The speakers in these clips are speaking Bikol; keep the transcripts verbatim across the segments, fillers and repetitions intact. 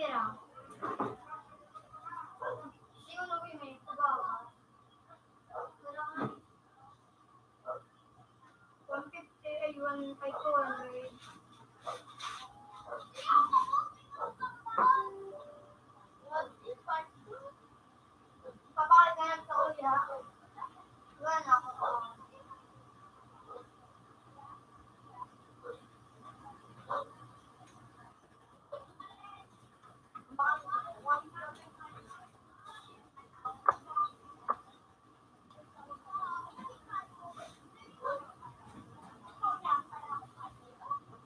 Pera. Siguro may kubawa. One fifty, ay, one five two hundred. Papakit na lang sa uli, ha? Wala na ako.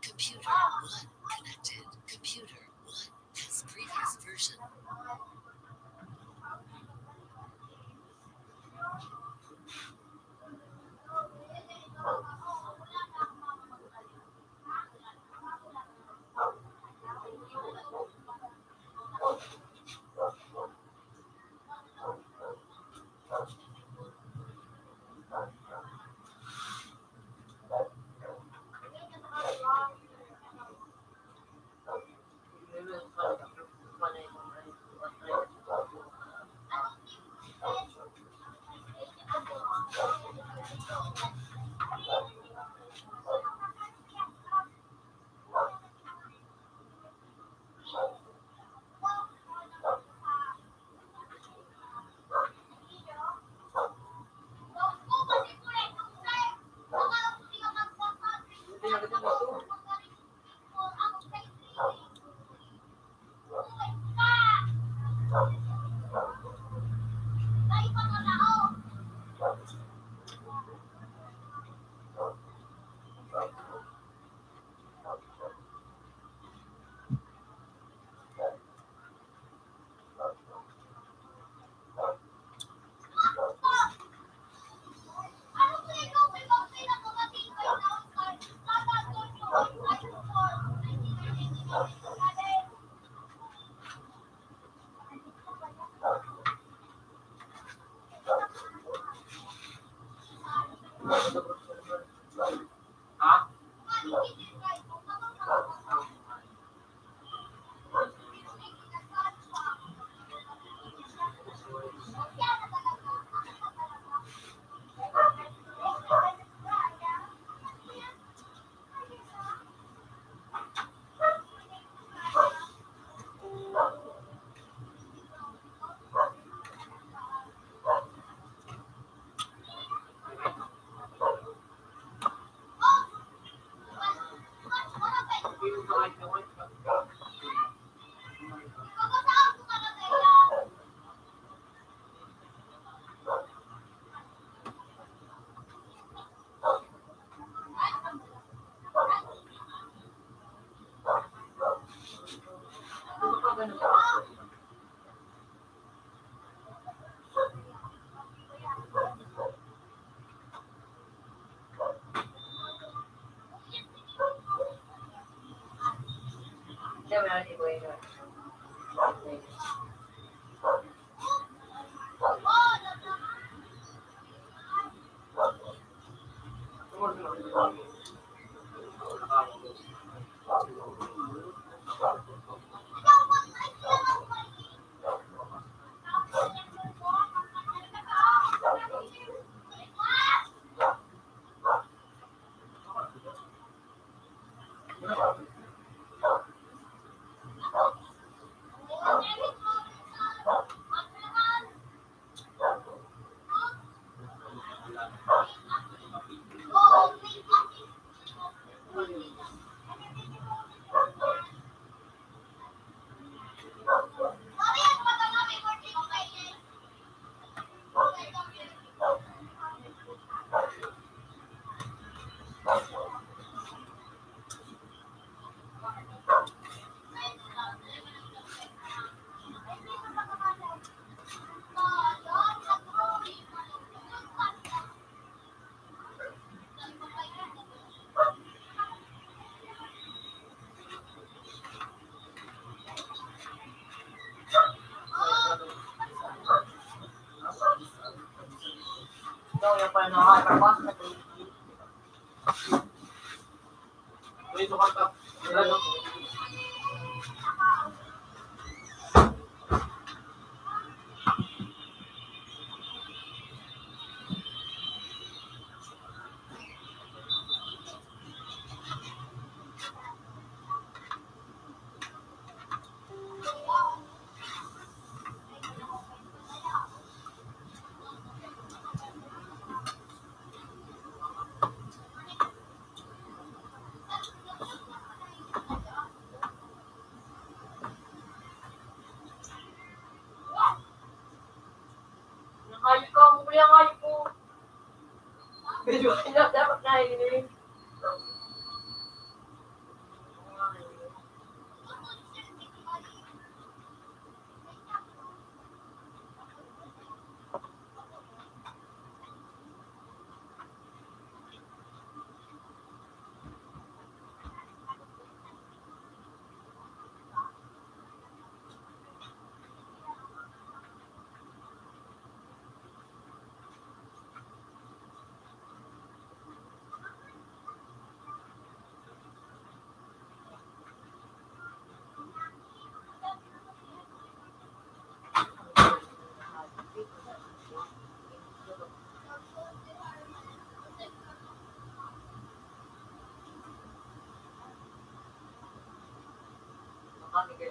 Computer one connected. Computer one has previous version.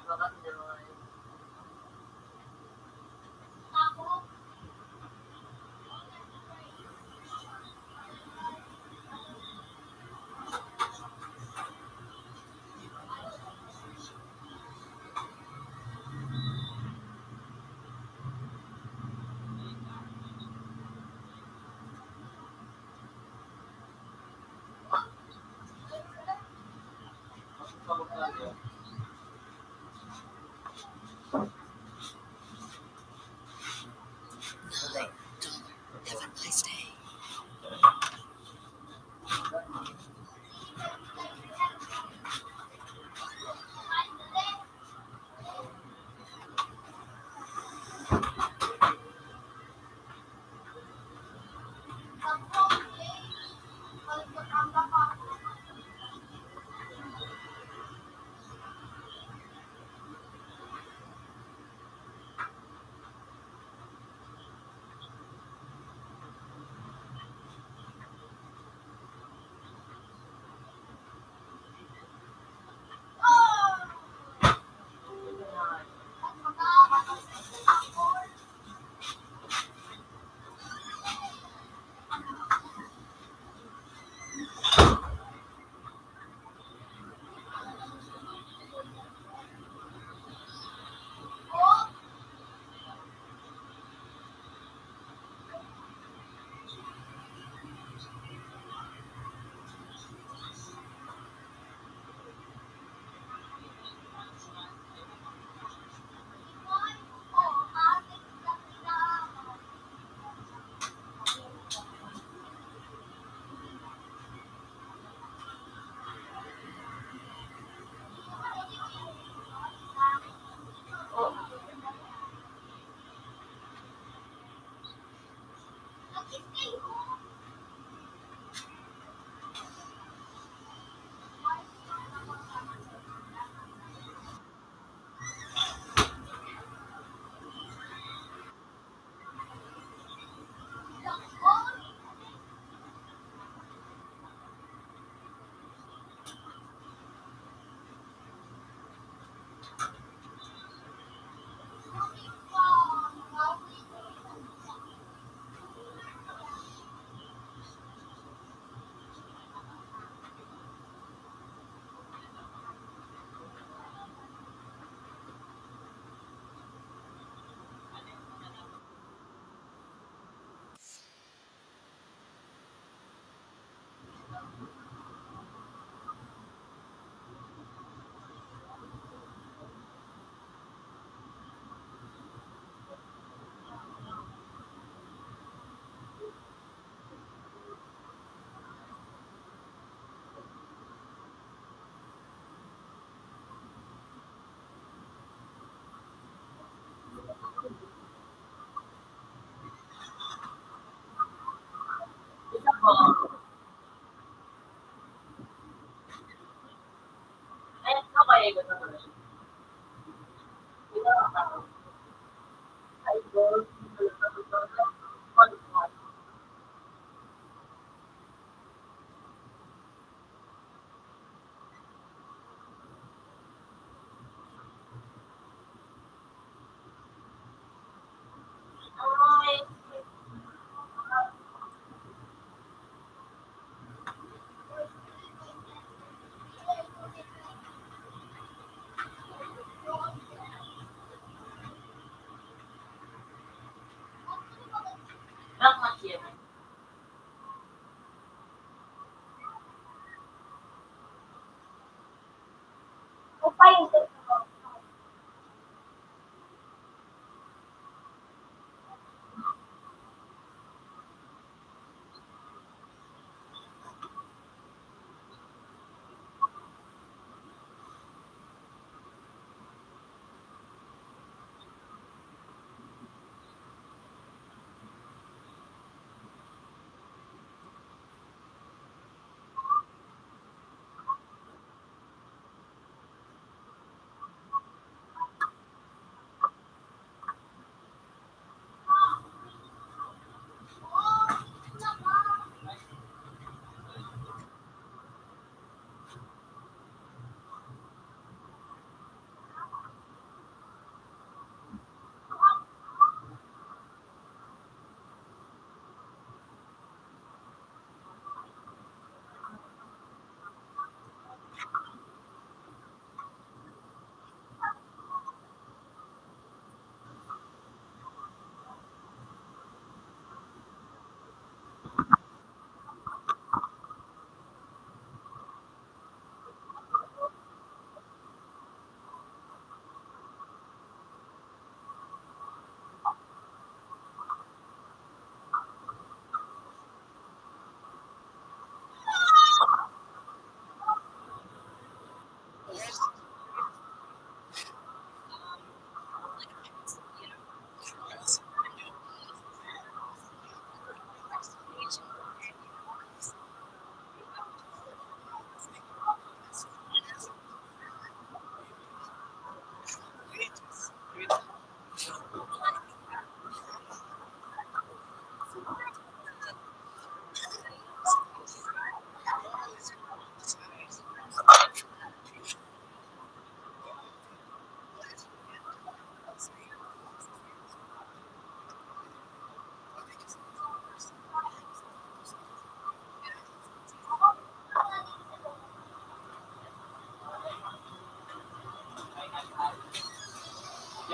Have a nice day.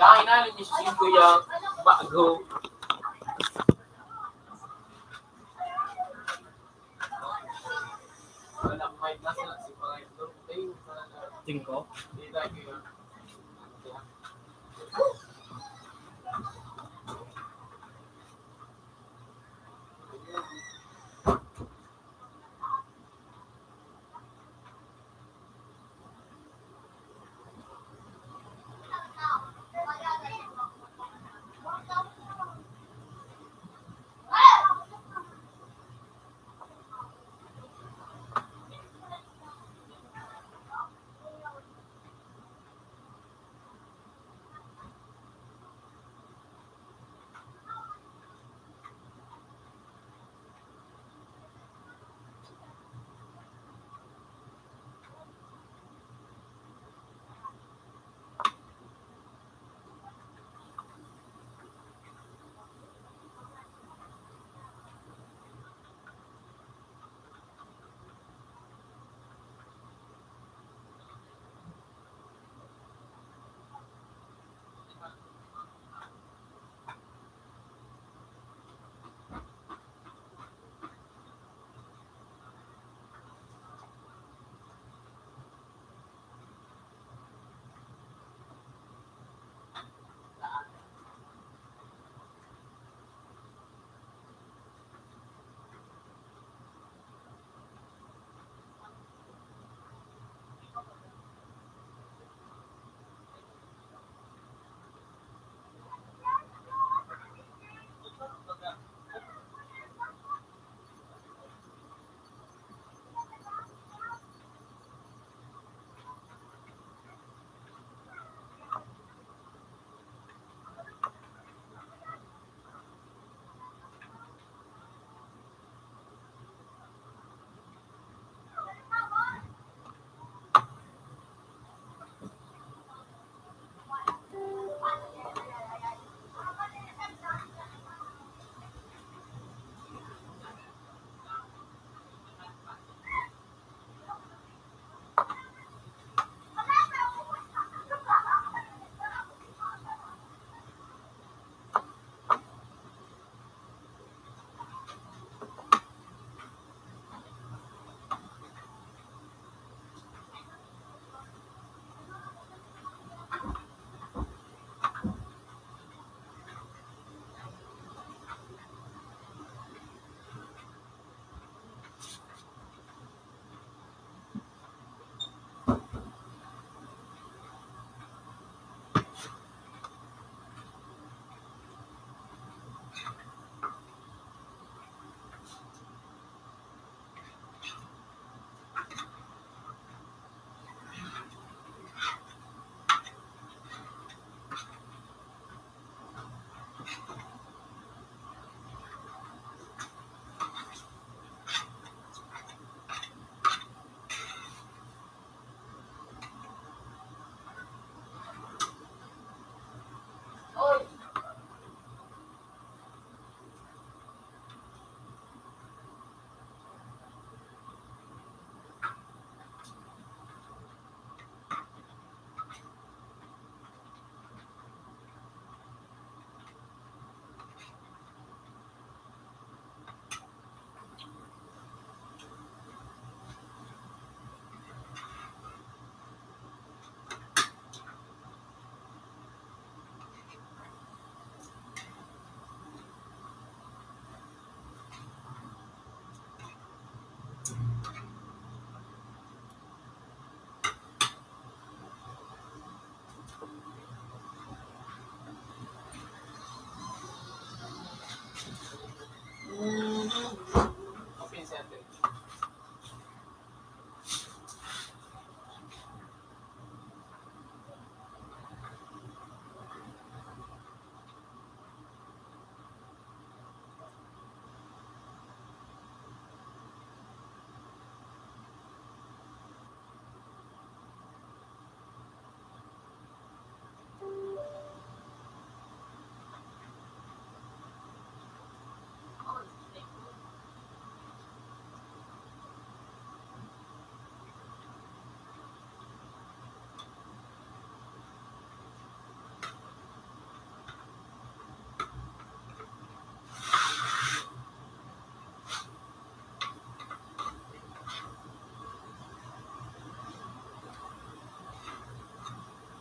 Kainan ni Singko yang bago. Singko?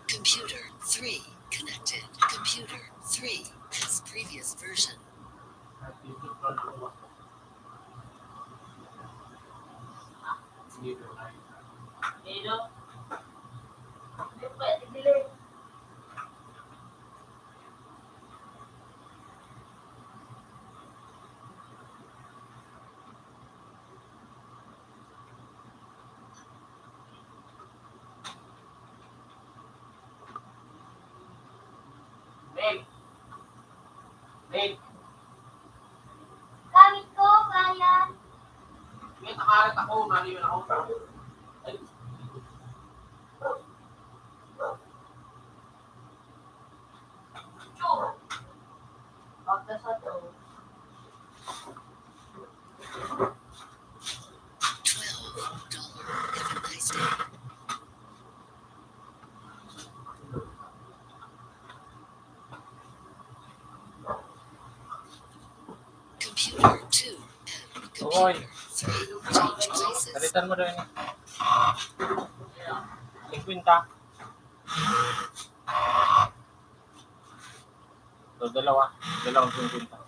Computer three connected. Computer three has previous version. Babe. Babe. Gamit ko, kaya. May takarat ako, naliwan ako. Ay. Pagka sa to. Twelve dollar. Have a nice day. Computer two and Oy, computer three change places. Palitan mo daw yun. Singkwenta. So, dalawa. Dalawang singkwenta.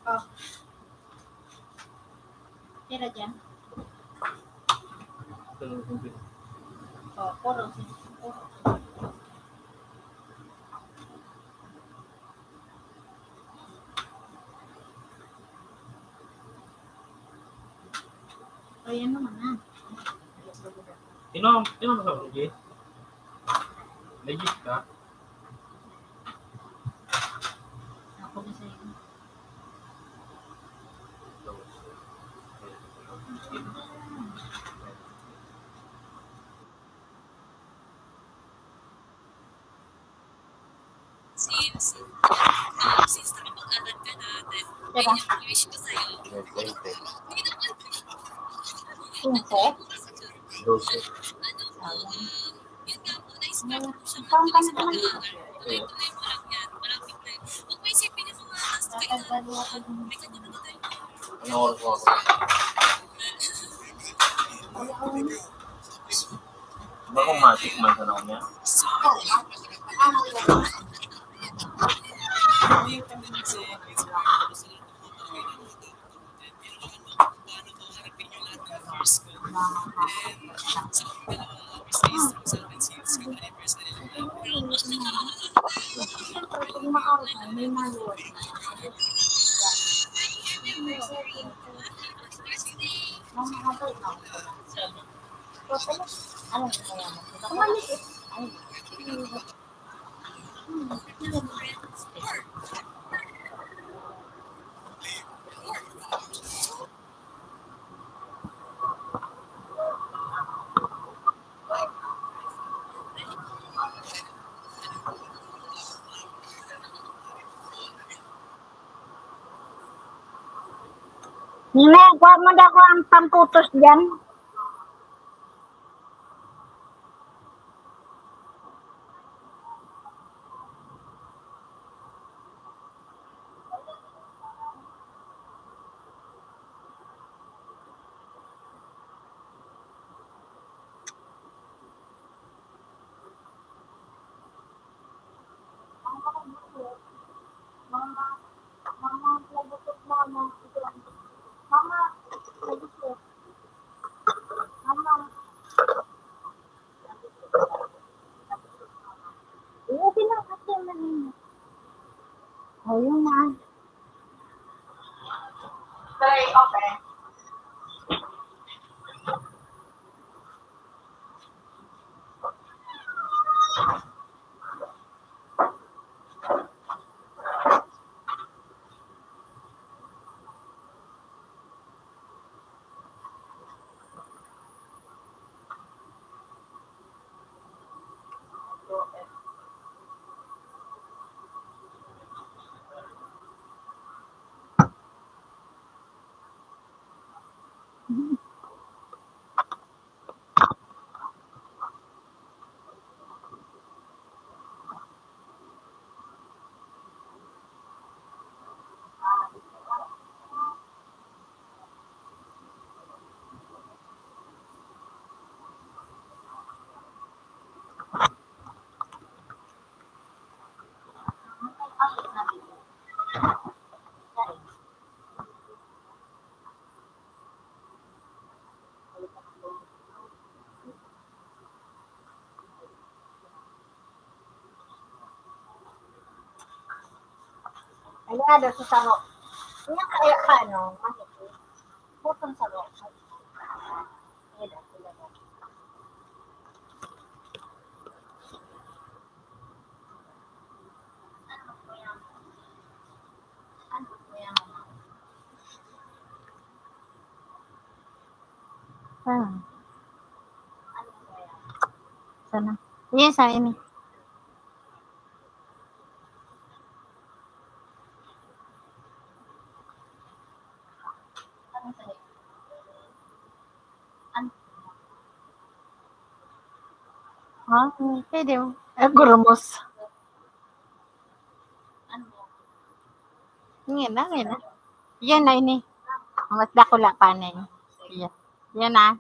Oh. Pira dyan? Oh, puro. Puro. Ayan naman na. Sino, sino mo sa Rugi? Legit ka? Ako na sa'yo. Since, um, since nakapag-aral ka na, then, Diba? Yun yung wish ko sa'yo. Hindi naman wish. Singko? Dose. Ano po, um, yun nga po, na-spark po siya mag-tuloy sa pag-aaral. Tuloy-tuloy mo lang yan. Maraming time. Huwag mo isipin yung mga nasa kailangan mo. May kanya-kanya tayo. Ano oras mo? Bako matik man sa naon niya. Nina, kuha mo daw ko ang pamputos dyan. Aliado sa saro. Yan kaya ka, ano, manipis. Butong saro. Ayan, ayan. Ah. Sana. Yes, sa ini. Ah, pwede. Ah, gurumos. Ngayon na, ngayon na. Yan na ini. Mas dakula pa na ini. Yan. Yan na.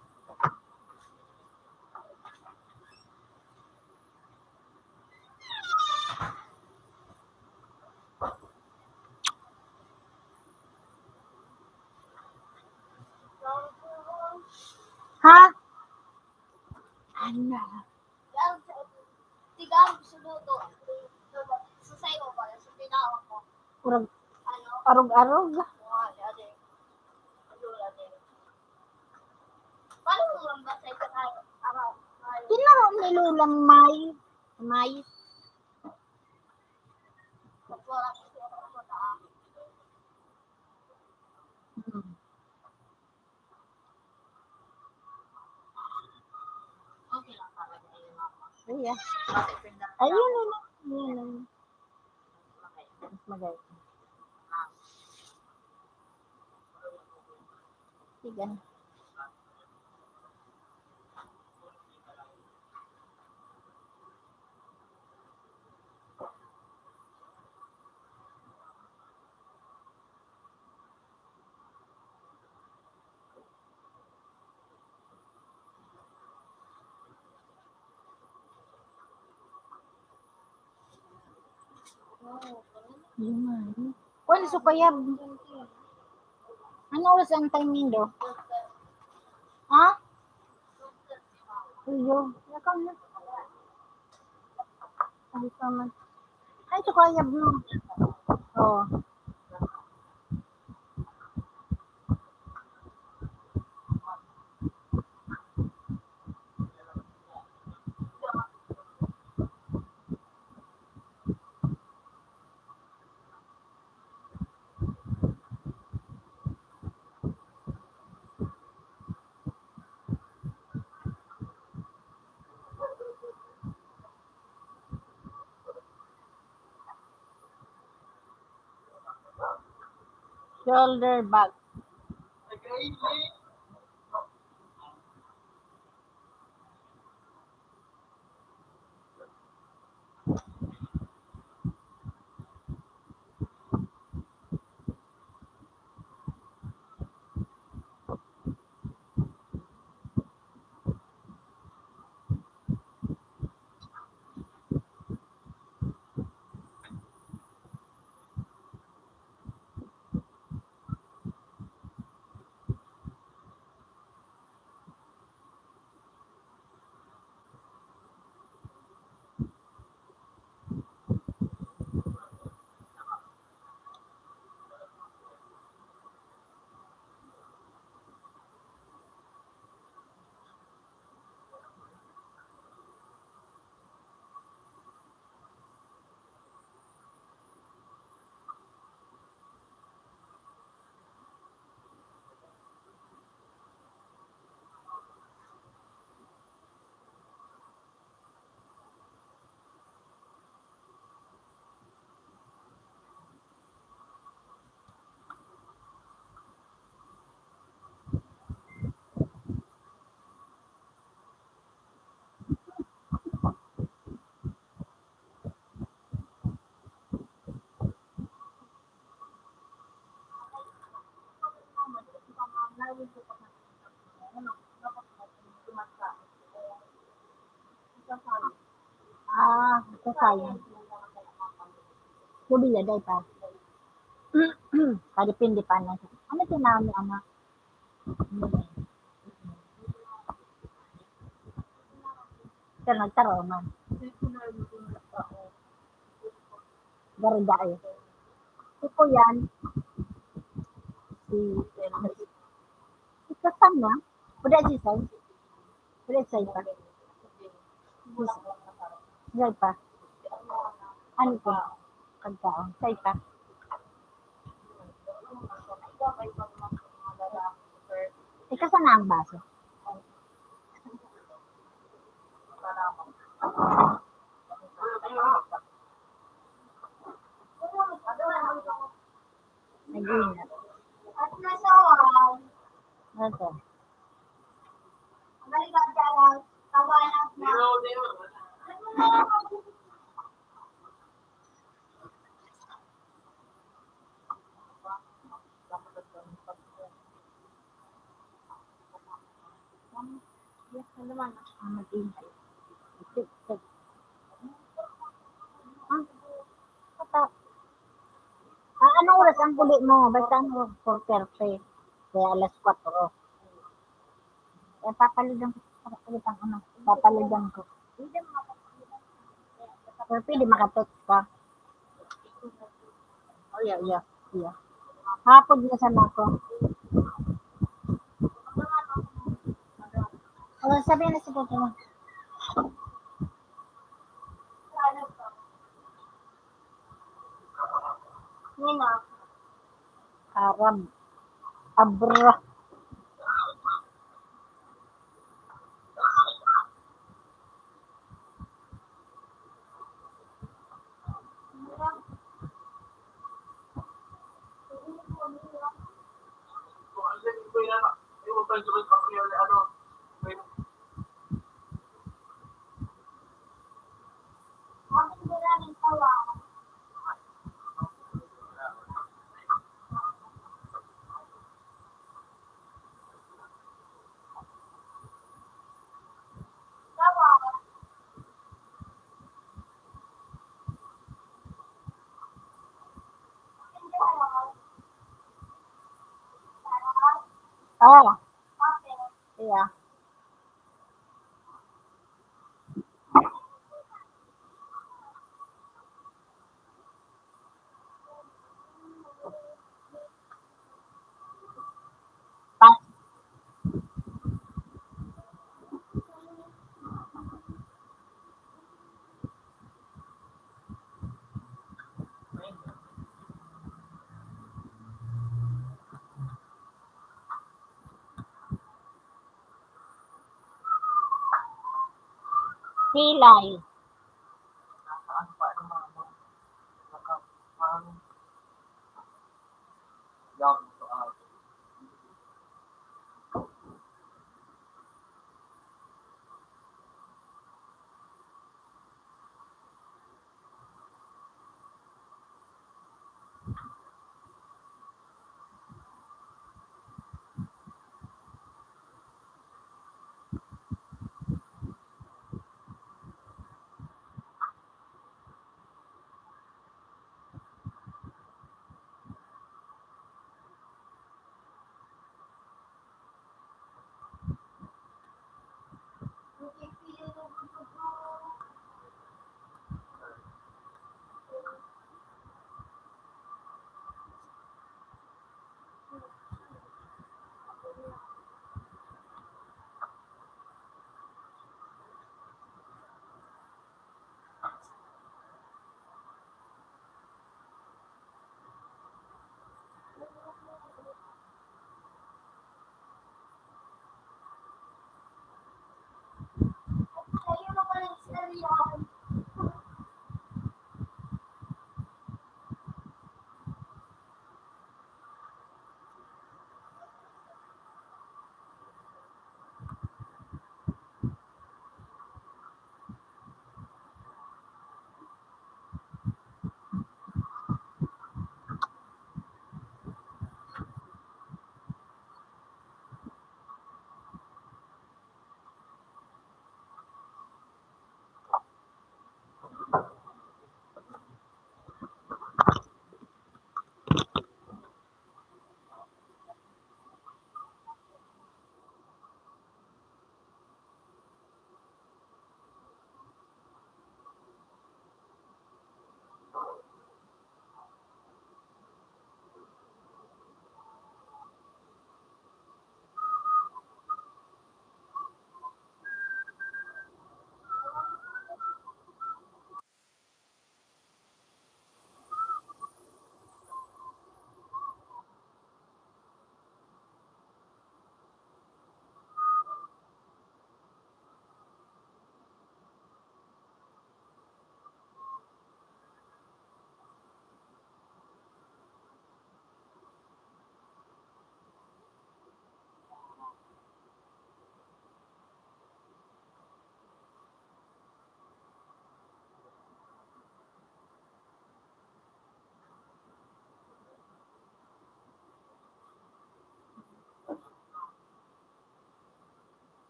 Ha? Ano? Tigang, sunuto. Sa sayo ba? Sa tinawa ko. Urag, ano? Arog-arog. Wala, ade. Ano, ade? Paano mo lang ba sa isang araw? Araw, araw? Kinaro ni Lola May. May. Pag wala ko sa mata. Hmm. Okay lang para sa iyo, mama. Iya. Bakit pinda-, ayun na lang. Yun lang. Mas magay. Tigan. Yun nga, eh. Kuwan, sukayab. Ano oras ang time nindo? Ha? Iyo. Yakang na. Ay, tama. Ay, sukayab mo. Oh. Shoulder back. Ah, ito sayang. Sabi niya, day pa. Kadepende pa na siya. Ano tinawag ni ama? Siya nagtaroma. Garda eh. Ito yan. Si, ito saan na? Pwede si Sai? Pwede si Sai pa? Si Sai pa? Ano ito? Pagkaon. Sai pa? Ika sana ang baso. Nag-iingat. Ano to? Yes, ano naman? Ah, mag-iingat. Ah, kata-, ah, anong oras ang uli mo? Basta ano, four thirty. Kaya alas kwatro. Eh, papalitan ko, papalitan ko na. Papalitan ko. Pero pwede maka-text ka. Oh, yeah, yeah, yeah. Hapon na sana ako. Oh, sabi na si Tito mo. Aram. Abra. Oh. Yeah. Pilay.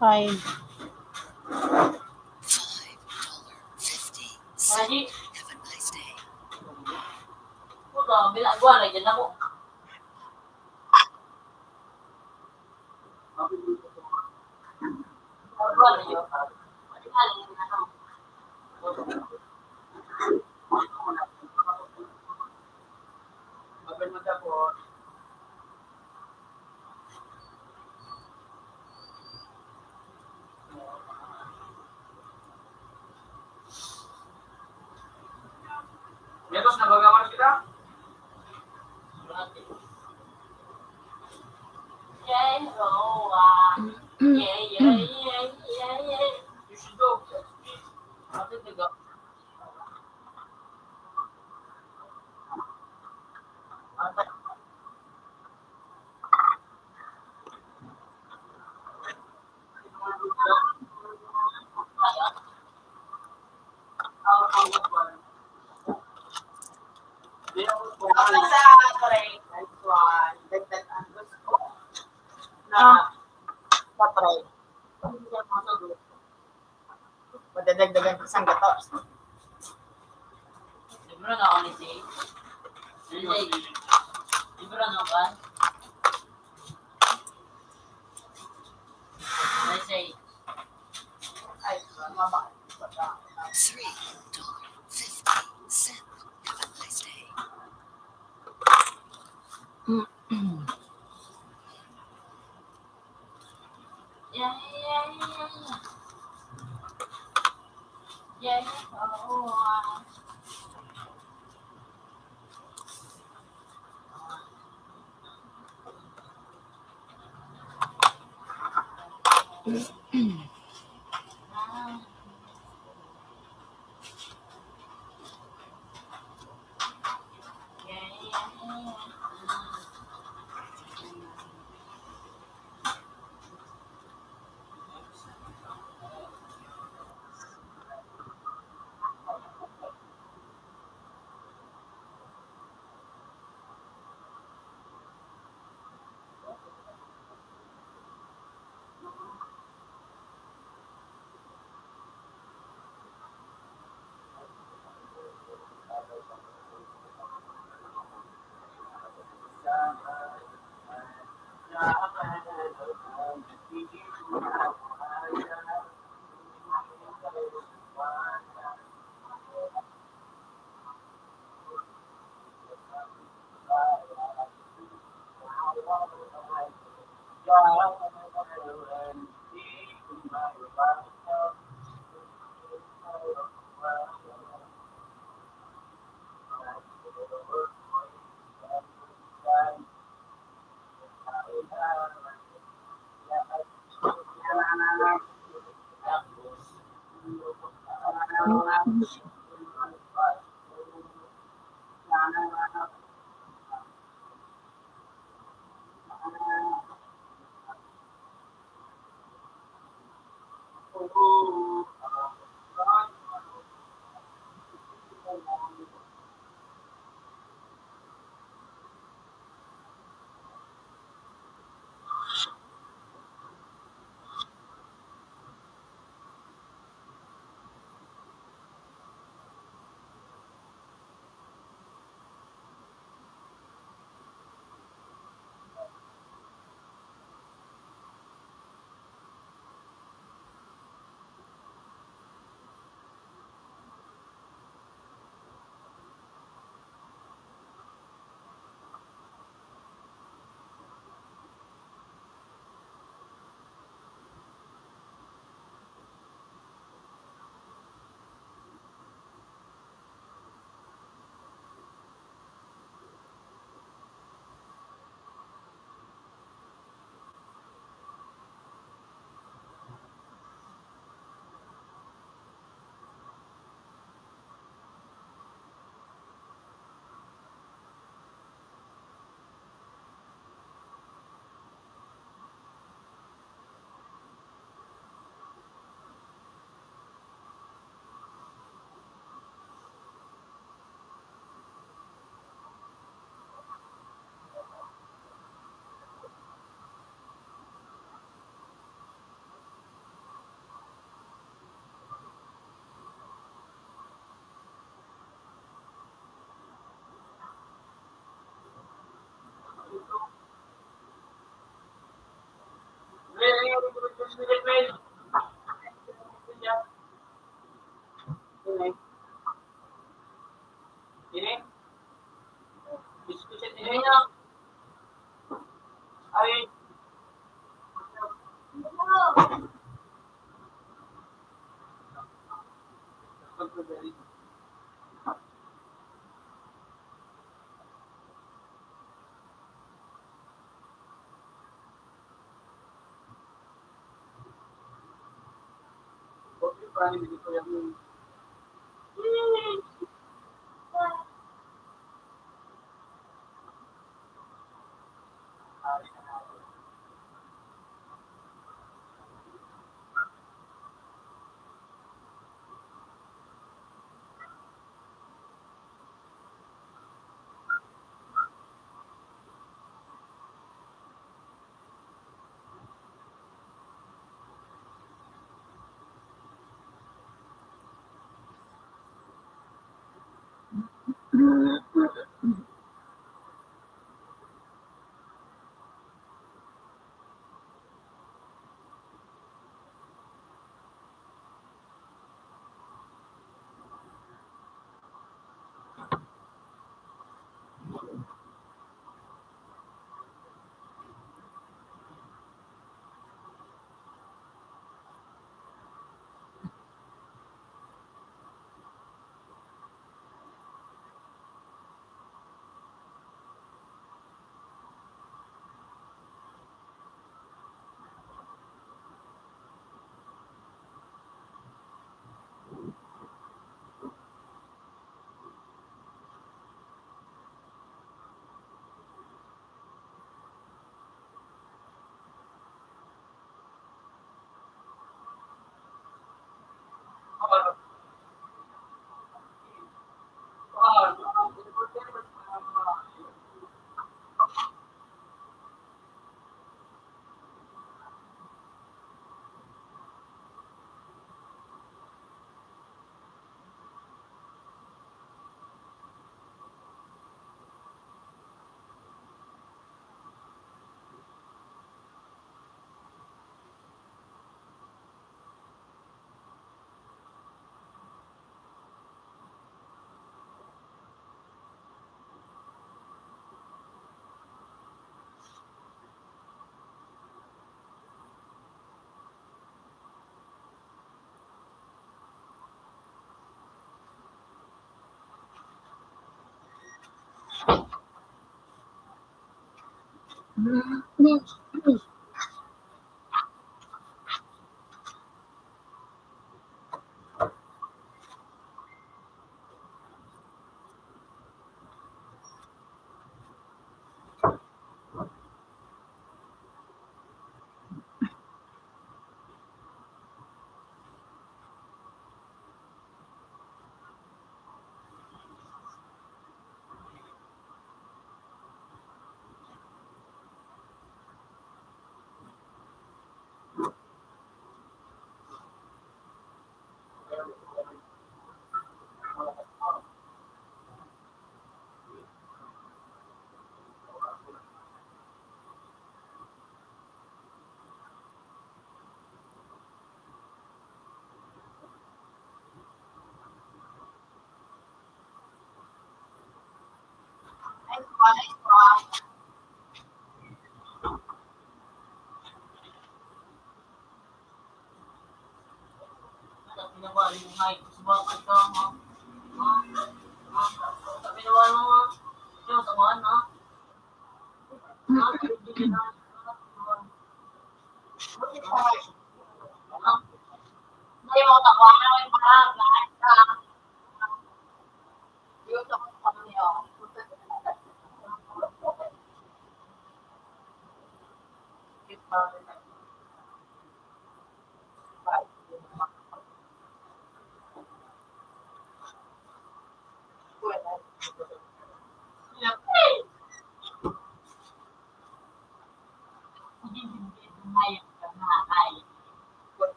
Five. Five dollar fifty cent. Have a nice day. Mitos na baga manos kita? Yay, ho, ah. Yay, yay, yay, yay, yay. You should go. Bakit nag- Ah, patay. Madadagdagan ko sang gatos. Libro na ako ni Jay. Jay, libro na ba? Let's say, ay, mababa. Three dollar fifty cent. Have a nice day. Yeah, yeah, yeah, yeah. Yeah, yeah, oh, oh, ah. Ini? Diskusyon ini? Ay.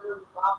Ito.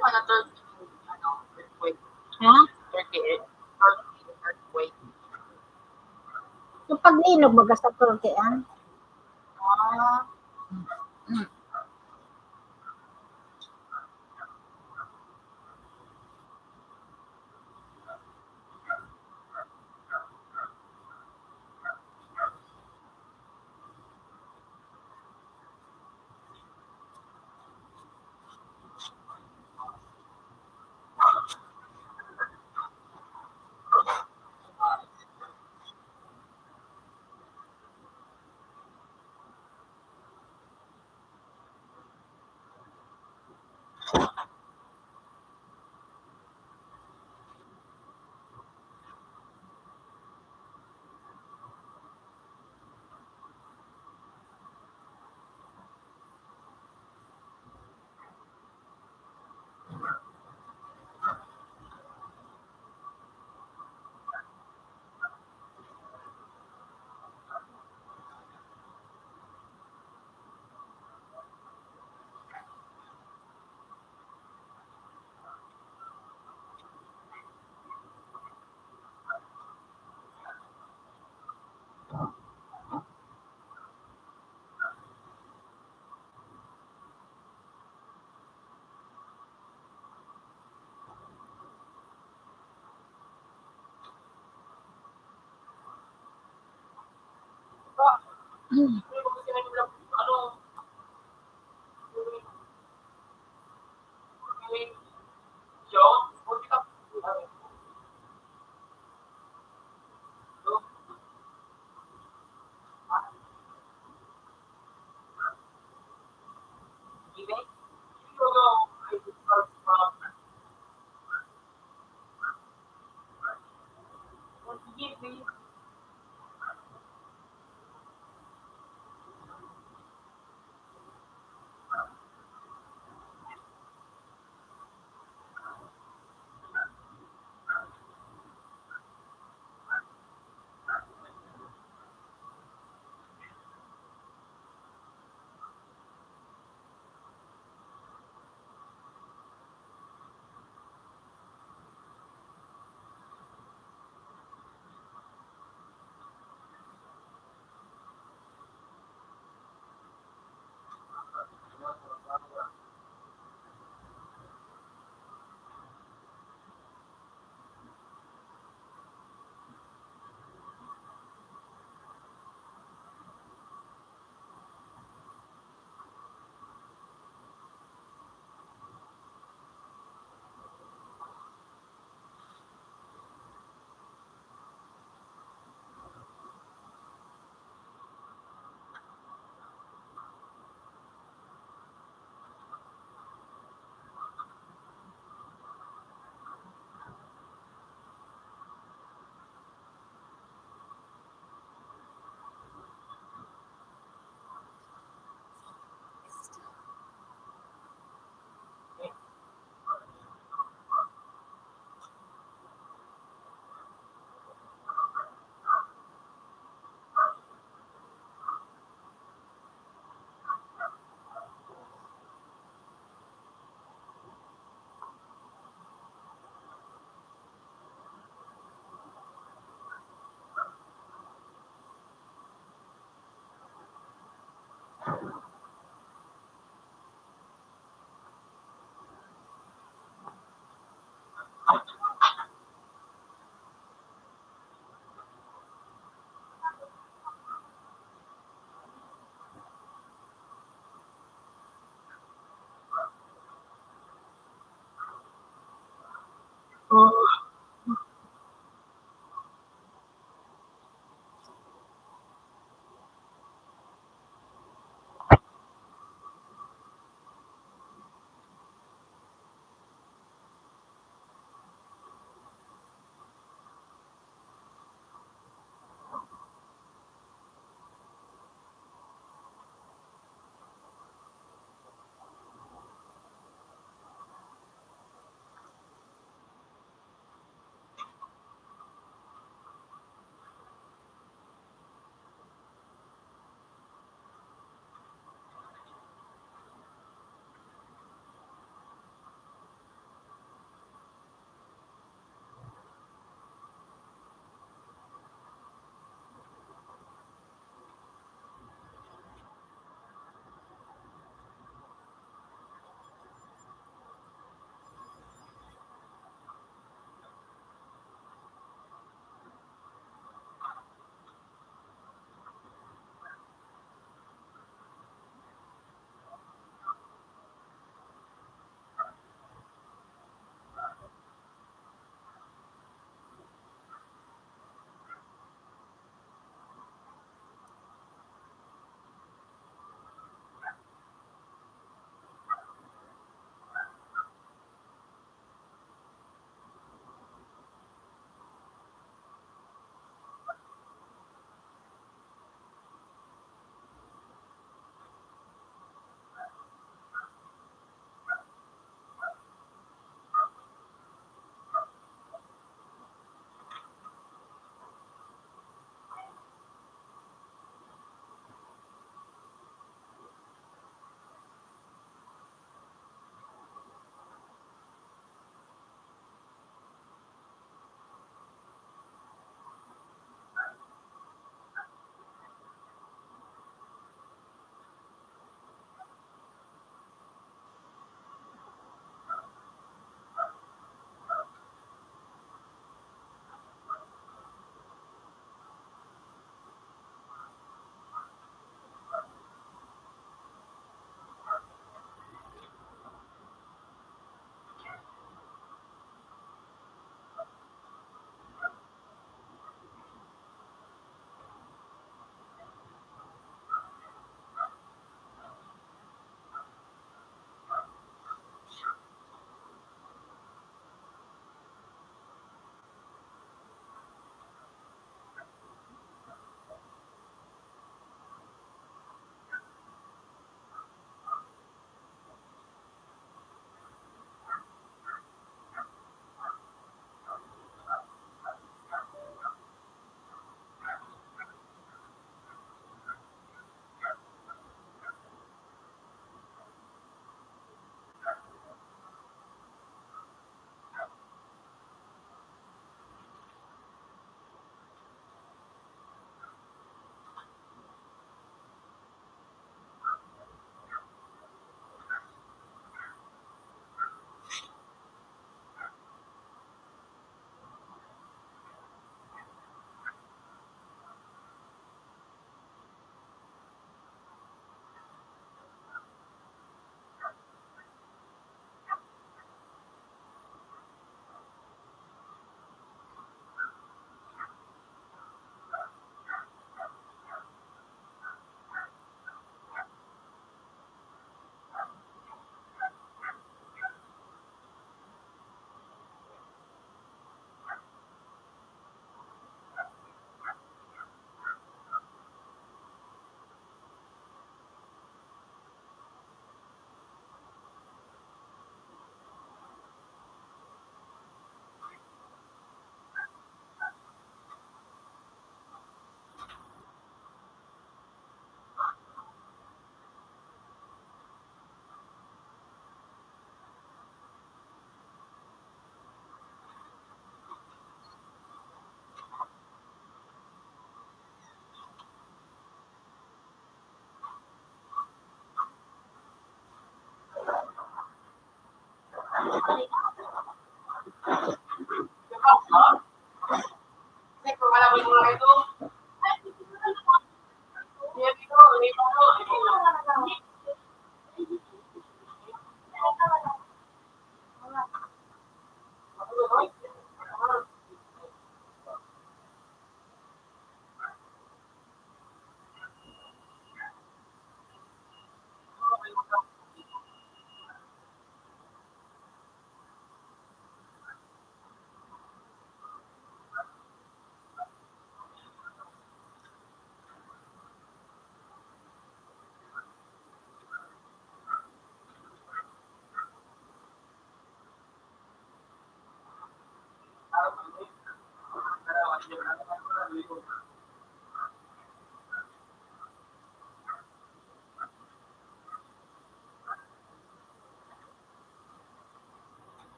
Ha? So, paglinog baga sa Turkey, ah?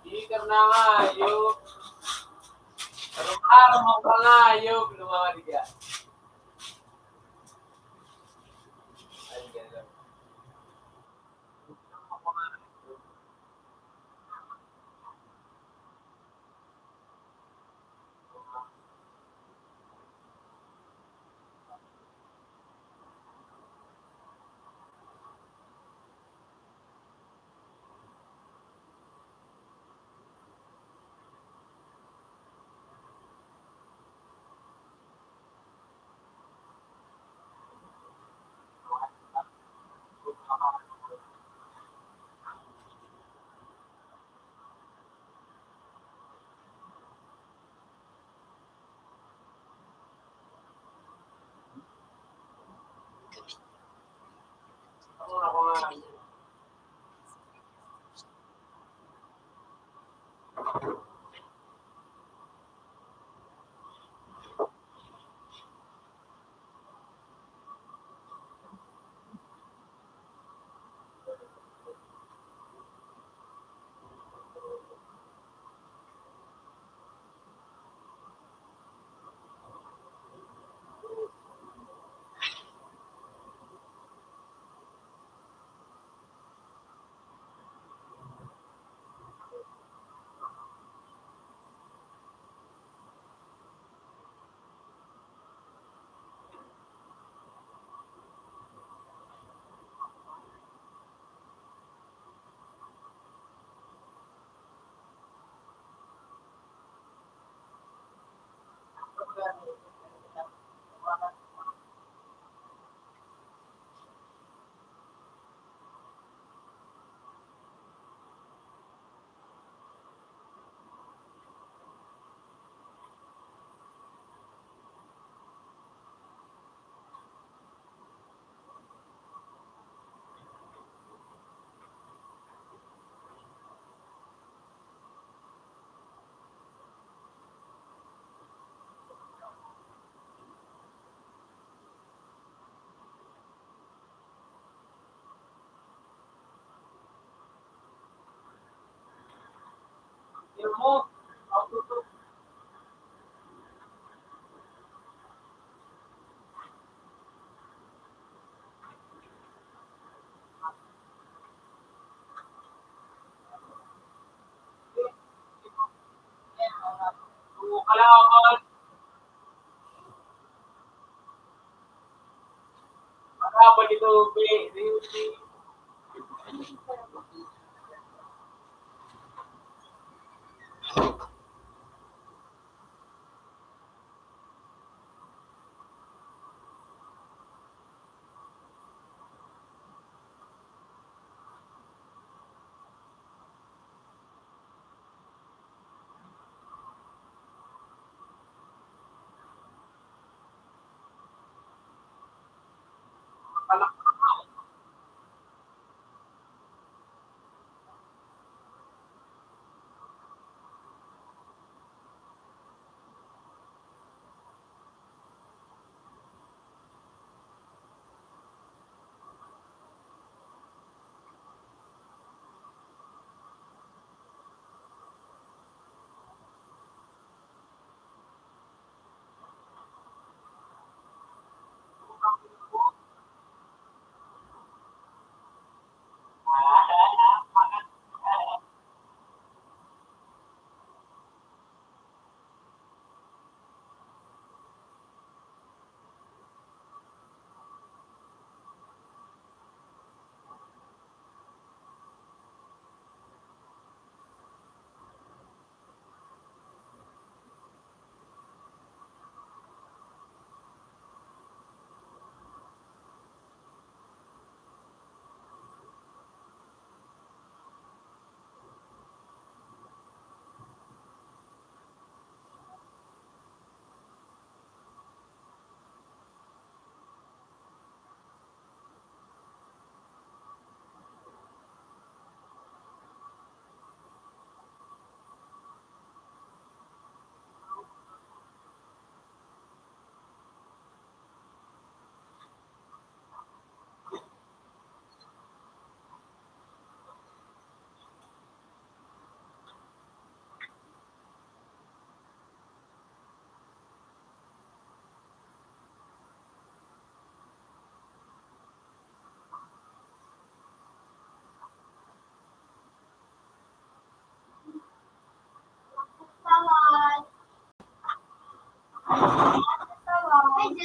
Di ka na nga, yo. Araw-araw mo pa nga, yo. Lumawa di ka.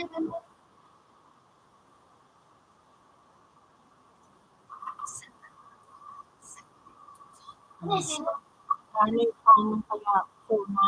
Ano yung paano kaya una?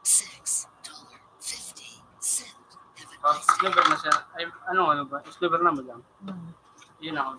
Six dollar fifty cent. Have a Tapos nice day. Sliver na siya. Ay, ano, ano ba? Sliver na mo lang. Hmm. Yun ako.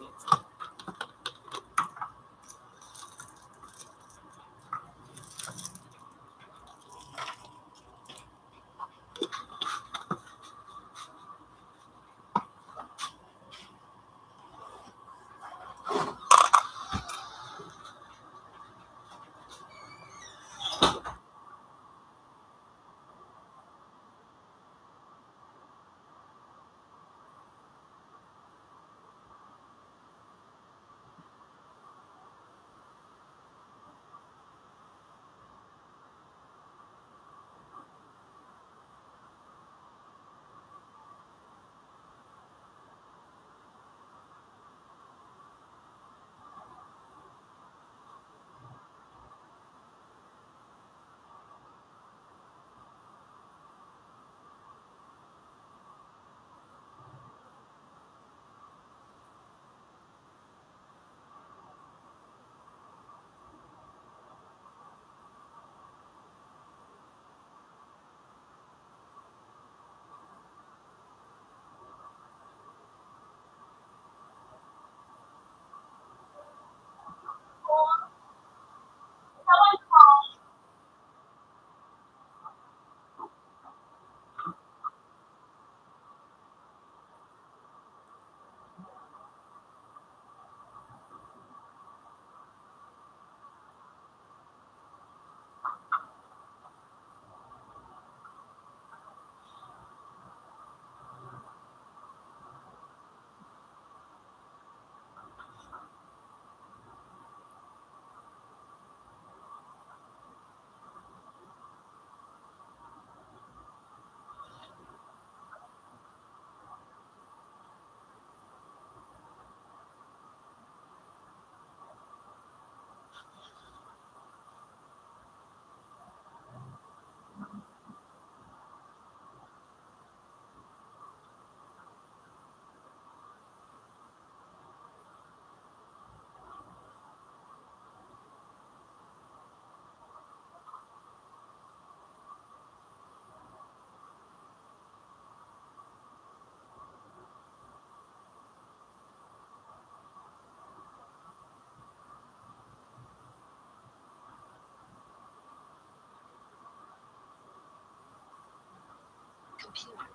computer.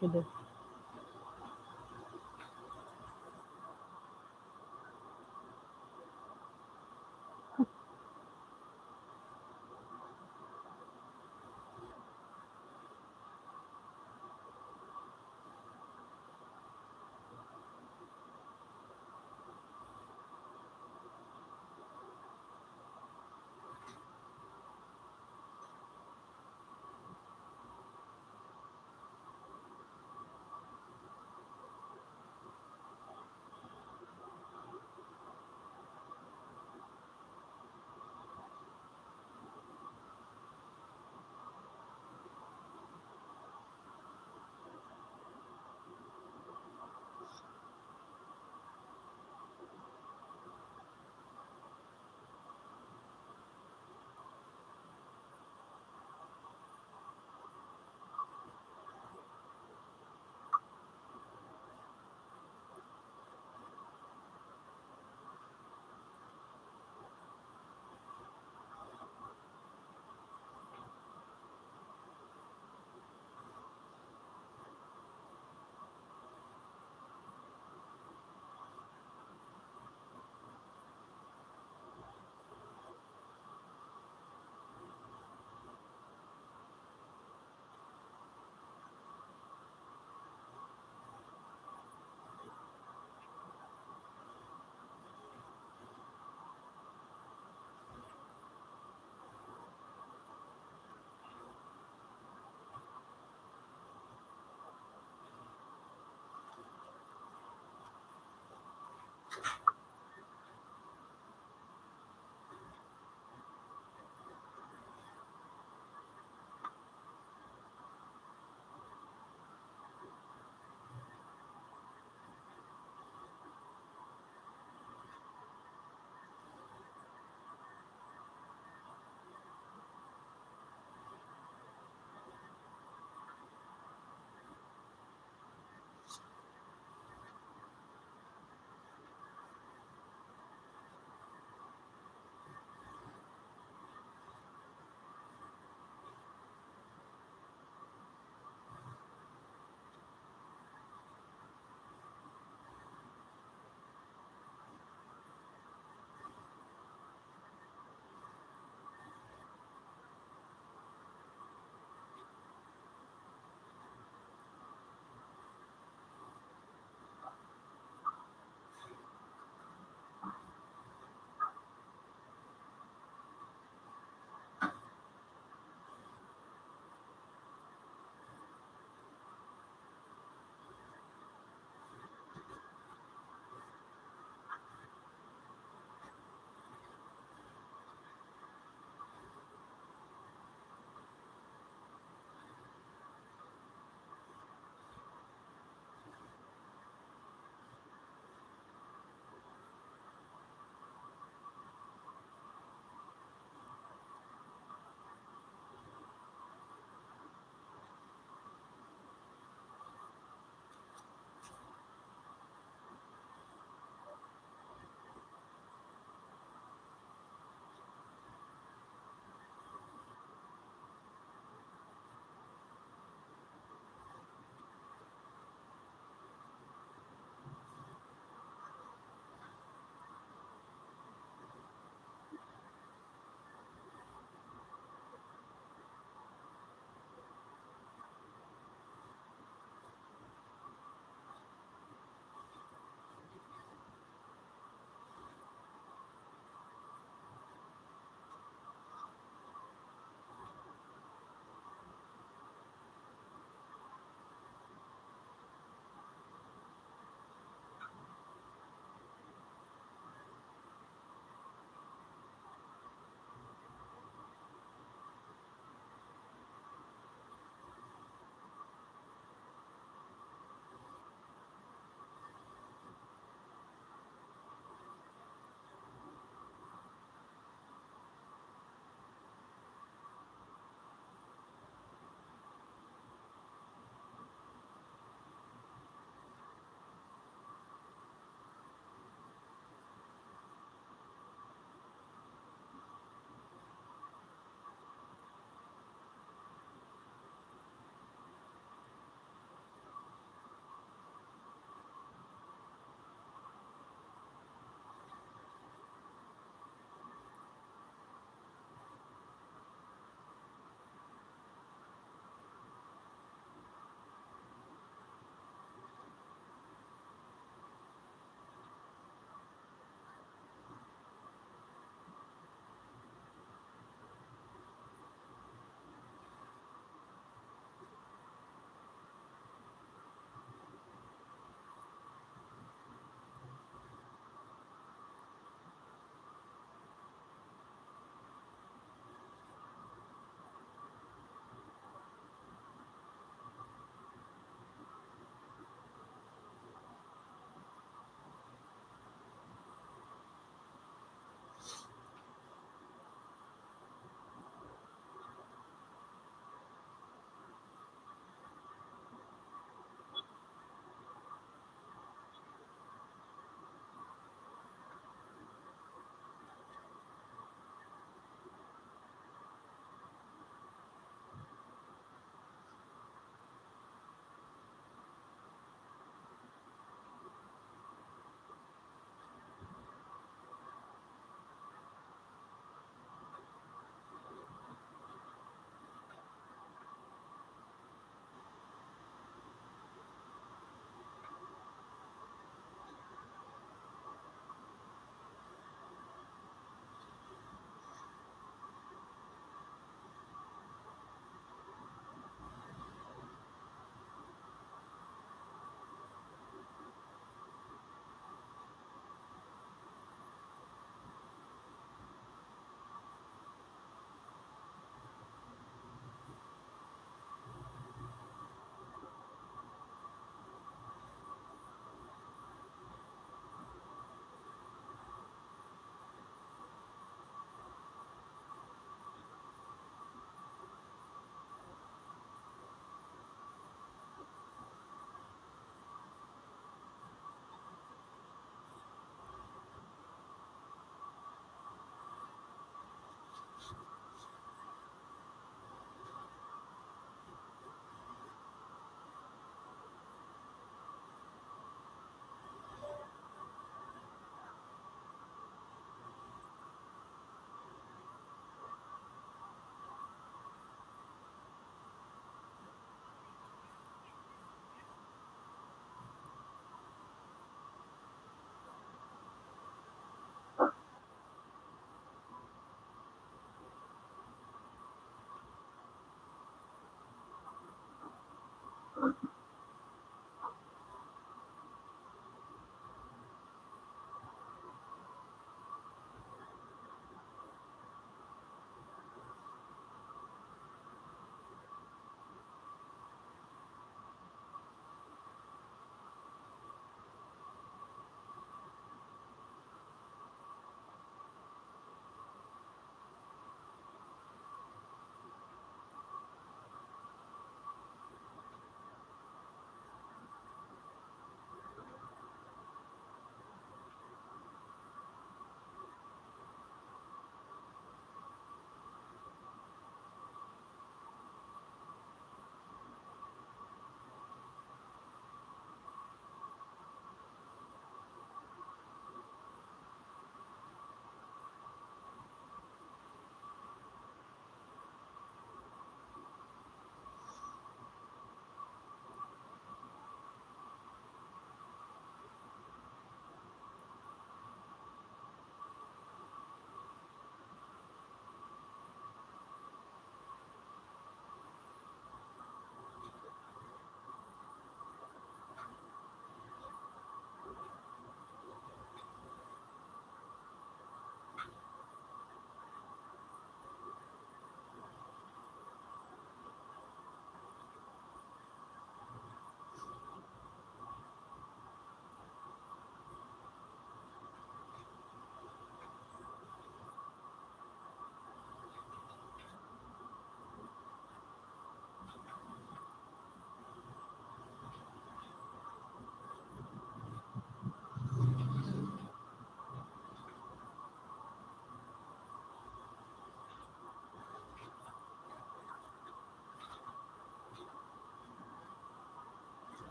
Sige.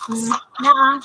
Mm, naa.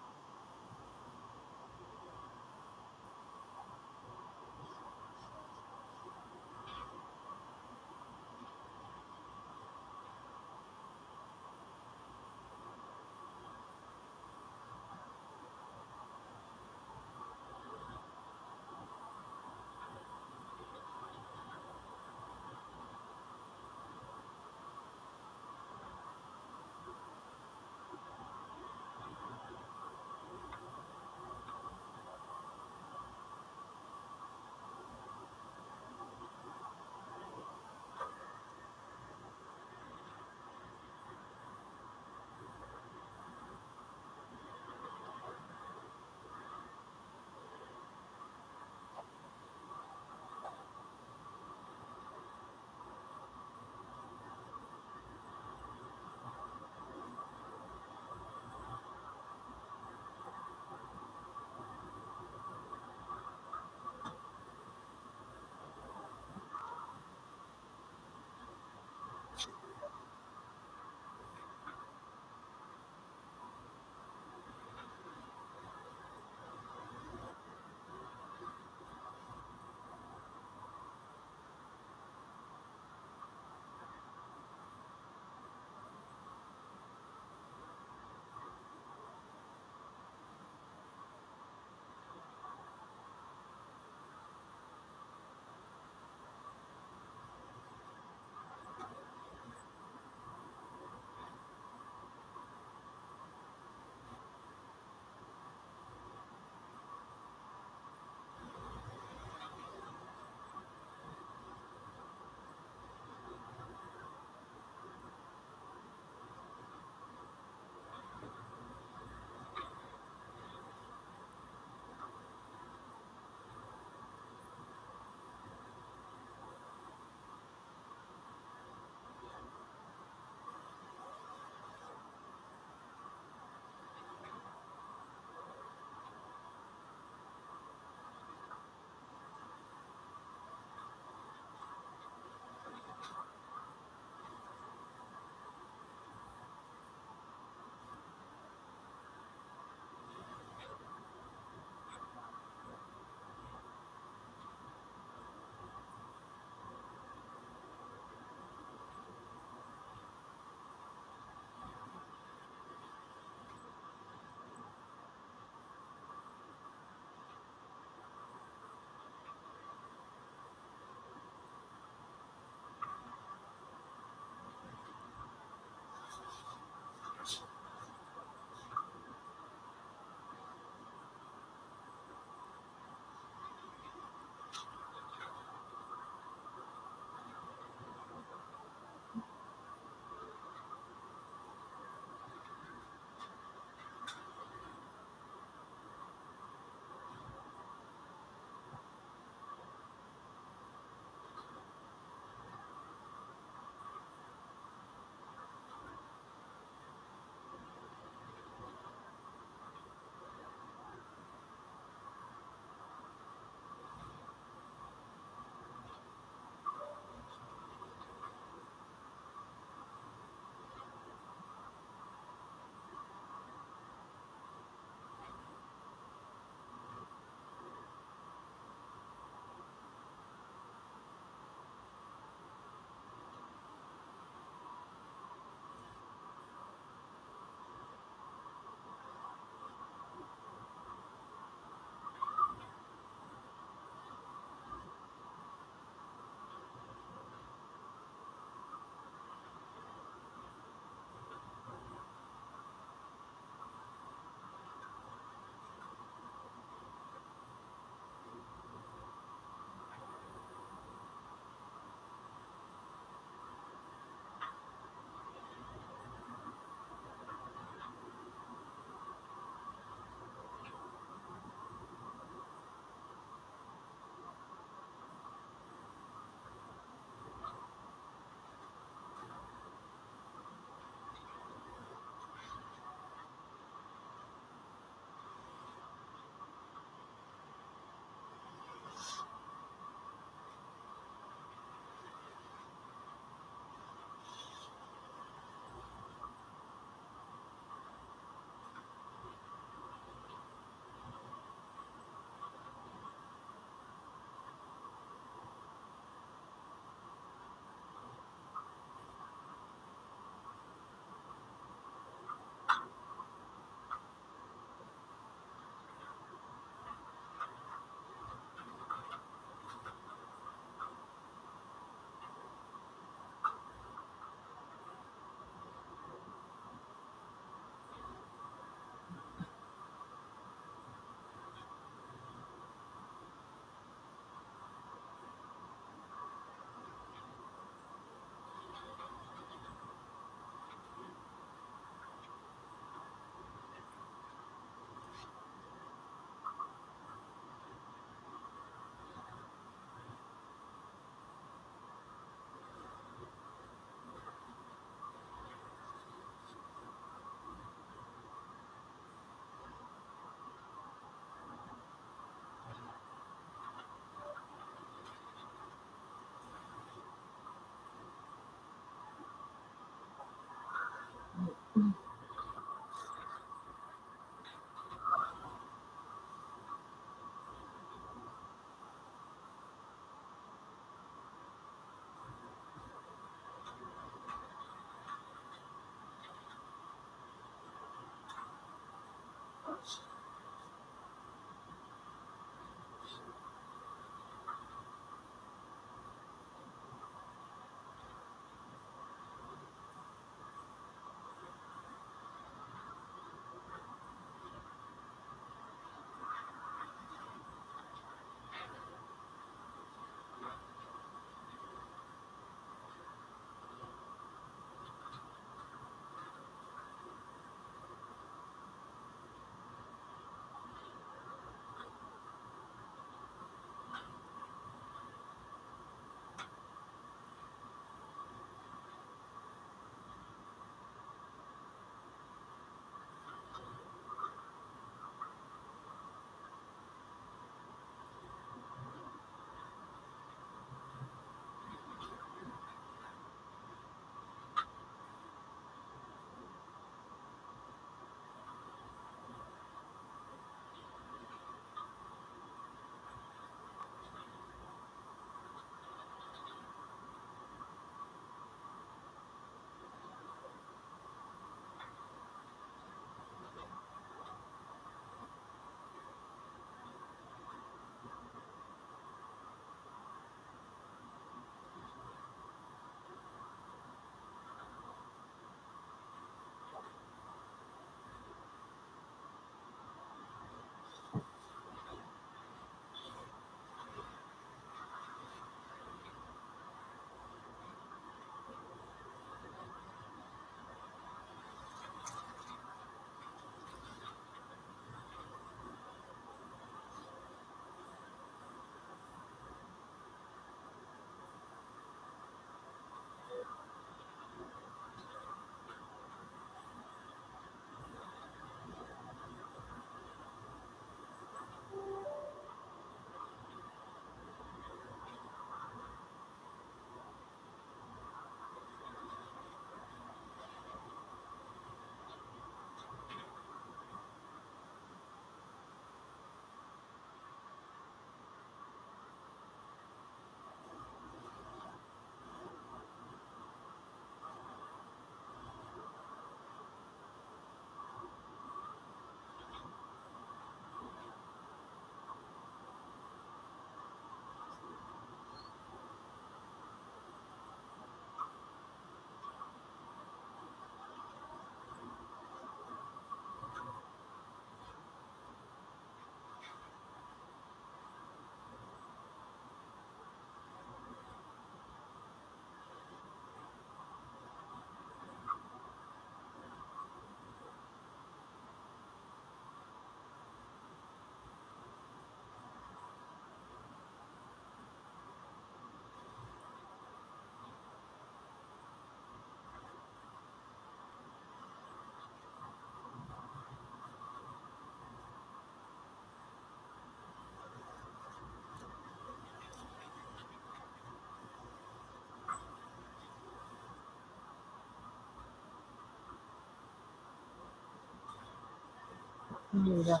Mura.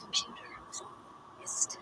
Computer is still.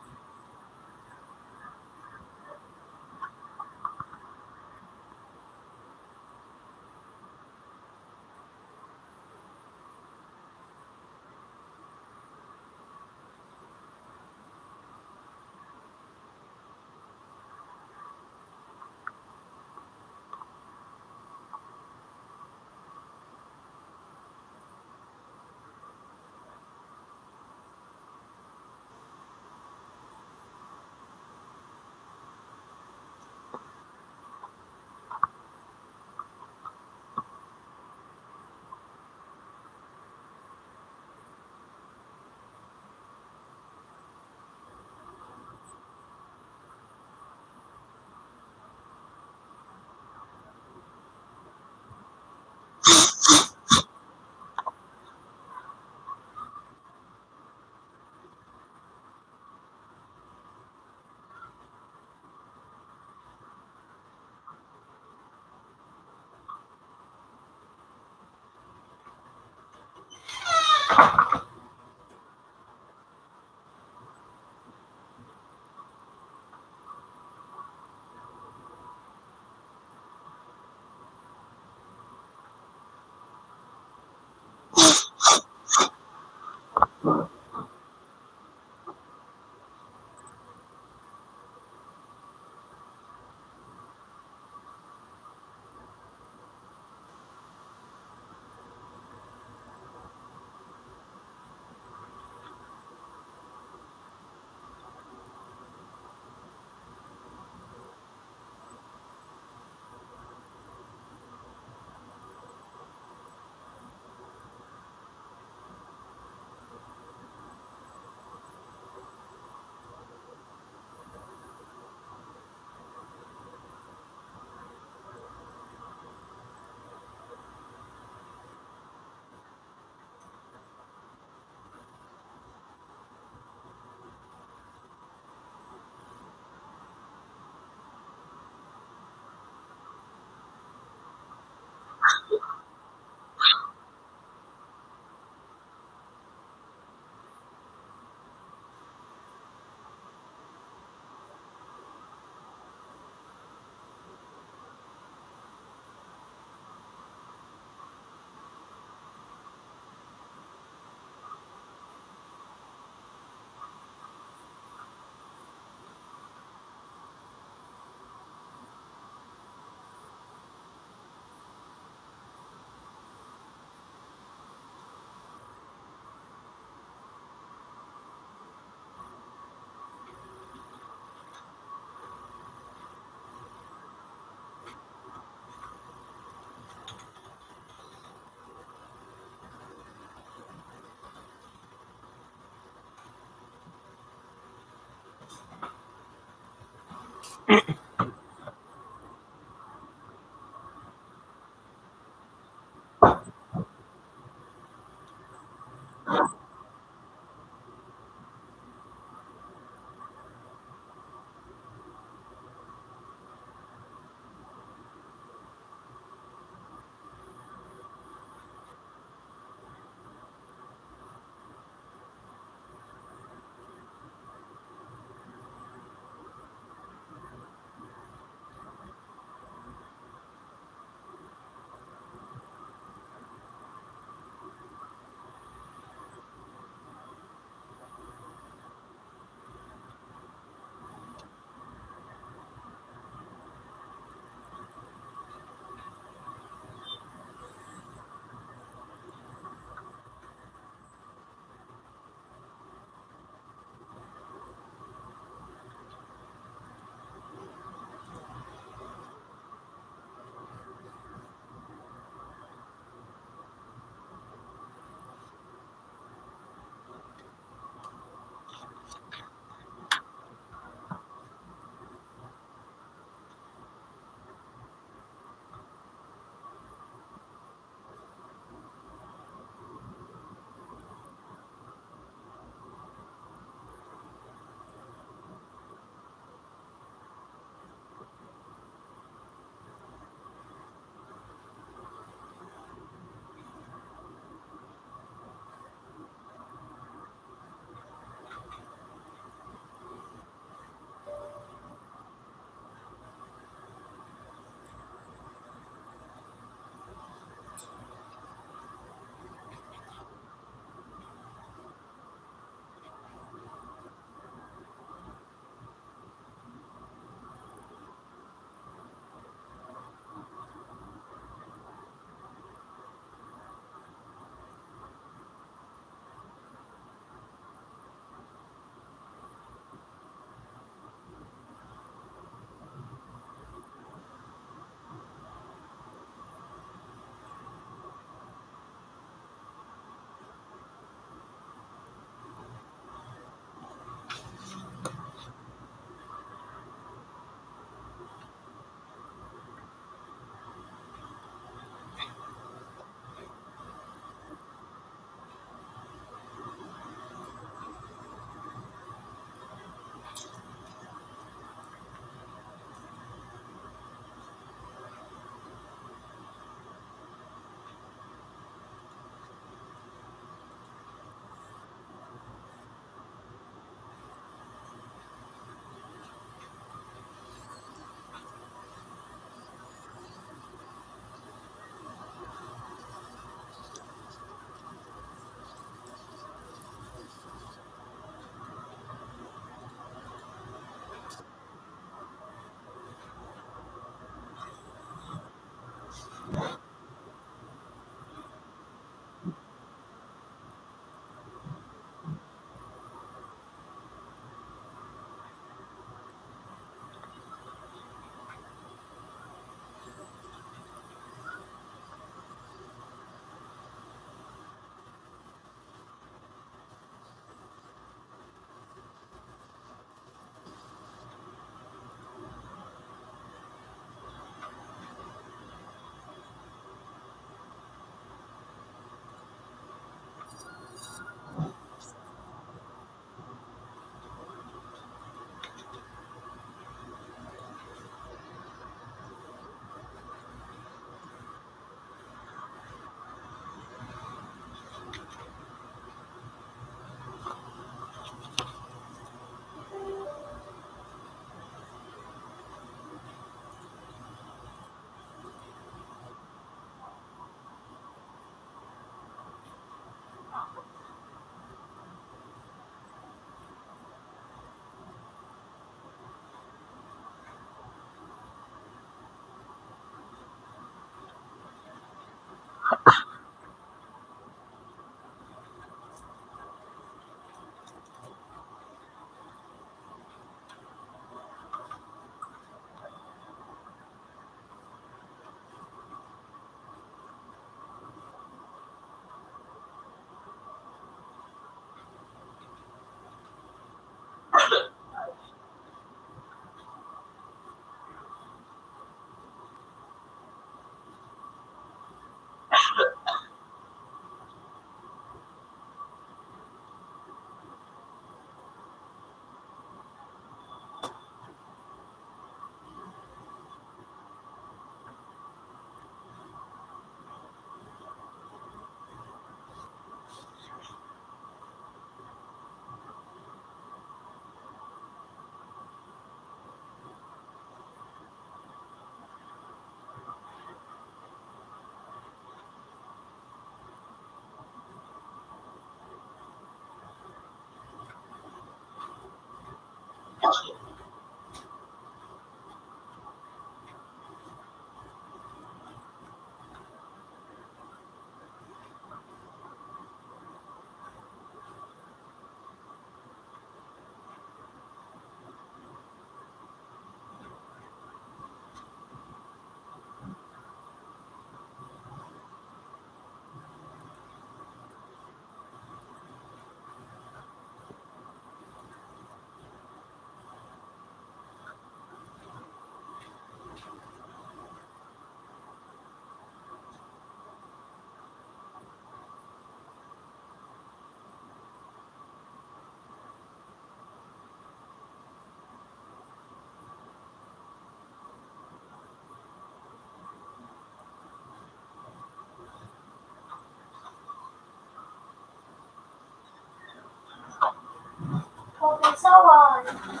Open someone.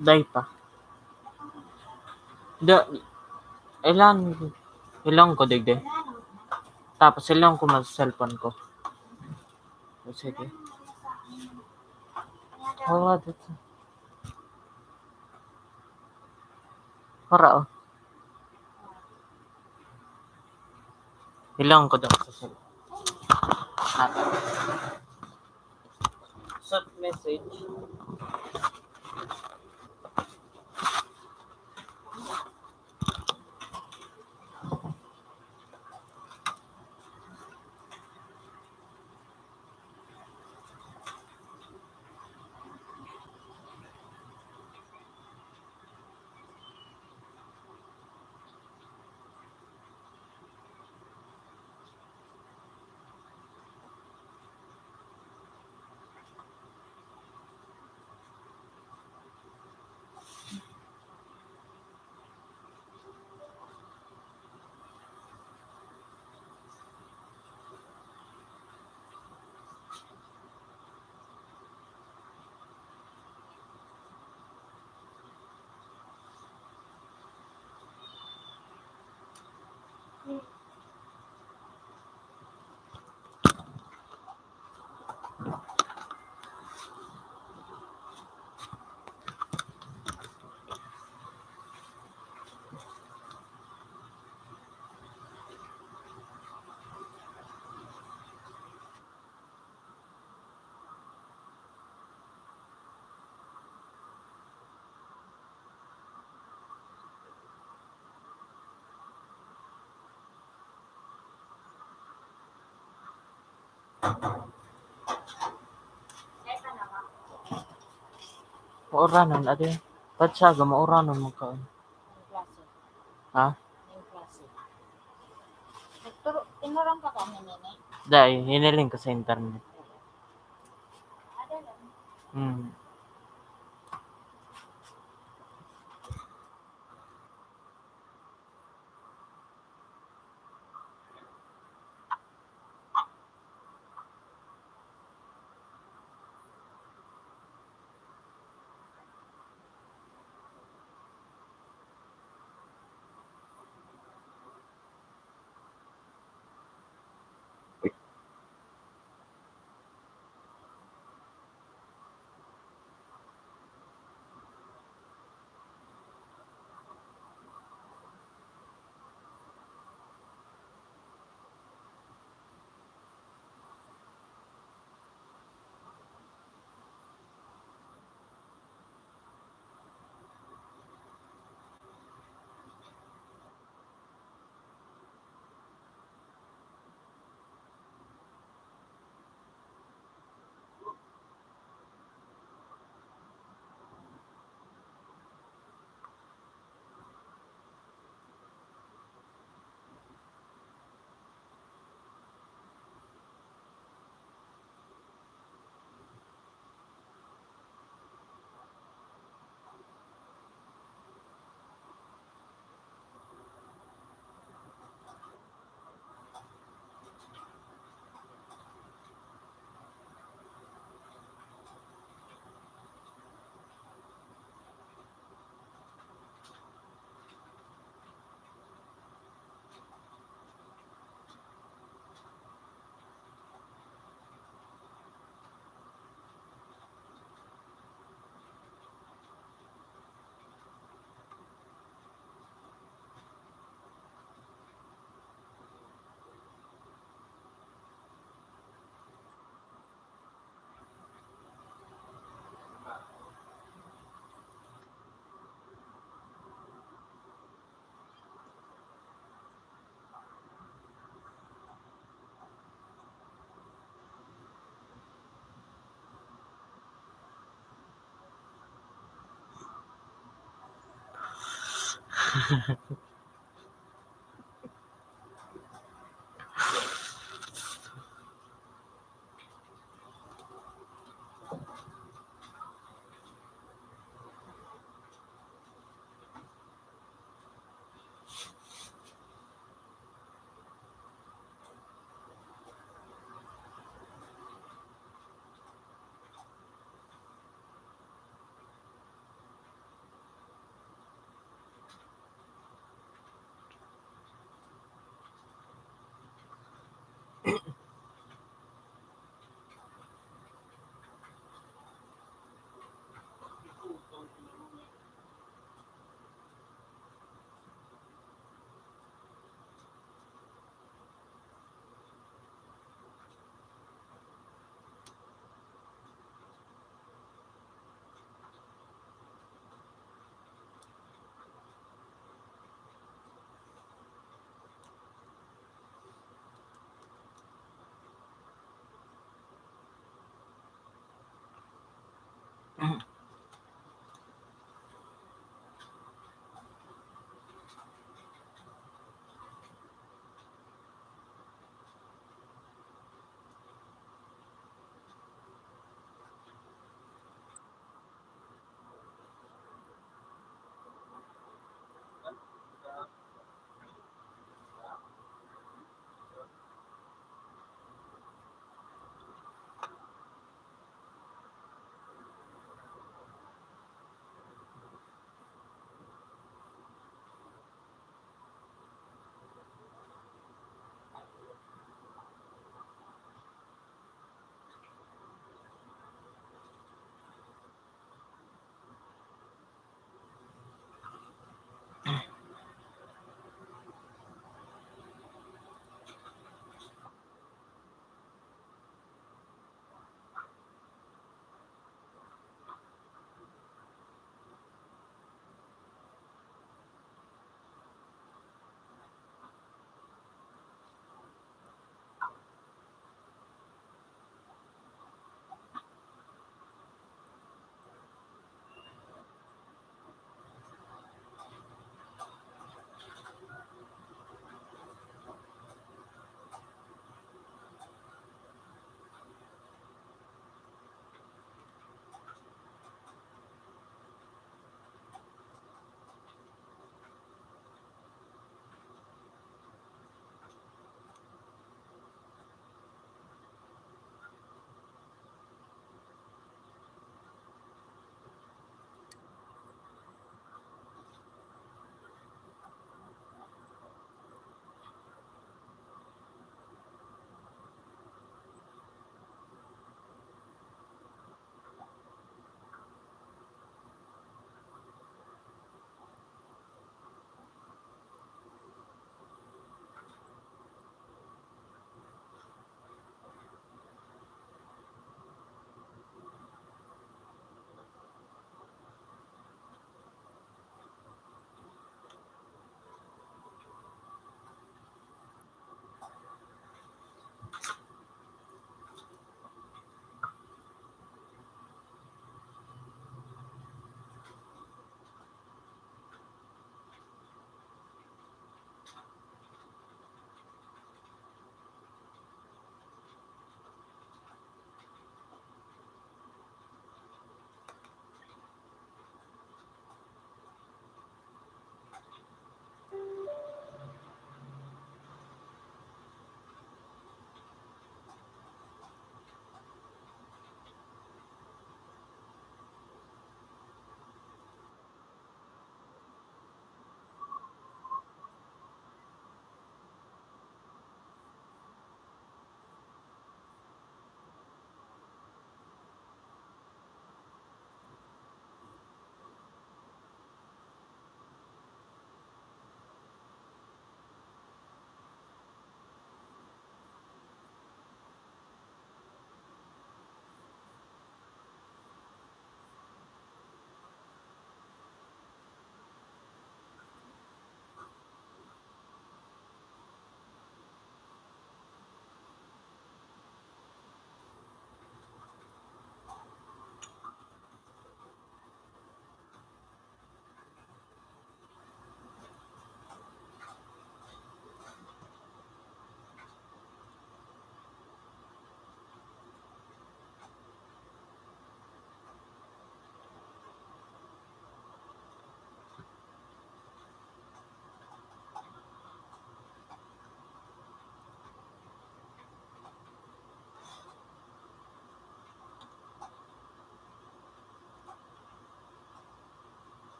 Dai pa. Da, ilan, ilan ko digdi. Tapos ilan ko mas cellphone ko. O, sige. Hawa dito. Para, oh. Ilang ko daw sa cellphone. Ah. Short message. Mauranon, ate. Patsaga, mauranon magkaon. Anong klase? Ha? Anong klase? Nagturo, tinuruan ka kami, Nene? Dai, hiniling ko sa internet. Ada lang. Hmm.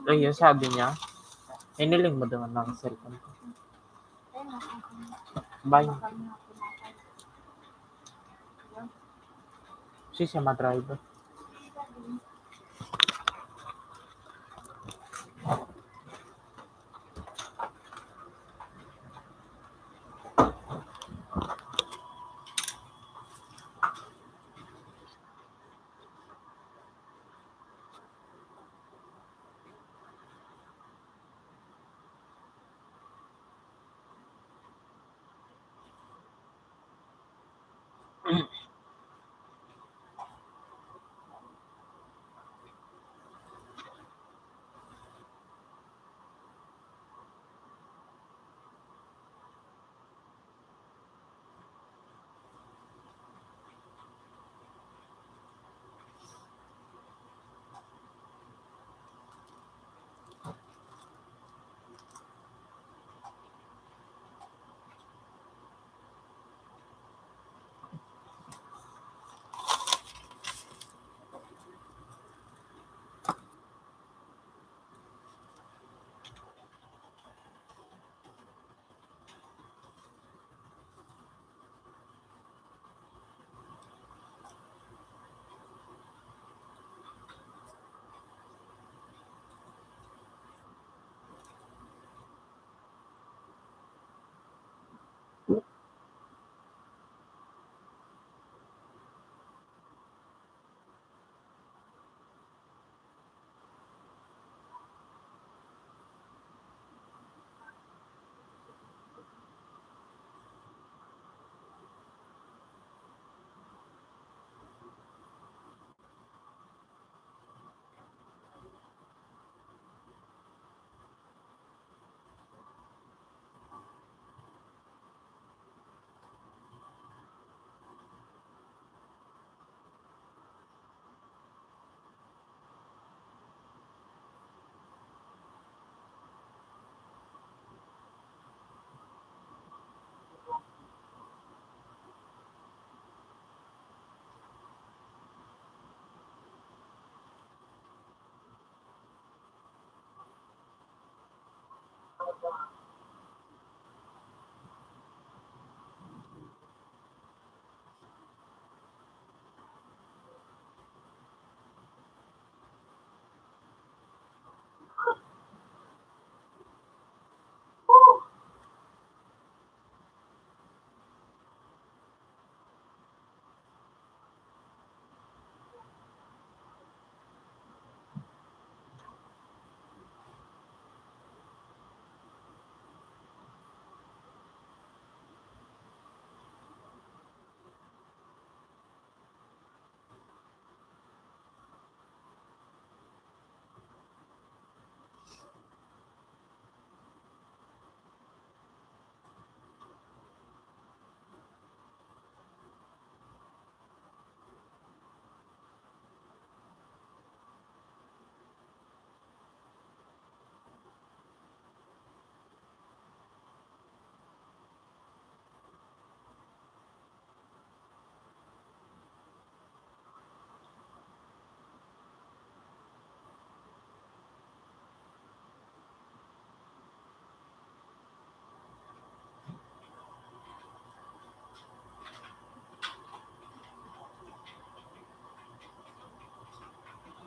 Ayun, sabi niya, "Hiniling mo naman ang cellphone ko." Bye. Si siya ma-driver.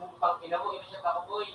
Putang ina mo, ina siya, Takoy.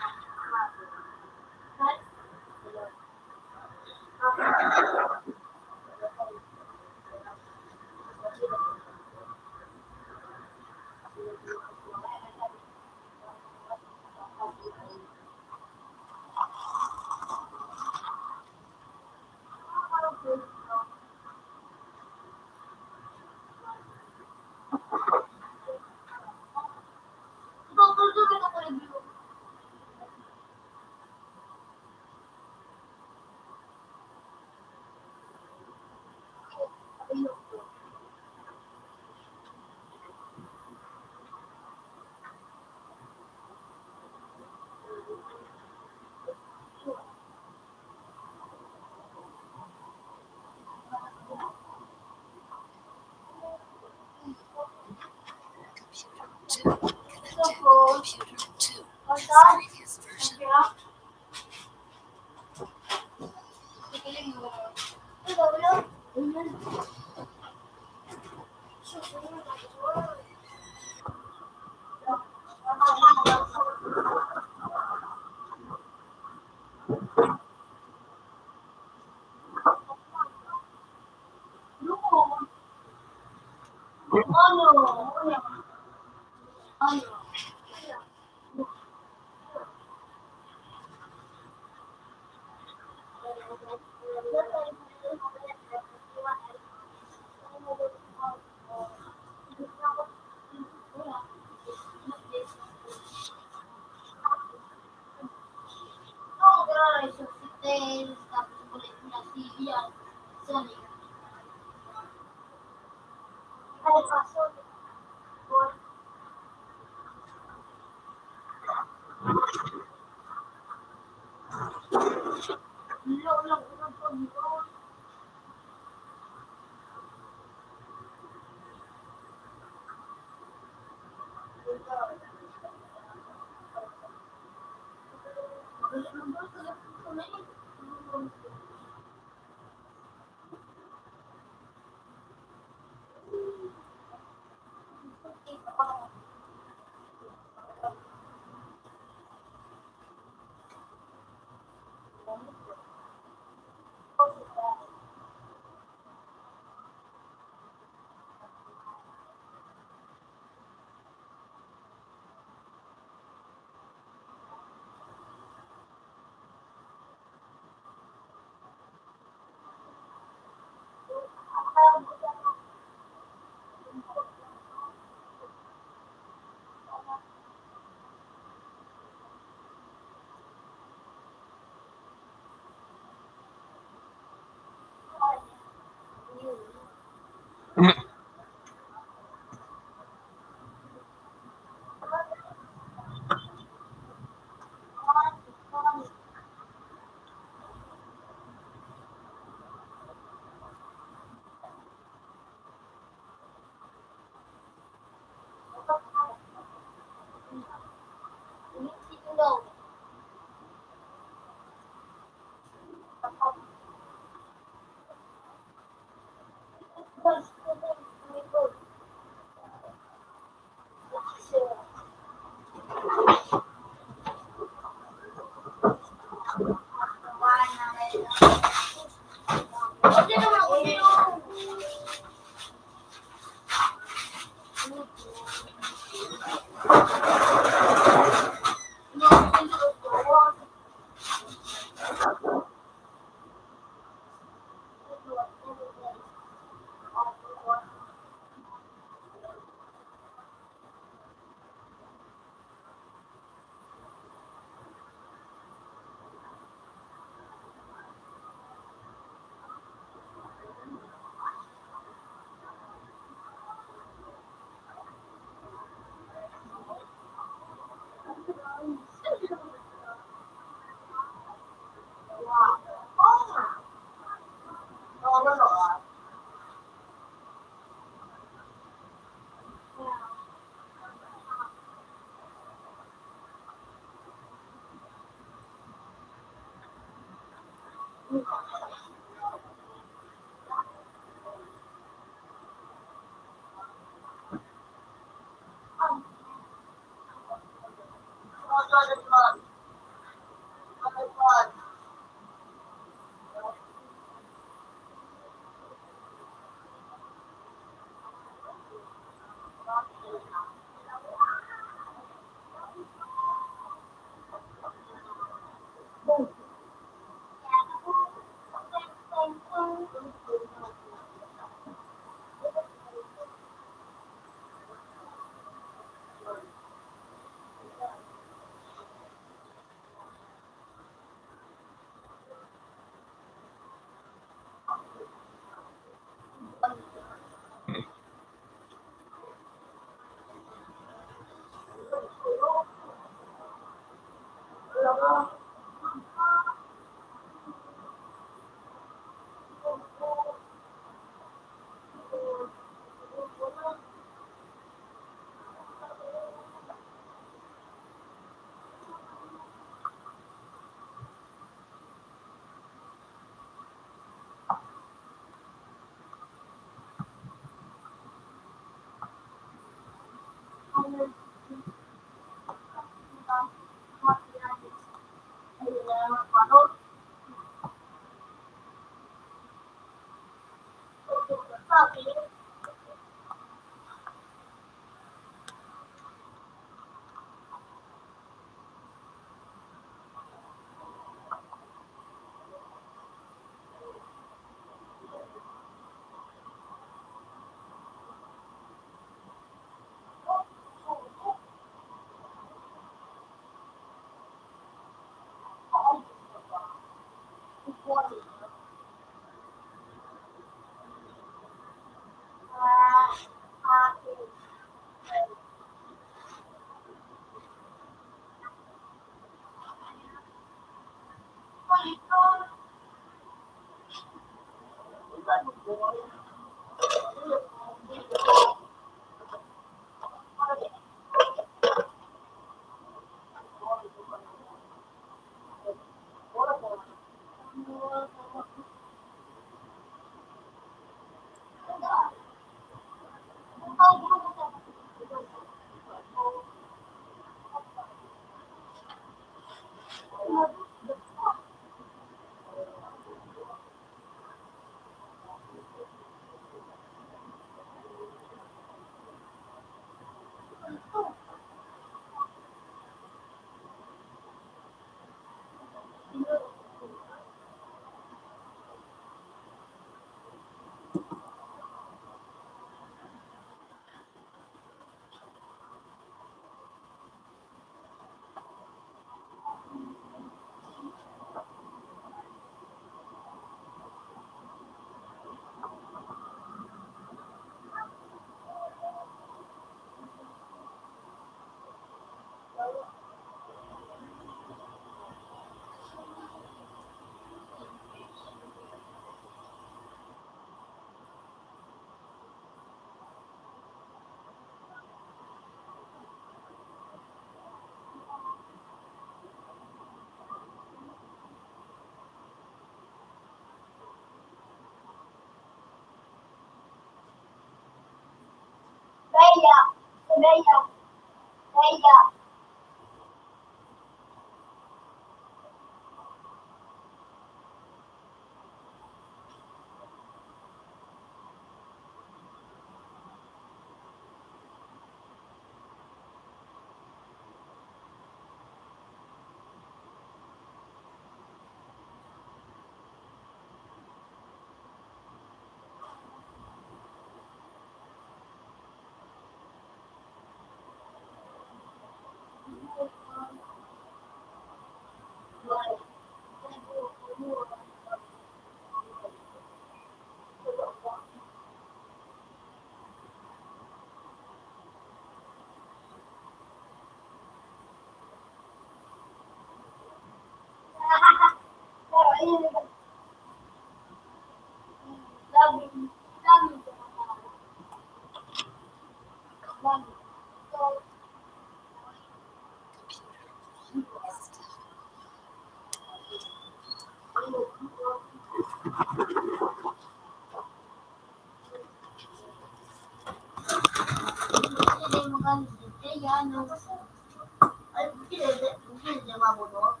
Ay, hindi, hindi, hindi, hindi mabuno.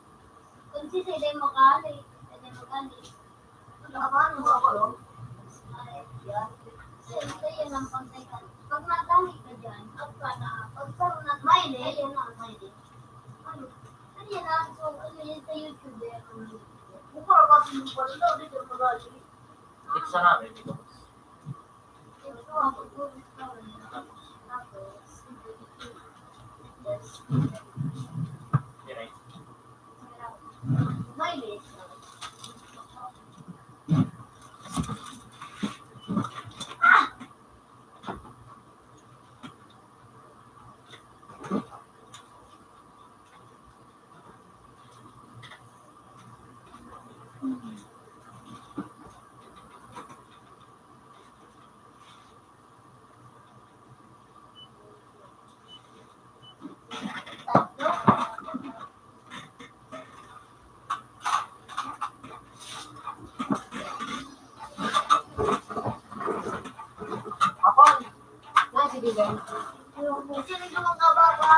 Kung si Sede magali, Sede magali. Ano ba, ano ba ako, no? Ay, yan. Siyempre, yan ang pantay ka. Pag magali ka dyan, pag ka na, pag sarunat, may ne, yan ang may ne. Ano? Ano yan, ah? So, ano yan sa YouTube, eh? Ano yan? Mukha ka, pinupalo daw, di ka magali. It's a rabbit, ito. Ako, nasibigan. Sino yung mga baba?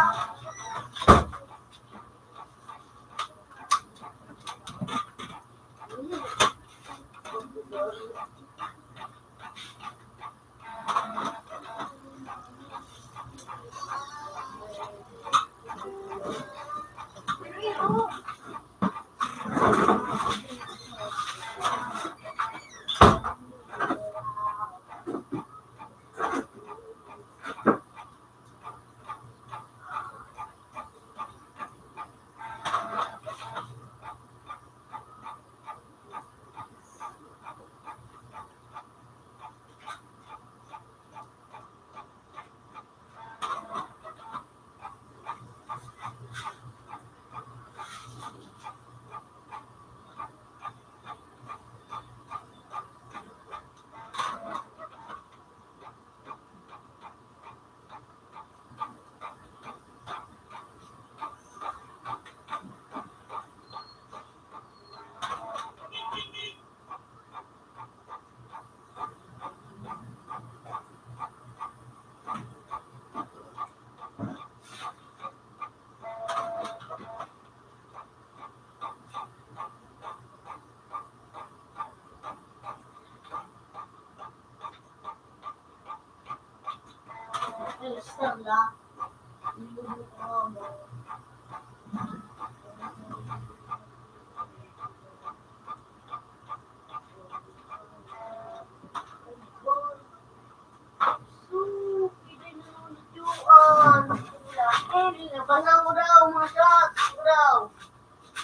Basa mo daw, mga shots. Ikaw daw.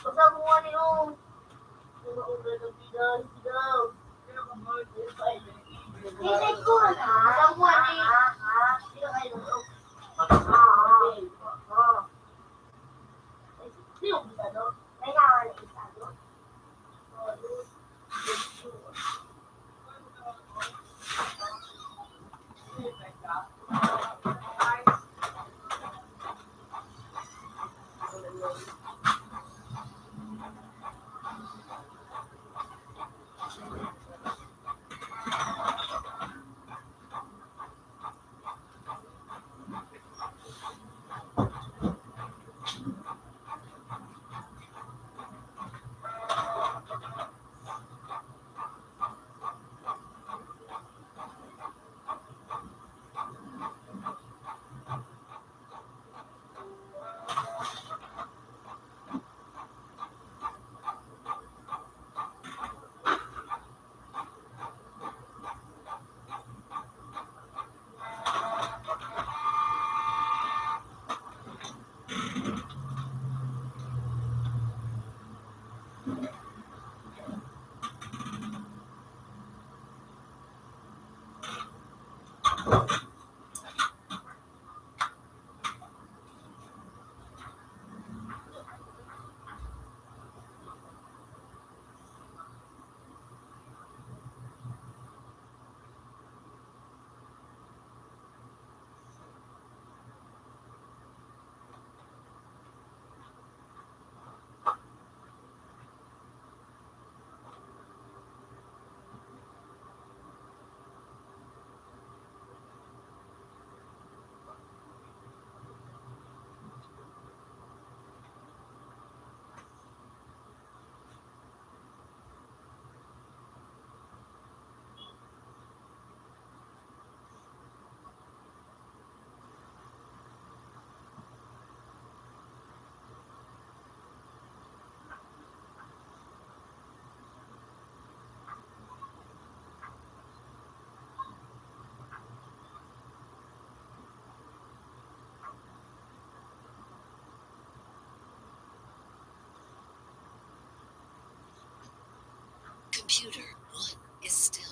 Basa mo nga niyo. Mga obra ng bidan, bidan. Basa mo nga ni. Sino ang bisado? Kailangan na isado. Computer one is still.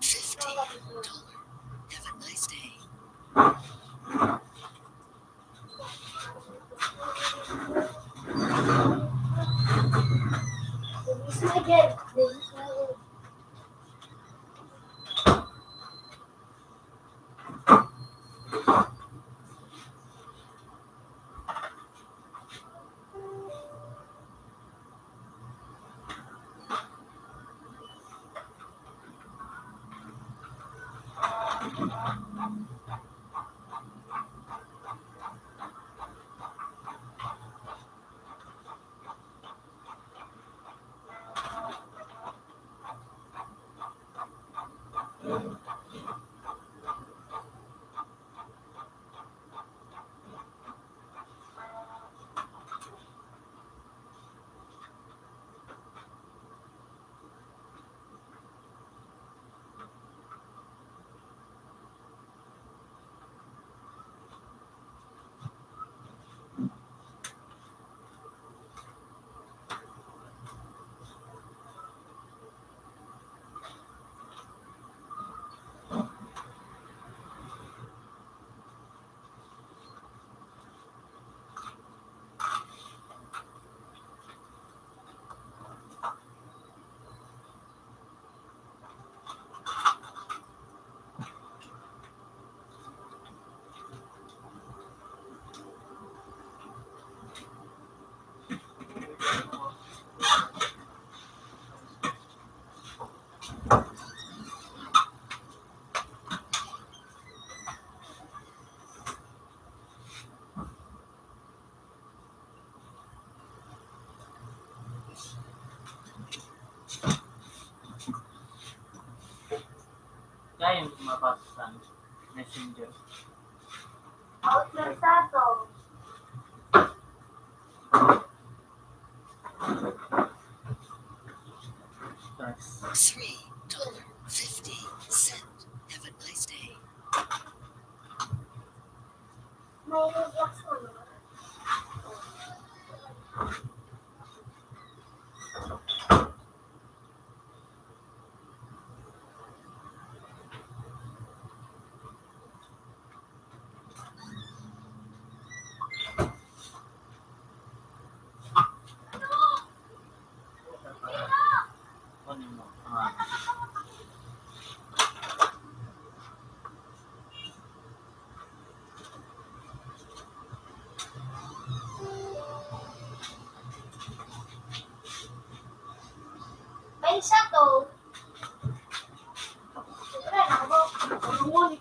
Fifty. Have a nice day. Mabasa sa Messenger. Out na sa to. Thanks. Three dollar fifty cent. Have a nice day. May reflux mo. May isa to. Siyempre, ako, marunong,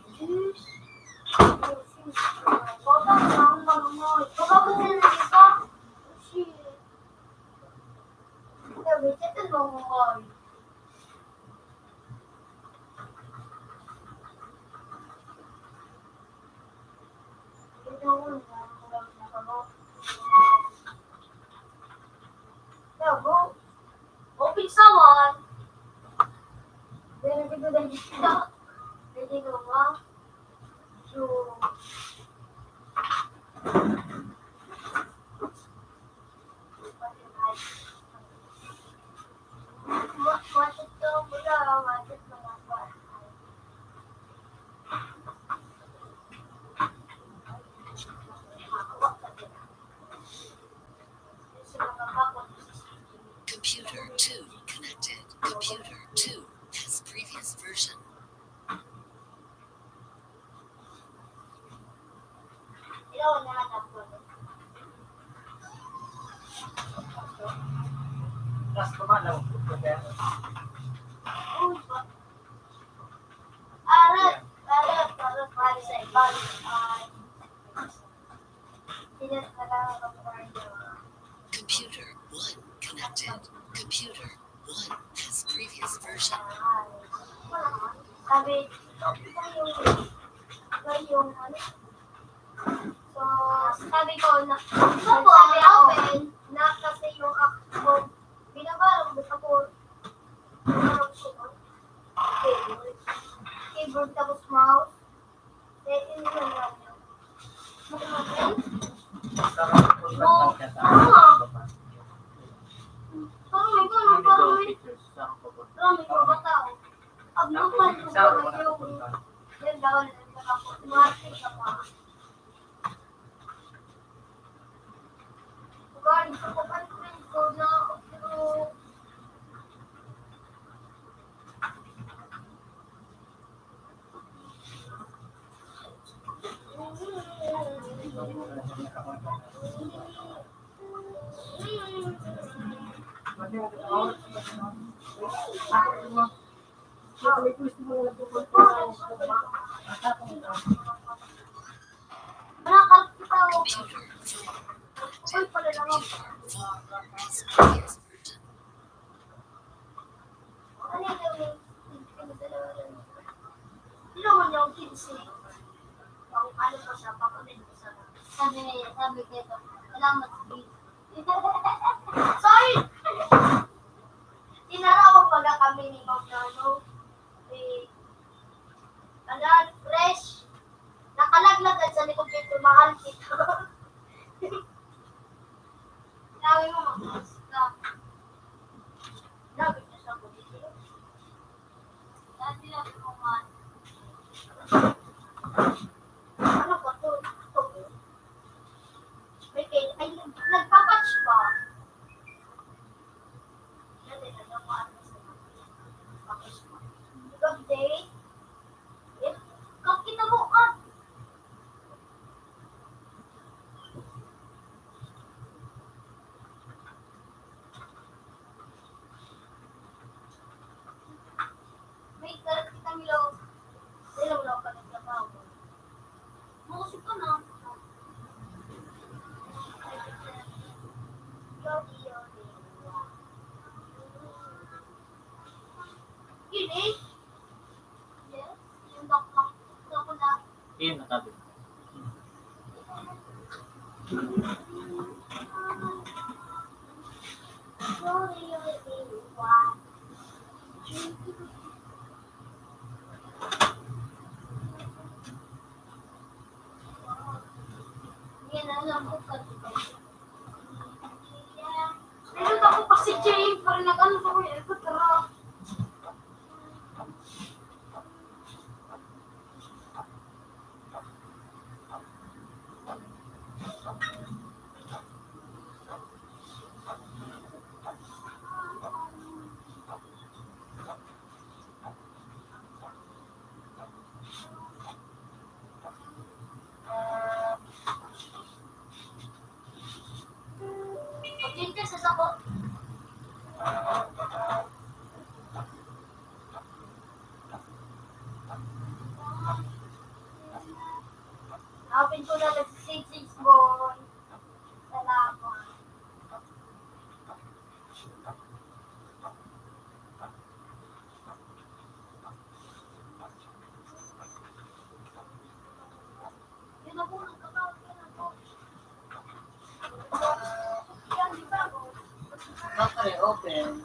eh. Baka ko na isa. Shit. Sabi, "Check mo, Moy." Open someone. Then, Computer two connected. Computer two has previous version. Arat, arat, arat, para sa iba. Computer one connected. Computer one has previous version. Sabi, sabi yung, sabi yung, ano? So, sabi ko na, sabi ako, na kasi yung ako, binabara ko, ako, keyboard, tapos mouse. Eh, yun lang. Parang may gano'n, parang may, parang may mga tao. Abnormal yung mga yung, yan daw, mga artista pa. Guard, sa kapatid ko na, pero Ano yung pinagdalawalan mo? Tinawag niya akong kinse. Kung ano pa siya, pakunin ko sa, sabi, sabi ko ito, "Salamat, Steve." Sorry! Tinarawan pala kami ni Ma'am Nano. Eh, ano, fresh. Nakalaglag at sa likod dito, mahal dito. Sabi mo, mag-post ka. Sabi niya sa police. Sabi lang mo man. Ano ba to? May kay-, ay, nag-, nagpapatch ba? Sabi na lang kung ano sa mga papatch ba. Good day. Eh, kakita mo, ah. May karag kitang ilaw. Ilaw, ilaw pa rin. Yun, nakabi. Pero ako pa si Jane, parang nag-ano pa ko yung airport, pero Pagkita sa sako. Open ko na lang sa six six boy. Salamat. Open.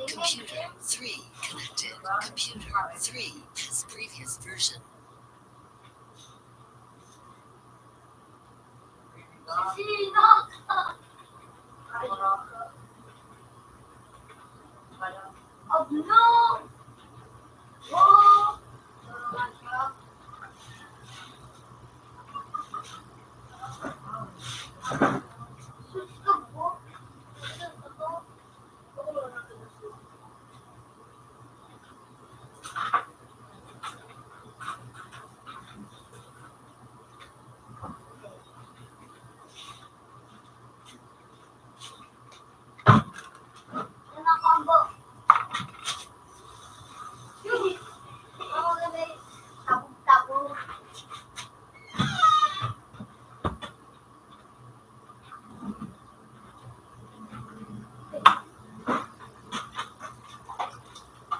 Computer three connected. Computer three has previous version.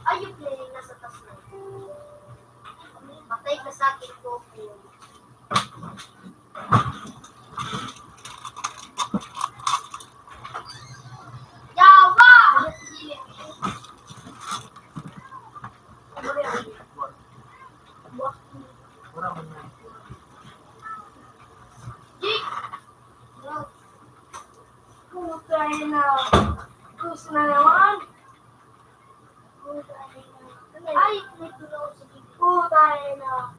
Ayun, play na sa taas na. Patay ka sa akin, Goku. Yawa! Putay na. Gusto na naman. Putay na. Ay, putay na.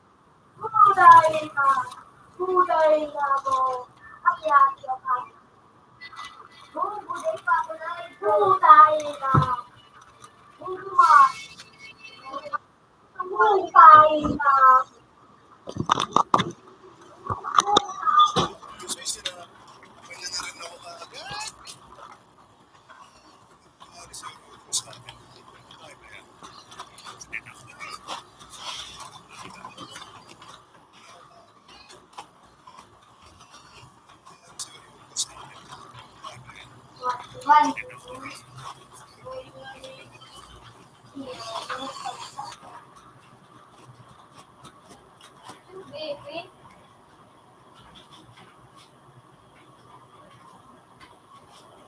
Putay na. Putay na ako. Ay, ay, ay. Putay na. Putay na. Putay na.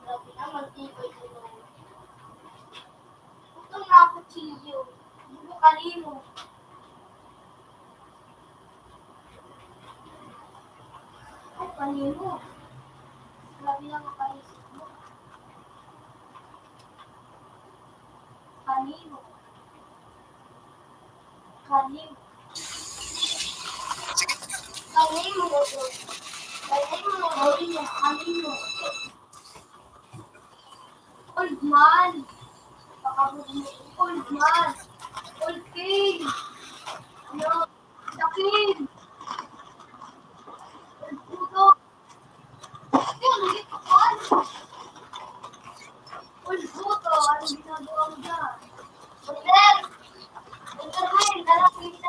Grabe naman, tibay ko. Utang na ako, Chilyo. Bubo kanimo. Ay, kanimo. Grabe naman kayo sa inyo. Kanino? Kanino? Kanino? Kanino? Kanino? Old man. Old man. Old king. Ano? Sakin. Old puto. Yun, hindi ko alam. Old puto, anong ginagawa mo dyan? Old man. Old man, dala ko yung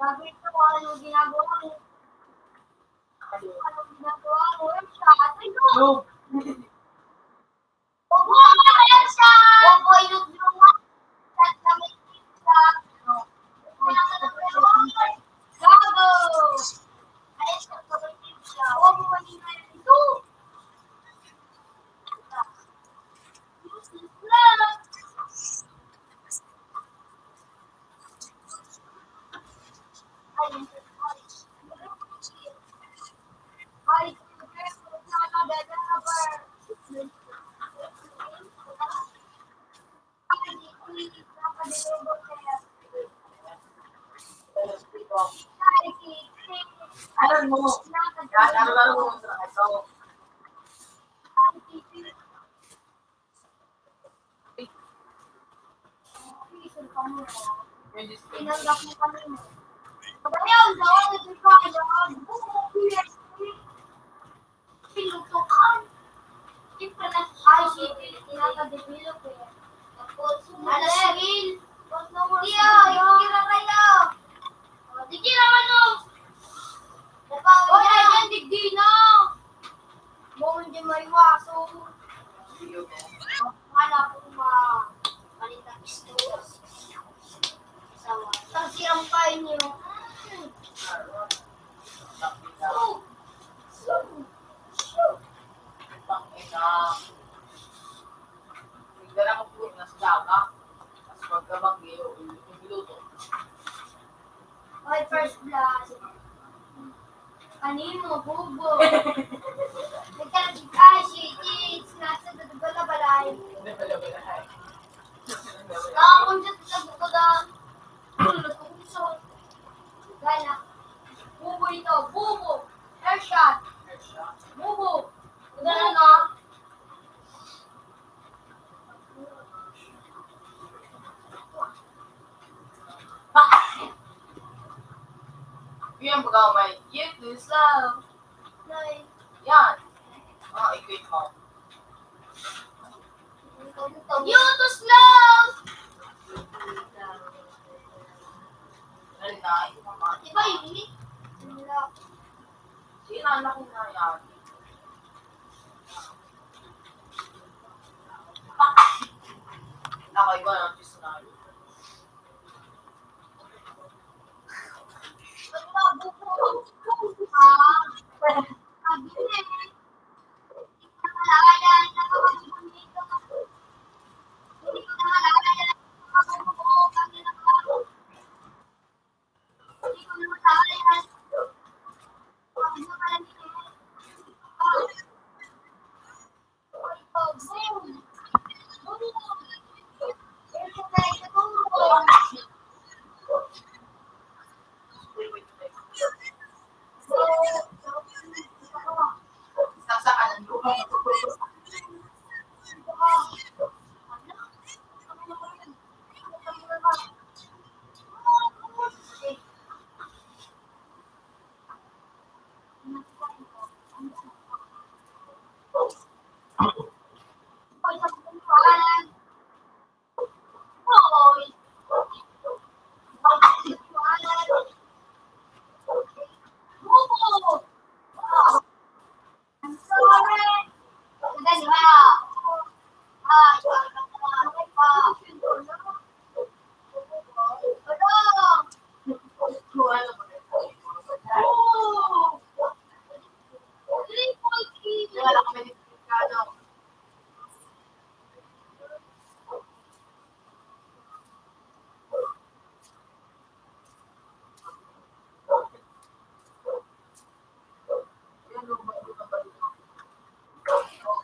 Grabe ito, ano ginagawa mo? Ano ginagawa mo? Tinanggap mo kami mo. Sabayan, daw, ito ka, daw, buko, pinas, pinutukan. Siyempre na, I C T, tinatadevelop eh. Tapos, alas mil. Tapos, no, yeah, yung kira kayo. O, di kira man, no. Oy, ayan, digdi na. Bawal di maiwaso. Wala pong ma-, malita istorya. Sawa. Kasi ang kain niyo. Oy, first blood. Ano mo, bubo? Nagkakit-, ay, shit, it's not sa balay-balay. Tapos sa tagukudan, nagkukuso. Gana. Bubo ito, bubo. Headshot. Bubo. Gana na. Yan, baga may, "You too slow." Nay. Yan. Ah, ikit mo. "You too slow." Dali na, ikit mo. Di ba yun, eh? Wala. Sino ang laki na yan? Nakaiba ng Diyos na.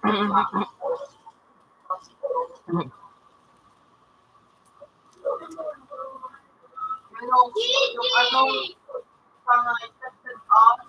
Yung, yung ano, mga excepted on.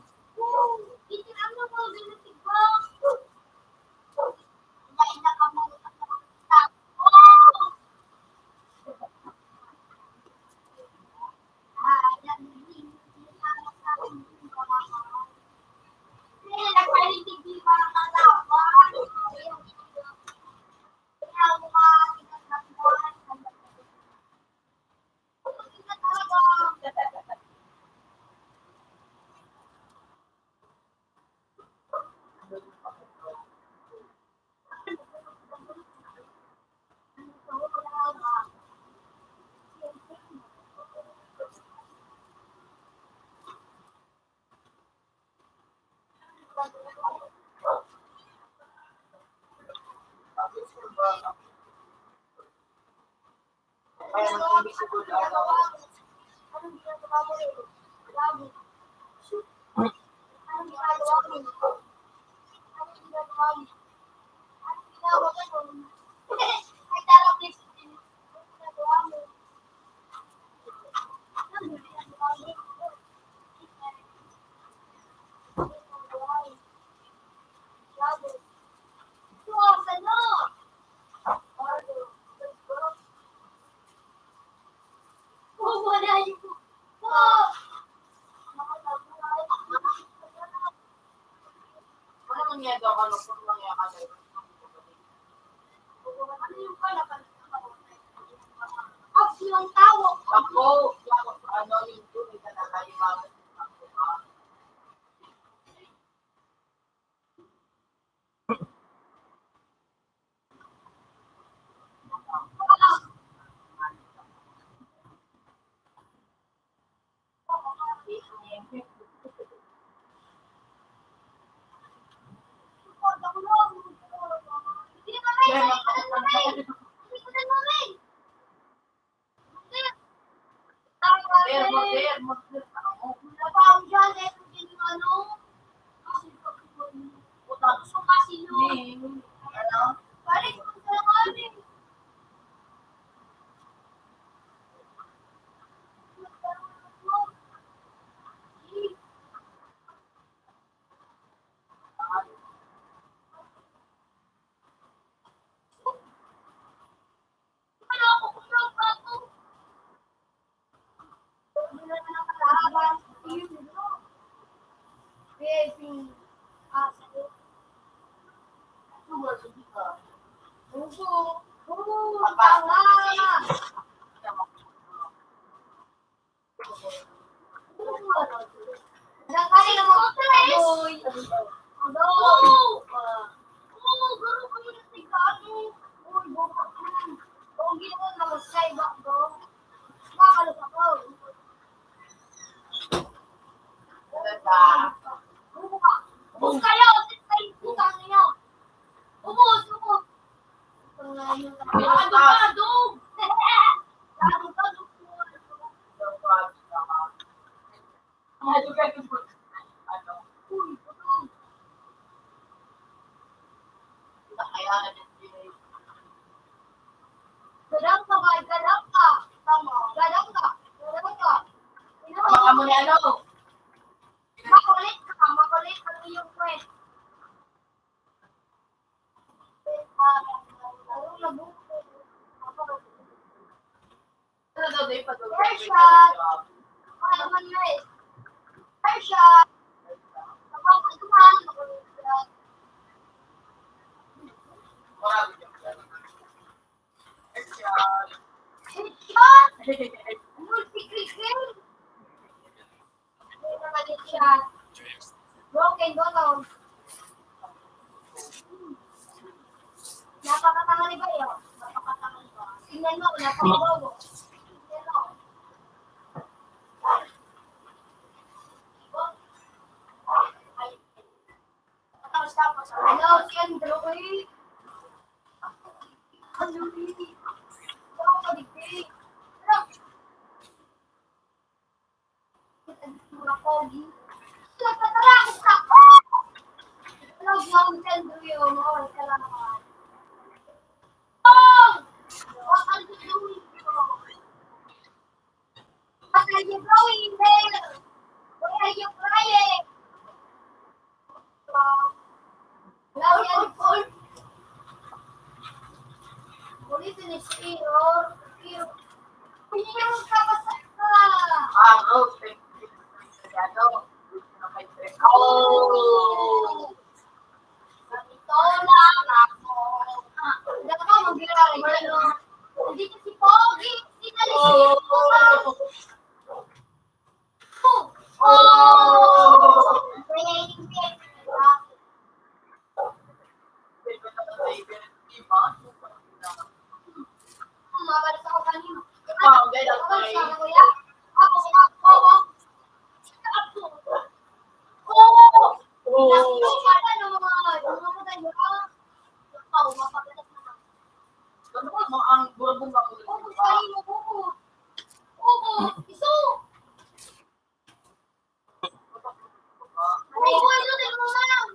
Ubus kayo! Ubus kayo! Putang ina! Ubus! Ubus! Ano ba? Dog! Ano ba? Dog! Ano ba? Uy, putol! Kaya na din. Gadang ka, bay, gadang ka. Tama. Gadang ka. Gadang ka. Ina mo. Baka mo ni ano? Makulit ka, makulit ang iyong kwet. Ang nabuto. Ano daw, day, pa daw? Airshot. Ano man yun? Airshot. Napapatuhan. Marami ka pala. Airshot. Airshot? Multi-click game. Broken bottle. Napakatanga ni Bayo. Napakatanga ni Bayo. Tingnan mo, napakabobo. Tingnan mo. Tapos, tapos, ano, si Andrew, eh. Andrew, eh. Ako, maligpit. Mga pogi. Nagtatrabaho ka. Mountain Dew, oh, salamat. Oh! What are you doing, bro? What are you doing there? Why are you crying? Wala yan, Paul. Ulit ni si Iro. Iro. Iro, kapasa ka. Ah, Rose, thank you. Ano? Oh! Ganito lang ako. Ah, dapat mag-ira, ano? Dito si Pogi, si Talisay, oh. Oh! Oh! Mabalik ako kanina. Mabalik ako, kuya. Ako, ako, ako. Oo! Oo! Nakita ka ng mga, mga matanda. Ikaw, mapagalas naman. Ano ba, mga ang burabong ba? Ubus, kanina, ubus. Ubus, iso. Ay, ano na mo lang?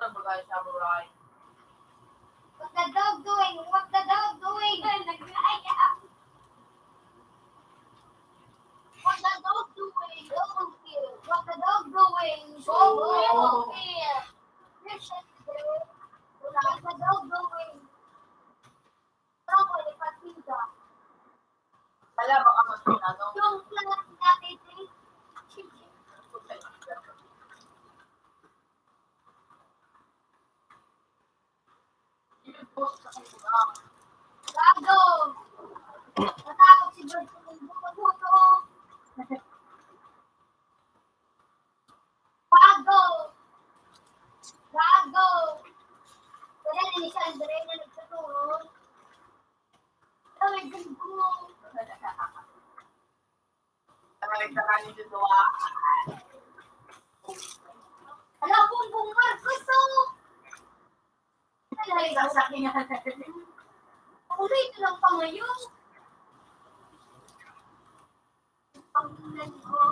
Ano ba, samurai? What the dog doing? What the dog doing? Nag-aaya. What the dog doing? Go here. What the dog doing? Go here. What the dog doing? Wala, baka mas ano. Yung plant natin, eh. Gago! Natakot si George kung buto-buto. Gago! Gago! Wala na ni Sandra na nagtuturo. Ay, gago! Ay, gago! Ala, Bongbong Marcos, oh! Ay, ay, sasakyan. Ulit lang pa ngayon. Ang ina ko.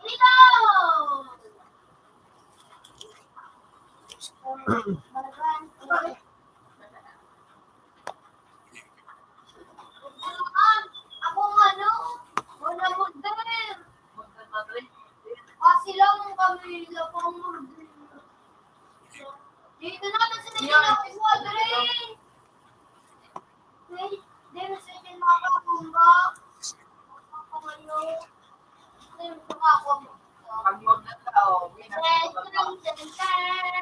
Ito! Ako ang ano, wala model. Ah, sila ang kami, lapang model. Dito na, nasa na yung squadron. Wait, di na sa yung mga kabumba. Ako ngayon. Ayun, ako. Pag model ka, oh, win na. Yes, yes, yes.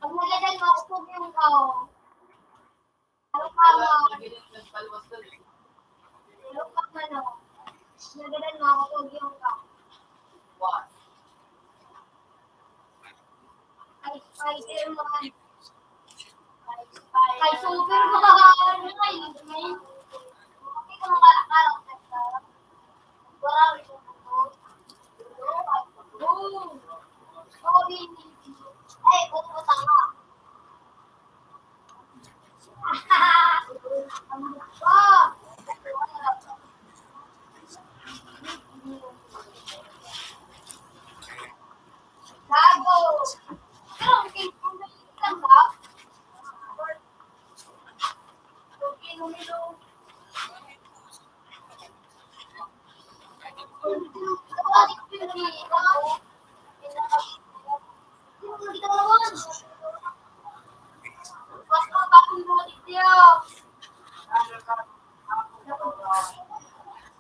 Pag nagadan mo, usog yung kao. Ano ka mo? Ano ka mo, no? Nagadan mo, usog yung kao. Ay, Spider-Man. Ay, Superman! Ay, hindi ko makakaraw na siya. Wala, oh. Ay, pupunta nga. Ang mukha. Gago! Pero ang cellphone na yung ilang ba? Ang inom nito. Basta bakit mo, Tito?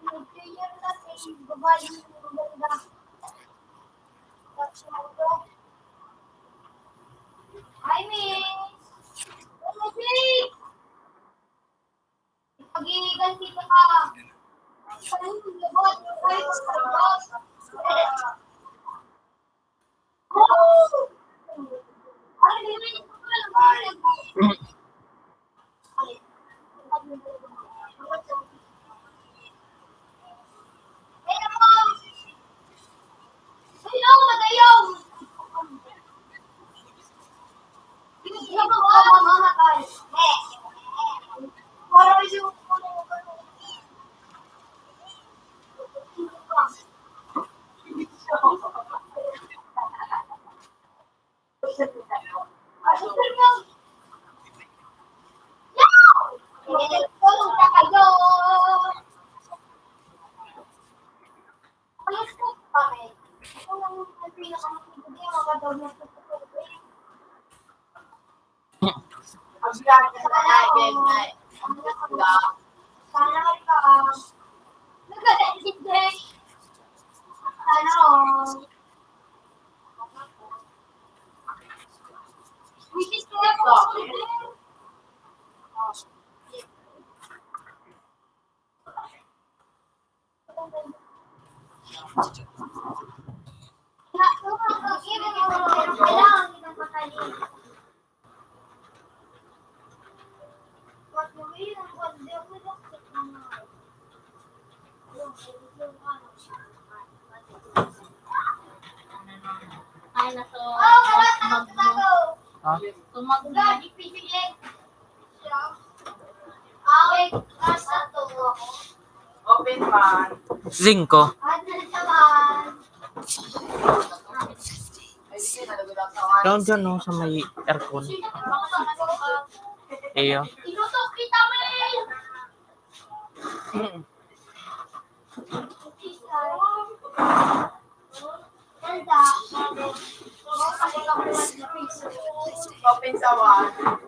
Nag-clear na si babae yung maganda. Hi, Miss! Ano, Miss? Pag-iigan kita ka. Ay, labot. Ay, labot. Ay, nato. Tumag mo. Ha? Tumag mo. Open man. Singko. Down dyan, no, sa may aircon. Iyo. Open sa one.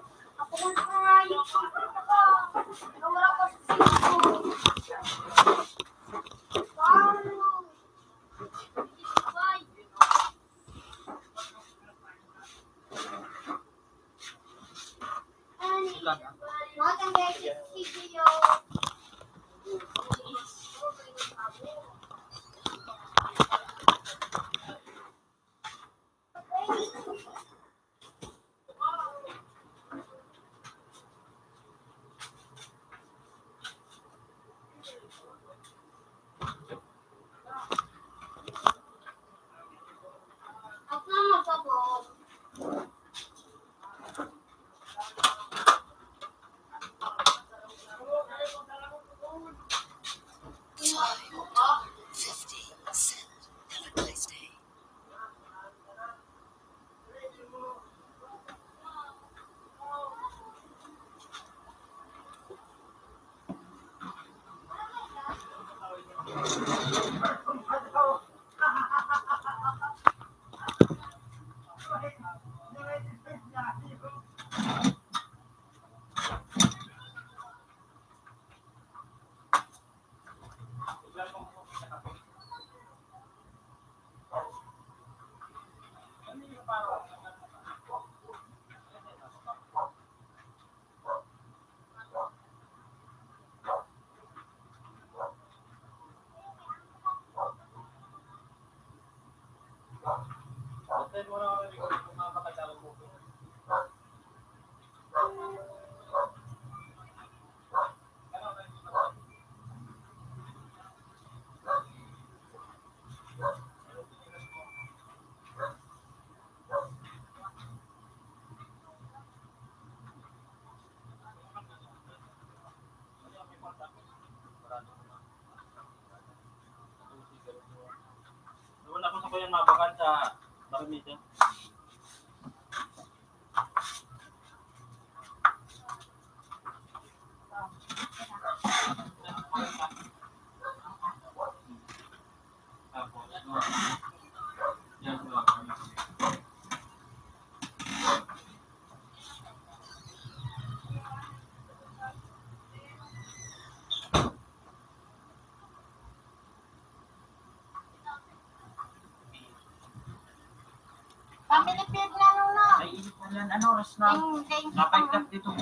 Family feud na, Nona. Ay, init na yan. Ano oras na? Yung, yung, napay ka dito.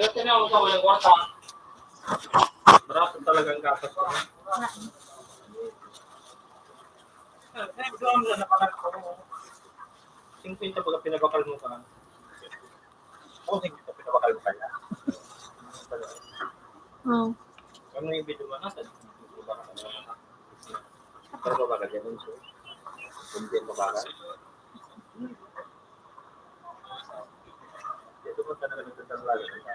Pero tinawag ka, walang kwarta. Barato talagang gatas ko. Ay, gusto mo na napakat ko. Singkwenta baga pinabakal mo ka. Oo, singkwenta pinabakal mo ka na. Oh. Ano yung video mo natin? Pero babagal yan, so. Hindi yan babagal. Ito po talaga nagtatanglagan.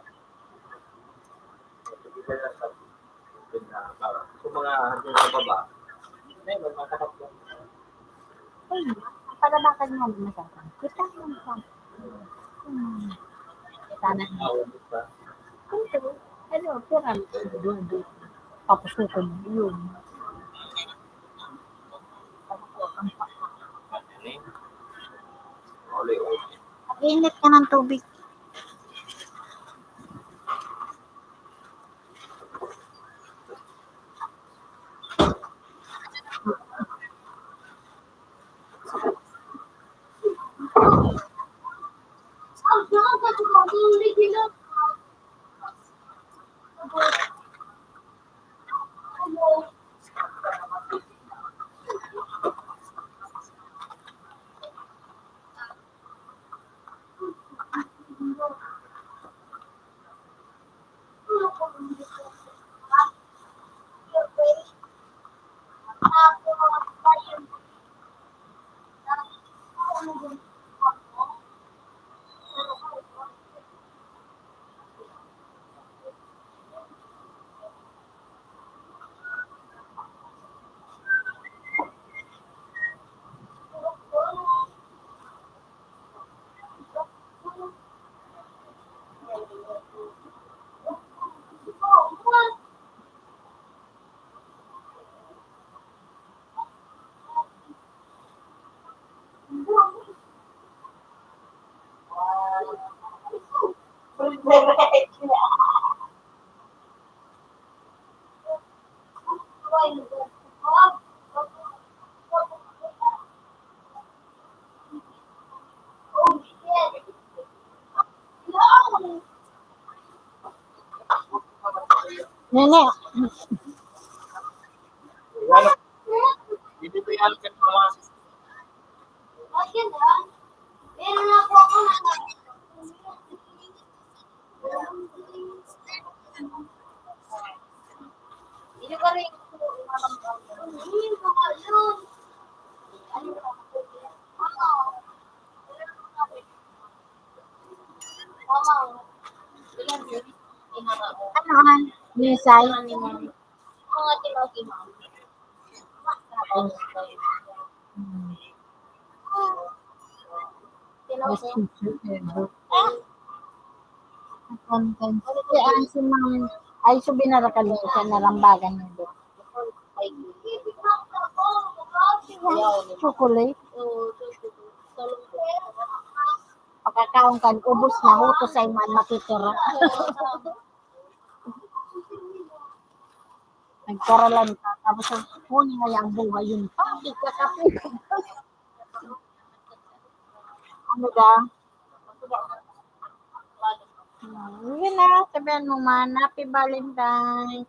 Kung mga hanggang sa baba, may mga takap lang. Ay, palabakan nga naman sa akin. Kita mo sa. Hmm. Sana nga. Ito, ano, pero ano, doon, doon. Tapos ko kung yun. Init ka ng tubig. Nene. Hindi ko yan, Ano, han? Misay? Content. Ay, si Ma'am, ay, si Binarakalin ko siya, narambagan niya doon. Chocolate. Pagkakaon kan, ubos na, hutos ay man matitira. Nagkaralan ka, tapos ang huni nga yung buhay yun. Pati ka kape. Ano daw? Hmm, yun na, sabihan mo man, Happy Valentine.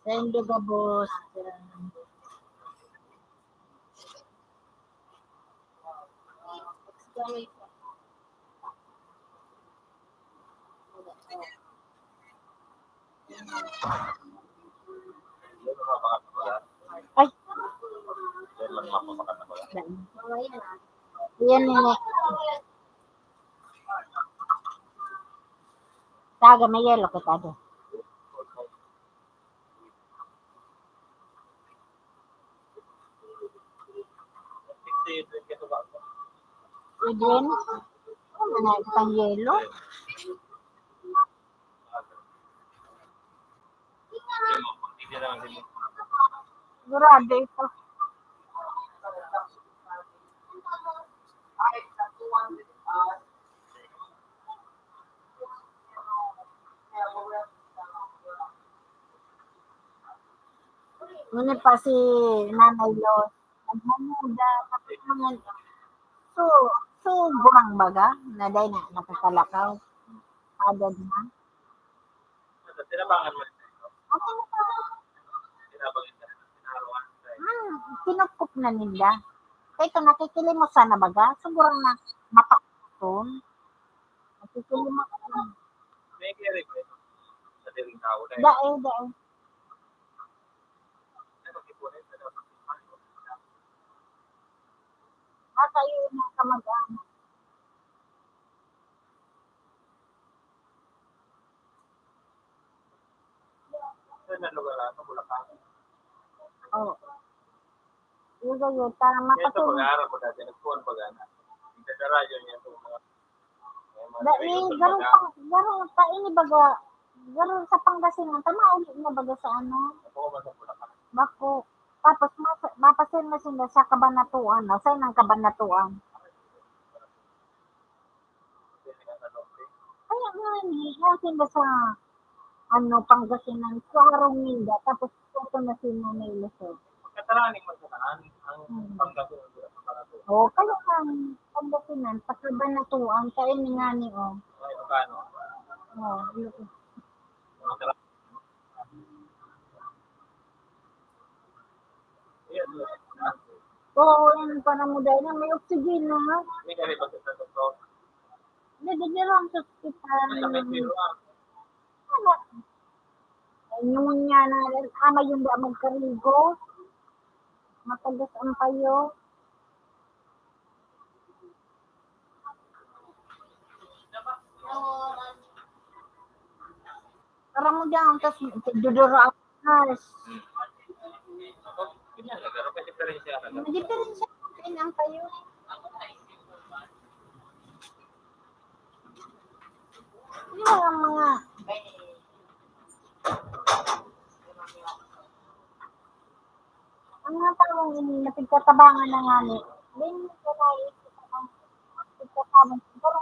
Sendo gabos. Ay. Yan, ini. Taga, may yelo kita do. Edwin, ano na itang yelo? Grabe ito. Ngunit pa si Nanay Lo, nagmumuda, tapos mga, so, so, gumang baga, na dahil na, nakakalakaw. Agad na. Tinabangan mo rin. Ano pa? Tinabangan ka. Tinaruan ka. Hmm, kinupkop na ninda. Kaya ito, nakikilimos sana baga. Siguro na mapakton. Nakikilimos na. May kaya rin ba ito? Sa diring tao na yun. Dai, dai. Matayo na kamag-anak. Saan na lugar, ano, Bulacan? Oo. Yun, yun, yun. Tama. Kaya ito, kasi pag-aaral ko dati, nagkuhan pag-anak. Nagdadarayo niya itong mga, may mga dai, seryoso garo baga. Pa, garo pa, ini baga, garo sa Pangasinan, tama, uli na baga sa ano? Ako, ba sa Bulacan? Bako. Tapos, mas, mapasin na sila sa Kabanatuan, no? Sa inang Kabanatuan. Kaya nga, eh, yakin ba sa, ano, Pangasinan, sa harong ninda, tapos ito na si Nanay Luzon. Pagkataraning magkatahan, ang Hmm. Pangasinan, wala pa pala to. Oo, kaya nga, Pangasinan, sa Kabanatuan, sa ini nga ni, oh. Ay, magkano? Oh, yun. Mga tara-, Oo, yan, para mo dahil na may oxygen na. Hindi kami pagkakataon. Hindi, di nila ang hospital. Ay, sakit yun, ah. Ano? Ay, pneumonia na, ama yung da magkarigo. Matagas ang payo. Para mo dyan, tas duduro ang nas. May diferensya din ang kayo. Yun ang mga Ang mga taong ini napigtatabangan na ngani, din ko naisip ang pigtatabangan. Siguro,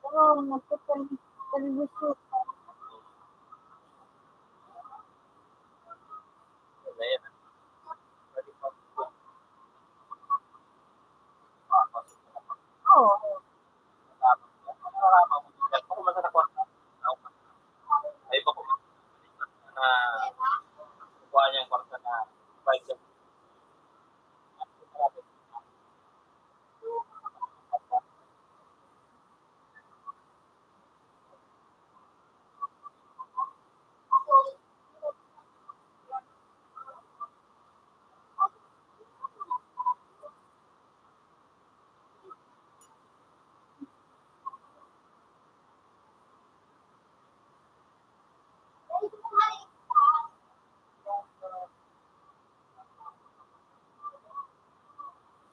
siguro, nagtitransition pa. Oo. Ay, bako na kuha niyang kwarta na bike.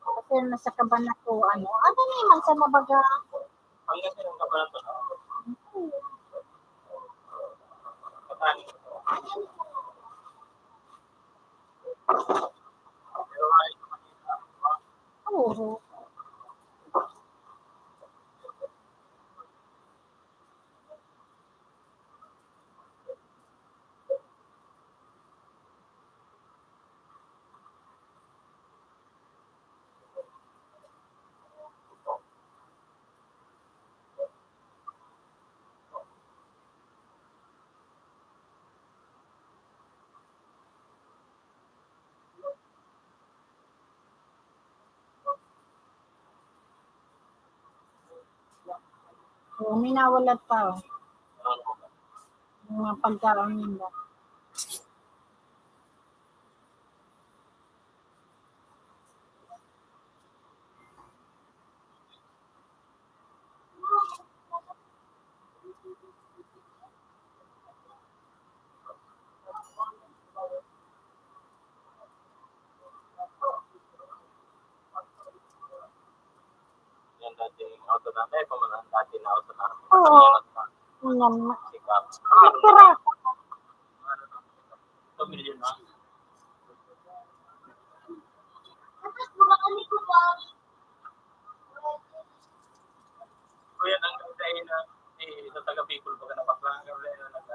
Kasi nasa Kabanatuan, ano? Ano ni man sa nabaga? Pangasinan, Kabanatuan. Hmm. Patani. Oo. Oo, may nawalat pa, oh. Yung mga pagkaon nila. Yan dati yung auto na, eh, pamanaan dati na auto na. Oo. Yan na. Sikap. Pira. Pamilya na. Kuya, ang ganda eh na, eh, sa taga Bicol, baga na bakla, ang ganda eh na nag-,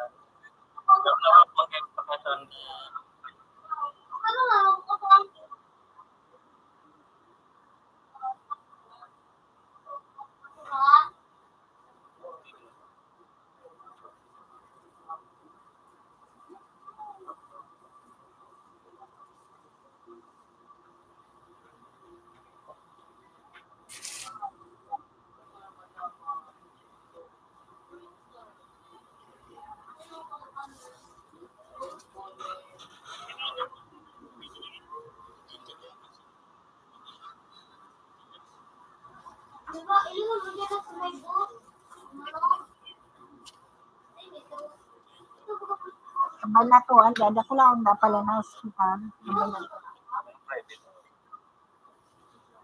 Kabanatuan, dada ko lang ang napala ng ospital. Kabanatuan.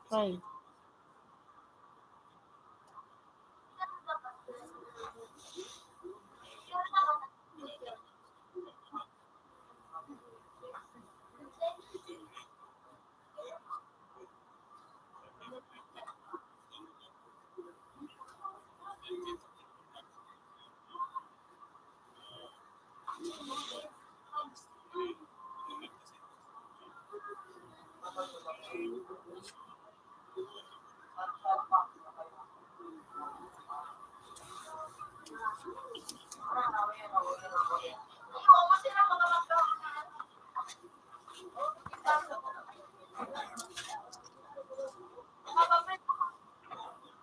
Okay.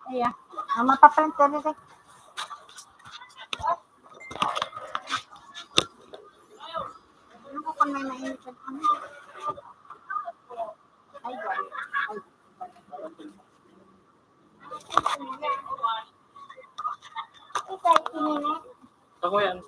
Iya. Ah, mapaprint ka dito. Ano ko kung may mainit na ano? Ay, ay. Ako yan.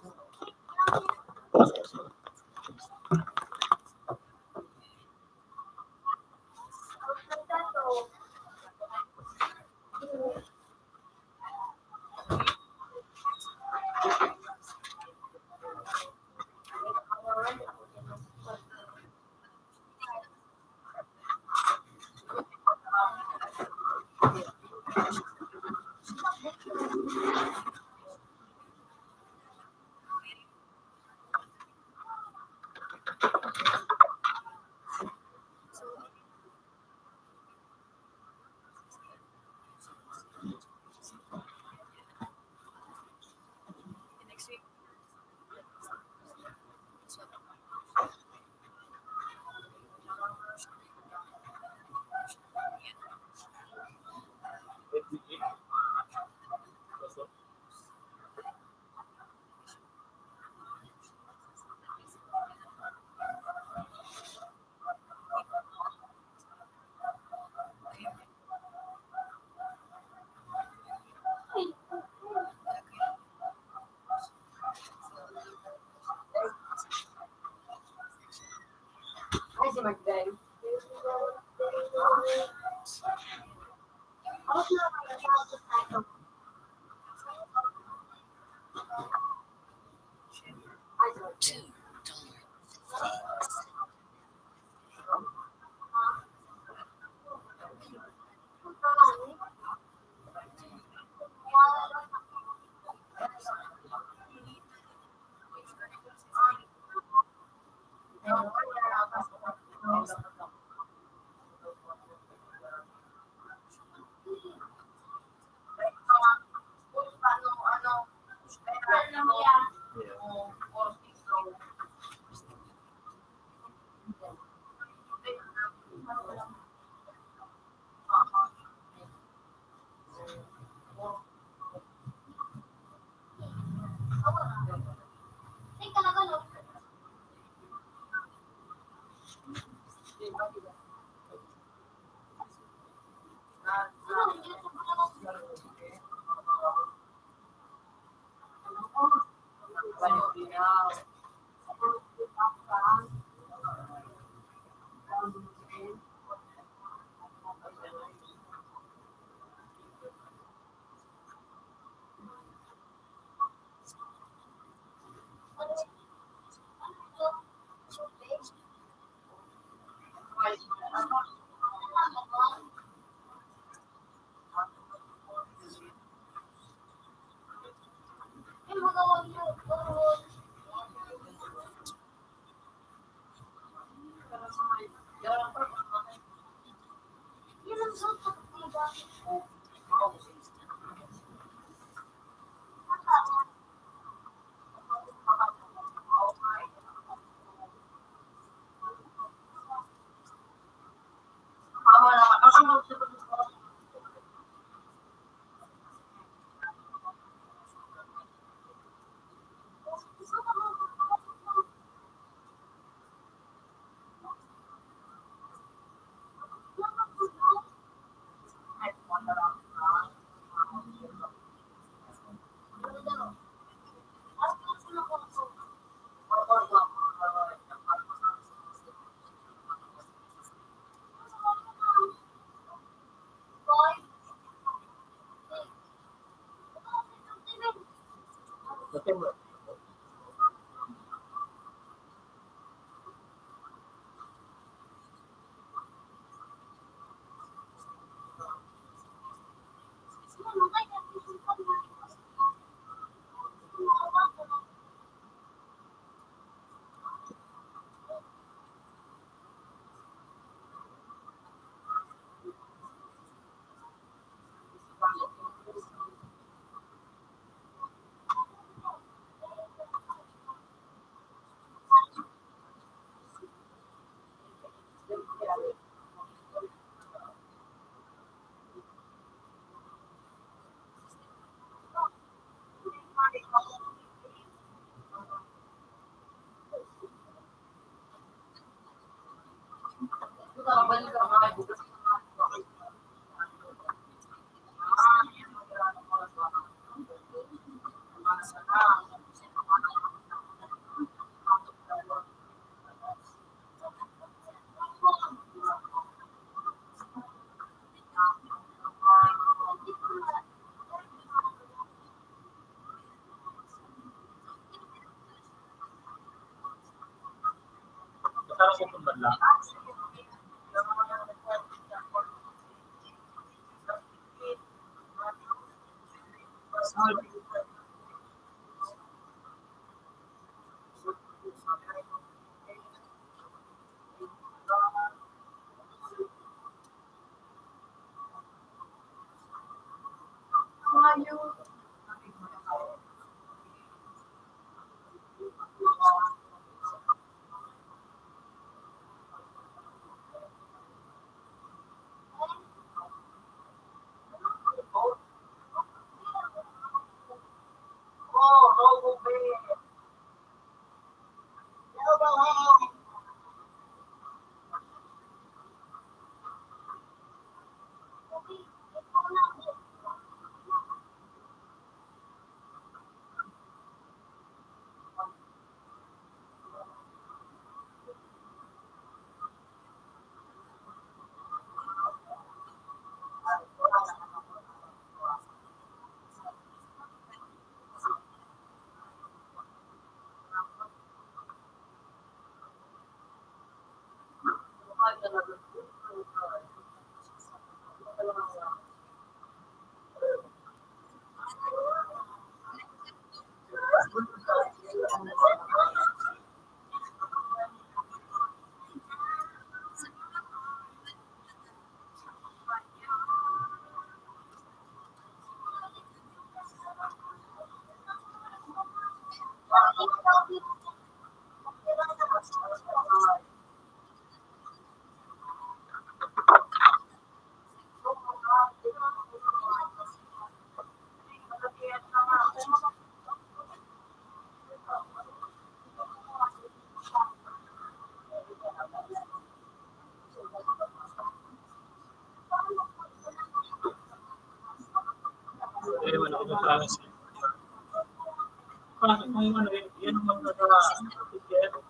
Kung ano, yun, yun ang mga nasa Facebook.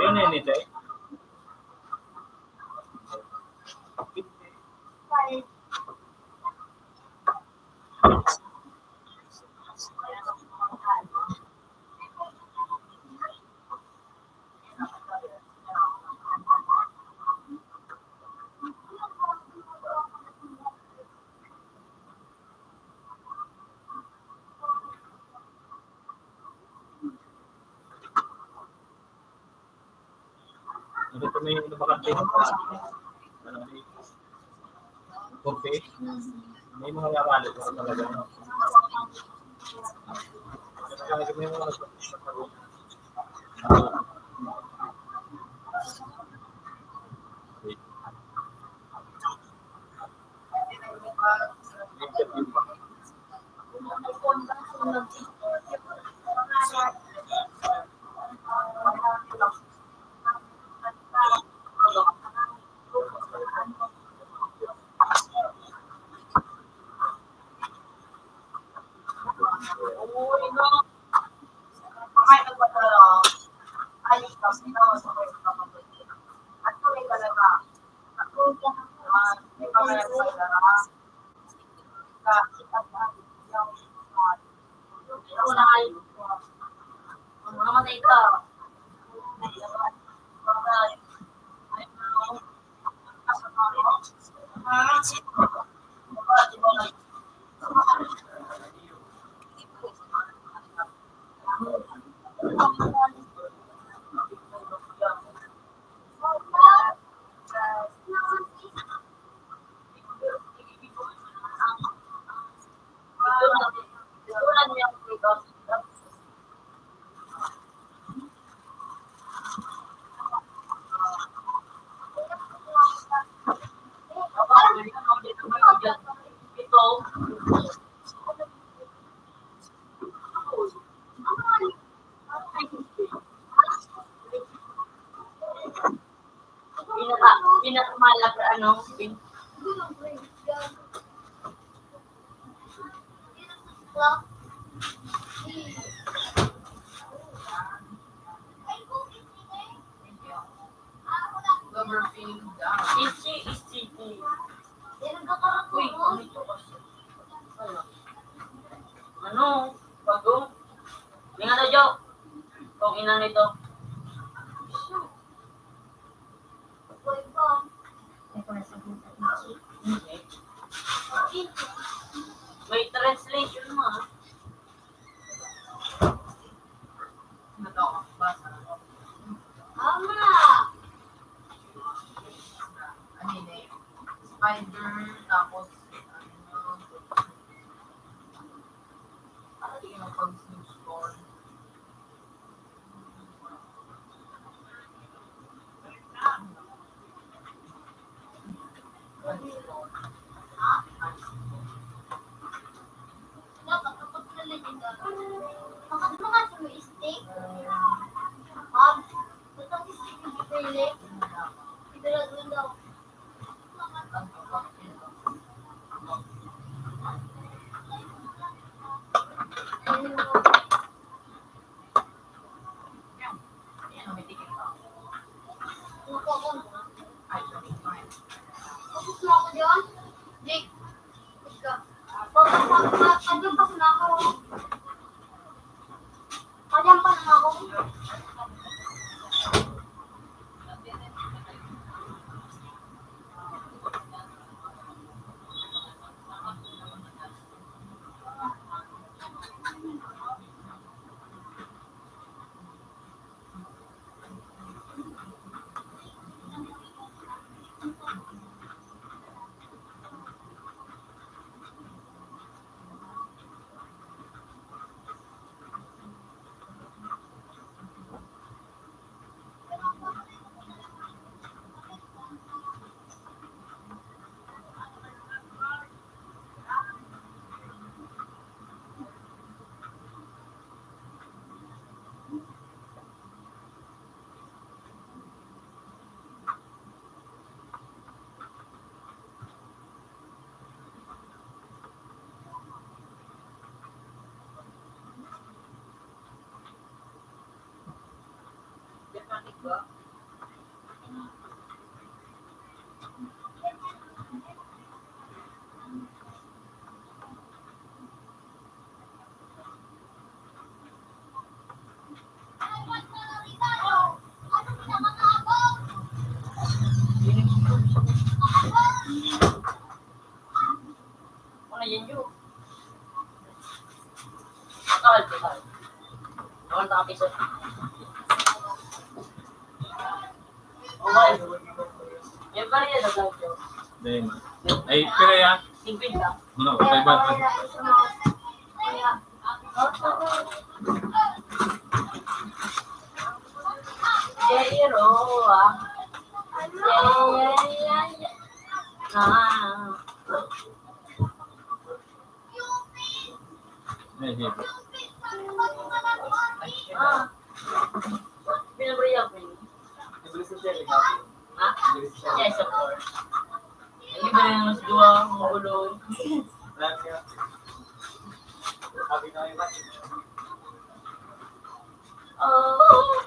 Yun, yun, ito eh. Ano ito, may ano ba kasi? Ano, may kursi? May mga lalalo ko talaga, no? Talaga may mga Pinaka, pinakamalak, ano, pin- Cloverfield, ah. Itchy, itchy. Uy, ano ito kasi? Ano? Ano? Bago? May ano, Jo? Kung ina nito. May translation mo, ah. Ano to? Basa. Ama! Ano yun eh? Spider, tapos, ano, ano yung pag-snooze ko? Ano yan yun? Total, total. Naman taka piso. Okay. Yan pa rin yan, total. Dahil ma-, ay, pira yan? Singkwenta. No, five hundred. Zero, ah. Ah. Ay, sige. Ah. Pinabriya ko yun. Ha? Yes, of course. Hindi ba yung mas duwa ang ulo? Oh.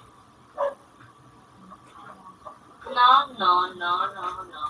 No, no, no, no, no.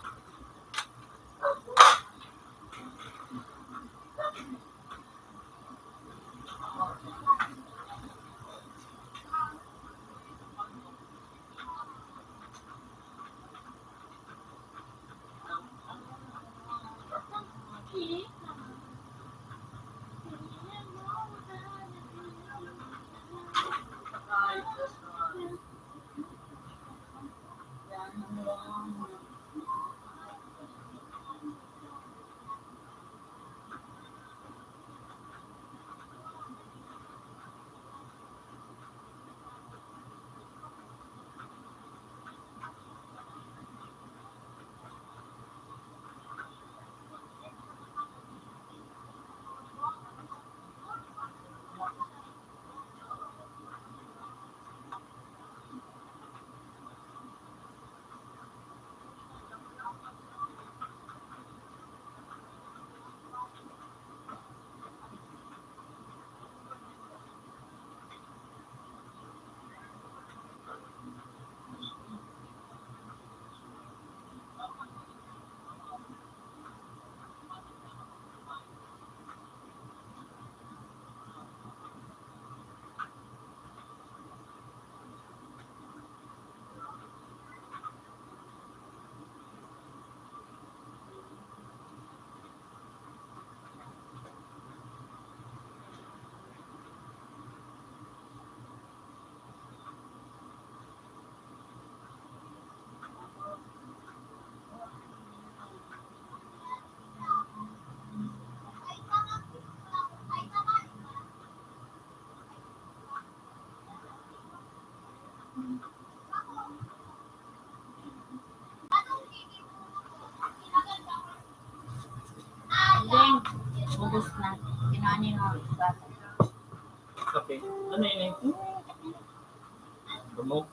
Deng, ubos na. Kinuha niya yung mga bata. Kape. Ano yun eh? Gamot.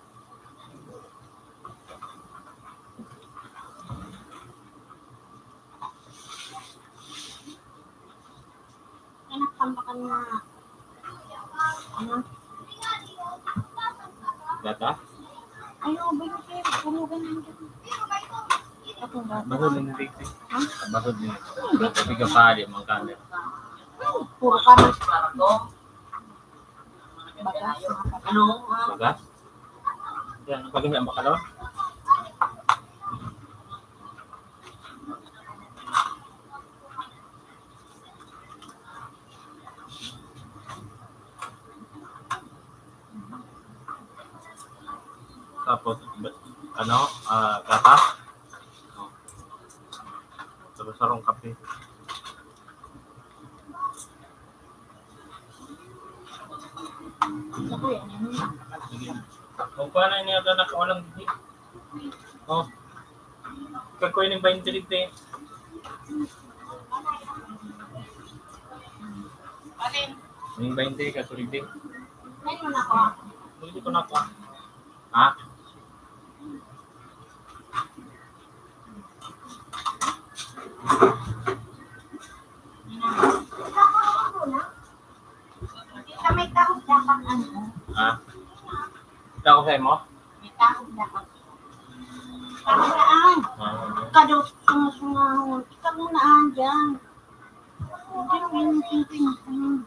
Anak, tampakan na. Ano? Gata? Ay, oo, bago kayo. Tulugan na ang gata. Atong gata. Bahul na rin. Ha? Bahul na rin. Hindi. Piga pali, mga kamera. Ay, puro ka na. Bagas, mga kapatid. Bagas? Yan, ang pagkain, ang bakalaw. Tapos, ano, ah, gatas. Tapos, sarong kape. Sige. Kung paano niya ito, nakawalang gigi. Oh. Kakuha ng bainte dito eh. Alin? Yung bainte, kaso dito. Ngayon mo na ko. Hindi ko na ko. Ha? Sa may tahog dapat ano? Ha? Ikaw sa'yo mo? May ta-, Kamunaan. Kadot, sunga-sungahon. Kamunaan dyan. Hindi mo yung simpleng, hmm.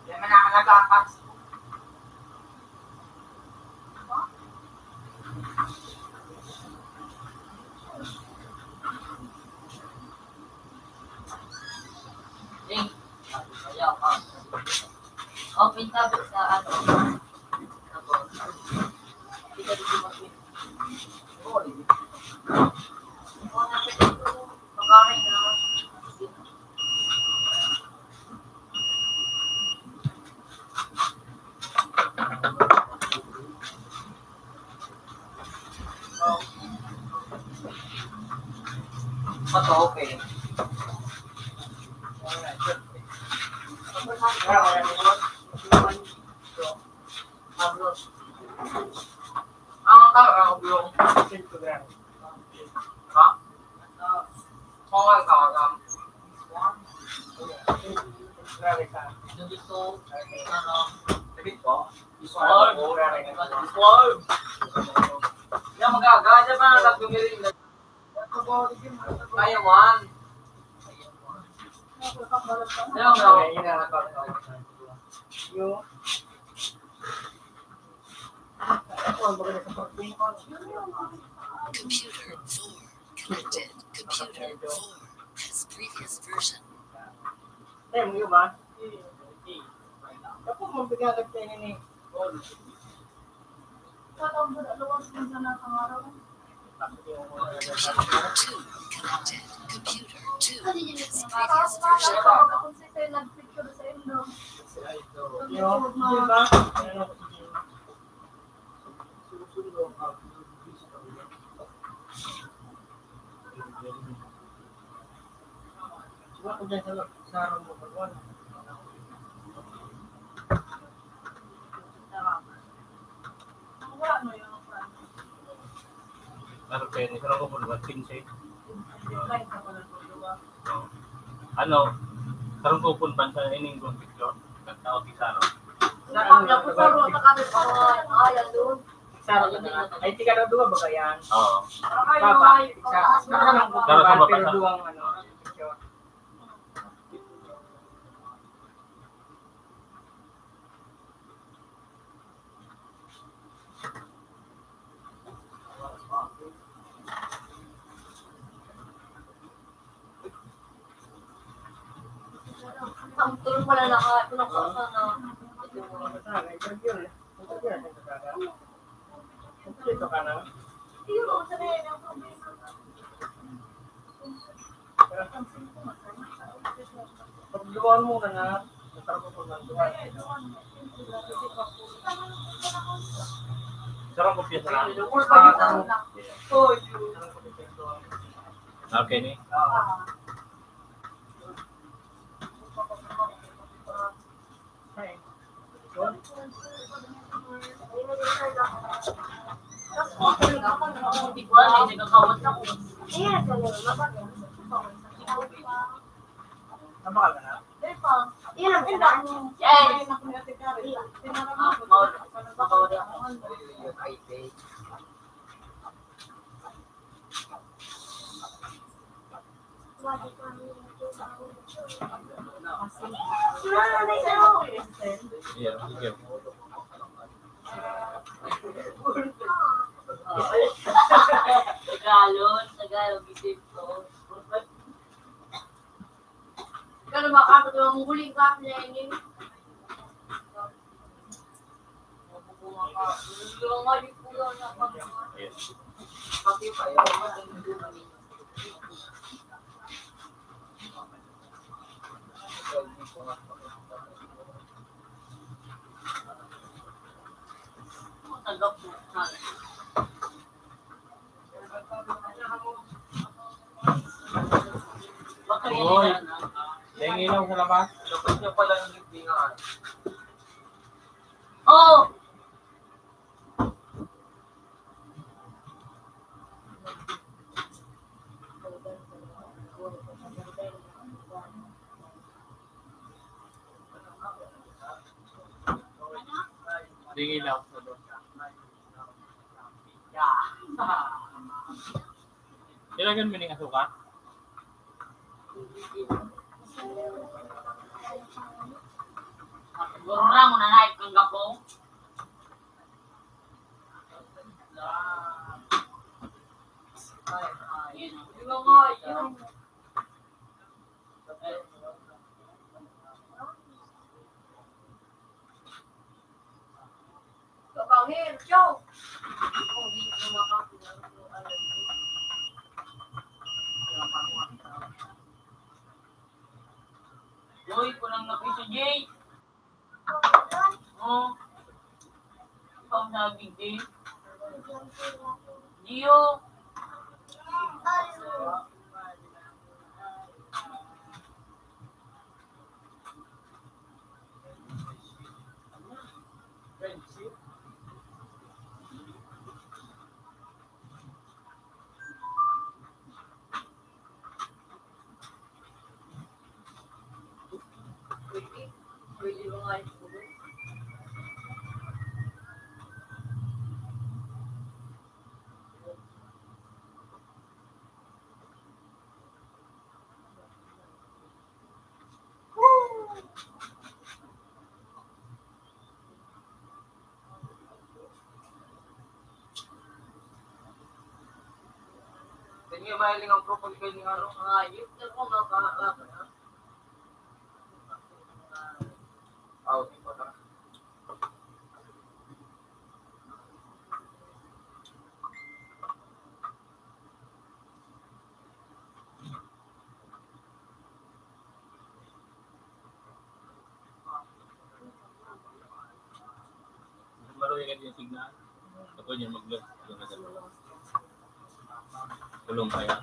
Yan man ang nagapas. Eh, ayaw, ah. Open tab sa ano. Tapos, kita dito mag- Mata, okay. Ang tao, ang blue. Ha? Kung ang tao, ang Grabe ka. Gusto, ano, sabi ko, Islam. Islam. Yan, mag-aga. Diyan pa lang nagdumiling na. Ayawan. Ayaw na. Yung Computer four connected. Computer four has previous version. Tayo mo yun ba? Ako, magbigagat kayo ni. Computer two connected. Computer two has previous version. Yo, di ba? Pero pwede, pero ako po naman, pinse. Ano, karong kupon bansa na ining kong picture, nagtao si Saro. Sa ano, Tapos sa mga kami pa, ay, ano? Saro na nga. Ay, tika na duwa ba yan? Oo. Ay, Baba, ay, isa. Pataas na Nakakamang lang. Pero sa baba, baba pero sa duwang, ano, picture. Ang tulog pala na ka, tulog ka sana. Ito ka na. Pagduan mo na nga, magtrabaho ko ng duwa. Sarang kopya sa lang. Okay, ni? Yes. Yeah, thank you. Tagalog, Tagalog, isip ko. Ikaw na ba, kapag ang huling rap niya, yun? Yes. Uy, may ilaw sa labas. Labas niya pala ng libingan. Oh! May ilaw sa labas. Ilagan mo ning asukar? Gurang na naik ang gapong. Ay, ay, yun. Di ba nga, yun? Kabangin, chow! Uy, kulang na piso, Jay. Oh. Pang saging, Jay. Gio. Kanya mahiling ang propon kayo ni Aaron. Ah, yun na po, mga kaharap, ha? Ah, okay po, no? Maruya ka din signal. Ako yun, mag-, kulong kaya.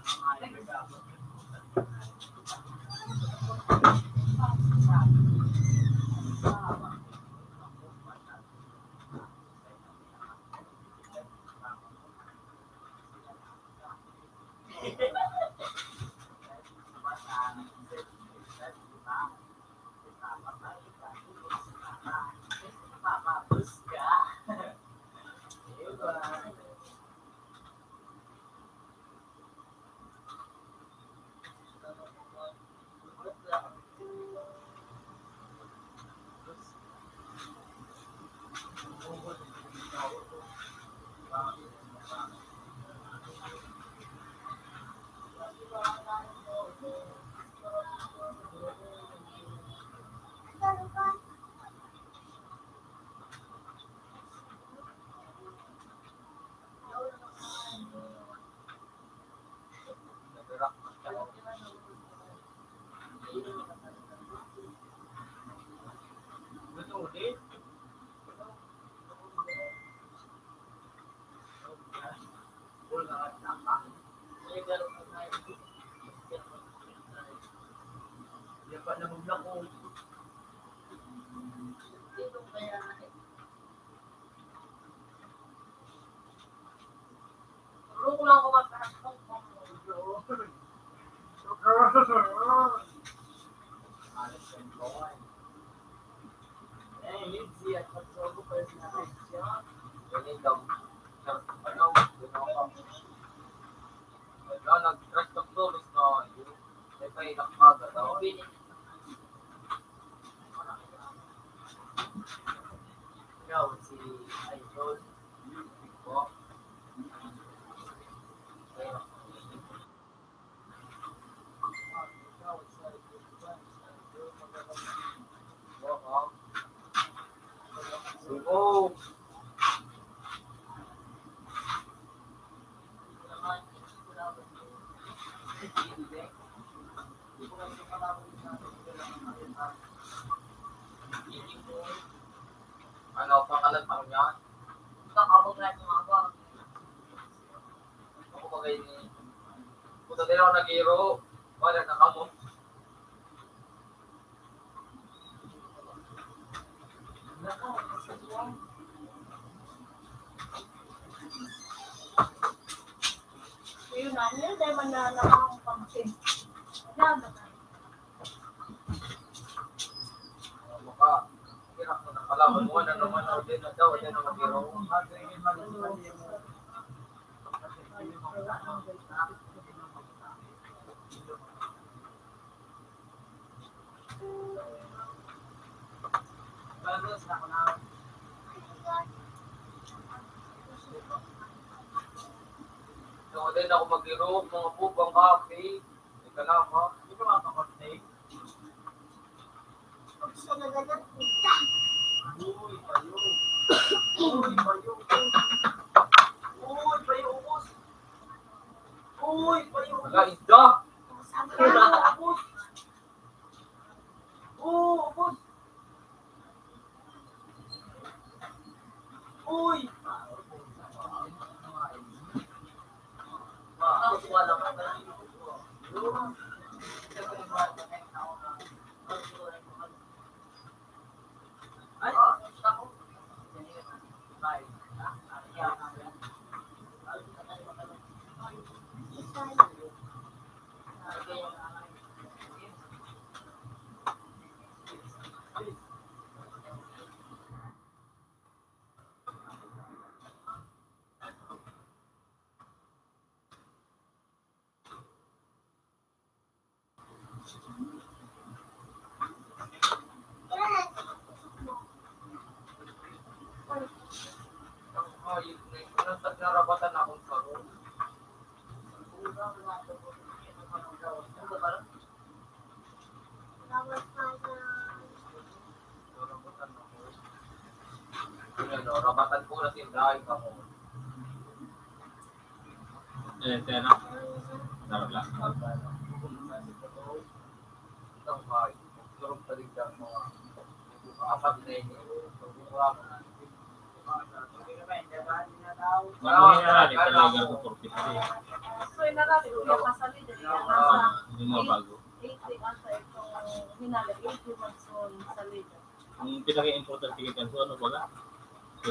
Ano, pangalan pa niya? Ako ba kayo ni, puta din ako nag-iro. Wala na kamo. Yun na, yun, dahil man na, na, na, Maka, hirap mo ng kalaban mo, ano naman, o din na daw, o din na mag-iro. So, o din ako mag-iro, mga bubang, kape. Ika lang, ha? Hindi ka makakapag-take? Uy, payo. Uy, payo. Uy, payo, ubos. Uy, payo, ubos. Wala, isda. Ubos. Oo, ubos. Uy! Narapatan akong saro. Ano, rabatan ko na tindahan ka mo. Eh, tena. Darag lang. Itong bahay, turog talig ang mga apat na inyo. Ano yan? Ito talaga sa forty-three. So, inarap ko yung kasalida. Yung mga bago. Eighty ata itong hinala, eighty months old salida. Ang pinaka-importante kay Kanso, ano baga? So,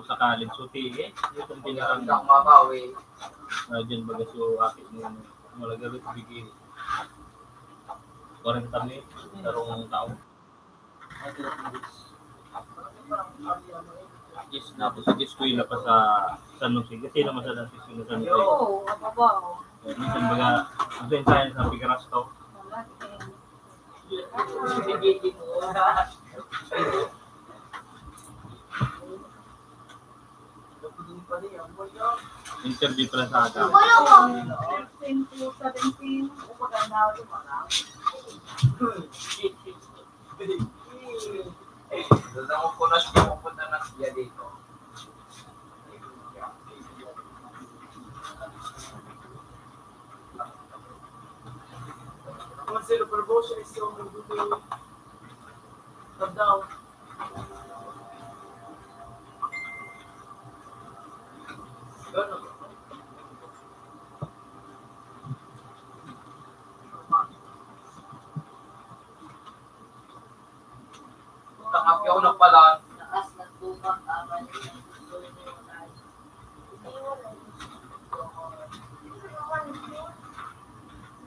sa college, so, T A, itong pinaka-, ah, dyan baga, so, ate mo, malaga rin, bigay, kwarenta mil, sarong tao. Yes, tapos, eskwela pa sa San Jose. Kasi naman sa San Jose, San Jose. Oo, mababa, oh. Minsan baga, minsan tayo sa Picaras to. Interview pala sa aga. Fifteen to seventeen, upod ang daw yung mga. Doon ako punas yung pupunta na siya dito. Ang sino promotion is yung nagdudulog. Tandaan. Ganun. Nakapyaw na pala.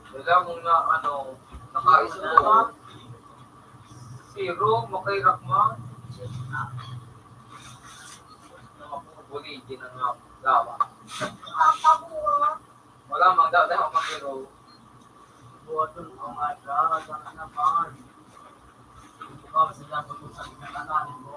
Wala mong na, ano, nakaisubo. Zero, makairak man. Mga puro bulidin ang mga lawa. Wala mang dadaw, makiro. Buhaton ko nga, dahil ka na naman. Ikaw, sila, pag-usap ka na, ano mo?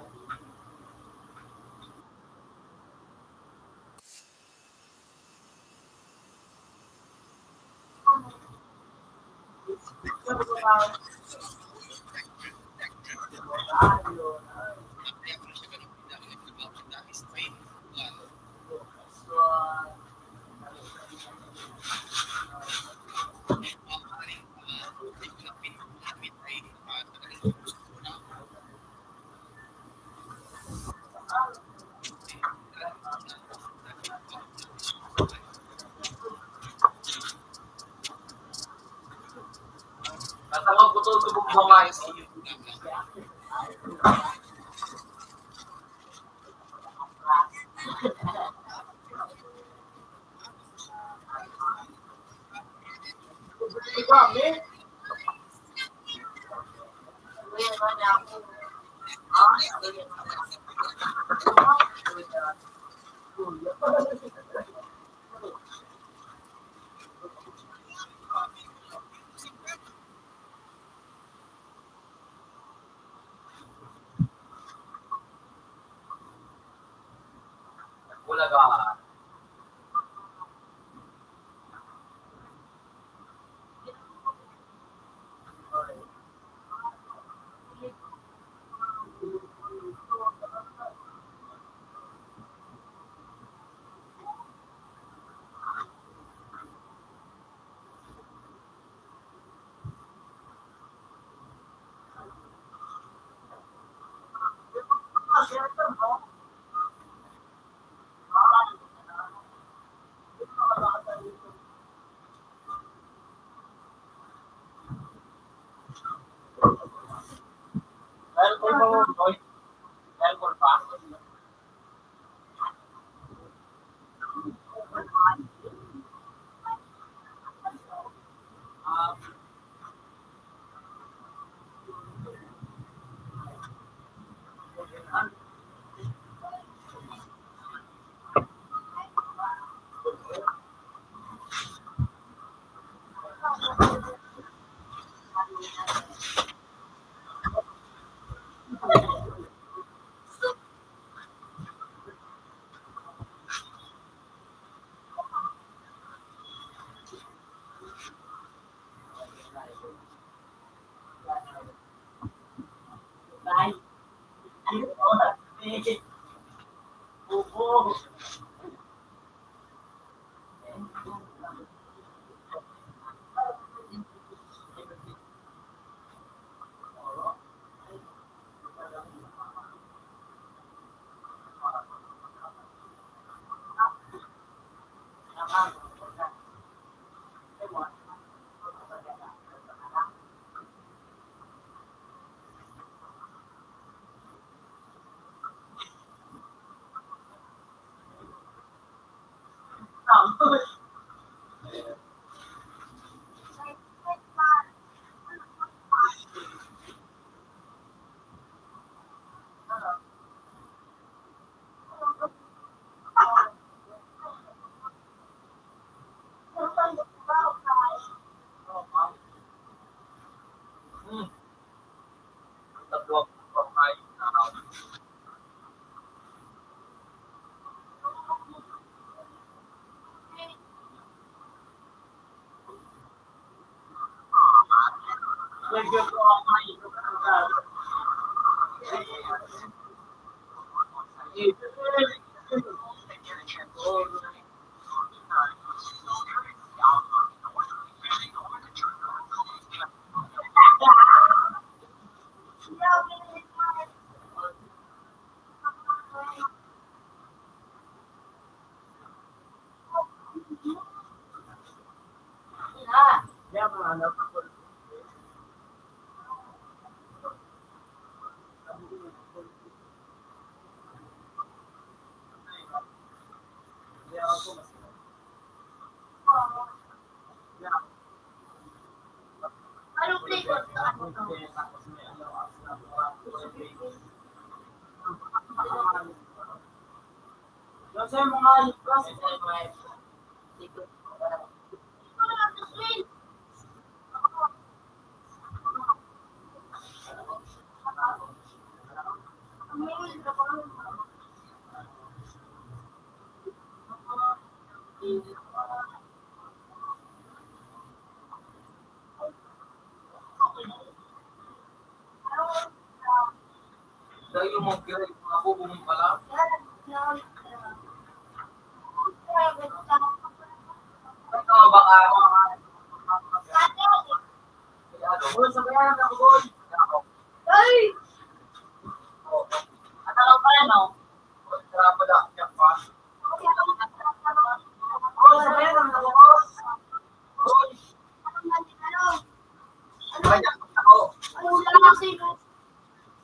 Kasi no,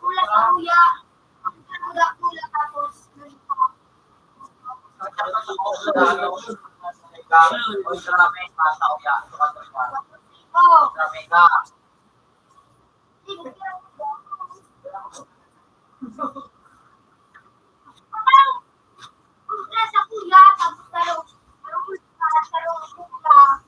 pula sa kuya. Pula, pula, tapos, oh. Pula sa kuya, tapos tarong, tarong, tarong, pula.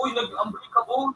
Uy, nag-unbreakable.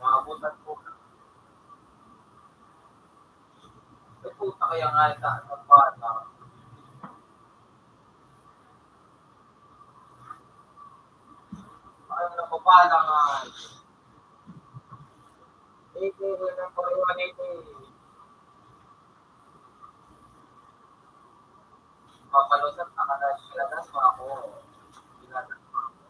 Maabutan ko. Ay, puta, kaya nga ito, ang bata. Ay, napapalangan. Ito, ito, ito, ito. Papalusot na ka na, ginagasma ako. Ginagasma ako.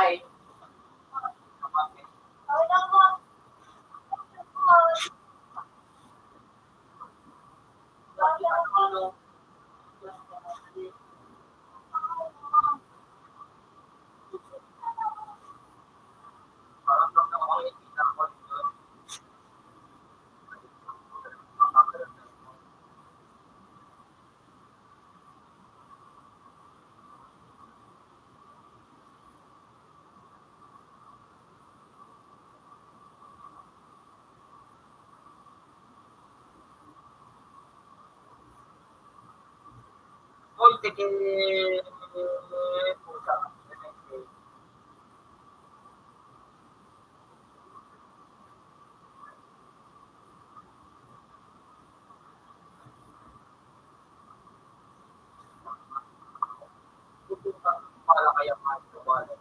Ay. Uy, sige. Puta. Wala kaya mga wala.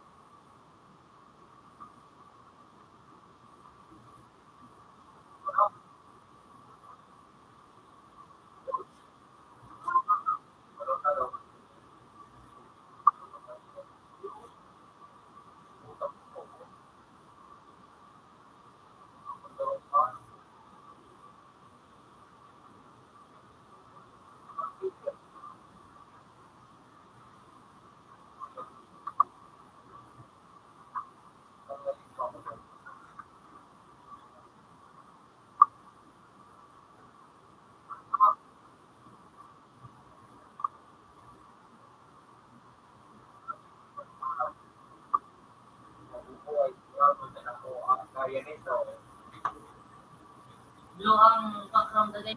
Blue ang background na rin.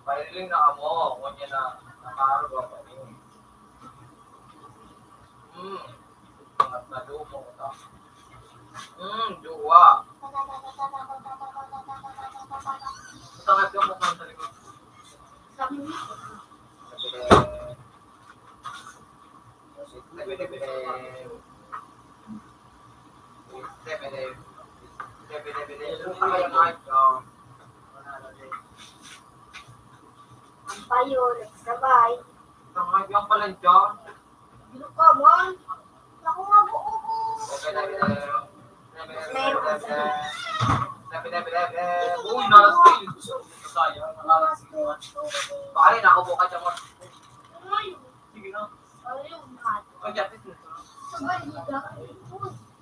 Pahiling na kamo, ngunyan na nakaarog ang pahiling. Hmm. At nadumo ta. Hmm, duwa. Saan ka mo sa likod? Ang payo, nagsabay. Ang hagyan pala dyan. Dilo ka man. Ako nga buo ko. Meron ka dyan. Uy, nalas na yun. Sayang, nalas na yun. Pare, nakubo ka dyan, Mar. Sige na. Ay, at least nito.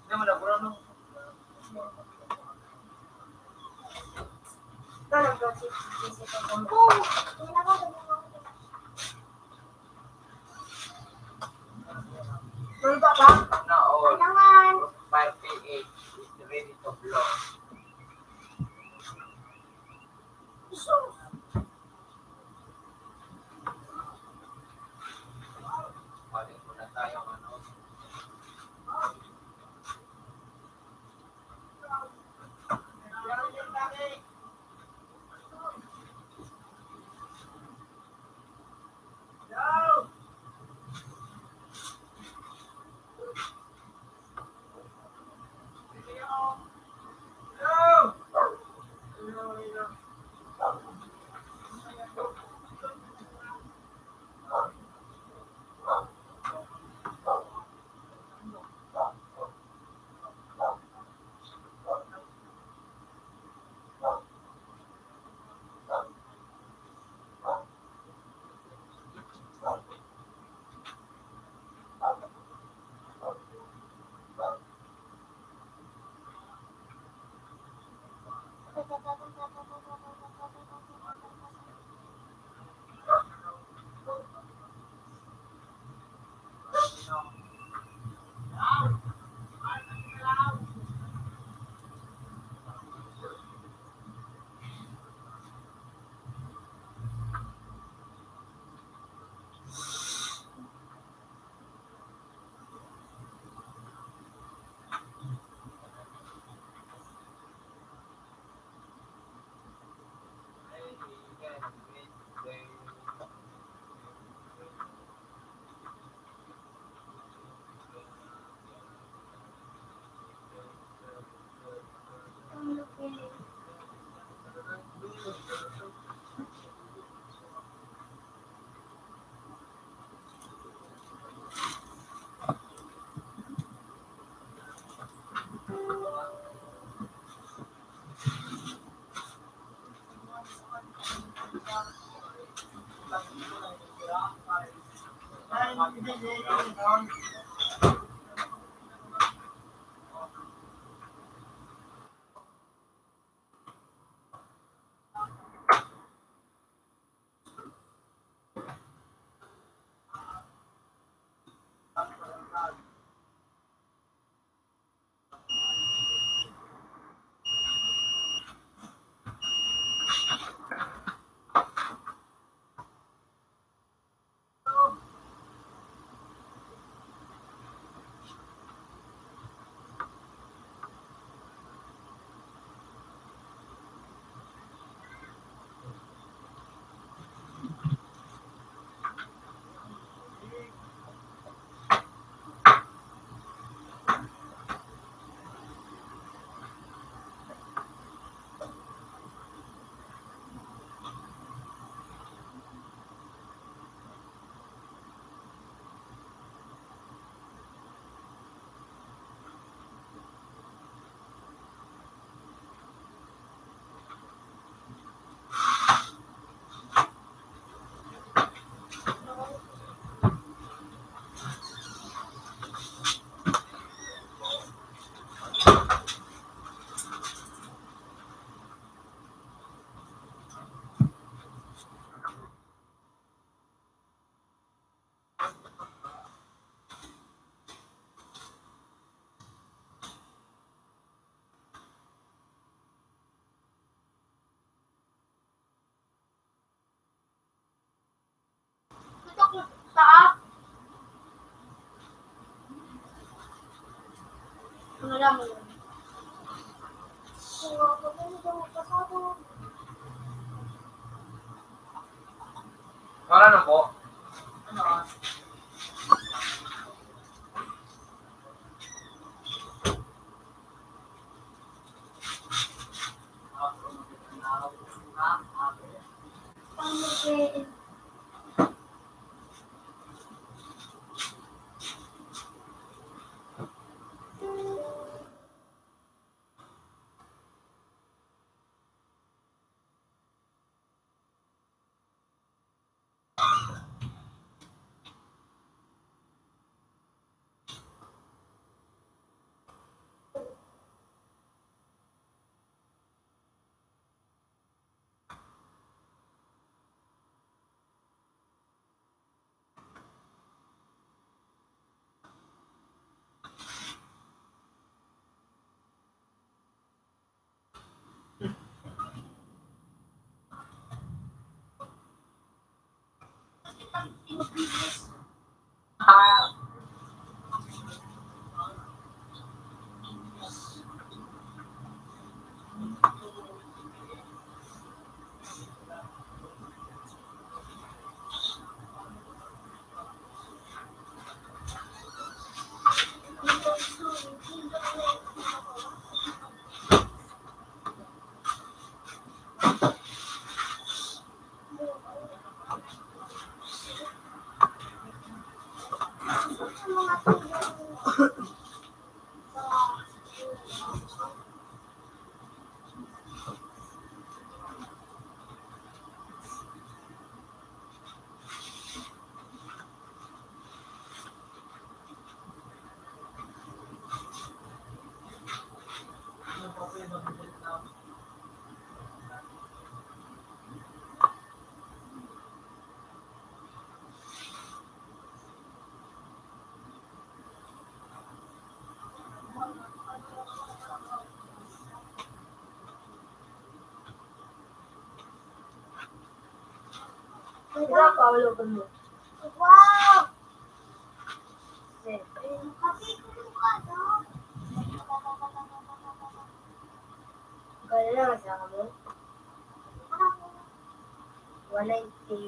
Hindi mo na, bro, no? Ano ba? Na all. Alangan. Fire P H is ready to blow. Balik muna tayo, ano? Wala na po. Ano? Wow! Gala sa kamo. One ninety,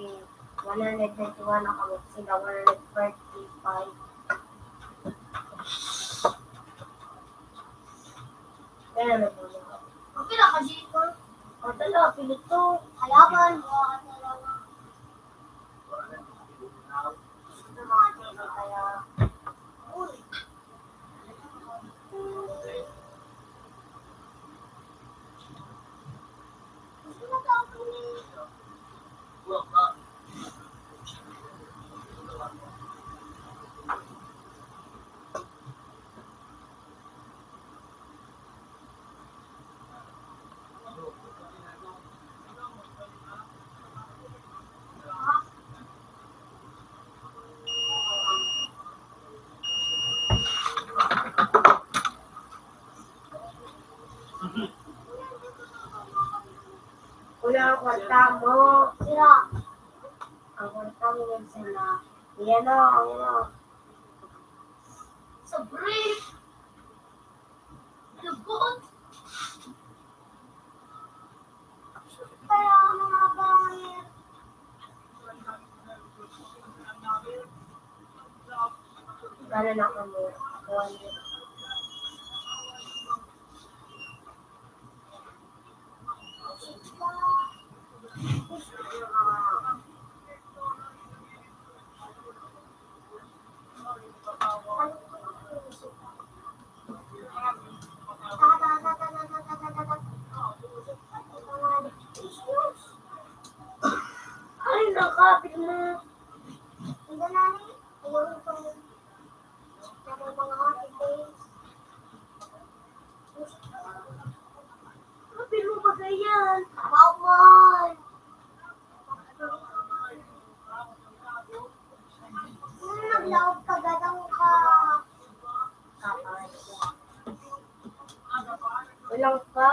one hundred ninety-one na kamo, sila one hundred forty-five. Kaya na po. Okay lang kasi ito. Ang dala, pilit to. Kalaban. Kwarta mo. Sira. Ang kwarta mo yun sila. Yan o, yan o. Sa brief. Lagot. Kaya mga bangir. Gano'n ako mo. Ay, nakapit mo. Ang ganani. Ang ganito. Ang mga happy days. Kapil mo ba ganyan? Bawal! Naglaog ka, gadang ka. Walang ka.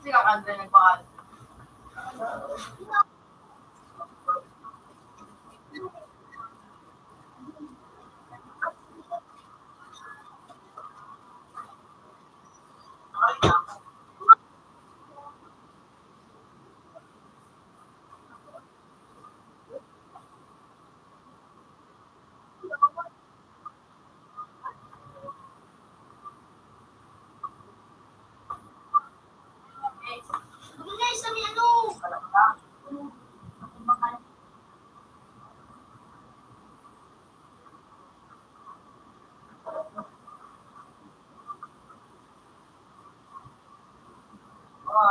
Sila kanta nagpakal.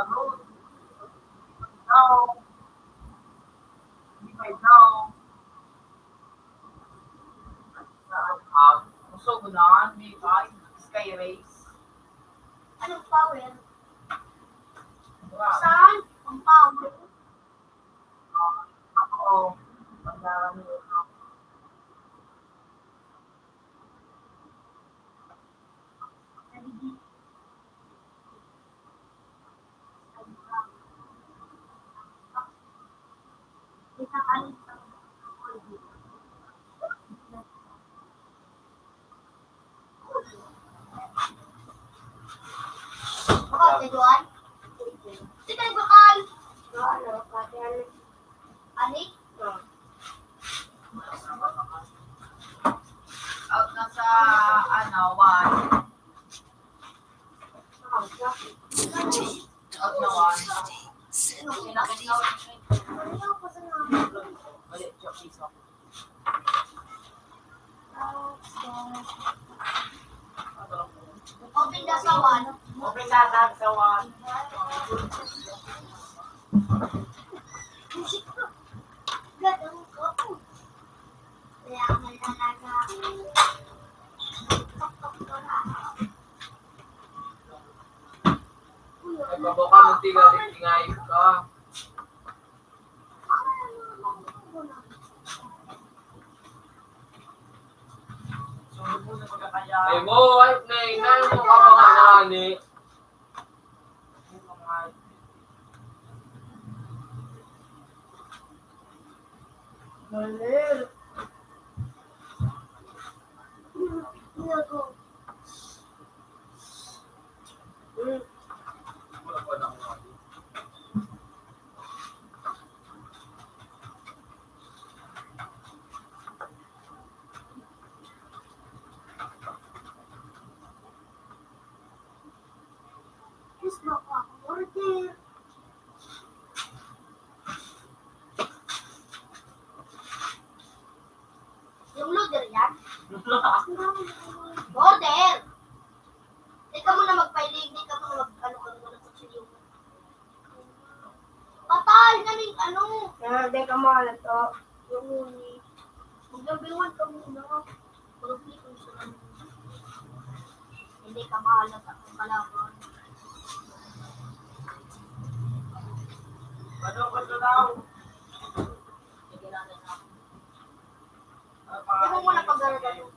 Ikaw, hindi ba ikaw? Ah, gusto ko na, di ba? Sky race. Anong power? Wow. Saan? Ang power? Ah, ako, pag Bakal, si Joan? Sige, bakal. Ano, pati ano? Ani? Out na sa, ano, one. Out na one. Balik, joke, isa. Open the sawan. Open the sawan. Kaya may talaga. Ay, baba ka, magtigaling, tingayod ka. Ay mo, ay, nay, nay, mo ka mga nani. Mali. Gusto ko ang order. Yung loader yan? Order! Di ka muna magpailig, di ka muna mag-ano, ano, ano, ano, ano. Patay na ning ano. Ah, di ka muna to. Yung huli. Maglabiwan ka muna. Pero please, ang sarap. Hindi ka mahalat ang kalaban. Ano ko ito daw? Hindi mo muna paggaragano.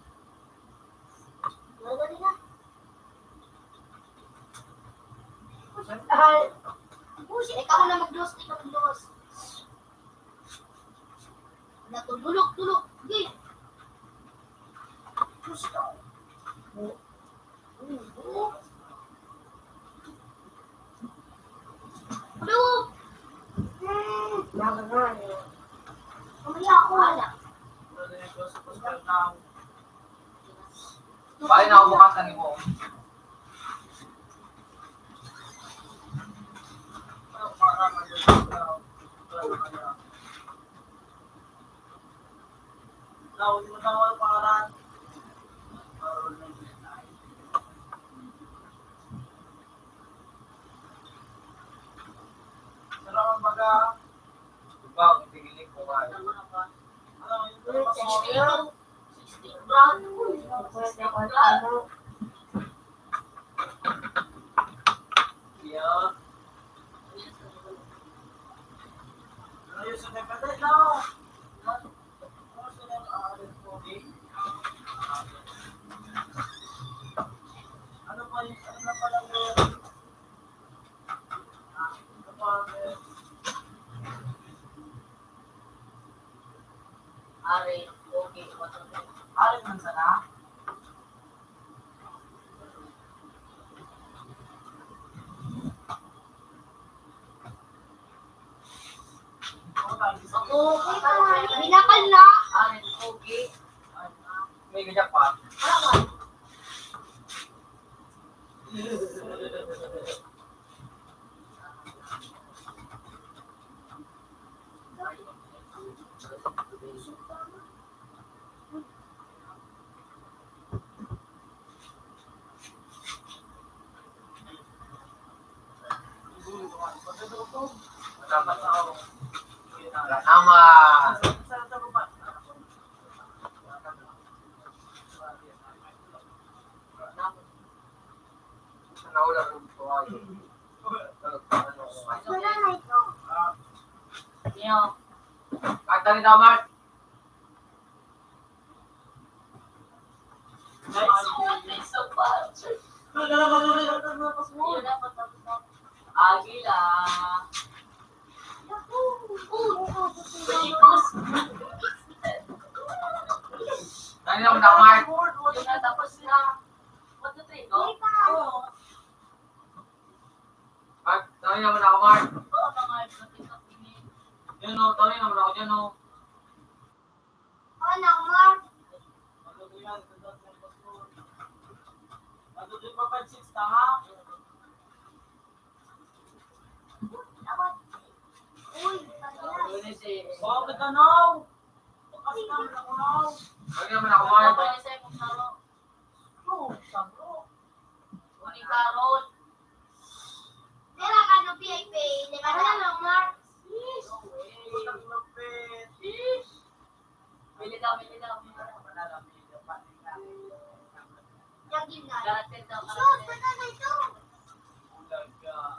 Garagano na. Ay, busi, ikaw na magduwas, ikaw magduwas. Natutulog, tulog. Sige. Gusto. Tulog. Mamaya ako. Wala. Bali na ako bukas ang ibo. Salamat, baga. Diba, ang tingin ko nga. Ano, yung Sixteen, bro. Pwede ko ano. Yeah. Ayos na ka, no? Ano pa yung, ano na pala yung, ano pa yung, Ari, okay, matutulog. Ari man sana. Okay, minakal na. Ari, okay. May gajak pa. Wala man. Mark. Agila. Dali lang, Mark. Tapos na. One, two, three, go. Mark, tawi naman ako, Mark. Yan o, tawi naman ako dyan o. Anak, Mark. Ano din pa five six ka, ha? Uy, bakit ka now? Bakas naman ako now. Tawi naman ako, Mark. Uni Carol. Tira ka no, P I P. Hindi ka na, Mark. Pili daw, pili daw. Yung gimnasyo. Karakter daw, karakter.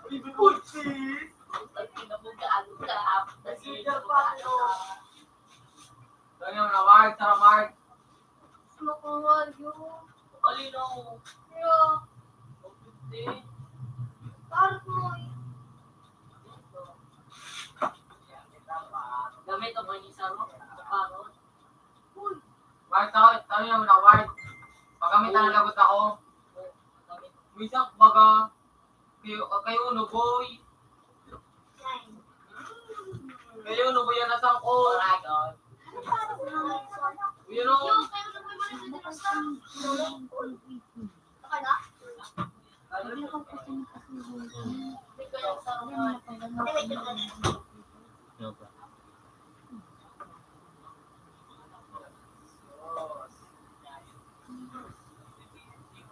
Uy, sis! Pag pinabugaan ka, tapos na siya, Tara, Mark. Tara, Mark. Makangayo. Kalinaw. Yeah. Parang mo eh. Gamit ang pangisa mo. Parang. Uy. Ward, tao, tao yan, wala, Ward. Pagkamitan na lagot ako. Misak baga. Kayo, kayo no, boy. Kayo no, boy, yan asang ko. Yun o.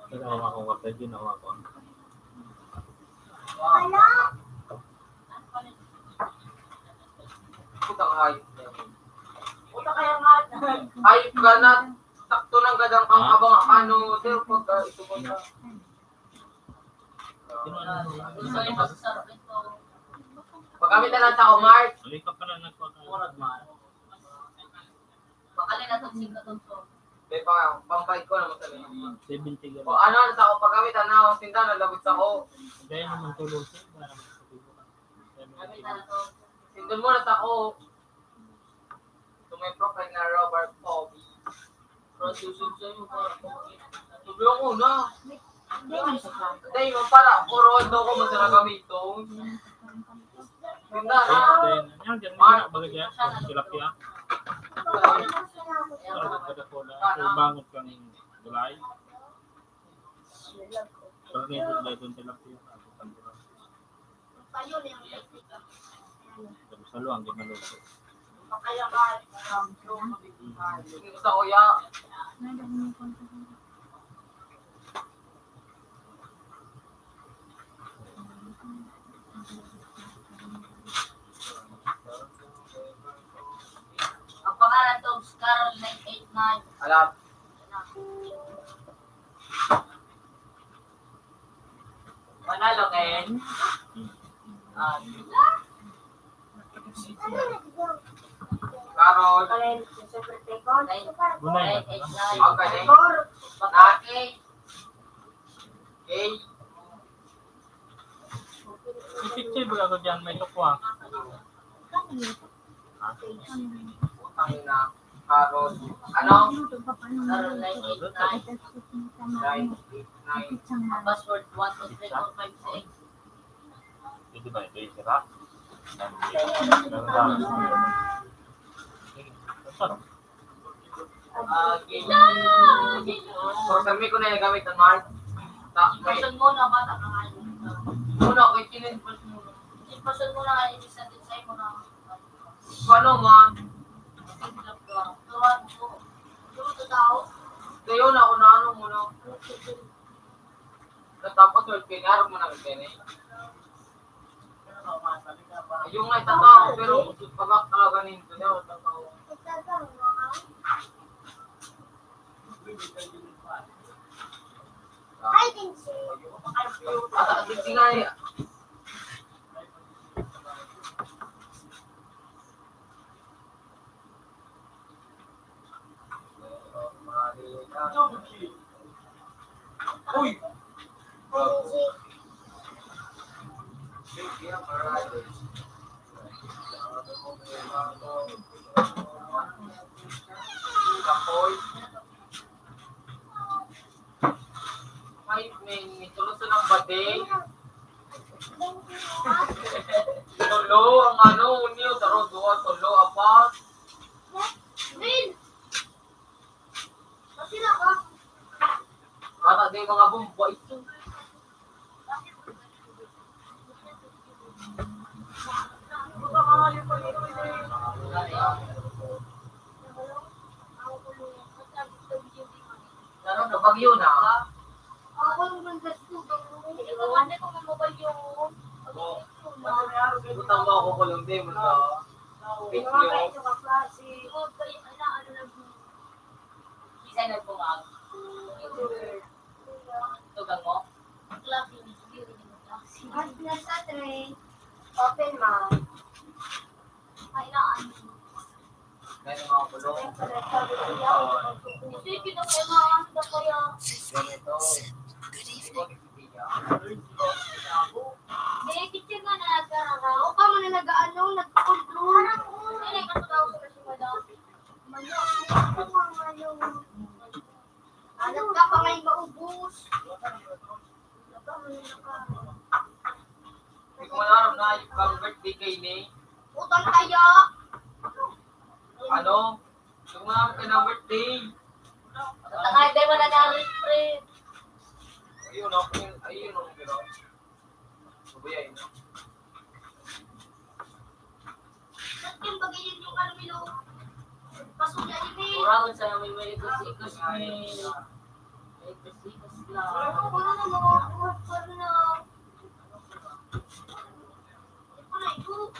Pero hawa ko, kapag yun, hawa ko. Putang hayop na yun. Hayop ka na, sakto lang gadang kang abang ano, sir, pagka ito mo na. Pagkami na lang sa Omar. Ano ka pala nagpaka- Pakali na itong singkatong to. May pa, pampahid ko naman sa mga. Seventy O ano, ano sa ako, pagkami tanaw, sinda, nalabot sa ako. Kaya naman tuloy siya, para makapag-ibo ka. Kami na to. Sindon mo na sa ako. Ito may profile na Robert Poby. Pero susunod sa'yo, para Poby. Sabi ako na. Dahil mo pala, puro ano ko, masarap gamiton. Ganda na. Yan, yan, yan, baga dyan. Tilapia. Parang nagkadapola. Bangot kang gulay. Pero may gulay doon, tilapia. Tapos haluan, di maluto. Sa uya. Ang pangalan to, Carol nine eight nine. Alam. Manalo kayo? Ah, Carol. Gunay ba? Ang galing. Okay. Okay. Ipicture ba ako dyan? May tukwa. Putang ina. Carol. Ano? Carol nine eight nine. Nine eight nine. Password one two three four five six. Pwede ba ito, isa pa? Sarap. Ah, okay. Portal mi ko na yung gamit ang Mark. Ta-, may Pasal mo na, bata ka nga yun. Muna, okay, kinin-, Pasal mo na, ibig sabihin sa'yo mo na. Paano nga? Turuan mo. Turuan mo tao. Kayo na, kung ano mo na. Tapos, well, pinarap mo na, ganyan eh. Yung nga, tataw, pero pag talaga ninyo, tataw. Ay, din siya. Ah, din siya nga eh. Uy! Kapoy. May, may, may tulos na ng bati. Tulo, ang ano, unyo, taro, duwa, tulo, apat. Para di mga bomba ito. Karon, kabagyo na. Ako yung nagdastugan mo. Ikaw, ano, kung ano ba yun? Butang mo ako, Colombia, mo to. Ikaw, ano, kaklase. Kisay nagbungag. Tugang mo? Club yun, siguro yun. Mas nasa tray, open mouth. Kailangan. Kaya mga bulong. Sige, kinakailangan na kaya. Ganito. Good evening. Hindi, teacher nga na nagkarara. O ka mo na nag-ano, nagkukulong. Ay, nagkatulaw ko na si madam. Mali, ano, ano, ano. Anak ka pa ngay maubos. Hindi ko alam na yung kang birthday kay ni. Utang kaya. Ano? Hindi ko alam ka ng birthday. Takay, di mo na na-read, pre. Ayun, ako yun. Ayun, ako yun. Sabayan, no? Ba't yung bagay yun yung ano, Milo? Paso niya, di ba? Mura ko sa may may ikos-ikos, may, may ikos-ikos lang. Ano, ano, ano, ano, ano, ano? Ano, ano?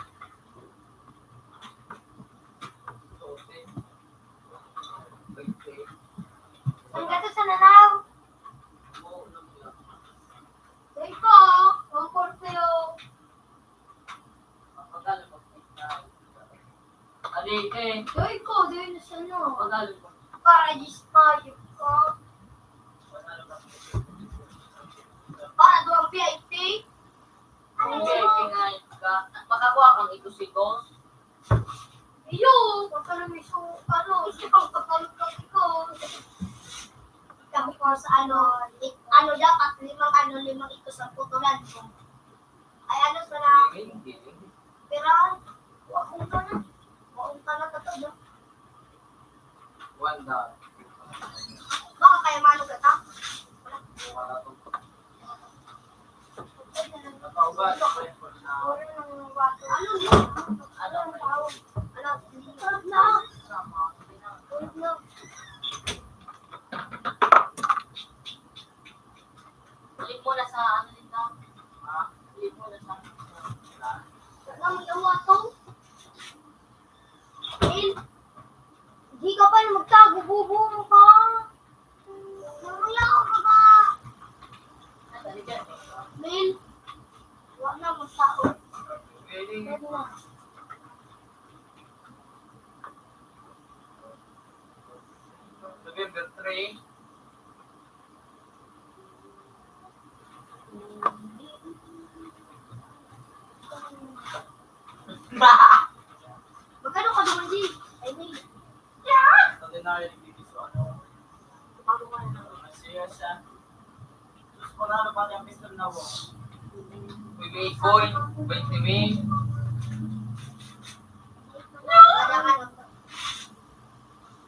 Ang gato sa nanaw. Dahil ko, ang korte, oh. Adi, eh. Dahil ko, dahil na siya, no? Para dismayog ko. Para doon V I P. Ang V I P nga ka. Makakuha kang ikos-ikos. Iyo, pagkalamiso, ano, siya ang pagkalamiso. Sabi ko sa ano, li-, ano dapat, limang, ano, limang ikos ang putulan ko. Ay, ano, sana, Hindi, hindi. Pero, wa kong ka na. Wa kong ka na, tatod, no? One dollar. Baka kaya mano ka ta? Wala to. Ano, no? Ano, ano, ano, na? Tulog na. Balik mo na sa ano din ka? Ha? Balik mo na sa Alam mo yung ato? Eh, di ka pa na magtago, bobo mo pa. Mamuya ka ba? Min, wa na magtago. Pwede na. November three. Magkano ka naman, G? Ay, may. Ordinary, nagbibis-, ano? Bago ka na. Serious siya. Diyos ko, lalo pati ang pistol na mo. May, may coin, twenty mil.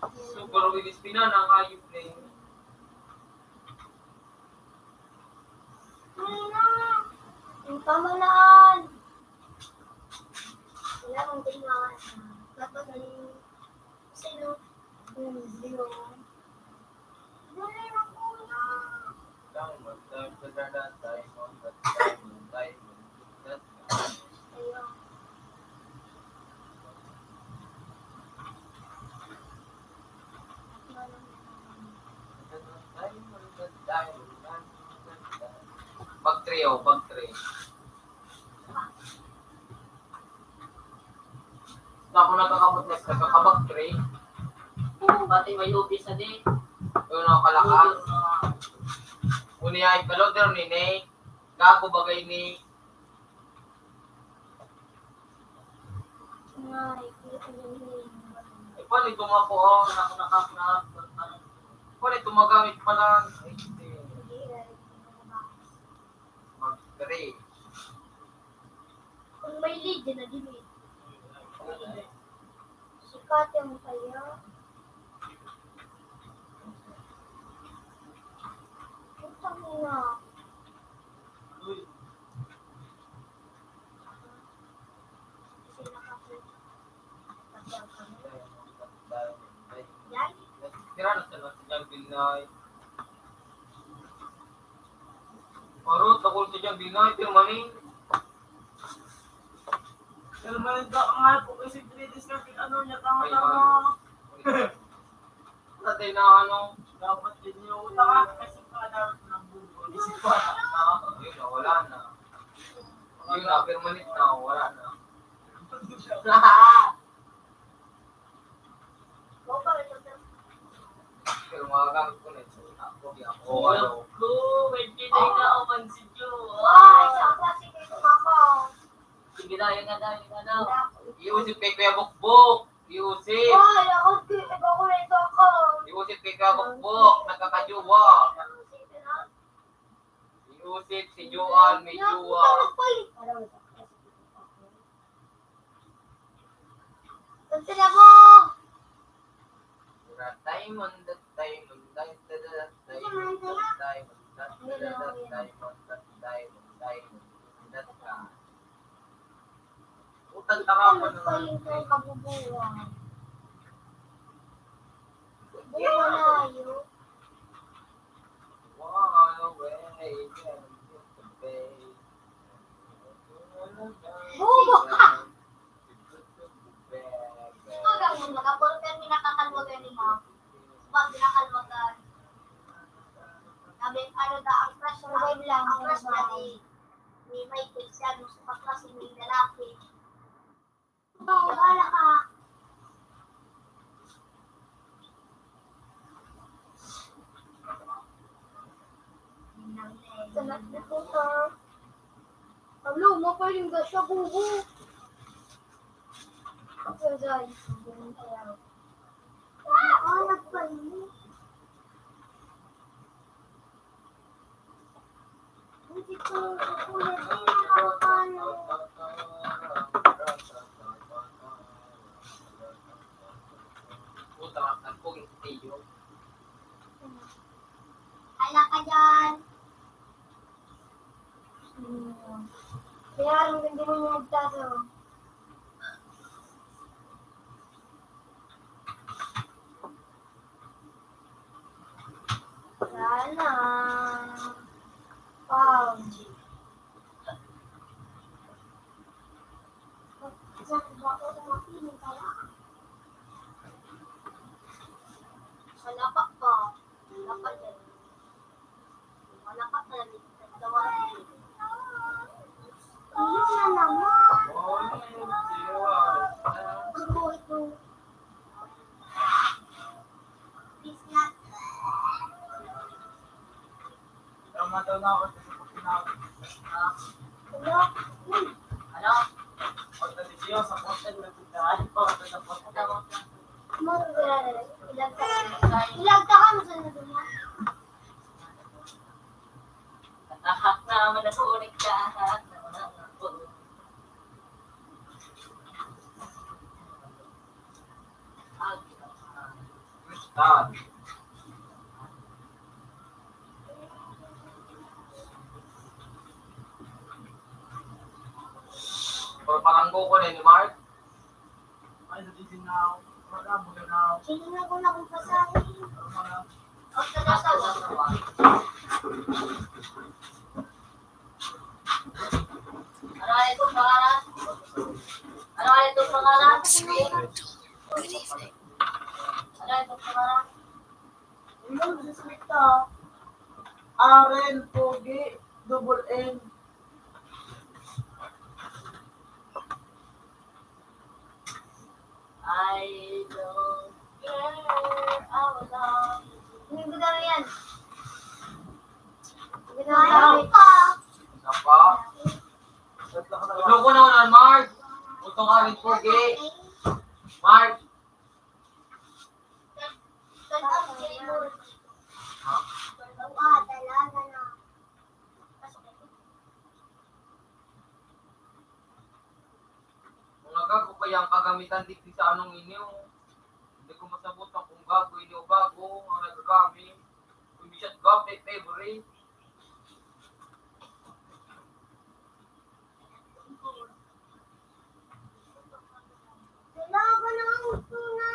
Super Willis Pinan, ang hayop na yun. Ang pamalaan. Wala akong tingnan. Dapat ay sino? Yung, yung, Diamond, diamond, diamond, diamond, diamond, diamond. Pag trio, pag trio. Na ako nagkakabot na sa kakabag trio. Pati may lupis na din. Yung nakalakang. Unya, ikaw, pero nini, gago bagay ni. Ay, paano ito mga po? Oh, nak-, nak-, nak-, nak-, paano ito magamit pala? Ay, hindi. Mag-three. Kung may lead, yun na din eh. Sikat yung kaya. Putang ina. Kasi nakakita. Tira na sa John Binay. Parot ako sa John Binay, pero mani. Pero mani, baka nga po kasi three days na, ano niya, tama-tama. Patay na ano. Dapat din yung utang kasi pa dapat ng bubo. Isip ko, ah, yun, nawala na. Yun na, permanent na, wala na. Pero mga gamit ko na yun. Ako, di ako, ano. Ko, may pinay na ako, pansin nyo. Ay, sa klase ko yung mama. Sige na, yun na, yun na. Iusip kay Kuya Bukbok. Iusip. Ay, ako, di, iba ko na ito ako. Iusip kay Kuya Bukbok. Nagkakajowa. Iusip si Joan, may jowa. Ang tira mo! Diamond, that diamond, that, that, that diamond, that diamond, that, that, that diamond, that diamond, that ka. Utang ka pa naman. Ano pa yung kabubuhan? Hindi mo na yun. Bubo ka! Ikaw daw yung nagapuro, pero pinakakalwagan ni ma'am. Ba, pinakalwagan. Sabi, ano daw, ang crush mo, ang crush na ni, ni Michael, siya, gusto ka klase ni lalaki. Ikaw, wala ka. Sanat na po ka. Alo, mapaling ka sa bubo. Sir, guys, ganun kaya. Ah, nagpaling. Hala ka dyan. Kaya ang ganda mo magtato. Sana. Wow. Wala pa pa. Wala pa yan. Wala pa pa yan. Ano na naman? Ang buhay ko. Ano? Ilagta ka mo sa naguma. Atahak na, manakunik ka. Kristal. Pero palanggo ko na ni Mark. Ay, sa Disney now. Wala mo na now. Sige na ko na kung pasahe. Ang taga-asawa. Ano nga itong pangalan? Ano nga itong pangalan? Good evening. Ano nga itong pangalan? Yung disrespect ka. Aren, pogi, double N. I don't care how long. Kami tandik sa anong inyo. Hindi ko masabot ang kung gago, inyo gago, ang nagagamit. Kung di siya gago, favorite. Kailangan ko ng gusto na.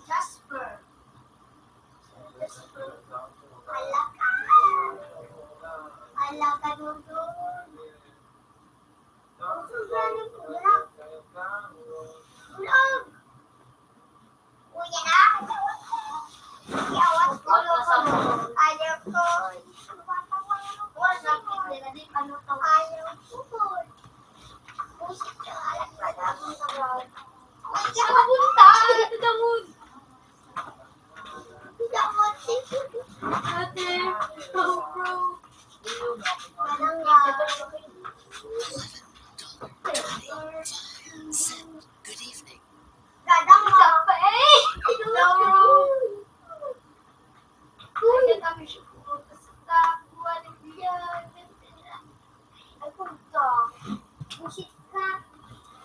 Jasper. Jasper. Alaka. Alaka, dudong. Ang sugyan ng kulak. Kulog. Kuya na. Yawas ko, ayaw ko. Ayaw ko. Ayaw ko. Pusit ka, alam ka na. Ay, siya mapunta. Ito daw. Ate, bro. Good evening. Isa pa eh. Hello. Kuya, kami siya po. Basta kuha ng biyan. Ay, punta. Busit ka.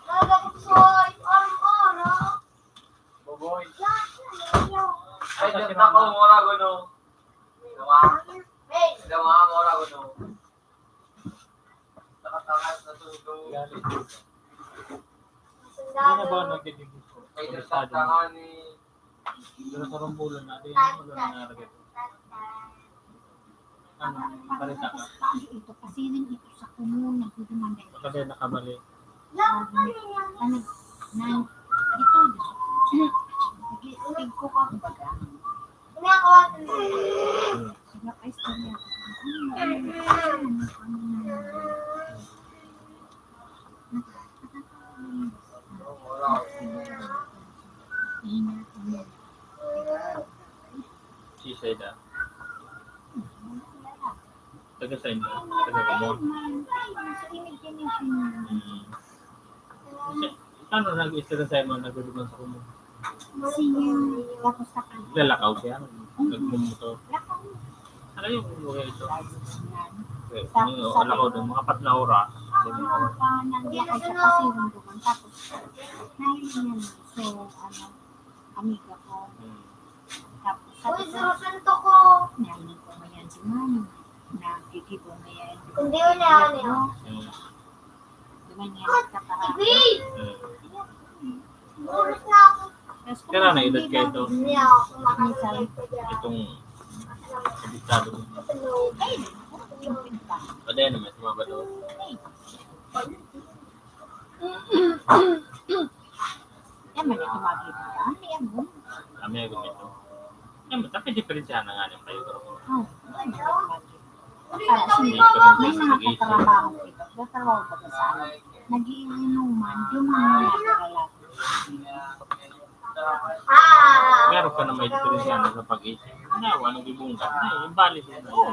Gagawin ko sa araw-araw. Boboy. Ay, ganda ko, mura ko, no? Diba? Hey. Diba, mura ko, no? Nakatangas na tulo. Hindi na ba nagdedebut? May nagtatangan ni Pero sa rambulan natin, wala na nalagay ito. Ano, balita ka? Ito kasi rin ito sa kumo, nagdedemanda ito. Baka din nakabali. Ano, na, ito, nag-i-stig ko ka, baga. Sila pa istorya. Ano, ano, ano, ano, ano. Si Saida. Taga saan ba? Taga Ramon? Hmm. Paano nag-istorya sa'yo mga nagduduman sa kumo? Siya, tapos sa kanya. Lalakaw siya? Nagmumotor? Lakaw. Ano yung lugar ito? Lagi siya. Okay. Tapos yung sa lakaw doon, mga apat na oras. Doon ako. Ah, pa, naglakad siya kasi yung duman. Tapos, nahiling niya na. So, ano, amiga ko. Hmm. Tapos, sabi ko, sinusuntok ko. Nahiling ko ngayon si Mami. Nagkikibo ngayon. Hindi, wala, wala. Hmm. Duman niya, nagkakaroon. Kailan na edad kayo ito? Itong editado mo. Pwede naman, sumabado. Yan man ito, mga kaibigan. Yan mo. Kami ang gumito. Yan mo, tapi diferensya na nga ng kayo. Oh, yan man ito, mga kaibigan. Para sa mga, may mga katrabaho ko ito. Katrabaho ko sa amin. Nag-iinuman, duman na nagkakalat. Meron ka na may diferensya na sa pag-isip. Nawa, nag-ibungga. Ay, yung bali siya na yun.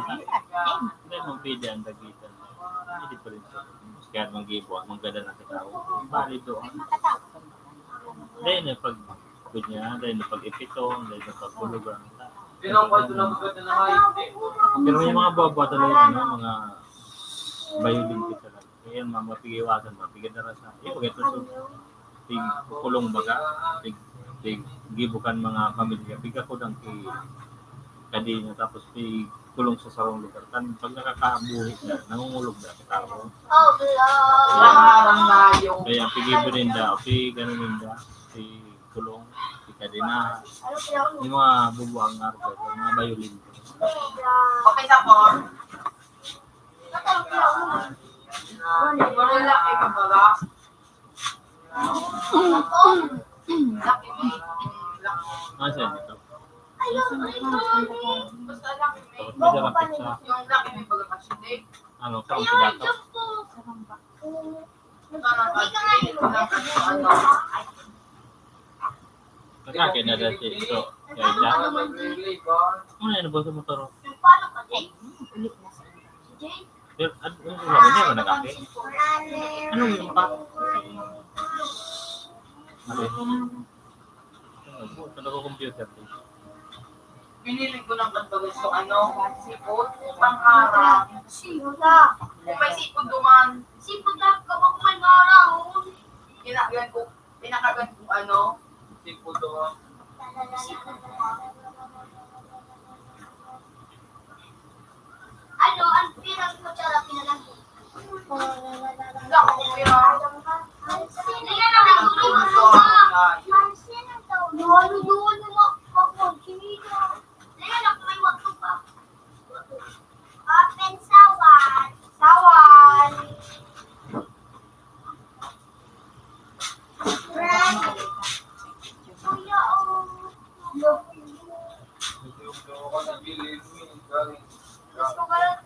Hindi mo pwede ang dagitan. May diferensya. Kaya mag-ibo, ang ganda na kita. Bali doon. Dahil na pag-, niya, dahil na pag-ipito, dahil na pag-bulugan. Pero may mga buwa-buwa talaga, ano, mga violin talaga. Kaya mga mapag-iwasan, mapigil na rasa. Eh, pag ito, so, tig-, kulong baga, tig-, tig-, gibo kan mga pamilya. Piga ko dang ki-, kadina, tapos tig-, kulong sa sarong lugar. Kan, pag nakakabuhi na, nangungulog na sa tao. Oh, Lord. Kaya pigibo ninda, pi-, ganun ninda, pi-, kulong, pi-, kadina. Yung mga bubuang arko, mga violin. Okay, tapos? Ah, siya dito. Tapos may sarapit sa, ano, sa dato. Nagkakit na dati ito. Kaya dyan. Ano yan, boss, motor? Pero, ano, ano, ano, ano, nag-akin? Ano yung pa? Okay. Ito na computer. Pinili ko ng kanta gusto, ano, sipon, pangarap. Sipon na. Kung may sipon duman. Sipon na, kabak man maraon. Kinakyan ko, pinakagan ko, ano, sipon duman. Sipon duman. Ano, ang pirang kutsara pinalagay? Wala ko, kuya. Sino na lang ang gusto? Ano doon yung mga kapag-, sino? Ayan, ako may wag ko pa. Open sawan. Sawan. Brand. Kuya, oh. Gusto ko lang.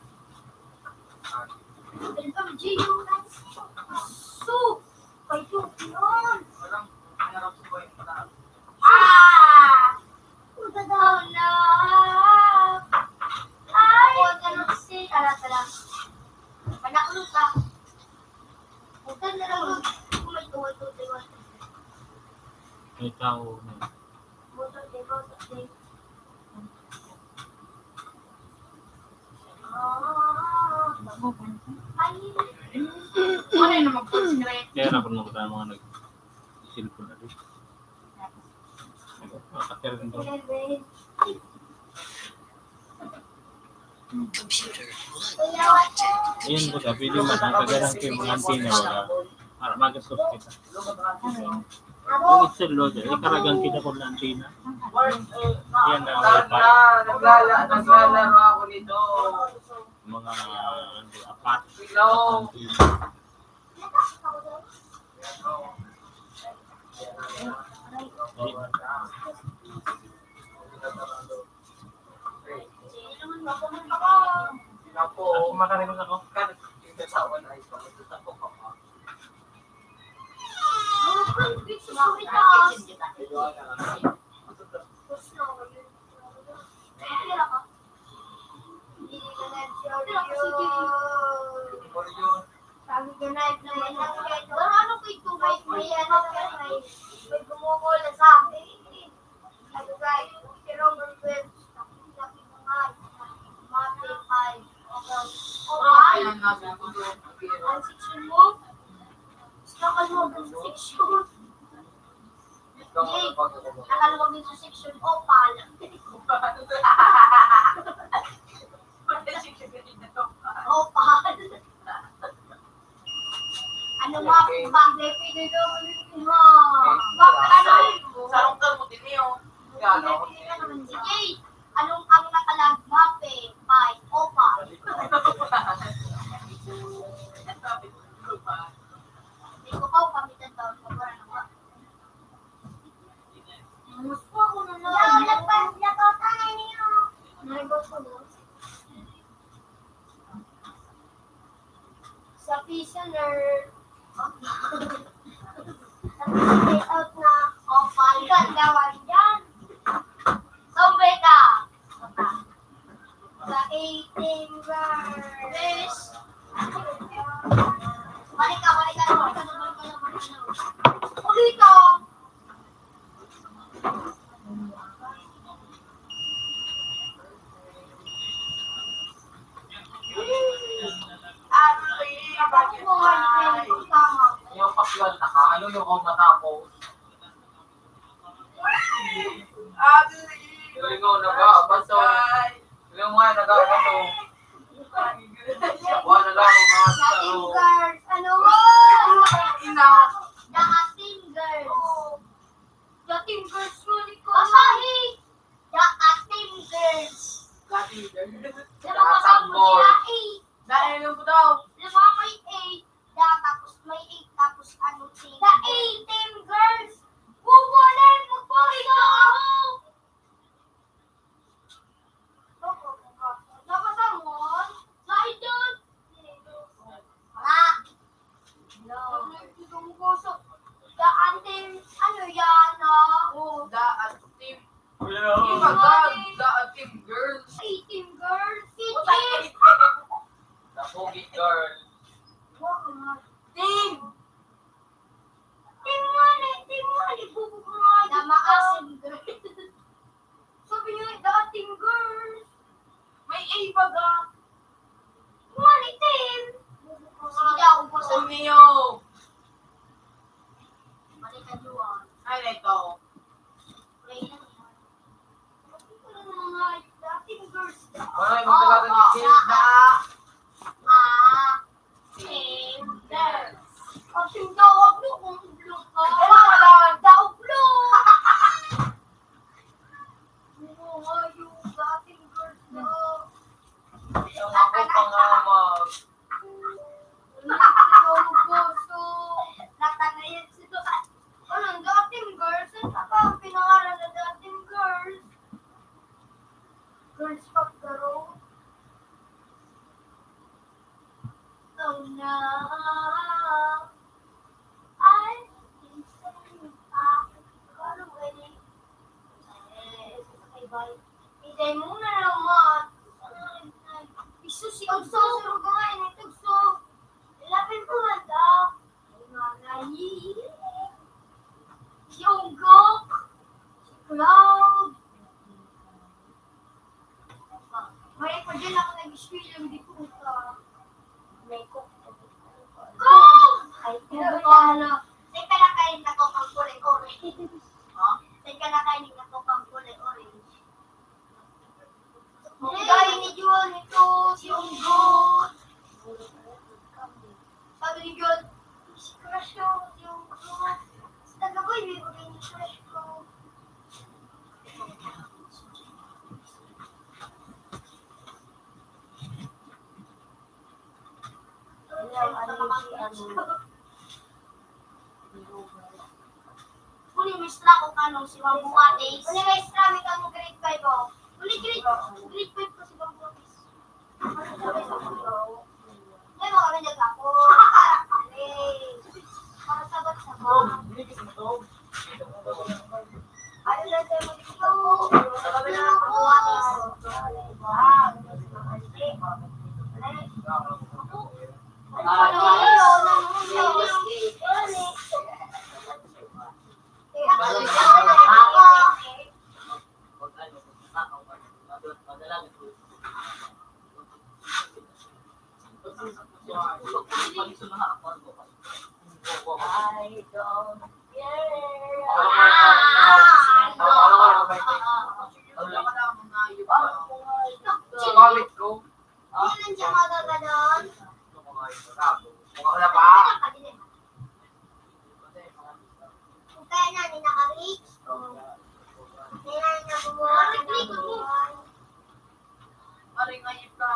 Welcome, Gio. So, kayo yun. Ah! Puta daw na. Ay, ano si, tara, tara. Anak, ano ka? Puta na lang. Kumay, kumay, kumay, kumay. May tao na. Motor, motor, motor. Ay. Ano yun naman po, secret? Kaya na po naman tayo mga nag-cellphone na rin. Makakatira rin po. Computer one. Ayun po, sabi nyo, matatagal ang kayo mga antenna, wala. Para magastos kita. Yung itself, load, eh, karagan kita kung na antenna. Yan ang wifi. Naglala-, naglalaro ako nito. Mga, ano, apat. Hello. Apat antenna. Ako makaribos ako. Sabi ko na, ito may, ano ko ito, may, may, ano, may, may gumugol sa akin. Sabi ko, si Robert Wells, sabi ko nga, mati, five. Ang section mo? Sa kaloob ng section. Hindi. Nakaloob dito sa section, opal. Opal. Ano nga po ba ang definition mo? Bakit ano? Sarong ka mo, tiniyo. Sige, anong ang nakalag mape? May opal. Hindi ko pa kami tatawag ko para naman. Mas po ako na lang. Lapas, lapas, ano niyo? May gusto mo? Sa prisoner. Sa out na. O, palitan daw yan. Tombe ka. Sa eighteen verse. Balik ka, balik ka, balik ka, balik ka, balik ka. Ulit ka. Yung pasyal na ka, ano yung kung matapos? Galing mo, nag-aabaso. Galing mo nga, nag-aabaso. Wala lang, mga Latin tao. Girls, ano mo? Ina. Latin girls. Latin girls, sulit ko. Asahi. The Atim Girls. Latin girls. Latin boy. Dahil yung daw. Lima may eight. Da, tapos may eight, tapos ano, team. The Atim Girls. Bubunin mo po ito. Nabasa mo? Sa ito. Wala. Daan team, ano yan, ah? Oo, daan team. Iba ka, daan team girls. Team girls. Team girls. Ay, baga. Maritim. Sige daw, ubos ang Romeo. Balik ka, Juan. Ay, ito. Reyna. Mga dating girls. Ay, magdala ka ni Hilda. Ah, Hilda. Ang tawag mo kung itlog ka. Wala, daog lang. Oo nga, yung dating girls na. Ang ako pangamag. Ano yung puso? Natagayan sila. Anong dating girls? Ano pa ang pinangalan na dating girls? Girls pag garo. Oh no. Ay, minsan yung bakit ko ano gani? Eh, sa kay bay. Itay mo na naman. Isus, si Ogso. Surugo nga, initugso. Lapin ko man daw. Ay, mga nai. Si Jungkook. Si Cloud. May pa dyan ako nag-screen lang di puta. May cook. Cook! Ay, puta na. Saan ka na kain na Coke ang kulay orange? Ha? Saan ka na kain na Coke ang kulay orange? Ang gaya ni Juan ito, si Unggo. Sabi ni Juan, "Si crush ko, si Unggo." Sa taga ko, ibibigay ni crush ko. Ano, ano yung si ano? Uli, maestra ko kanong si Bambuatis. Uli, maestra, may kanong grade five, oh. Uli, grade, grade five ko si Bambuatis. May mga kami naglapo. Para sabat-sabat. I don't care. Pamit ko. Hindi man siya magaganon. Mukha ko na ba? Kaya na, hindi naka-reach. Kaya na, hindi nabubuhay. Aring ayip ka.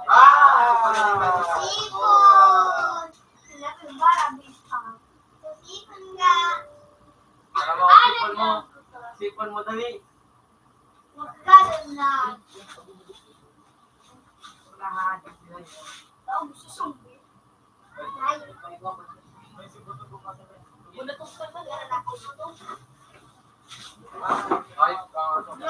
Ah! Sipon! Sipon nga. Tara mo, sipon mo. Sipon mo, dali. Magkano na? Tao, gusto zombie. Ay. Wala tong kanta, wala na ako ito. Ay, ah,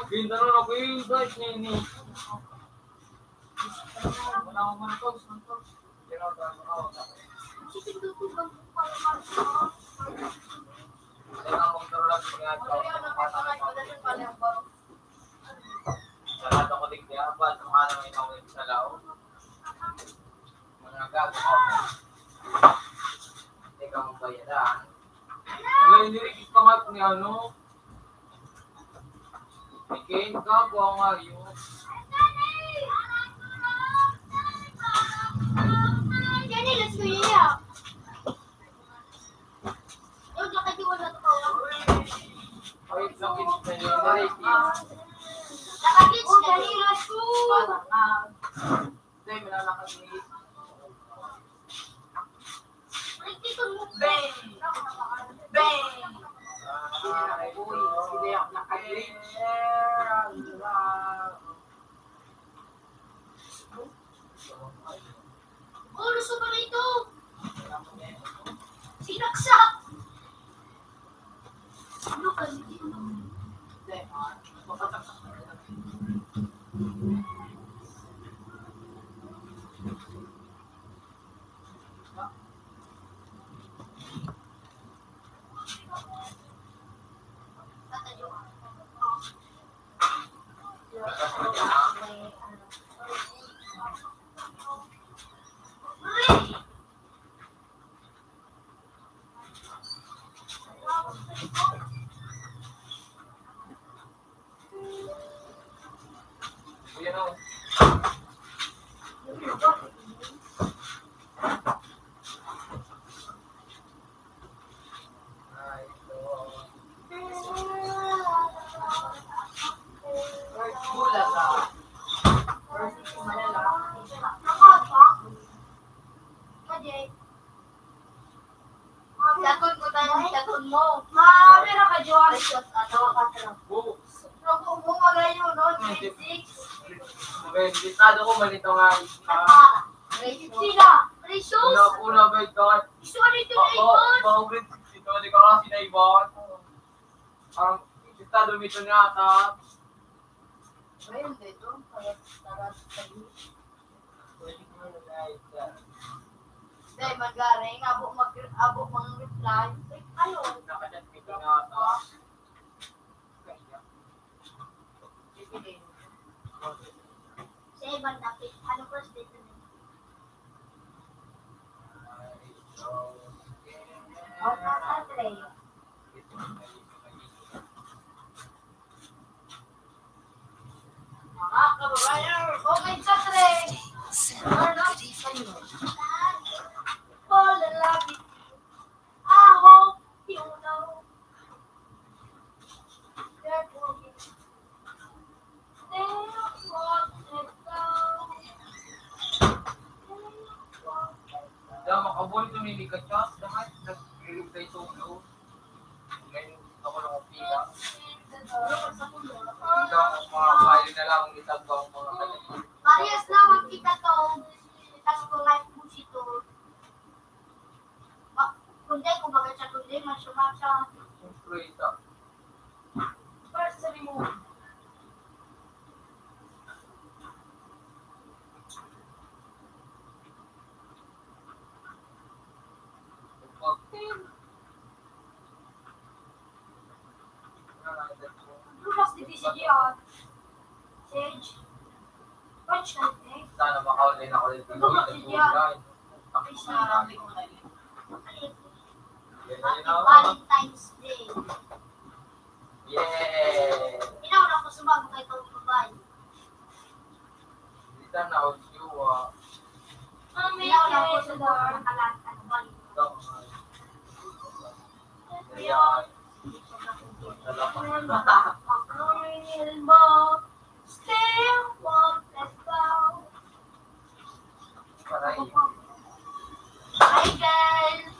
Gintaro na ko yung guys niya ini. Wala akong mantos, mantos. Sarado ko din kaya ba? Ano nga naman yung mga sa lao? Mga gago. Teka, mong bayaran. Ano yung nirikit pa nga ni ano? Ikin ka po ang ayos. Yan, ilas ko niya. Ay, sakit na yun. Nakakits na nila. Hindi, minalakas ni. Bang! Bang! Ay, uy, sila yung nakaglitch. Oras pa na ito. Chatun ko tayo, chatun mo. Mami ra ka, Johan. Precious, ano? Rago mo, malayo, no? Grade six. Grade six. Listado ko, malito nga. Sila, Precious. Una, una, grade ka. Gusto ka dito na, Ivan? Bako grade six ito, di ka kasi na, Ivan. Ang listado mo ito nga, ta. Ayun, dito. Para, para, Dai, magaring, abo mag-, abo mang reply. Ano? Nakadat kita nga ata. Sige. Sa iban, dapit. Ano, first date na? Ay, so, okay. Mga kababayan, okay sa tren. Or not, ano? Fall in love with you. I hope you know. You're going. Stay, won't let go. Stay, won't let go. Daw makabulto ni Mika Chance, dapat nag-reply sa ulo. Ngayon, ako lang ang pila. Hanggang mga bahay na lang, itagbaw ang mga kanya. Parehas naman kita to. Tapos ko life mo si to. Ba-, kung di, kung baga siya, kung di, man siya, man siya. Siyempre, ito. First ceremony. Bukas di si Gian. Sage. Watch ka, eh. Sana makauli na ulit. Bukas si Gian. Ay, siya. Happy Valentine's Day. Yeah. Inaw na ko sa bago kay itong babae. Hindi ka na, o, siwa. Ang may Inaw na ko sa bago, nakalat, ano ba yun? Ito. Ayan. Salamat. Ang mo, stay warm, let's go. Hi, guys!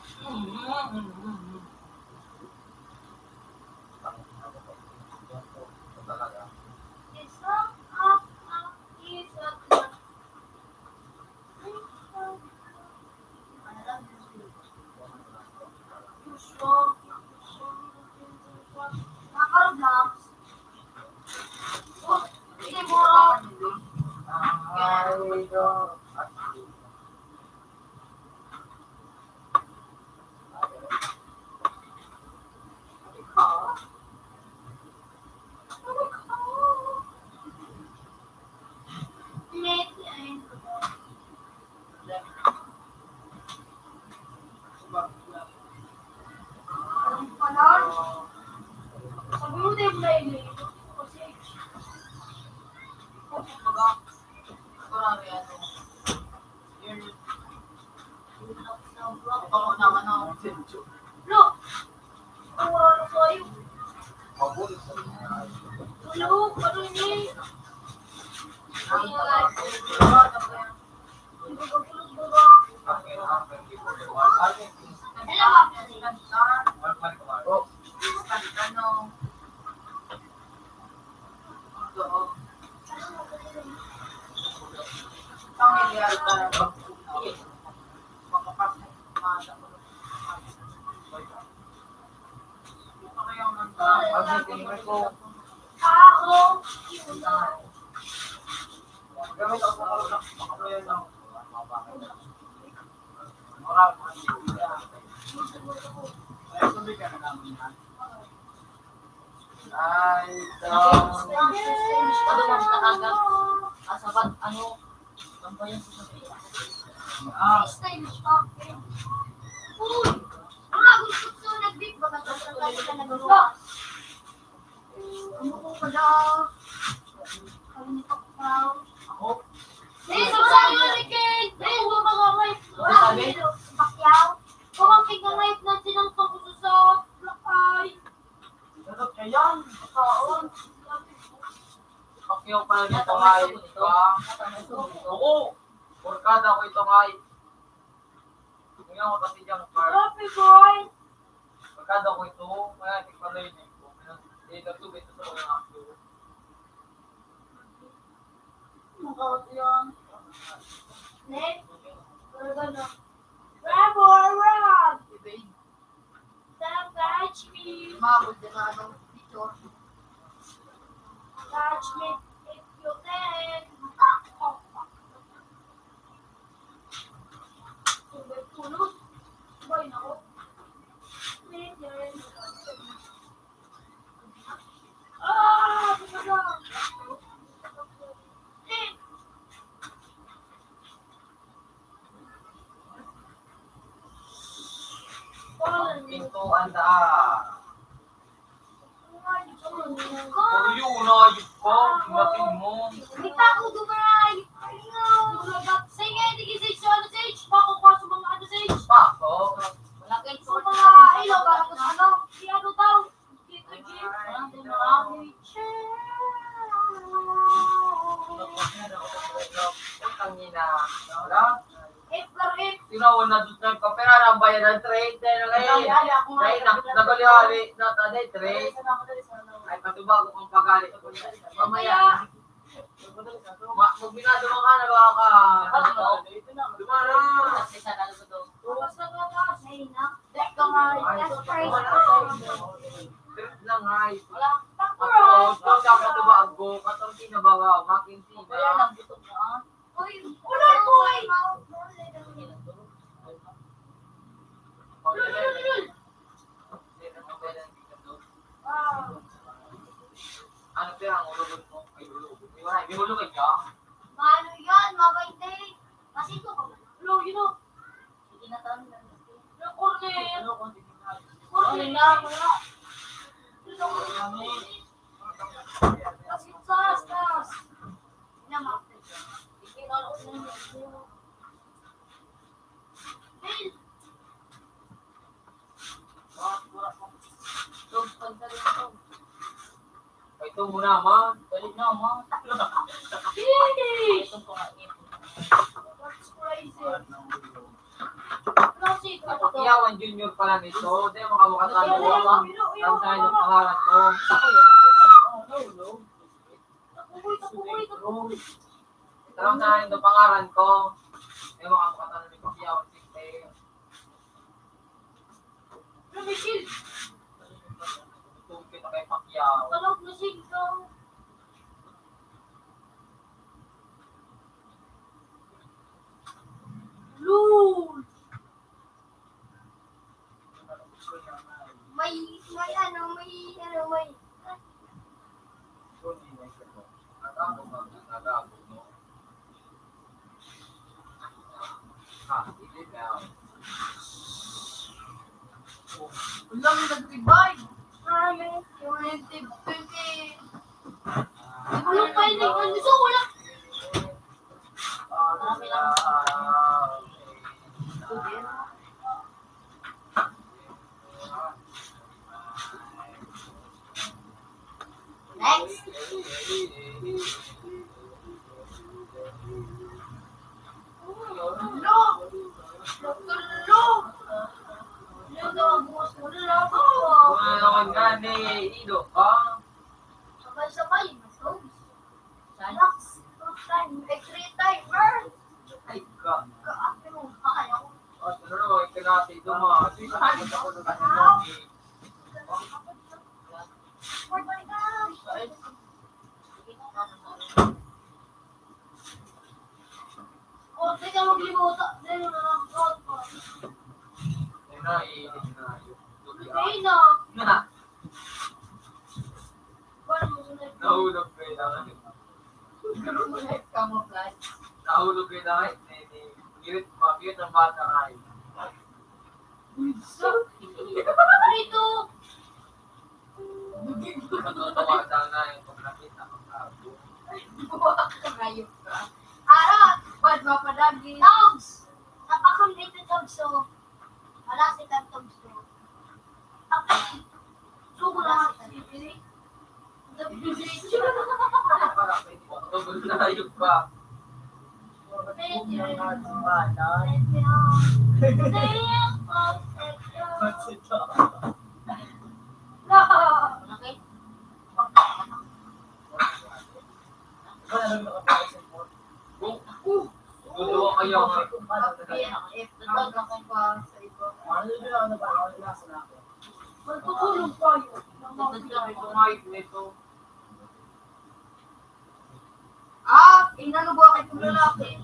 Ay, ito. Ano bang nakagap? Asabat, ano? Ang bayan sa sabi. Ah. Uy! Ang agos ko sa nag-beat, baka sa sabi ka nagawa. Ano ko pala? Kalimutan ko pa. Ako? Eh, sa mga hurricane! Eh, huwag mag-away! Ano sabi? Pacquiao? Pamangkin ka ngayon na silang pangkuso sa lakay. Sarap na yan. Pagkaon. Pacquiao pala dito, ay, di ba? Oo. Barkada ko ito, ay. Tingnan ko kasi dyan, Carl. Happy boy! Barkada ko ito, kaya di pala yun eh. Eh, nagtubig ito sa mga ako. Ang kawat yan. Next. Talaga na. Bravo, Rob! Sa catch me. Umabot din na ano, picture. Catch me if you can. Subay tulog. Subay na ako. Ah! Pintuan daa. Puro yun, ayos pa. Tingnan mo. Di pa ako gumaray. Ay, nga. Sa inyo, hindi kasi siya, ano, Sage? Bako pa sa mga, ano, Sage? Bako. Wala kayo sa mga ilaw, bako sa, ano, si, ano daw? Dito, Jim. Walang tinarawi. Ang ina. Wala. If, if. Tinawan na doon tayo, kapira ng bayan ng trade, tayo na ngayon. Ay, ay, ako nga. Dahil na, nagaliwali na tayo, trade. Ay, patubag akong pag-alit. Mamaya. Ma-, magbinado ka na, baka ka, ano, dumara. Basta ka, basta na. Ay, trip lang, ay. Wala. Ako, ito, dapat ba ako? Katorsi na ba, wow? Makinsi na. Uy, ulan, boy! Ulol, ulol, ulol! Ano, pero ang ulog mo? Ay, ulog. Di ba? May ulog ka? Paano yan? Mabay na eh. Kasi ito ka ba? Ulog, yun o. Sige na, tama na. Ulog, Cornel. Ulog, Cornel. Cornel na, wala. Ulog, Cornel. Taas, taas, taas. Hindi na, ma-, hindi na, Bill. Ito muna, ma. Dali na, ma. Yay! Ito pa nga, eh. What's crazy? Pacquiao Junior pala nito. Di, mga mukha tayo. Ang tayo ng pangalan ko. Ako yun. Oh, no, no. Tapukoy, tapukoy, tapukoy. Alam na rin ang pangalan ko. Ewan ka, makatalo ni Pacquiao, siyempre. Ano, may shield? Itong kita kay Pacquiao. Kalog na shield ko. Lord! May, may ano, may, ano, may, Wala may nagtibay. Ah, may, yung twenty, twenty. Ano pa yun? Ano, gusto ko lang. Next. Lo! Doktor Lo! Lo daw ang bukas mo na lang ako. Wala naman ka, ni Ido, ah. Sabay-sabay, matulog. Relax. Time, eh, three timer. Ay, ka. Ka, ate mo, kaya ko. Ah, ano naman, ikinati ito, ma. Ito, ito, ito, ito, ito. Ay. Oh, teka, maglimuta. Dahil na lang, oh, oh. Ay, na, iinom na. Okay na. Na. Kuwan mo, sunod. Nahulog kayo na. Camouflage. Nahulog kayo na. Ni, ni, ngirit, mamirit ang bata ay. Uy, sa-, ano ito? Natutuwa sana yung pag nakita ko sa abo. Buwak ka, hayop ka. Ara, bad mapadagi. Dogs! Napakam dito, dogs, so. Wala si Cartog, so. Ako, sugo na si Cartog. Nahayop ka. Dalawa kaya nga. Magtutulog tayo. Magtutulog tayo. Ah, inano ba kayo kung lalaki?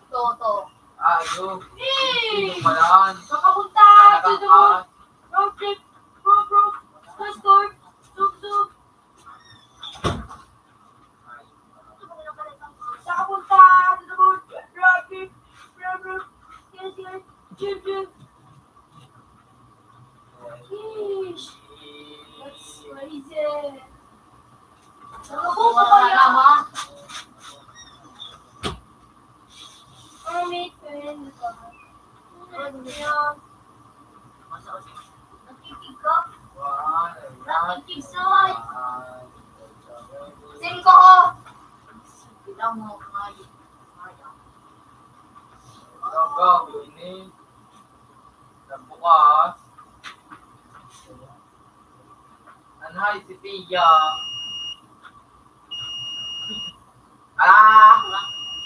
Ito, ito. Ah, yun. Hey! Sino pala? Makapunta sa doon. Road trip. Road, road. Store, store. Sub, sub. Sa kapunta sa Dabon, Rocky, Rocky, yes, yes, Jim, Jim. Yeesh. That's crazy. Ano po ba kaya? Mermaid, mermaid. Ano yan? Nakikinig ka? Nakikinig, Soy. Singko. Bilang mo, kumain. Ikaw, ini. Nagbukas. Anhay si Pia. Ah!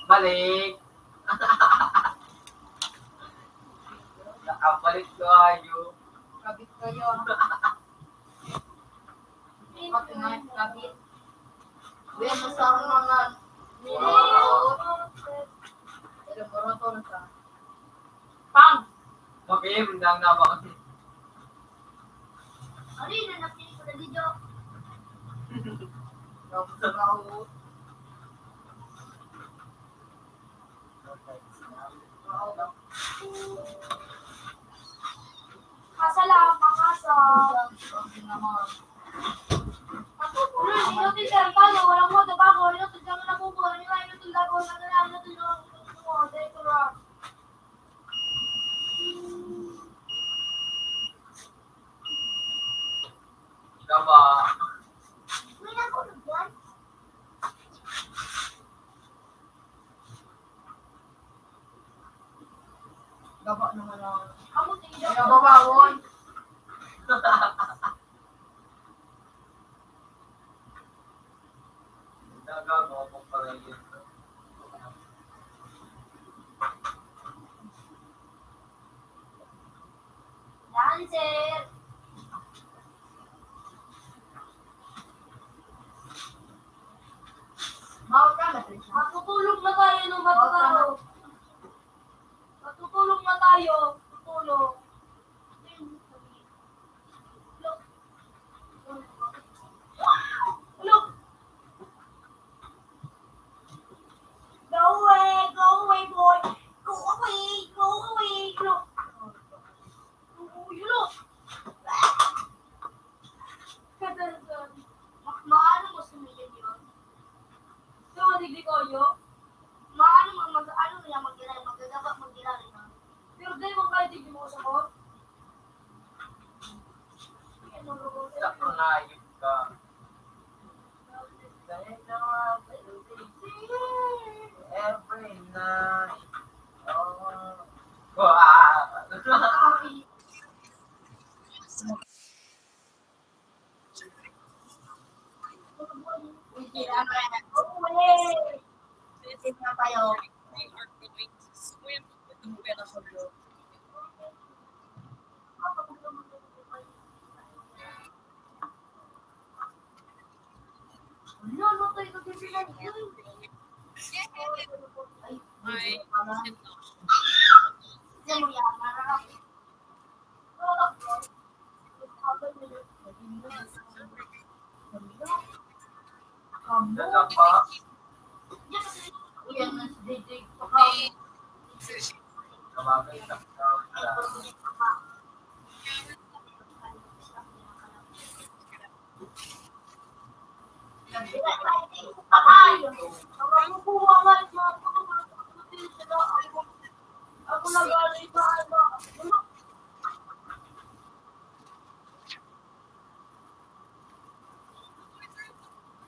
Balik! Nakabalik tayo. Kabit kayo. Pati na kabit. Uy, basta ang mga nililito. Laboratory ka. Pang! Mag-aim lang na ba? Ano yun? Anak niya ko na dito. Tapos na ako. Asa lang, pangasa. Ulo, inutin sa palo, walang modo, bago, inutin sa mga bubo, inutin sa mga bubo, inutin sa mga bubo, inutin sa mga bubo. Ikaw ba? Gaba naman ang... Amo, tingnan. Kaya bawawon. Dancer. Matutulog na tayo, no, matutulog. Matutulog na tayo. Tutulog. Look. Look. Go away, go away, boy. Go away, go away. Look. Uy, look. Ma-, maano mo sa milyon yun? Sa madigdi ko, yo? Maano mo, mag-, ano niya, mag-, magagaba, mag-, pero di mo kahit hindi mo sa ko? Sa pangayog ka. Every night. Oh. Wow.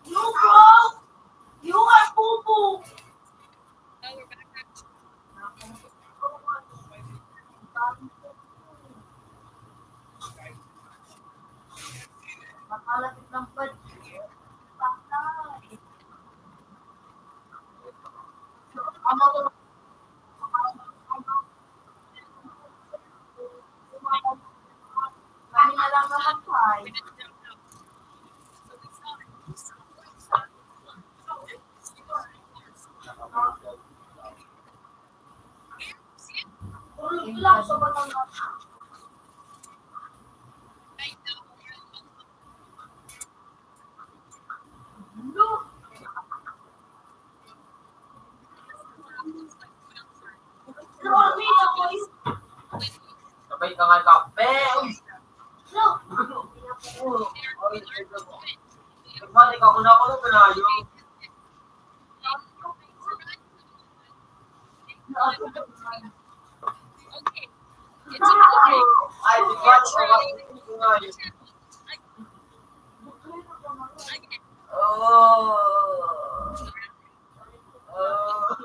You, bro! You are poo-poo! Makalapit ng budget. Ano to? Kami na lang naman, Pai. Tulog lang sa Batangas. Sabay ka nga kape. Uy! Mati ka, kuna ko na pinayo. Ay, di ba? Oh. Oh.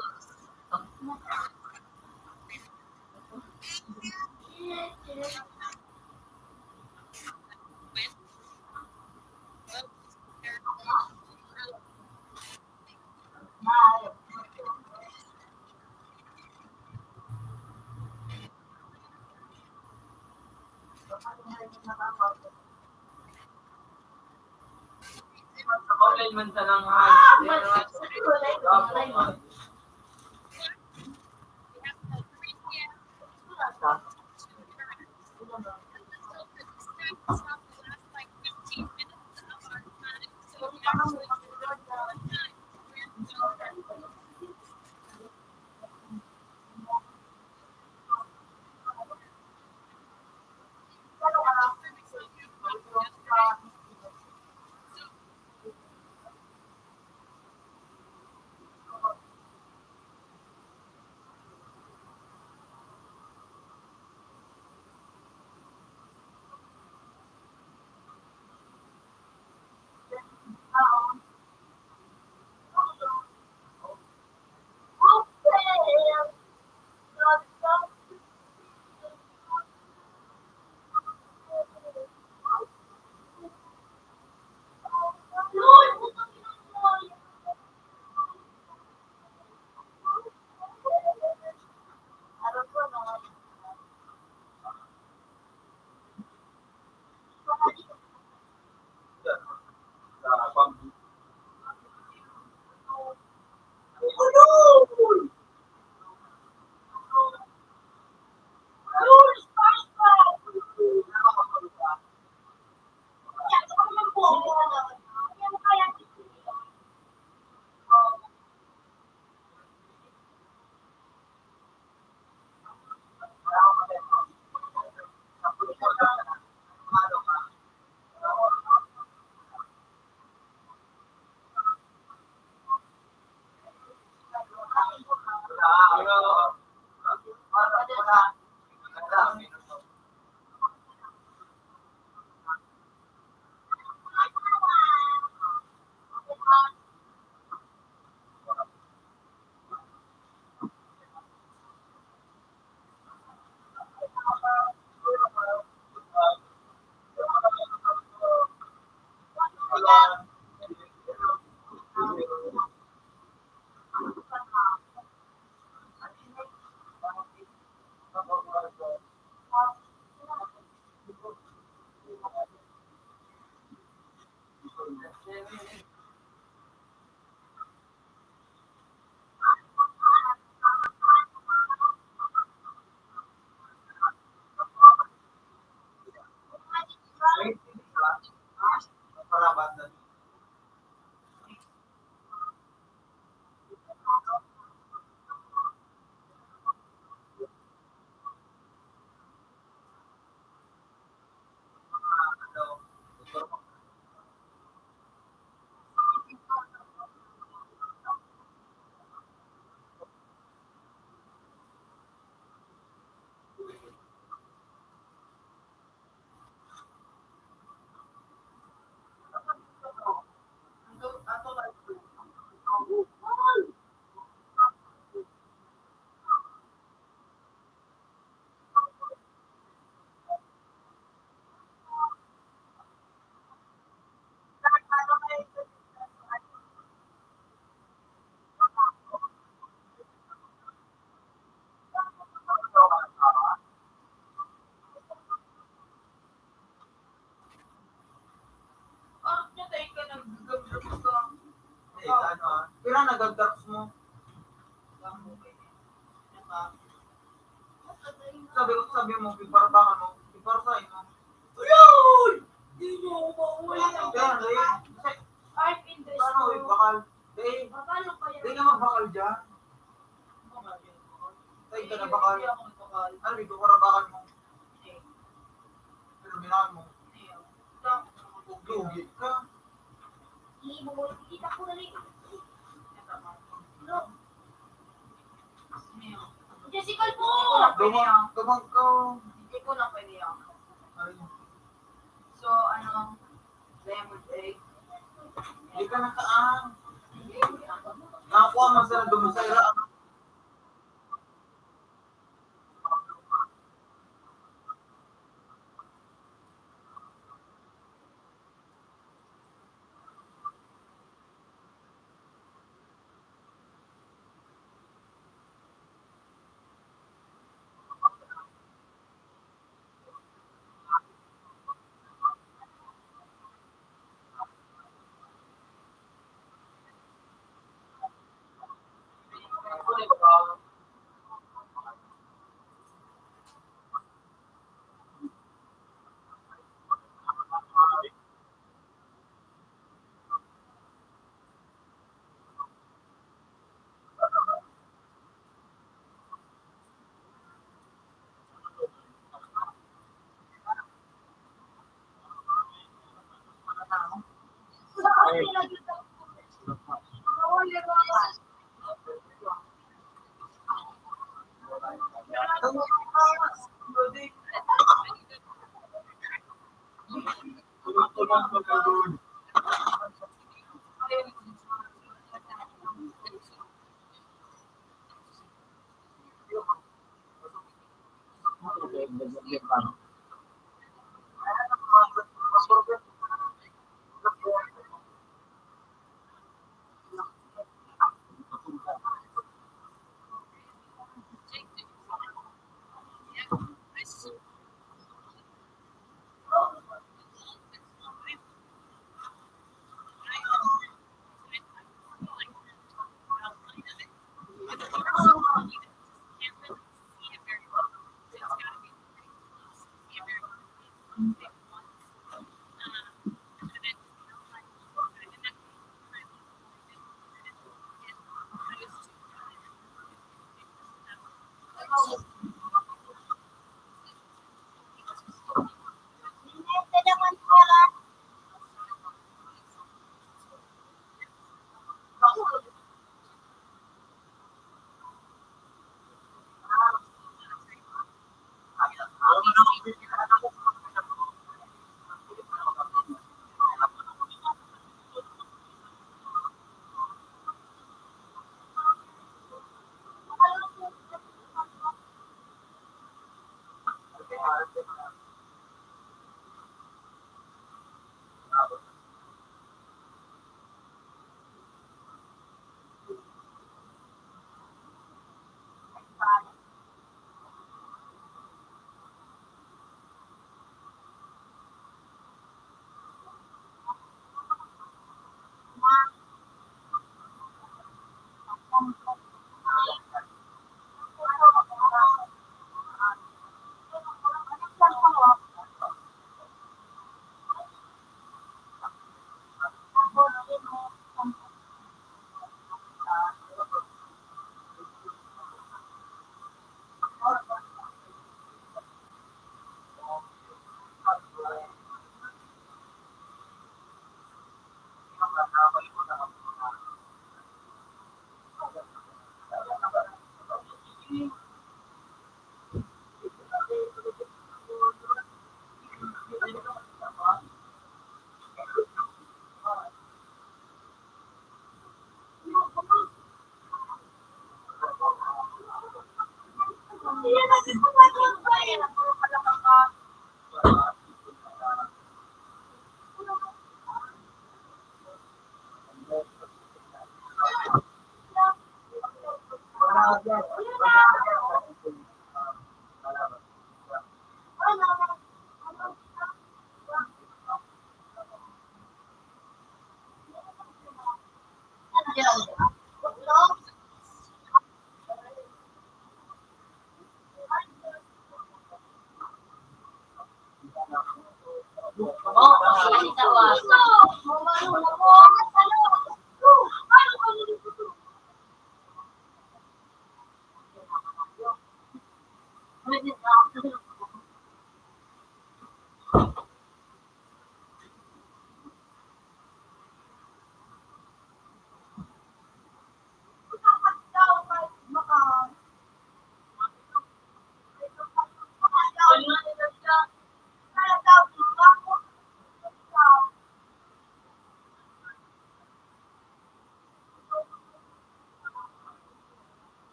Online man tanang high. Ano, ah, pira na gag drops mo? Sabi ko, sabi mo, piparabakan mo, piparasahin mo. Uy! Di niyo ako mauwi. Kaya nga, eh, kasi, paano, eh, bakal? Di, di ka magbakal dyan. Tayo ka na bakal. Ano, dito, parabakan mo. Pero ginawa mo. Lugi ka. Jessica po! Dumang, dumang ka. Hindi ko lang pwede yan. Ay. So, ano, lemon tea. Hindi ka nakaang. Nakakuha mo sa dumusay ra.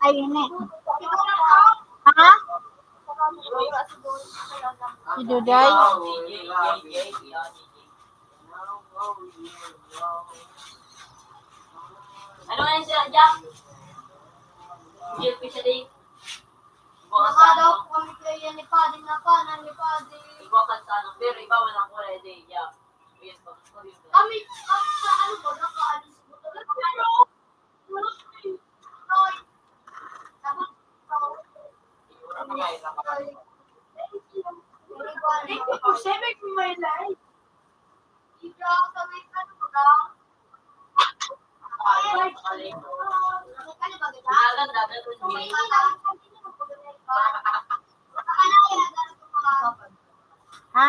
Ayun eh. Ha? Si Duday? Ano nga siya, Jack? G L P siya, di? Baka daw kami kaya ni Padi na pa, na ni Padi. Iwakan sana, pero iba walang kulay, di, Jack. Yes, pag-, kami, kami sa ano ba, nakaalis mo talaga. Thank you for saving my life. Ha?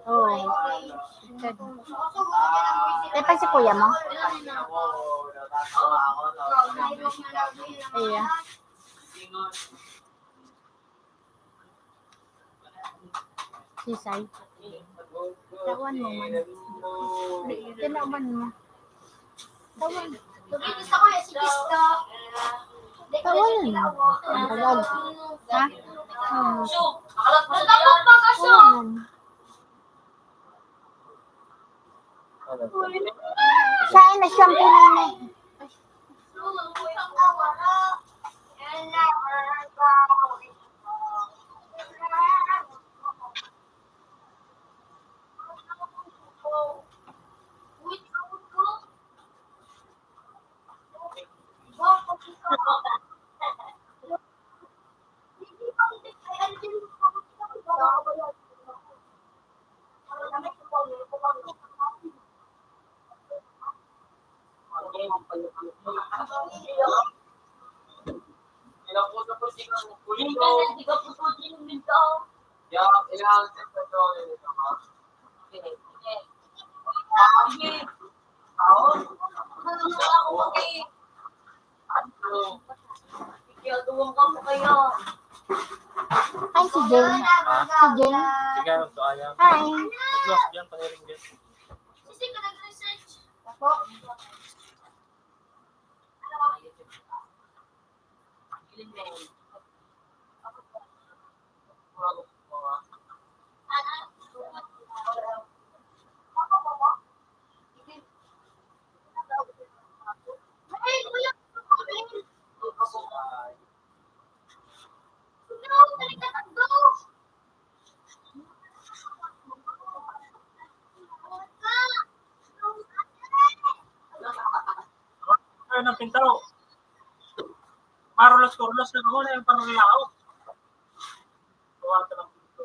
Oo. Ito pa si kuya mo? Iya. Sisay. Tawan mo man. Tinawan mo. Tawan. Tawan. Ang tagal. Ha? Hmm. Tawan. Siya ay na-shampoo na ni. Ay, si Jane. Ha? Si Jane. Sige, ano to, ayaw. Hi. Nag-lost yan, paniring din. Ano ng pinto? Marulas-kurulas na ako na yung pananalao. Gawa ka ng pinto.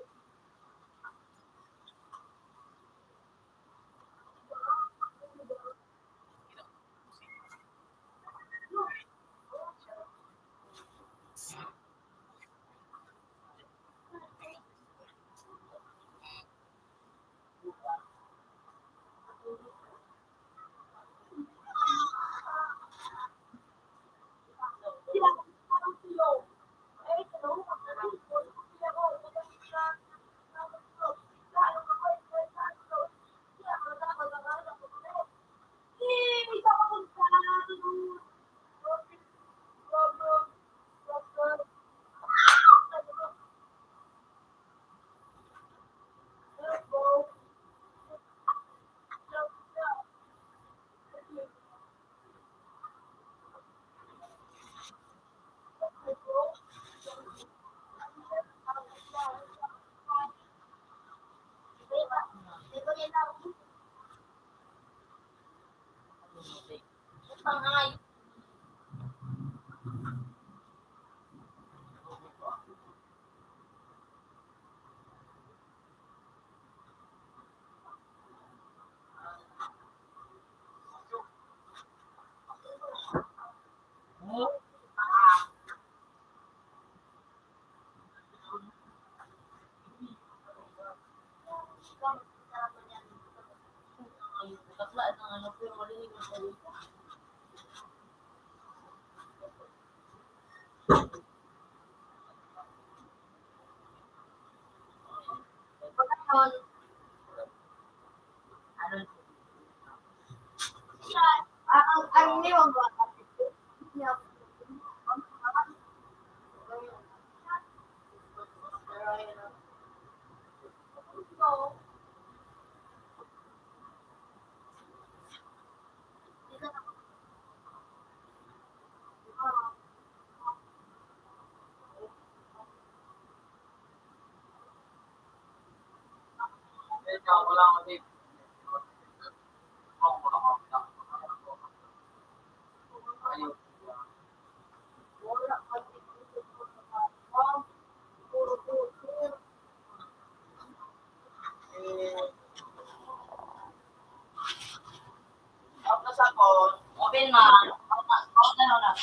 Open man. Open na.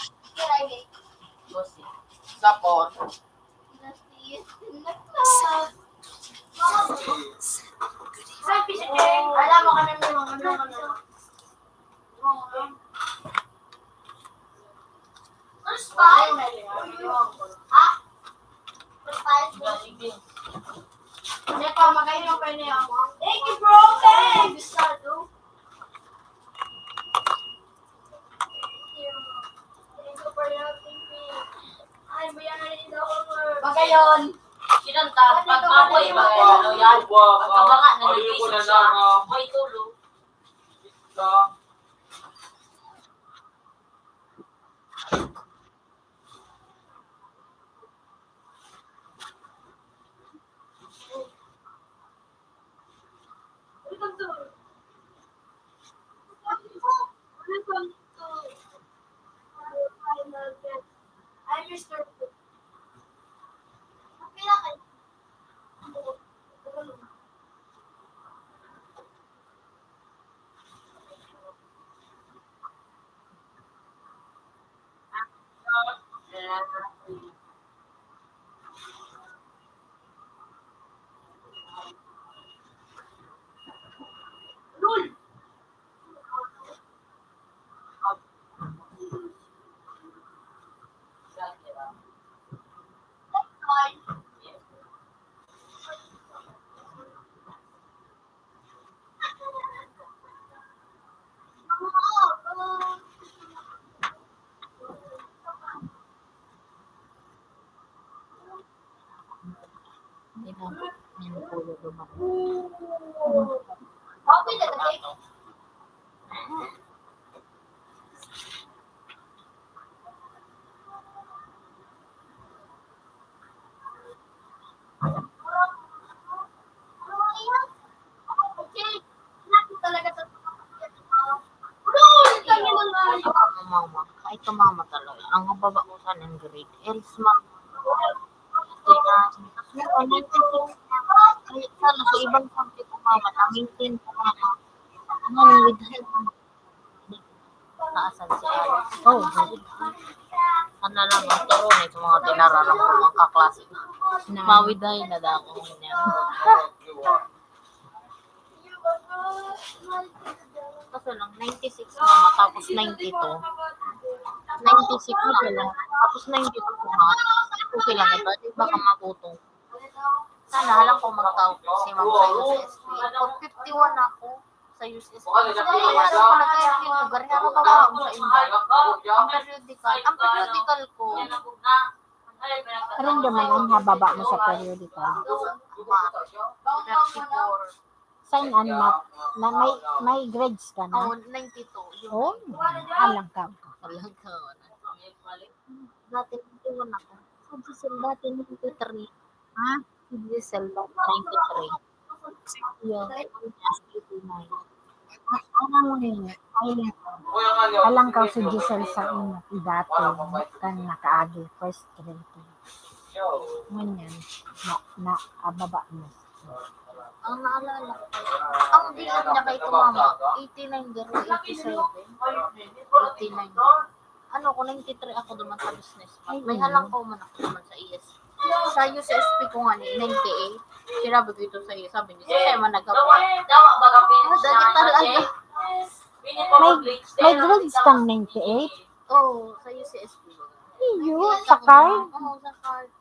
Sapot. Alam mo ka na naman, ano naman, ano? First five? Ha? First five? Hindi pa, magayon pa niya. Thank you, bro. Thanks. Magayon. Sinanta, pag mapoy, magayon, ano yan? Pagkabanga na nagising siya. May tulog. Mama, ay, ito mama talaga. Ang baba ko sa ng grade L, mama. Tapos, ano, ninety-six. Ay, sana sa ibang subject ko, mama, na-maintain ko, mama. Ano, with help, Naasan si Alex? Oh, good. Ano lang, ang turo ni sa mga tinararan ko, mga kaklase. Na. Mawiday na daw ako niya. Kaso lang, ninety-six na, tapos ninety-two. Ninety-six na pala, tapos ninety-two na. Okay lang ito, di baka mabutong. Sana, halang ko magtao si ma'am sa U S S P. Pag fifty-one ako, sa U S S P. Sa U S S P, nag-fifty-two, gari ako ba ako sa iba? Ang periodical, ang periodical ko. Karon naman ang hababa mo sa periodical. Ma, thirty-four. Saan ang map? Na may, may grades ka na? Oo, ninety-two. Yun. Oh, alang ka. Alang ka. Dati, ninety-one ako. Sa Giselle, dati, ninety-three. Ha? Si Giselle, dati, ninety-three. Yeah. Ninety-nine. Ah, ano mo yun? Ay, Alang ka si Giselle sa imo, dati, kan nakaagi, first grade. Ngunyan, na, na, ababa mo. Ang naalala ko, ang bilang niya kay ko, mama, eighty-nine garo, eighty-seven, eighty-nine. Ano ko, ninety-three ako duman sa business. Ay, May oo. Halang ko man ako duman sa E S. Sa U C S P ko nga ni ninety-eight. Sinabi ko ito sa iyo, sabi niya, "Sa man nagkapwa." Ah, dati talaga. May, may grades kang ninety-eight? Oo, sa U C S P. Iyo, sa card? Oo, sa card.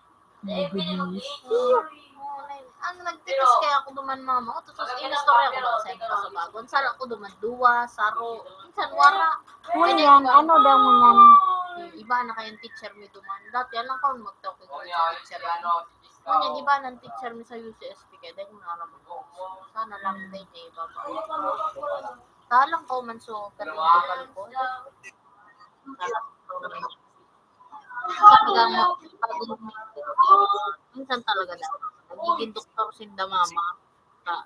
My goodness. Iyo. Oo, nine. Ang nagtitis kaya ako duman, mama. O, tapos inistorya ko na sa inyo sa bago. Sala ko duman, duwa, saro. Minsan, wara. Ano Pwede yan? ko. Ano daw mo yan? Hmm, iba na kayang teacher mi duman. Dati, alam ko, magtawag ko sa teacher. Ngunyan, iba ng teacher mi sa U C S P, kaya dahil mo naraman. Sana lang din niya iba pa. Talang ko man, so, katulad ko. Talagang pag-, minsan talaga na, nagiging doktor sinda, mama. Ka,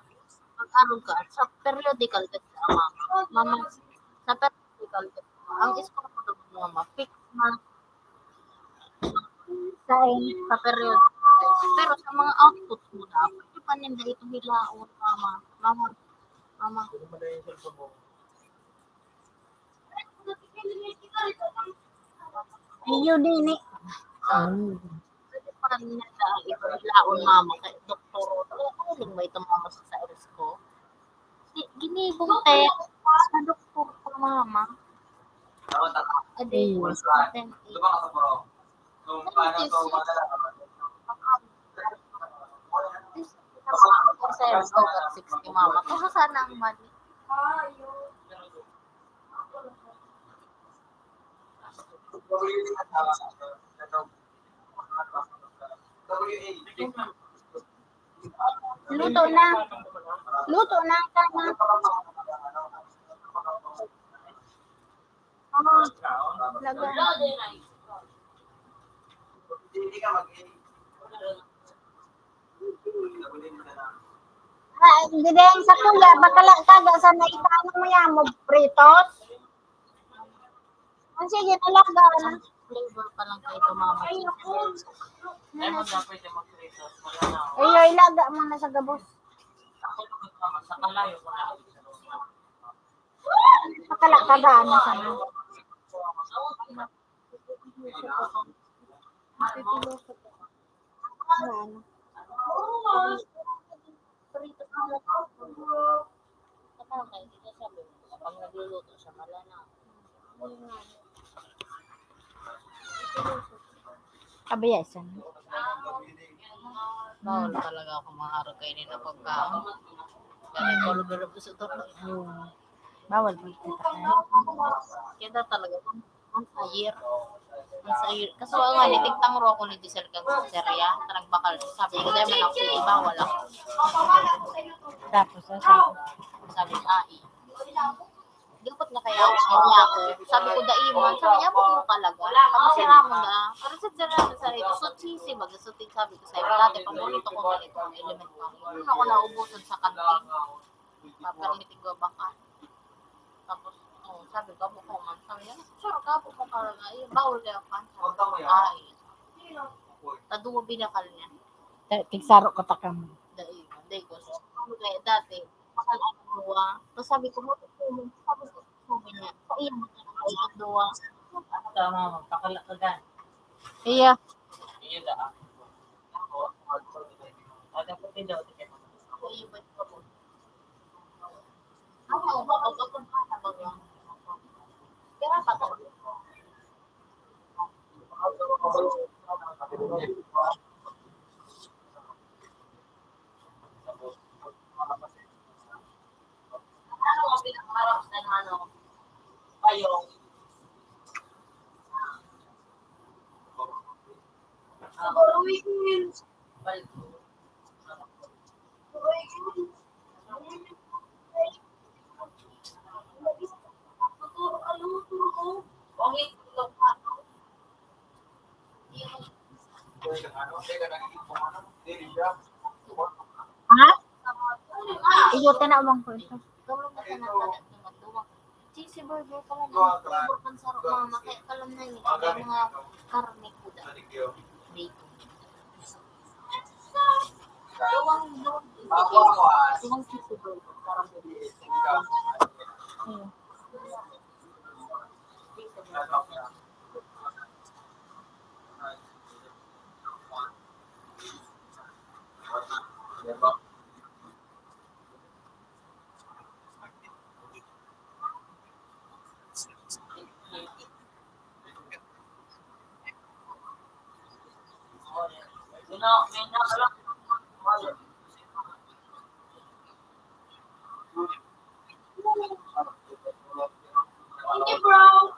mag-aral ka, sa periodical ka sa mama. Mama, sa periodical ka, ang score ko, mama, fix na sa, sa period. Pero sa mga output mo na, pwede pa ninda ito hilaon, mama. Mama, mama. Iyo, dini. Ah. Pwede pa ninda ito hilaon, mama, kay doktor. Ano ba ito, mama, sa science ko? Di, ginibong te, sa doktor ko, mama. Adi, Iyo. Ten, eight. Twenty-six. Science ko, sixty, mama. Kaya sana ang mali. Luto na. Luto na, tama. Ah, laga. Ah, hindi din sa kuya, bakala ka, ga sa may ano mo yan, mo pritos? Ang sige, talaga na. Flavor pa lang kayo ito, mama. Ay, naku. Ay, mo na pwede magpritos. Wala na. Ay, ay, laga mo na sa gabos. Ako naman, mama, sa kalayo ko na. Bakala ka, ga na sana. Ano, ano? Prito ka na. Tama, kaya hindi ka sabi, kapag nagluluto siya, wala na. Kabiyasan. Bawal talaga ako mga araw kainin na pagkaon. Kaya ko lugar po sa totoo. Oo. Bawal po ito. Kaya daw talaga, once a year. Once a year. Kaso nga, nititangro ako ni Giselle kang serya. Nagbakal. Sabi ko, "Dahil man ako, sige, bawal ako." Tapos, ang sabi? Sabi, "Ai." Dapat na kaya ako sa niya ako. Sabi ko, "Dai man." Sabi niya, "Abot mo talaga." Tapos si Ramon na, pero sa dyan na sa ito, so cheesy, mag-, so cheesy, sabi ko sa'yo, dati, paborito ko man ito, elementary. Ano ako naubusan sa kantin? Papermitig ba baka? Tapos, oh, sabi ko, "Abot ko man." Sabi niya, "Sure ka, abot mo talaga. Eh, bawal kaya pa." Sabi ko, "Ay." Taduwa binakal niya. Ta-, tigsaro ko ta kamo. Dai, dai ko. Sabi ko, dati, bakal ang duwa. Tapos sabi ko, "Mo, mo, mo." Sabi ko, sabi niya, "Sa iyo, mo, ang duwa." Tama, magpakala ka gan. Iya. Iya da, ah. Ako, ako, ako, ako, ako, ako, ako, ako, Ha? Iyo, tinawag ko ito. Si burger pala na flavor kan saro, mama. Kaya pala na yun. Yung mga karne ko da. Bacon. Gawang, gawang, gawang cheese burger. Parang Thank you, bro.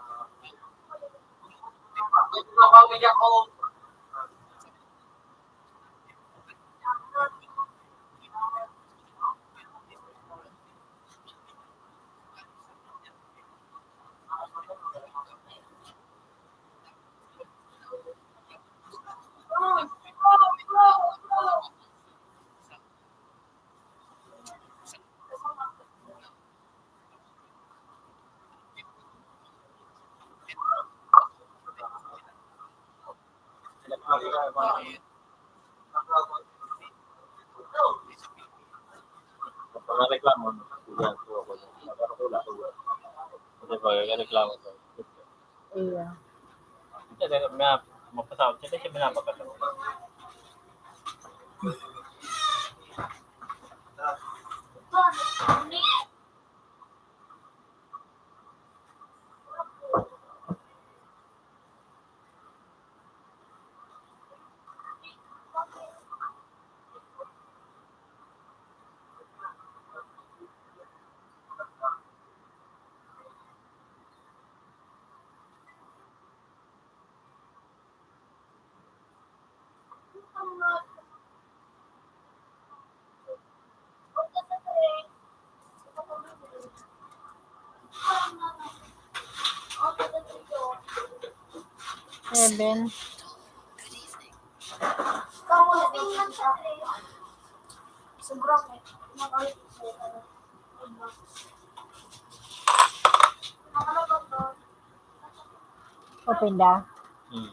Mga reklamo, no? Yan, so, ako, nagkakatula, ako, ano ba, reklamo to? Iya. Hindi, dahil may, mapasahod siya, siya pinapakasal. Seven. Open da. Hmm.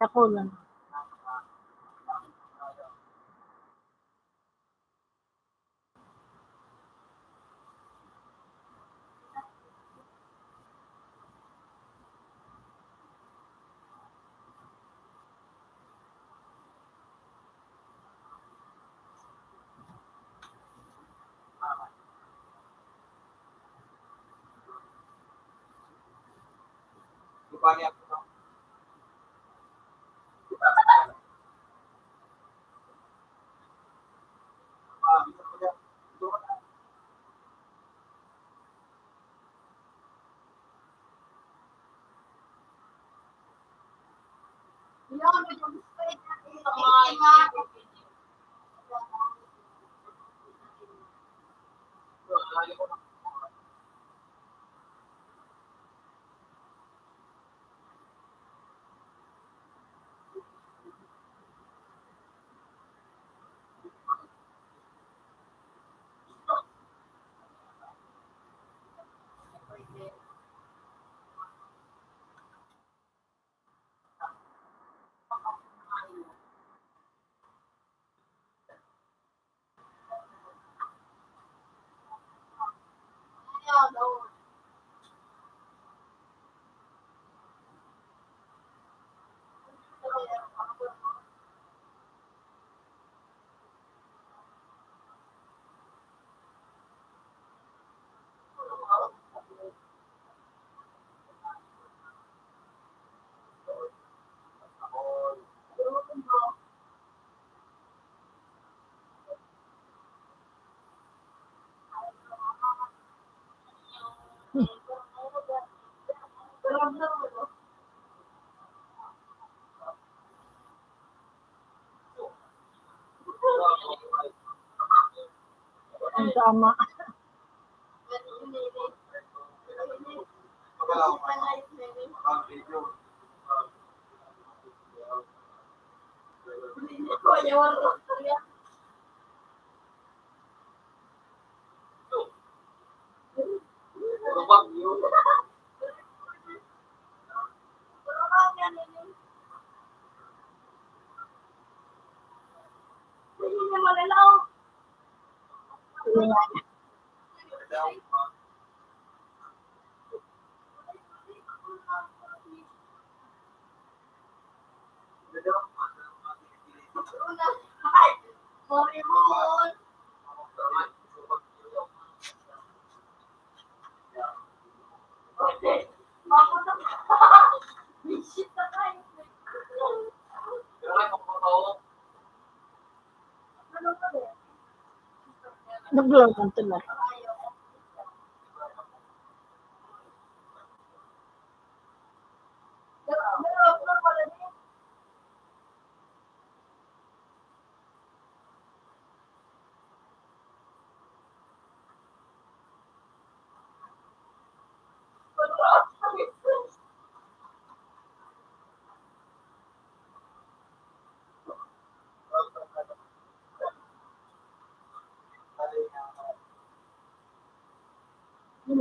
Ako lang. Ang tama. Naglaman talaga.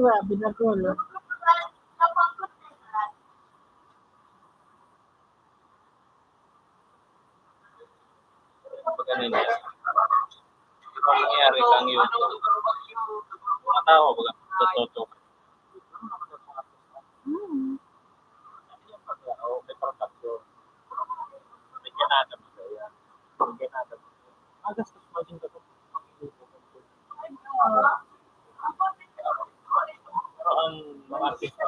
Grabe na gulo. Pag ano niya, ano nangyayari kang YouTube? Mga tao, baga, natutukan. Hmm. May ganada mo ba yan? May ganada mo. Magastos pa din kapag Pero ang mga artista,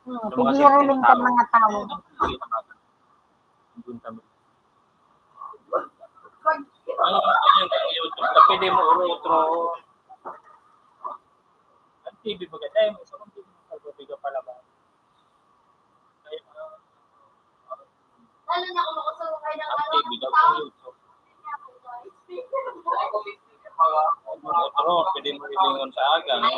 Hmm, sa mga pigiriling ka mga tao. Ang punta mo. Ang, ang YouTube, na pwede mo uro-utro. Ang T V maganda, eh, may isang T V maganda, pala ba? Ang T V daw po yun. Ano, pwede mo hilingon sa aga, no?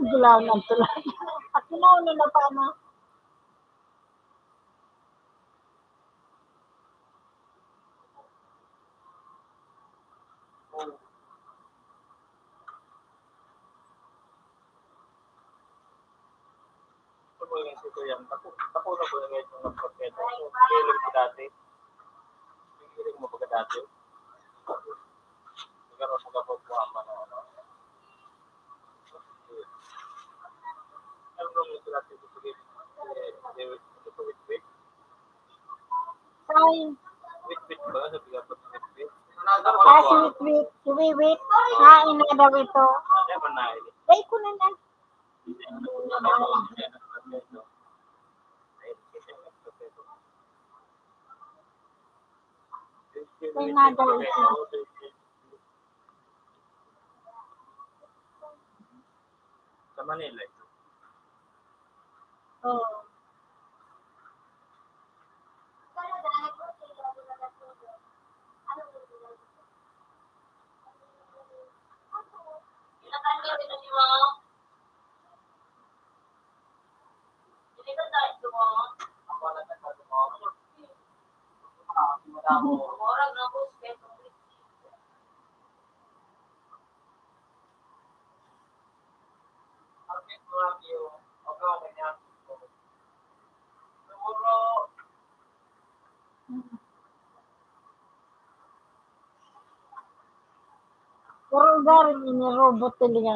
Gulaw na tulad. At kinuha na pa na. Ano ba yung sito yan? Tapo, tapo na ba yung itong nagpagkita? Yung hiling mo dati? Yung hiling mo baga dati? Nagkaroon sa kapag mo ama na ano? Ano ba yung sila dito sa gilid? Eh, eh, ito po, wait, wait. Ay. Wait, wait ba? Sabi nga po, wait, wait. Ah, si Witwit. Si Wiwit. Ah, ina daw ito. Ano ba na? Ay, ko na lang. Kaya nga daw ito. Sa Manila ito. Oo. Puro garing ini robot talaga.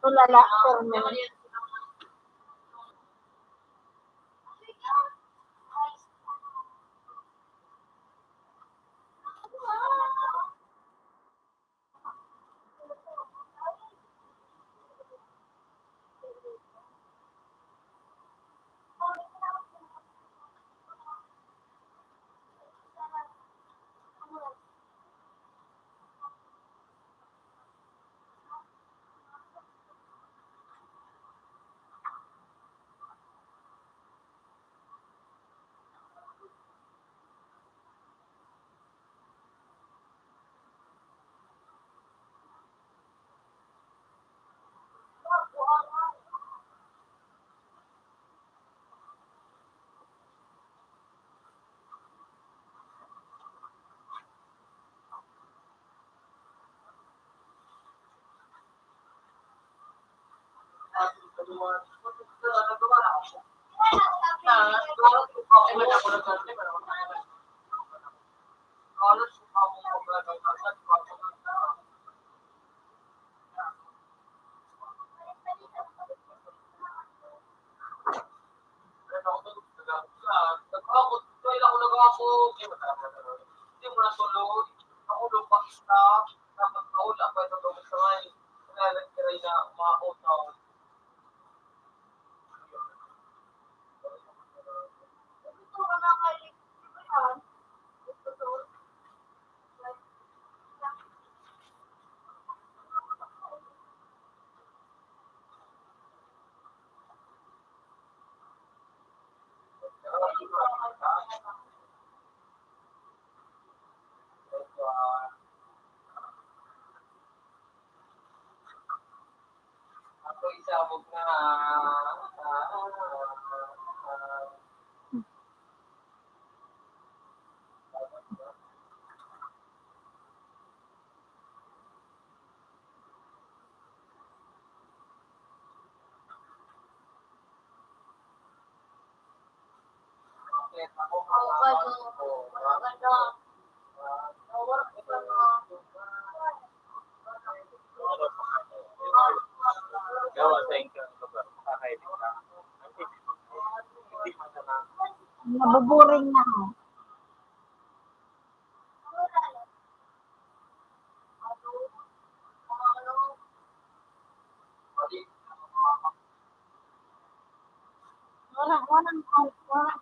Tulala, Carmen. Nabuboring na ako. Wala, wala, wala.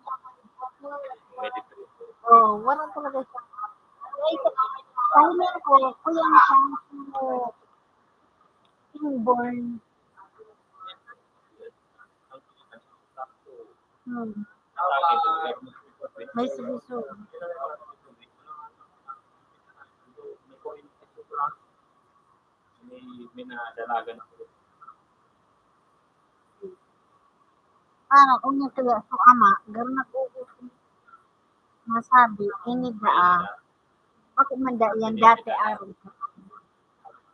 Oh, wala talaga siya. Ay, sa, sa hiling ko, kulang siya sa inborn. Hmm. May suso. May, may nadalagan ako. Parang kung yung kaya sa ama, garo nag-uusap masabi, ini daa. Bakit man da yan dati araw?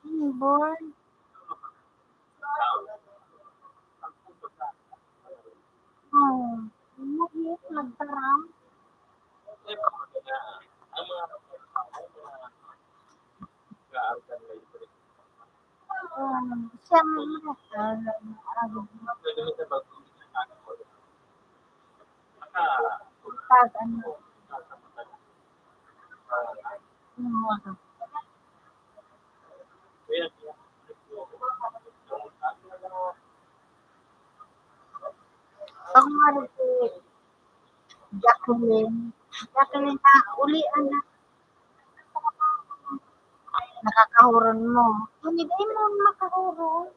Inborn. Oh, nag-iit, nagtaram. Um, siya may mga, ah, pag ano, yung mga Ako nga rin si Jacqueline. Jacqueline, na ulian na. Nakakahuron mo. Hindi mo makahuron.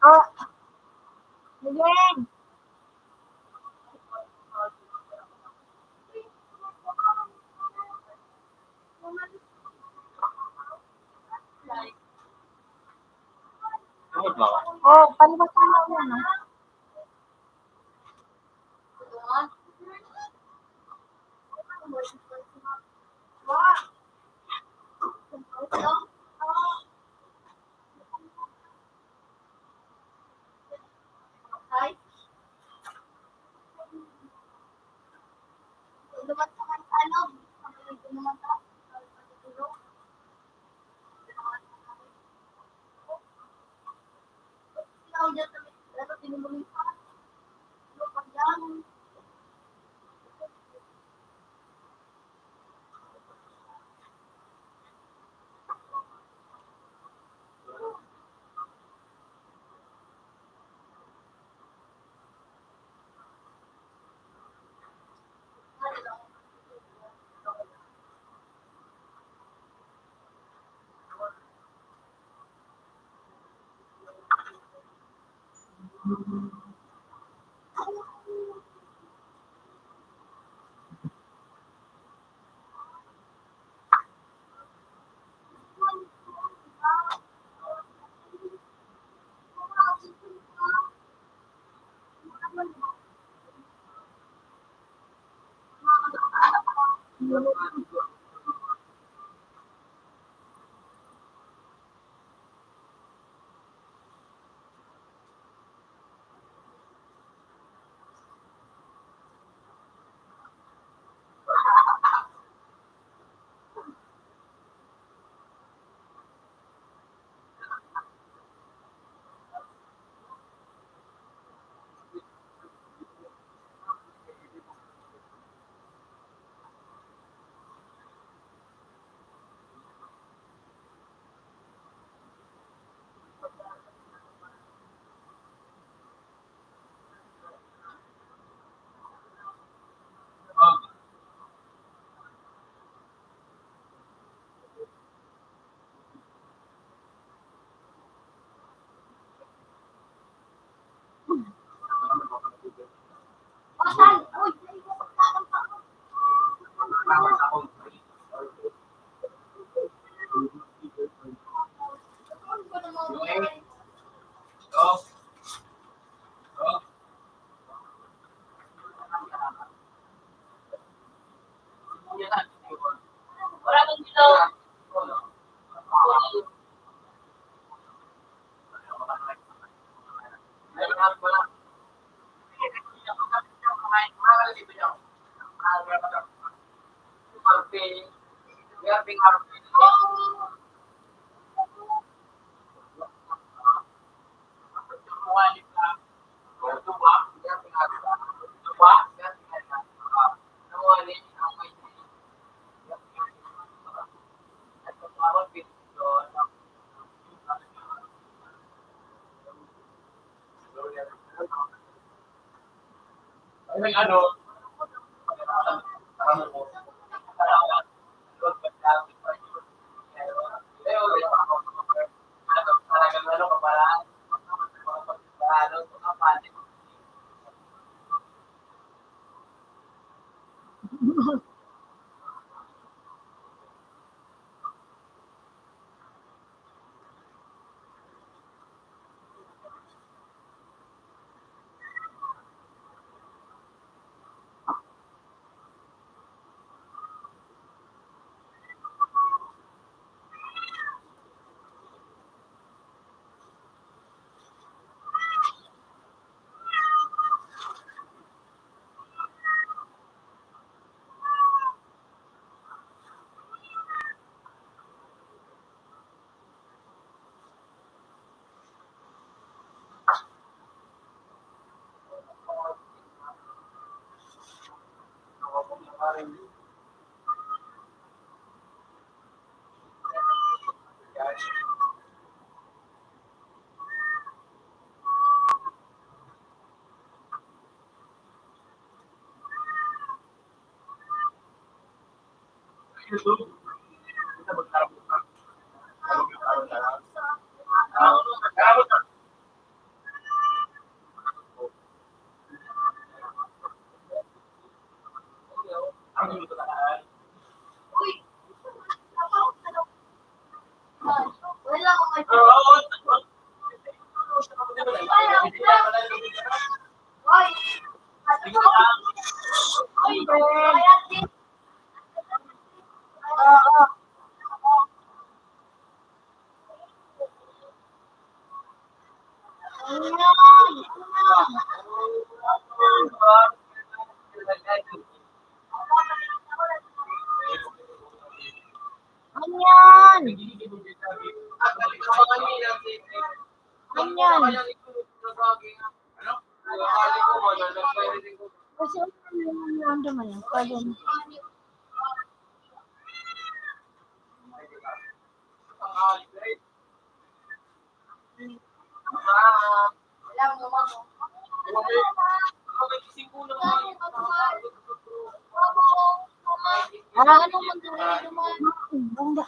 Oh. Sige. Oh, paliwat na lang yan, ah. Anyan! Anyan! Kasi ano naman yan? Pwede. Ah, ano man tayo dumaan? Bunda.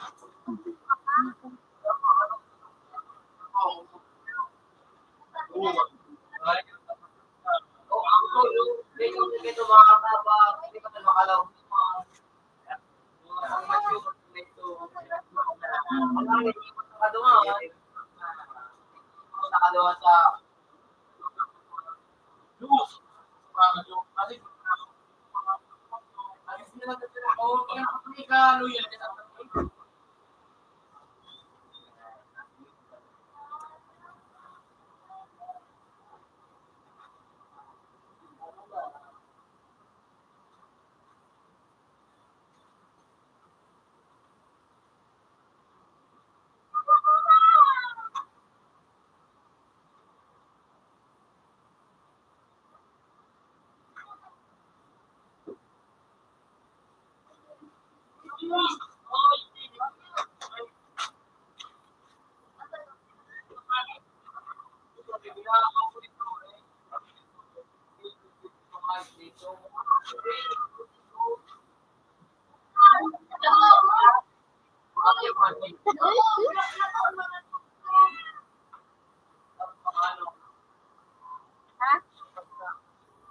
Ha?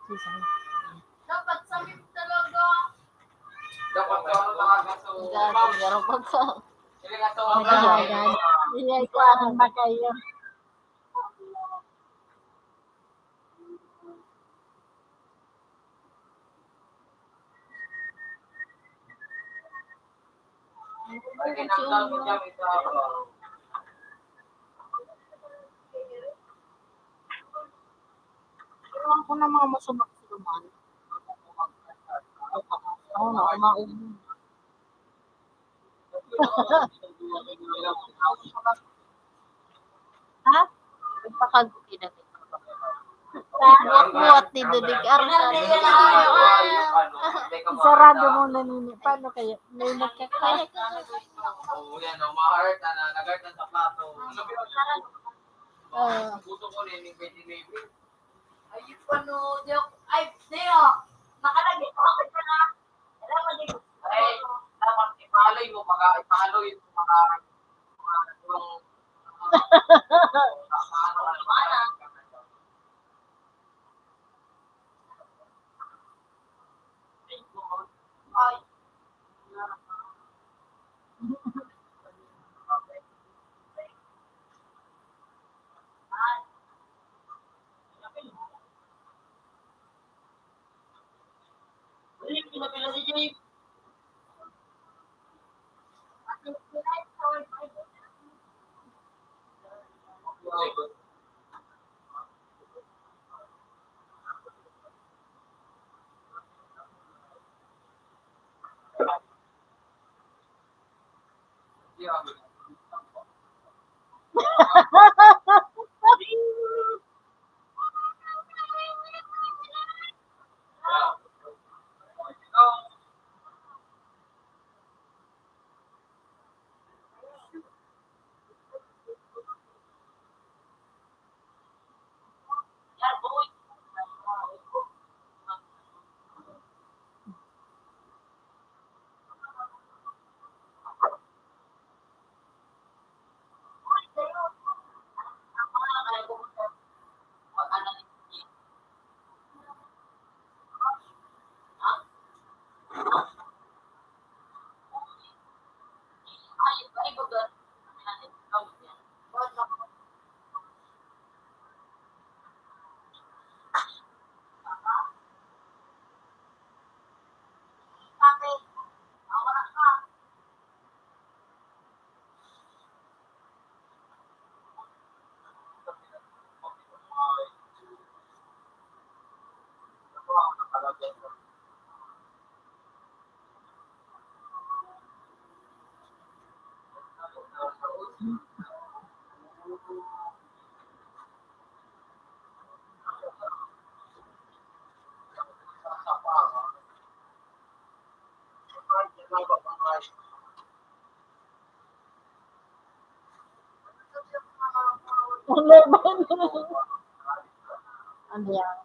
Sisay? Dapat sa mim talaga. Dapat sa ano talaga, so, Dapat, meron pa ka. Sila nga sa Naghahagan. Hindi, ikaw, ano ba kayo? Ewan ko na mga masubak-subakan. Oo, na, umaog. Ha? Nagpakagupit na rin. Buhat-buhat ni Dudig. Aron sa sarado mo na nini. Paano kaya? May nagkaka- Oo, yan, oh, ma-heart, ah, na, nag-heart na sa plato. Oo. Gusto ko na yung twenty-nine. Ay, paano? Di ako, ay, di, oh. Nakalagay ko ako dyan, ah. Alam mo, di ko. Ay, dapat ipaloy mo, baka ipaloy mo, baka, baka, Ano ba yun? Ano yan?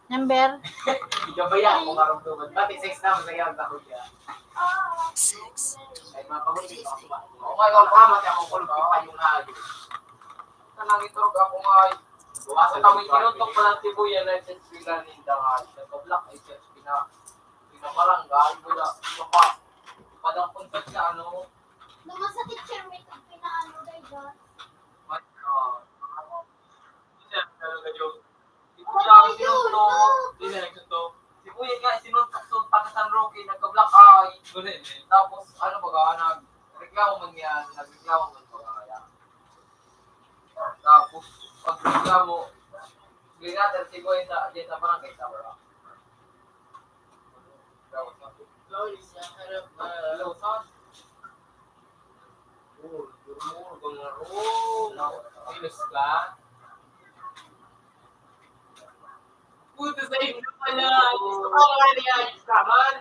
Number? Ikaw ba yan? Kung marumduman. Pati sex na, masaya ang tao niya. Ay, mga pamilya, ako ba? Oh my God, amat ako, kulog, di pa yung hagi. Kanang iturog ako nga, ay. Buwasan kami, kinutok pa lang si Buya na sa eskwela ninda nga, nagpa-block ay sa eskwela. Pinabarangay, wala. Iba pa. Padang punta sa ano. Naman sa teacher, may pinaano, day, ba? May, ah, ano, siya, talaga yun. Si Kuya, sinuntok. Di na nagsuntok. Si Kuya nga, sinuntok-suntok sa San Roque, nagka-black eye. Tapos, ano ba ka, nagreklamo man yan, nagreklamo man ba ka, yan. Tapos, pagreklamo, ginatan si Kuya sa, diyan sa barangay, sa barangay. Tapos, Loy, sa harap, ah, Loy, sa, oh, murmur, mga, oh, kilos ka? Puta sa inyo pala. Gusto ko nga niya, ayos naman.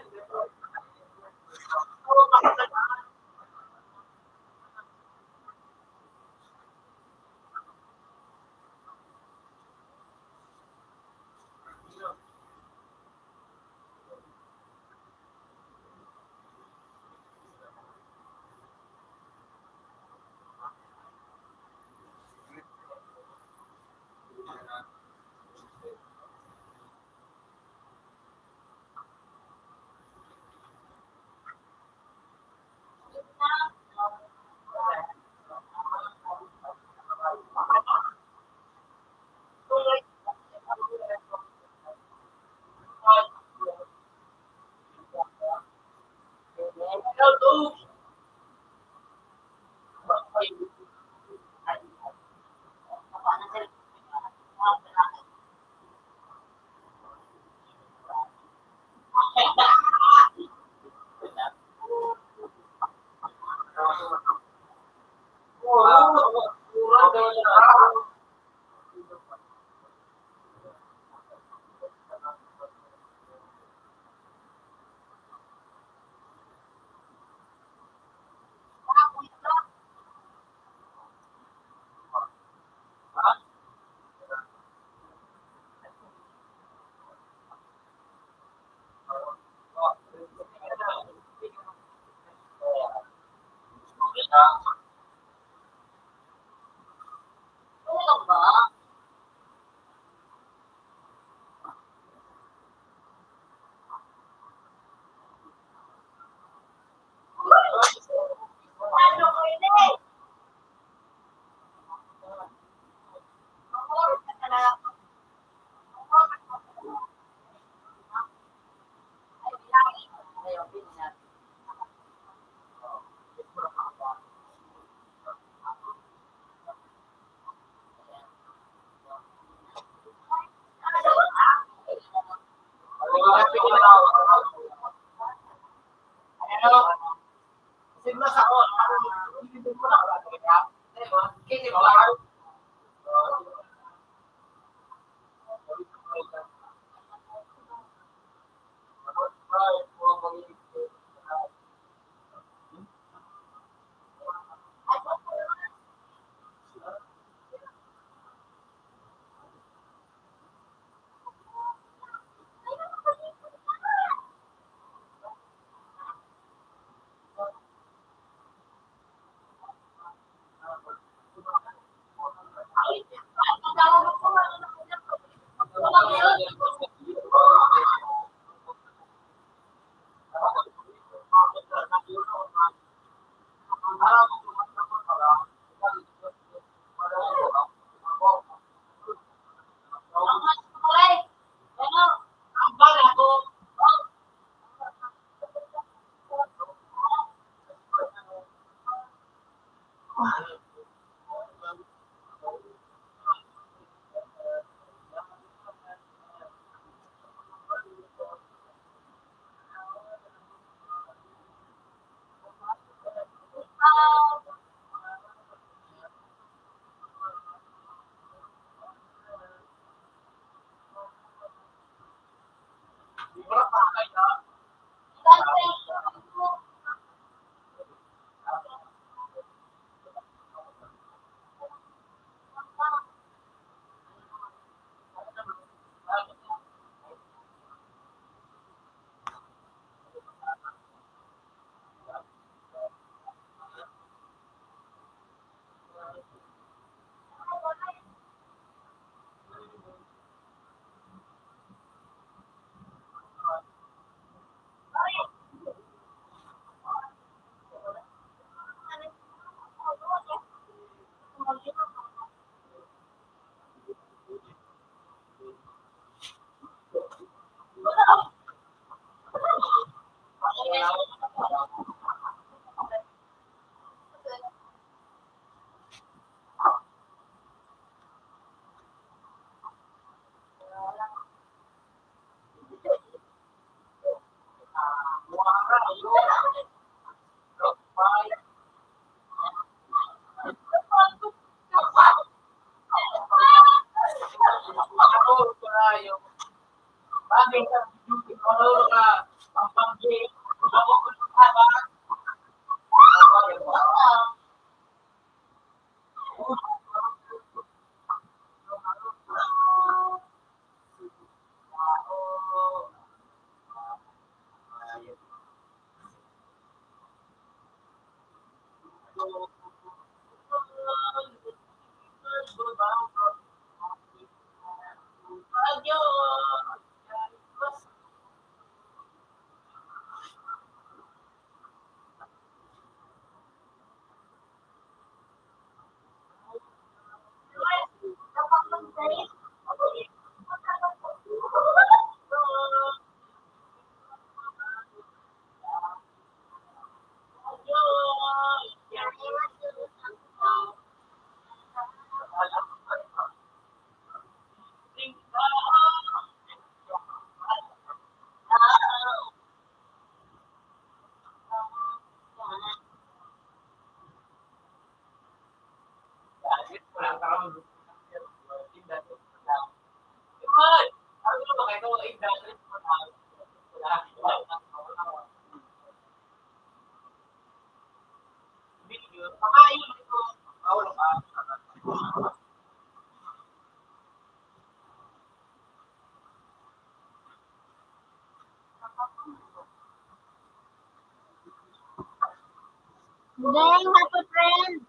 Deng, happy friend.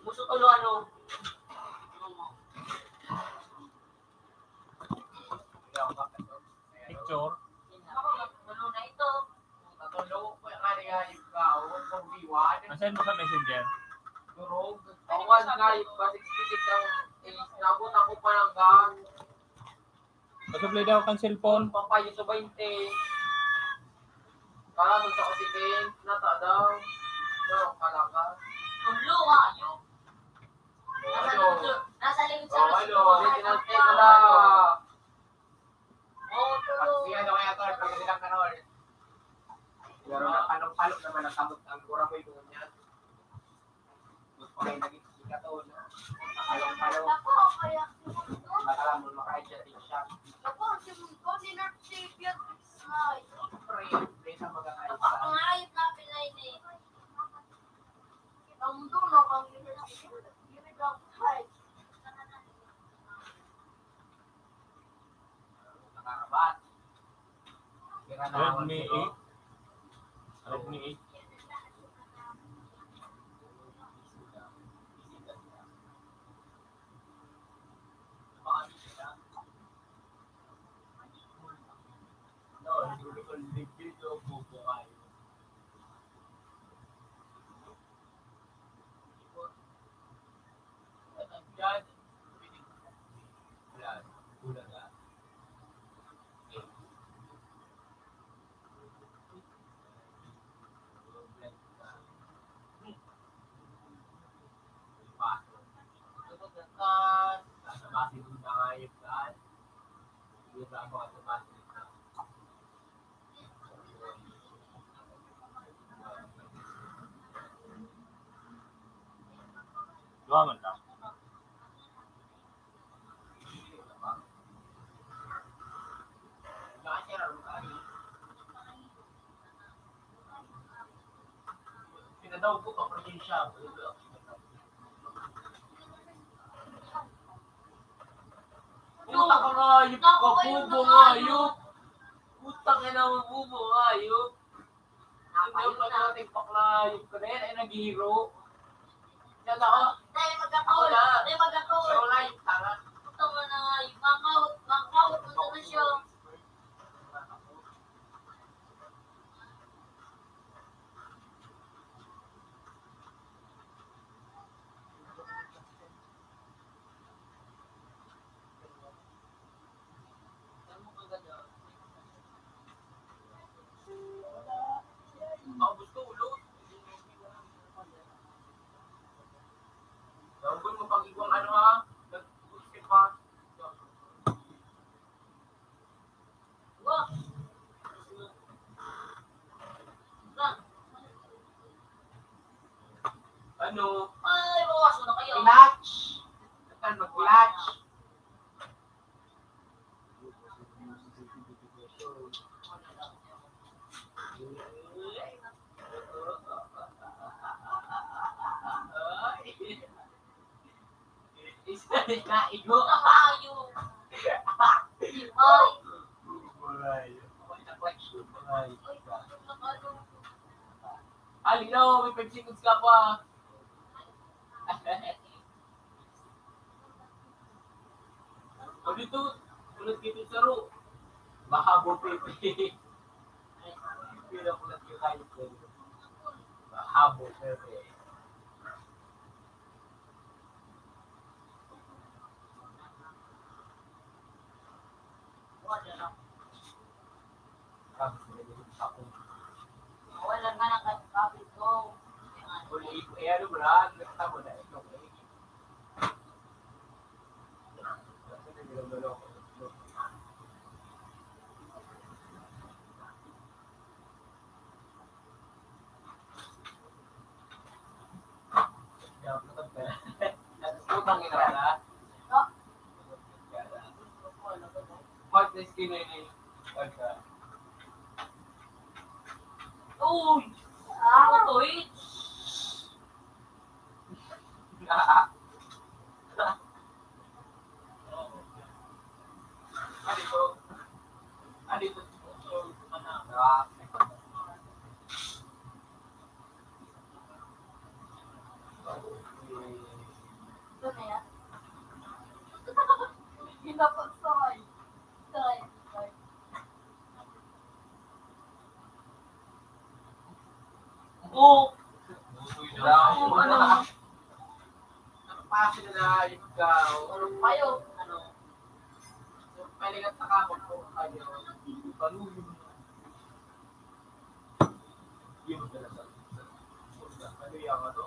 Gusto ko lo ano. Picture. Ano na ito? Nasend mo sa messenger? Awan na, iba sixty-six ang, eh, nabot ako pa ng gas. Pasublay daw kan cellphone. Pampayo sa baynte. Kala mo sa oxygen, nata daw. Pero kalaka. Tulo, ayo. Nasa likod sa, nasa likod sa. Oh, ano? Dito na, teka na. Oh, tulo. Pag siya daw kaya, tol, pag silang kanol. Pero napalok-palok naman ang kamot ang kuramoy ko niya. Magpakay lagi sa sikaton. Palok-palok. Baka lang mo makain siya, di siya. Pre, pre sa mga kain sa. Ang ayot na pinay ni. Ang dulo, ang ginagawa. Nakarabat. Redmi eight. Redmi eight. Duha man ta. Pinadaw ko pa probinsya. Puta ka nga, ayop ka, bobo nga, ayop. Puta ka na, bobo nga, ayop. Hindi pa natin paklayog ka na yan, ay naghihiro. Yan ako. Dahil magkakol. Ako na. Dahil magkakol. Pero live, tanga. Ito nga na nga, yung knockout, knockout, ito na siya. Isa na igo. Kaayo. Ay. Ay. Ay, no, may five seconds ka pa. O dito, ulit dito sa ro. Mahabo, Pepe. Pila ko lang yung kayo ko. Mahabo, Pepe. Wala nga nang kapit ko. Kung i-, eh, ano mo na, nagtabo na, ito, eh. Uy! Ah, ano eh? Ito na yan. Hinapag sa kayo. Sa kayo. Oo. Ano? Ano pa sila na yung ikaw? Ano pa yun? Ano? Paligat na kapag po kayo. Paluyo. Yun talaga. Ano yung ano?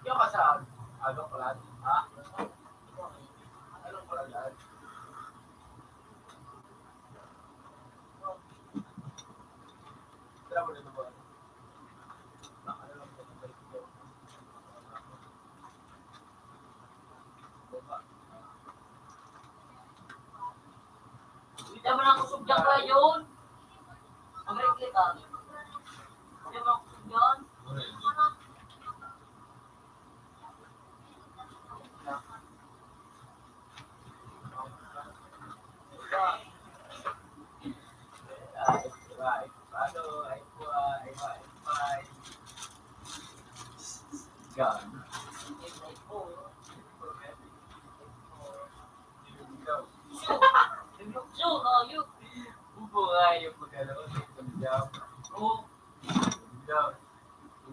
Yung ka sa, ano, pala, ha? Ano pala yan? Kita mo lang kusog dyan, Kuya John. Ang reklika. Kita mo lang kusog dyan.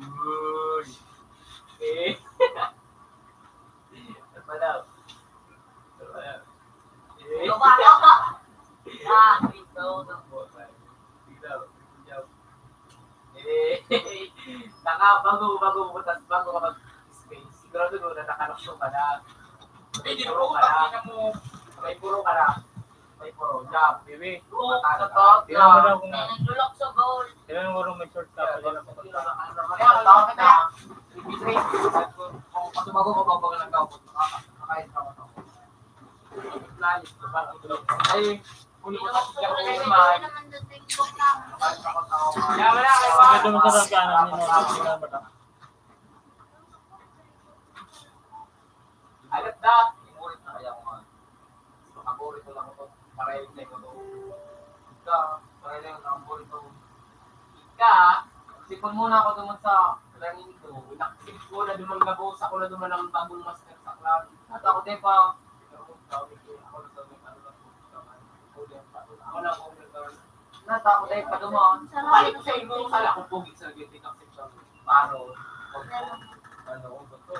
Uy! Eh. Ano pa daw? Ano pa daw? Eh. Ano pa daw? Ah, ito. Ikaw, ikaw. Eh. Saka bago, bago mo, tas bago ka mag-space, sigurado mo na nakalusyon ka na. Hindi mo, pag tingnan mo. May puro ka na. May puro job, baby. Oo, totoo. Tingnan mo daw kung May nagdulok sa goal. Tingnan mo kung may short ka pa dyan. Kaya, tawag ka na. Kung patubago ka pa, bago nagkapot, makaka-, makakain ka pa. Ay, kung mo na siya, kung naman. Kaya wala, kaya wala. Ito masarap yan, ano, ano, ano, ano, ano. Alat na, imulit na kaya ko man. Makaburi ko lang ito. Parehas na ito. Ika, parehas na yung nakaburi ko. Ika, sipon muna ako naman sa langit ko. Inaksip ko na duman gabo, sa ko na duman ang bagong master sa clan. At ako, Tepa, ako na sa may ano lang po, ako na, ako na, ako na, Natakot tayo pa duman. Balik ko sa imo, sala akong pogi sa lagyan, take up section. Paro. Ano, ano, ano, ano.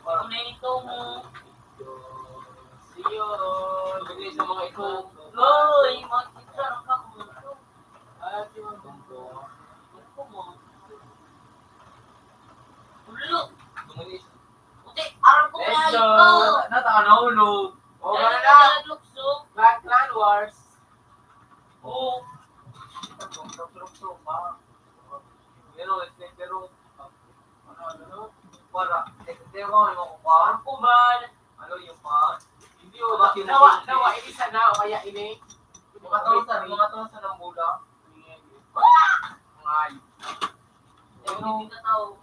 Ano na ito mo? Siyo, bigay sa mga ito. Hoy, mga teacher, ang kamulo. Ah, di ba, bongko? Bongko mo. Ano, no? O, wala na. Nagluksok. Black Clan Wars. Oo. Nagluksok ba? Pero, pero, ano, ano, no? Para, eh, hindi mo, ano, kukuhaan? Kumahan. Ano yung pa? Hindi, o, bakit nawa, nawa, ini sana, o kaya ini. Mga tao sa, mga tao sa Nambola. Mga, ano, hindi na tao.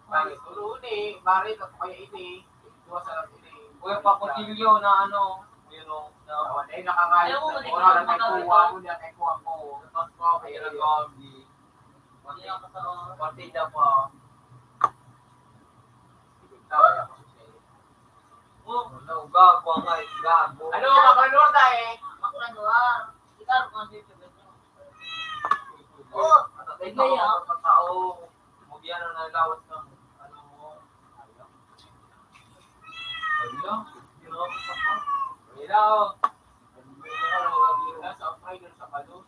Pare, ulo ni, pare, ako kaya ini. Iwas sa lang ini. Kuya Pacotillo na ano, you know, na, oh, dahil nakangalit. Ayaw mo, na, mali oras ka na, na, kuha mo niya, kay kuha ko. Tapos ko, kaya nag-, hindi ako sa, partida pa. Ikaw, ako sa sa'yo. Oh, no, gago, ang ay, gago. Ano, Makalota eh? Makalota. Ikaw, kung ano yung sagot mo. Oh, ano, tignan niya. Tao. Magyan na ng lawas ng, ano mo. Ayun lang. Yun lang. Ayun lang, oh. Ayun lang, oh. Ayun lang, sa final, sa palo.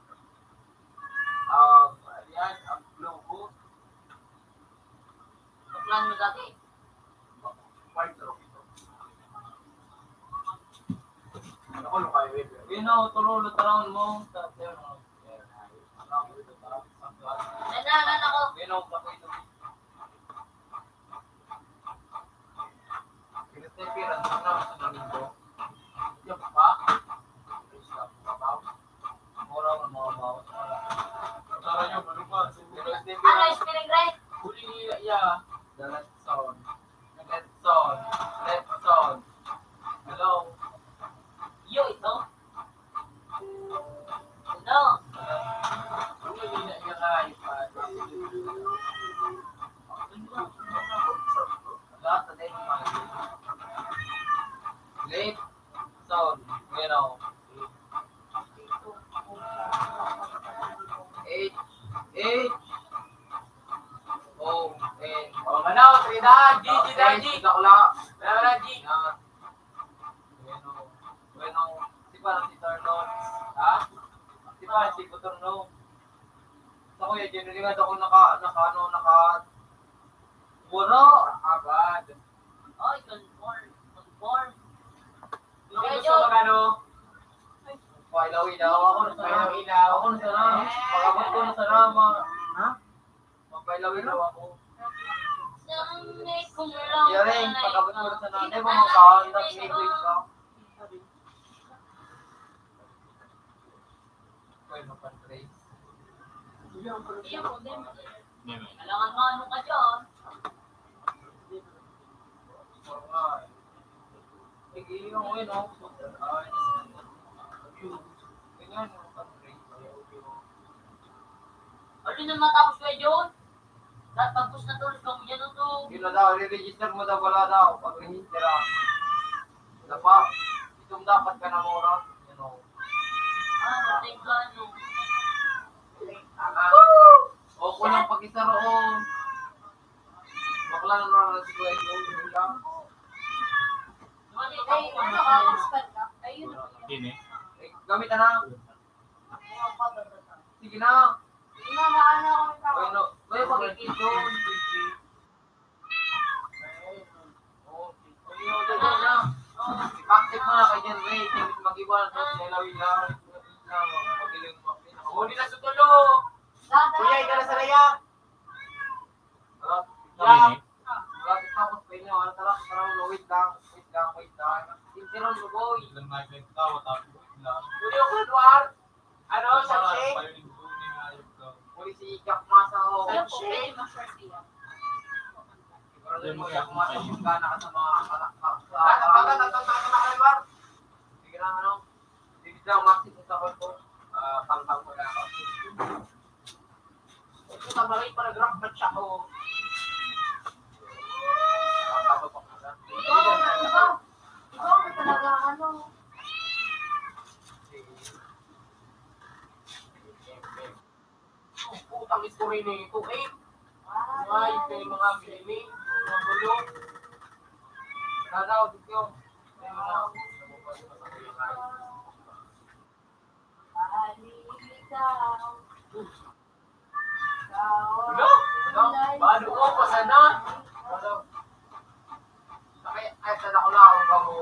Ah, ayan, ang globo. Baklang na dati. White rock ito. Ako, lukay, wait, wait. Yun, oh, turulot around mo. Sa, Nananan ako. Pinagtipiran mo na sa Domingo. Yung pa? Mura ang mga bawas. Tara nyo, malungkot. Pinagtipiran. Ano, spelling right? Huli niya, iya. The left sound. The left sound. Left sound. Hello? Yo, ito? Ano? Late sound. Bueno. H, H, O, N. Oh, manaw, sige na. G, G, G. Wala, wala, G. Yan. Bueno, bueno, si parang si Turno. Ha? Si parang si Turno. Sa Kuya Jun, hindi nga ako naka, naka, ano, naka, wala. Agad. Oy, conform. Conform. Yung gusto mag-ano? Pailaw-ilaw. Ako na sana. Pailaw-ilaw. Ako na sana. Pag-abot ko na sana, ma-, ha? Magpailaw-ilaw ako. Yari, pag-abot ko na sana. Di ba, magkaon na, may break ka? Pwede mag-fundraise. Kailangan maano ka dyan. Sige, yun, yun, oh. Ganyan, oh, fundraise. Ano na matapos kayo, John? Pagpus na tulos kamo dyan, no? Yun na daw, re-register mo daw, wala daw. Pag-register, ah. Wala pa. Itong dapat ka na mura. Yan, oh. Ah, matay ka, no? Tama. O, kulang pag-isa roon. Bakla na naman si Kuya Joe, yun lang. Ay, ano ka, Oscar ka? Ayun. Hindi, eh. Eh, gamit na. Sige na. Hindi na, maano ako ng tao. Bueno, may pagkikito. Oo. Ipaktik mo na kay John Ray. Mag-iwan sa Lawila. Huli na sa tulo. Kuya, ikaw na sa laya. Ano yun, eh? Wait lang, wait lang, wait lang. Interon mo, boy. Wait lang, wait lang. Wait lang. Ano, Sanche? Huli si Jack Masa, oh. Sanche? Sigurado mo, Jack Masa, yung gana ka sa mga kalakpak. Sige lang, ano? Sige lang, Maxi, sa ko. Ah, pangkang ko na ako. Ito, sa maray, paragraph na siya, oh. Ikaw, ikaw, ikaw na talaga, ano? Putang istorya na ito, eh. Ay, kay mga mini, mga bulong. Nanaw, dito. Kay mga Hello? Hello? Paano ko? Pasanon? Hello? Ay, ay, sana ko na akong kamo.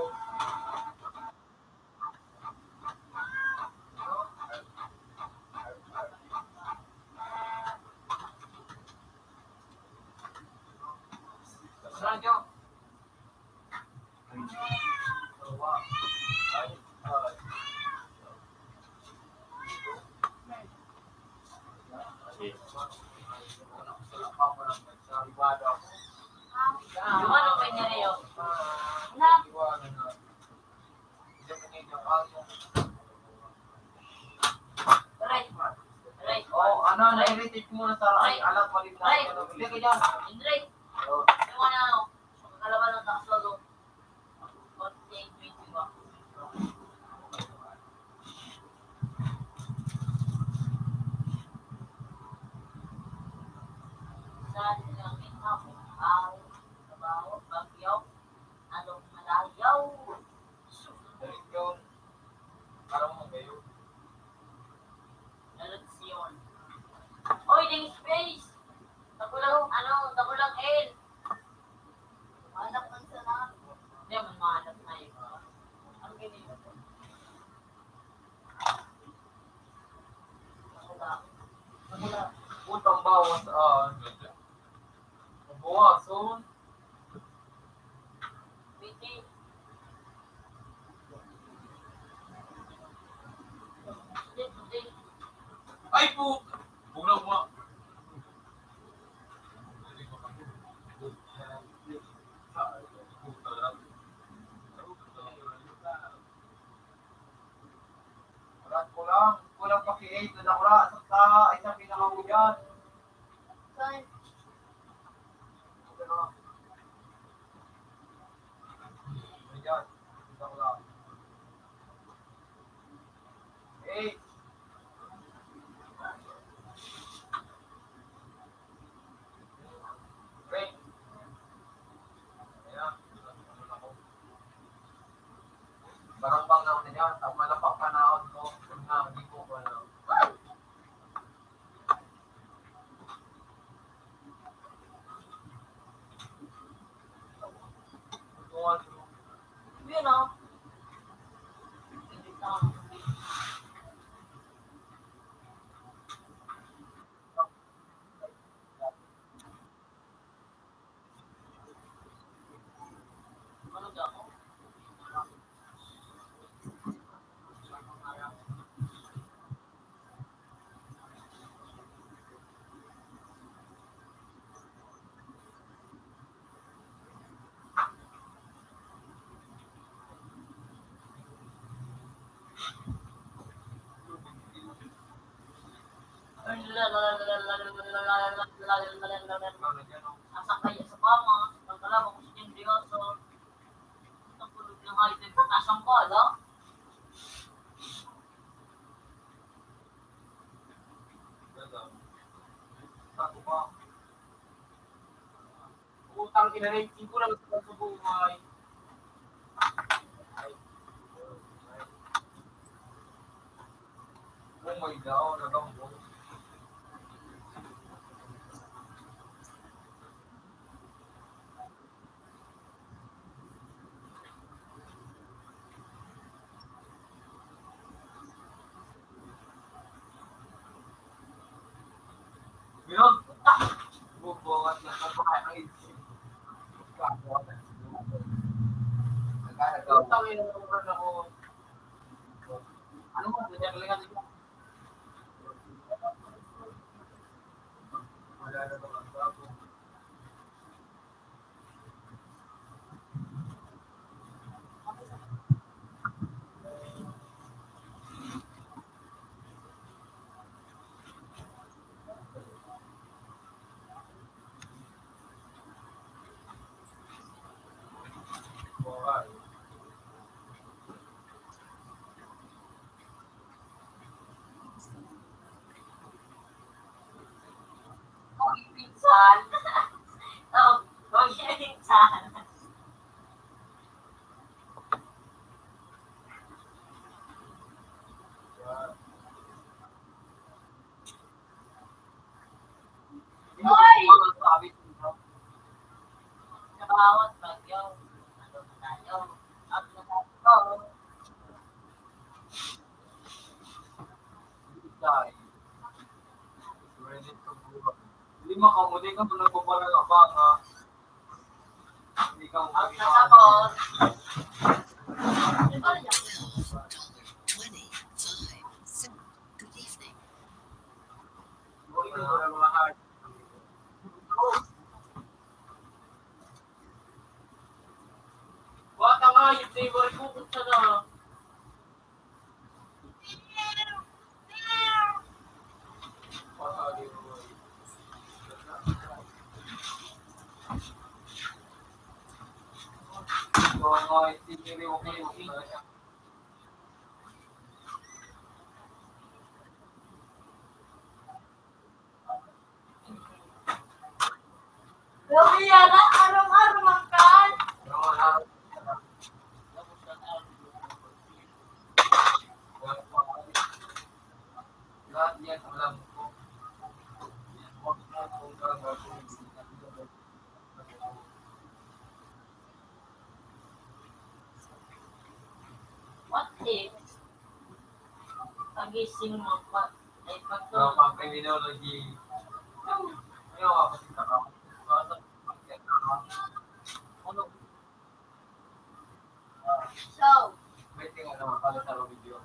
Ano pa niya rin? Na, Aray. Aray. Oh, ano, na-irritate mo na sa alat, balik na. Aray. Hindi ka dyan. Indre. Oh. Yung ano, kalaban ng takso, no? Forty-eight twenty-one. Saan kami ako? Araw, trabaho, bagyo, anong malayaw? Direksyon. Parang magayon. Direksyon. Oy, ding space! Tagulang, ano, tagulang L. Manap man sa nang. Hindi, man manap na yun. Ang ganyan. Takula. Takula. Utang bawas, ah, ano ba? Bawason. Pwede. Pwede, pwede. Ay, po! Bugnaw mo. Wala, kulang. Kulang pa ki eight na nakura. Sa ta, ay, sa pinakahuyan. Saan? Ayan. Isa ko lang. Eight. Break. Ayan. Barang bang na niya, tama na pagkanaon ko. Kung na, hindi ko pa na. Yun, oh. Asa kaya sa pama, ang kalaban ko sa Dios, so, ang kulog ng high tech, taas ang bala. Utang ina na yung singko lang sa buhay. Oh my God, nagambong. Yun. Bubuhat na sa bahay. Putang ina, naman ako. Ano mo, nangyari ka dito? Wala na ba ang bago? Pinsan. Oh, pinsan. Hoy! Sa bawat bagyo, ano na tayo? Up na tayo. Hindi makauli ka kung nagpapalang abang, ha? Ikaw, ang kasabot. Good evening. Grabe yan, ah. Arong-arong ang kan. Lahat yan, alam ko. What if? Pagising mo pa, ay pagka- Mga pang-criminology. Ayaw ako sa tao. Ano? So, may tingnan naman, pala sa video.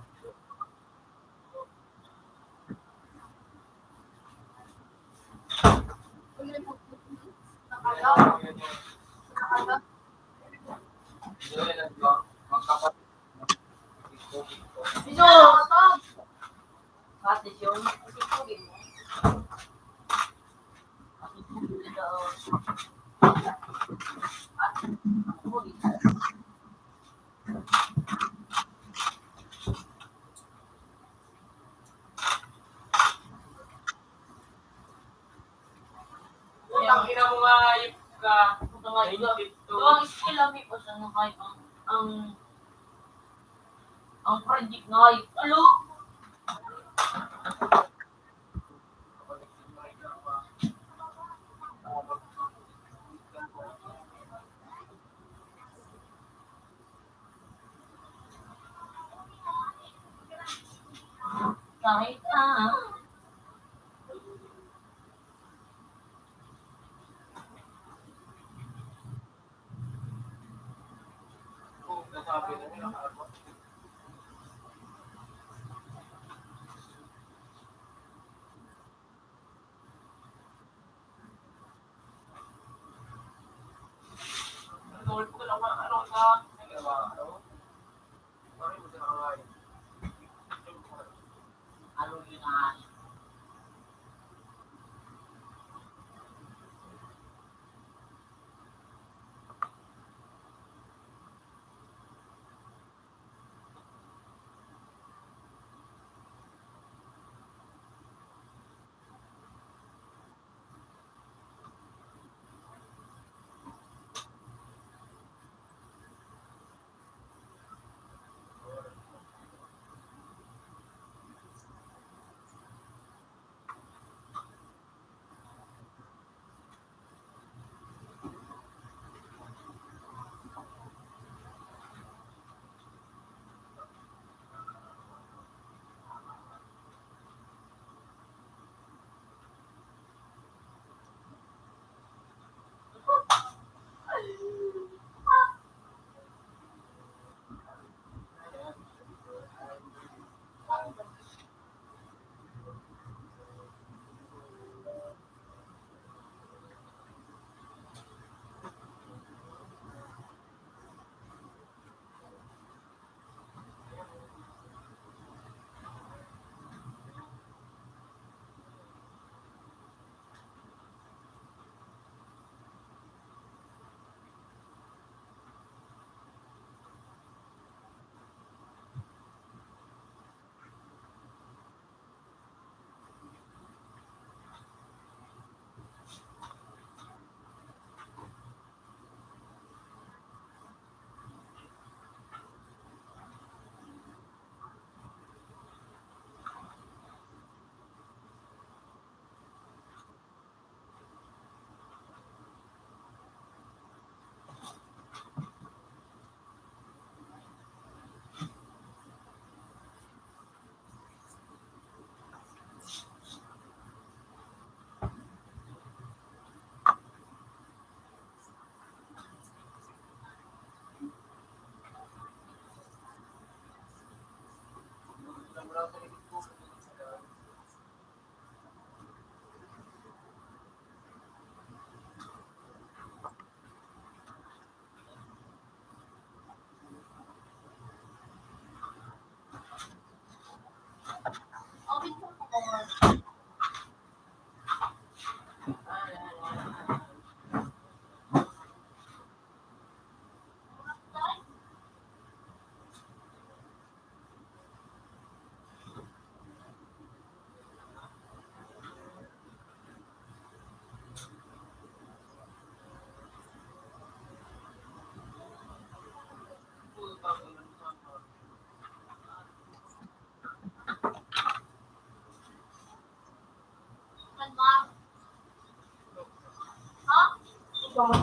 Putang ina mo nga, hayop ka. Putang ina mo. Ito ang skill, ami, o sa ano, kahit ang, ang, ang project na hayop. Alo? Kahit na.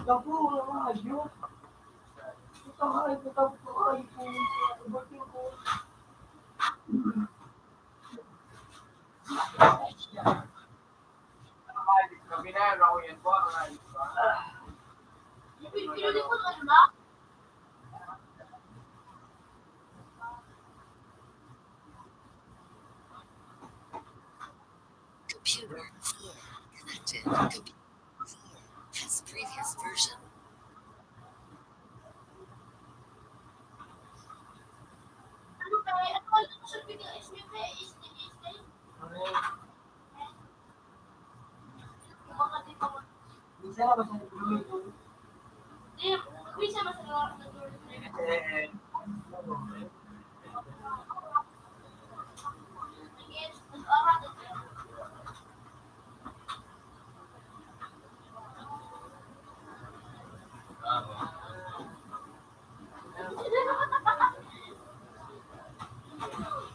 Naku, mga hayop. Ito, ay, ito, ito, ay, ito, ito, ito, ito. Computer four connected. Computer four has previous version.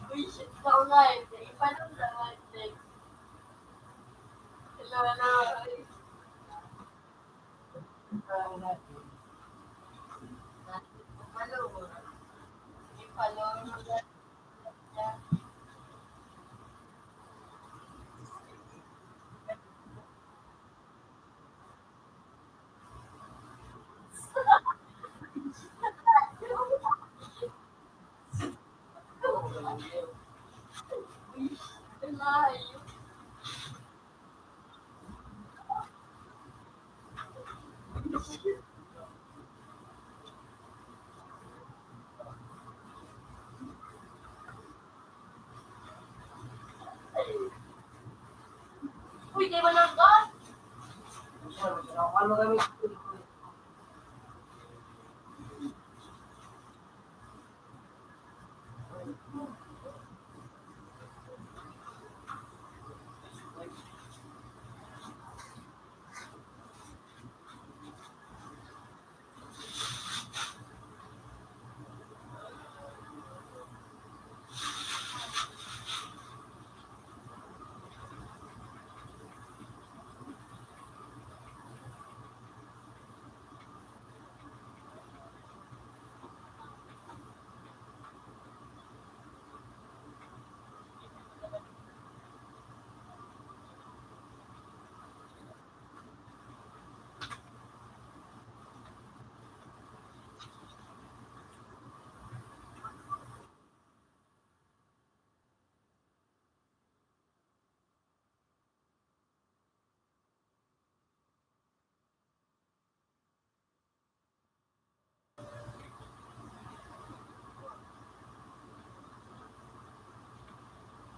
Uy, shit, ikaw na eh. Ipanon na nga, next. Hello, hello. Hello. Hello. Uy, di ba nang gas? Ano kami?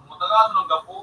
Matagas ng gapo.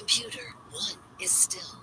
Computer one is still.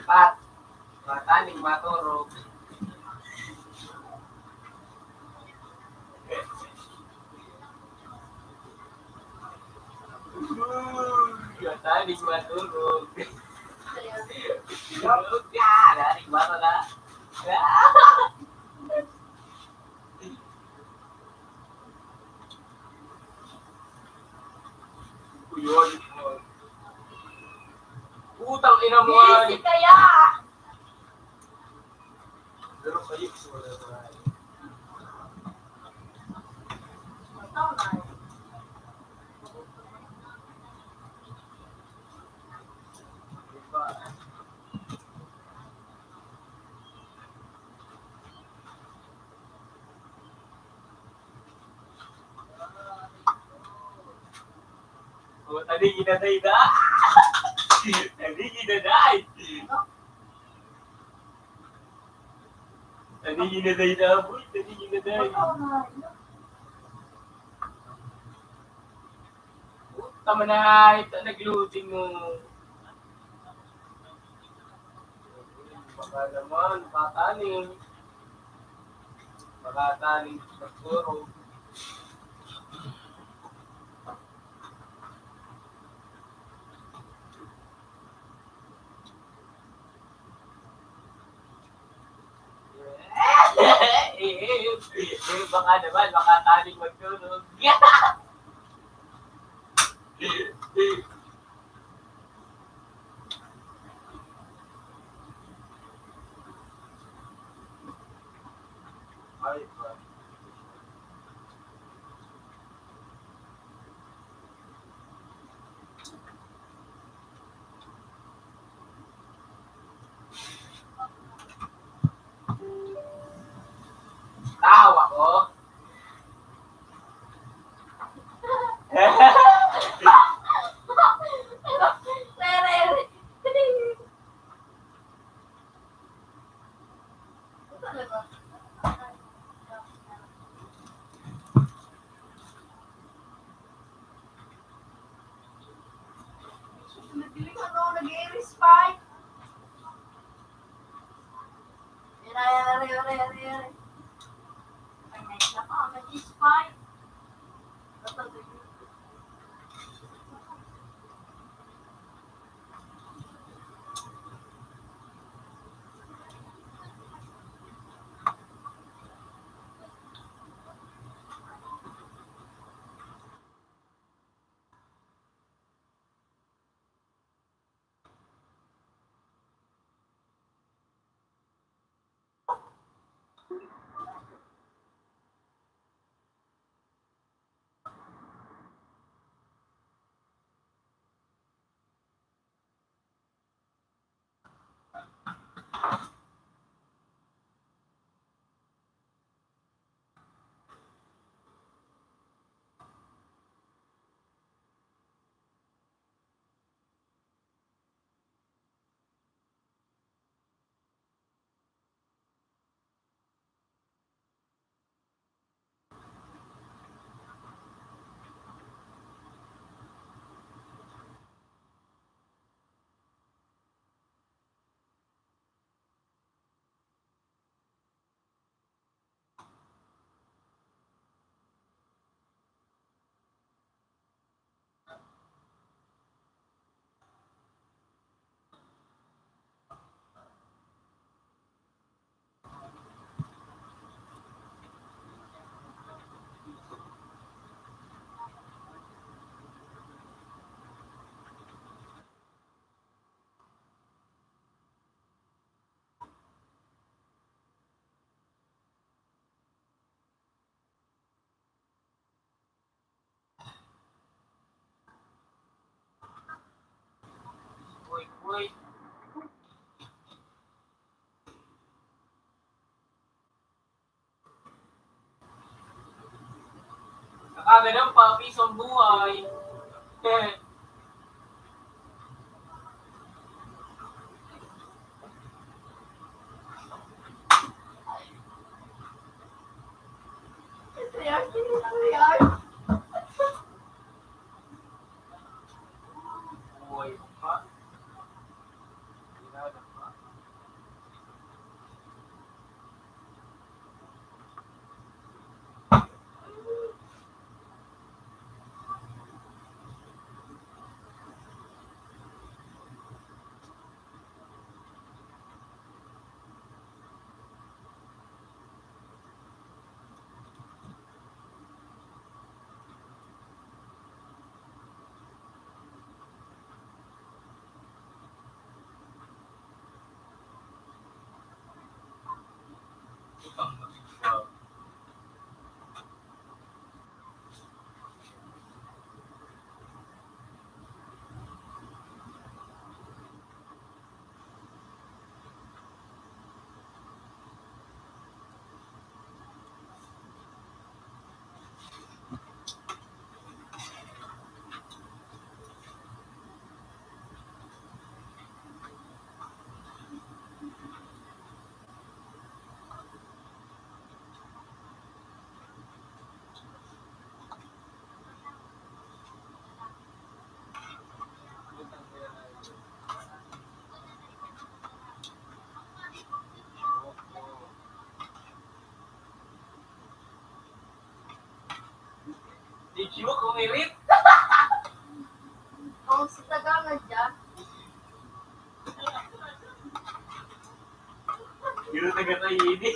Pat, mataning maturog. Uy, mataning maturog. Tulog ka, mataning maturog. Yun. Putang ina mo, busy ay. Kaya. Pero kayo, wala na. Oh, tadi ginaday na. Tadi ginaday. Tadi ginaday na, boy. Tadi ginaday. Tama na, ito, nag-loading mo. Baka naman, makataning. Makataning siguro. Baka naman, makataning magturog. Tawa ko. Nag-iiris pa eh. Yari, yari, yari, yari, yari. Ay, may isa pa, may isa pa eh. Uy, uy. Nakaganon pa, piso ang buhay. Di mo kumirit. Kung sa Tagalog dyan. Yun na gata ini.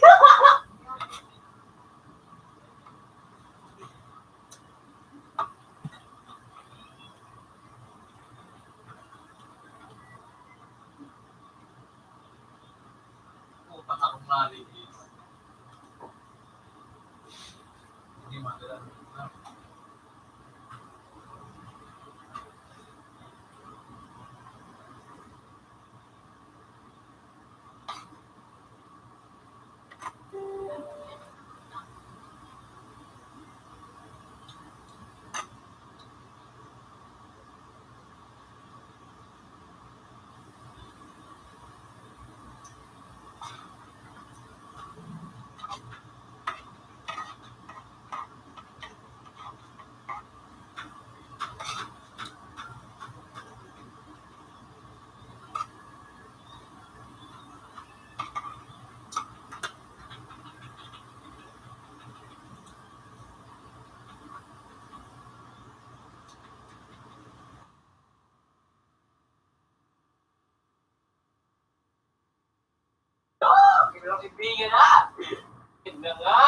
Puta ka, kung narinig. Hindi madala. Kaibigan na! Ganda nga!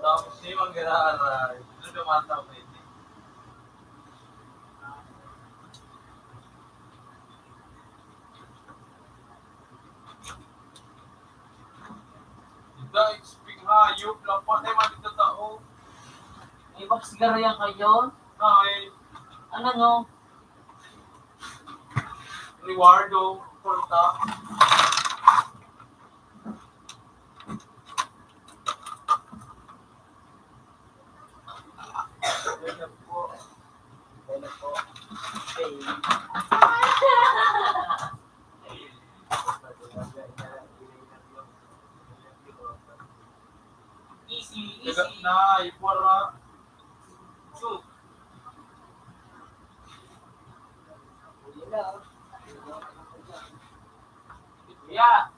Tapos siya mag-aaral, ano naman tao pwede? Ito, expect hayop, lapat ay mga tao. May box garo yan kayo? Ay. Ano, no? Riwardo, Porta. Easy, easy. Taga na, ipwara. Su. Kuya.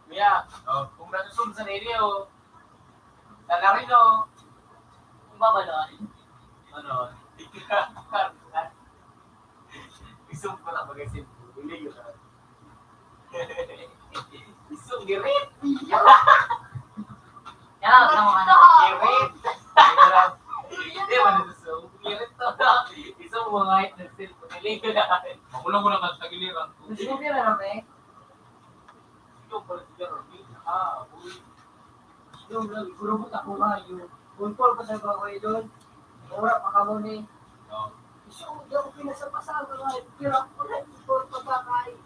Kuya. Oh. Kung nasusog sa ninyo, sa Larino, kung ba ba nun? Ano? Isog ko na mag-isip. Hindi ko na. Sunggirit. Yan, tama ka na. Sunggirit. Hindi man ito sunggirit to. Isang mga height ng cellphone. Magulang ko lang ang tagiliran ko. Gusto mo pira na, eh? Ikaw pala si Jeremy. Ah, uy. Yung nagkurubot ako nga, yung control pa sa mga idol. Ora pa kamo ni. Oo. So, yung pinasapasama nga, hirap ko na, hindi ko pagkakain.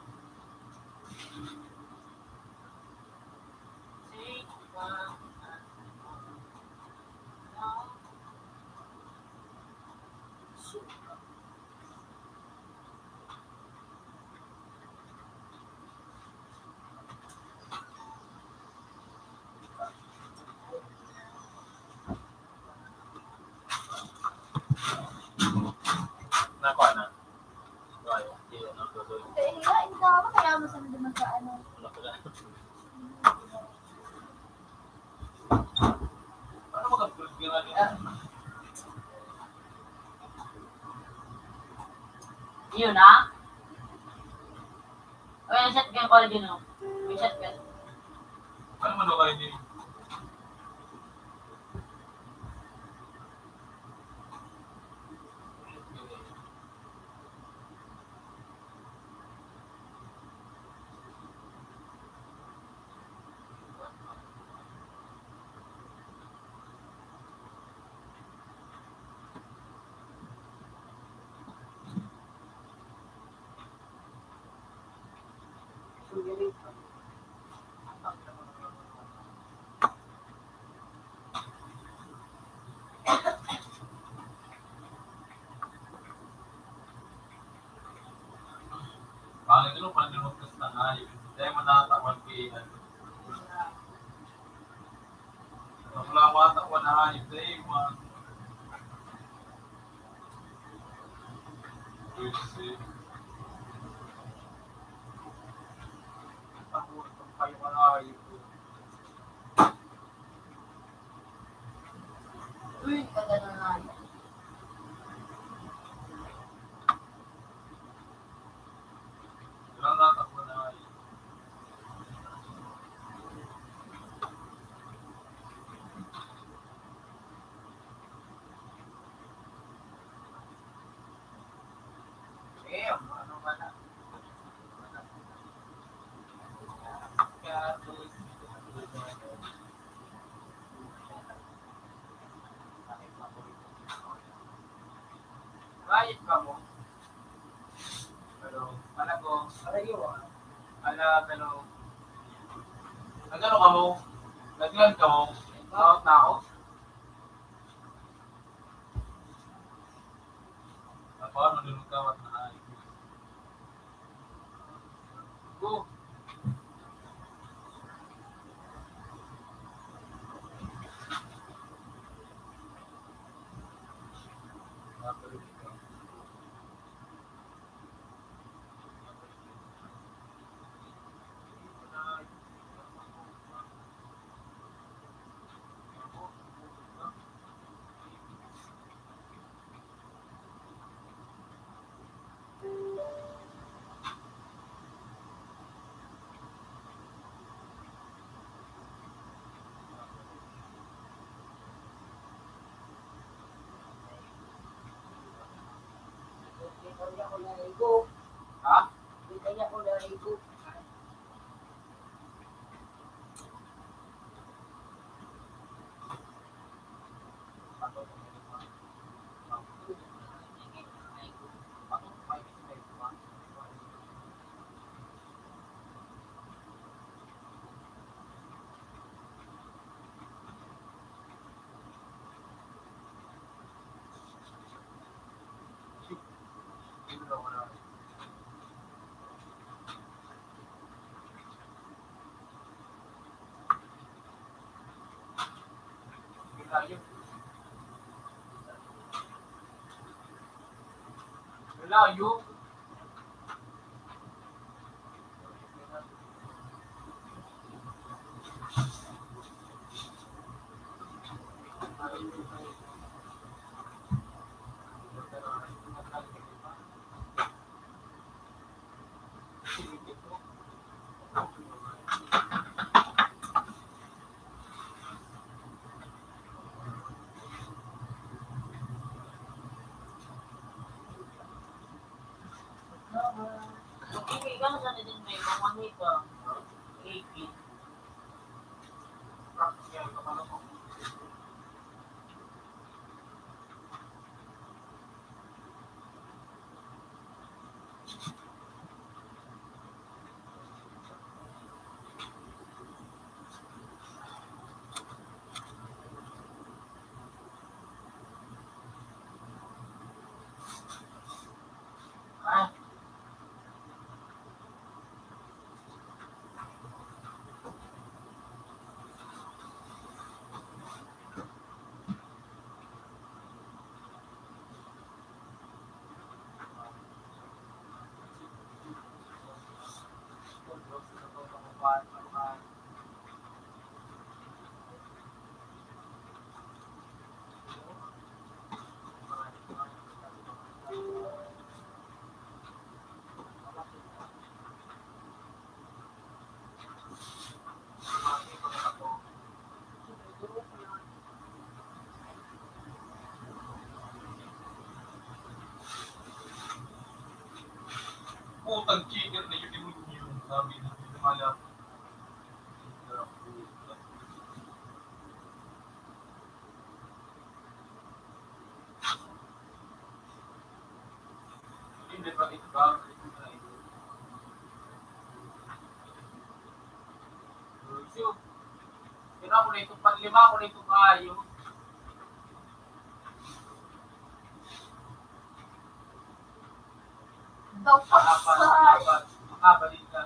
Nakuha na. Kaya, hindi, ano, gagawin. Kaya nga, hindi ka makakaya mo sa naman sa ano. Wala pala. Paano mag-upload ka nga nila? Yun, ha? O, yung shotgun ko, yun, oh. Yung shotgun. Ano man ako, hindi? Panginoon, panlulutos na nga, yung dai mo natatawan kay ano. Wala mo natatawan na hayop na iwan. Pwede. Ang kayo ka na hayop. Uy, kaganahan. Mayad kamo. Hello. Panago. Panago. Ala, hello. Nagano kamo? Naglan kamo? Out na ako? Paano nilugawat na ay? Go. Ha? Layo. Putang cheater na yung demonyo, sabi ng pinangalap. Hindi pa ito ba? Lucio, tira mo na itong panlima ko na itong kayo. Dapat sa Makabalik ka.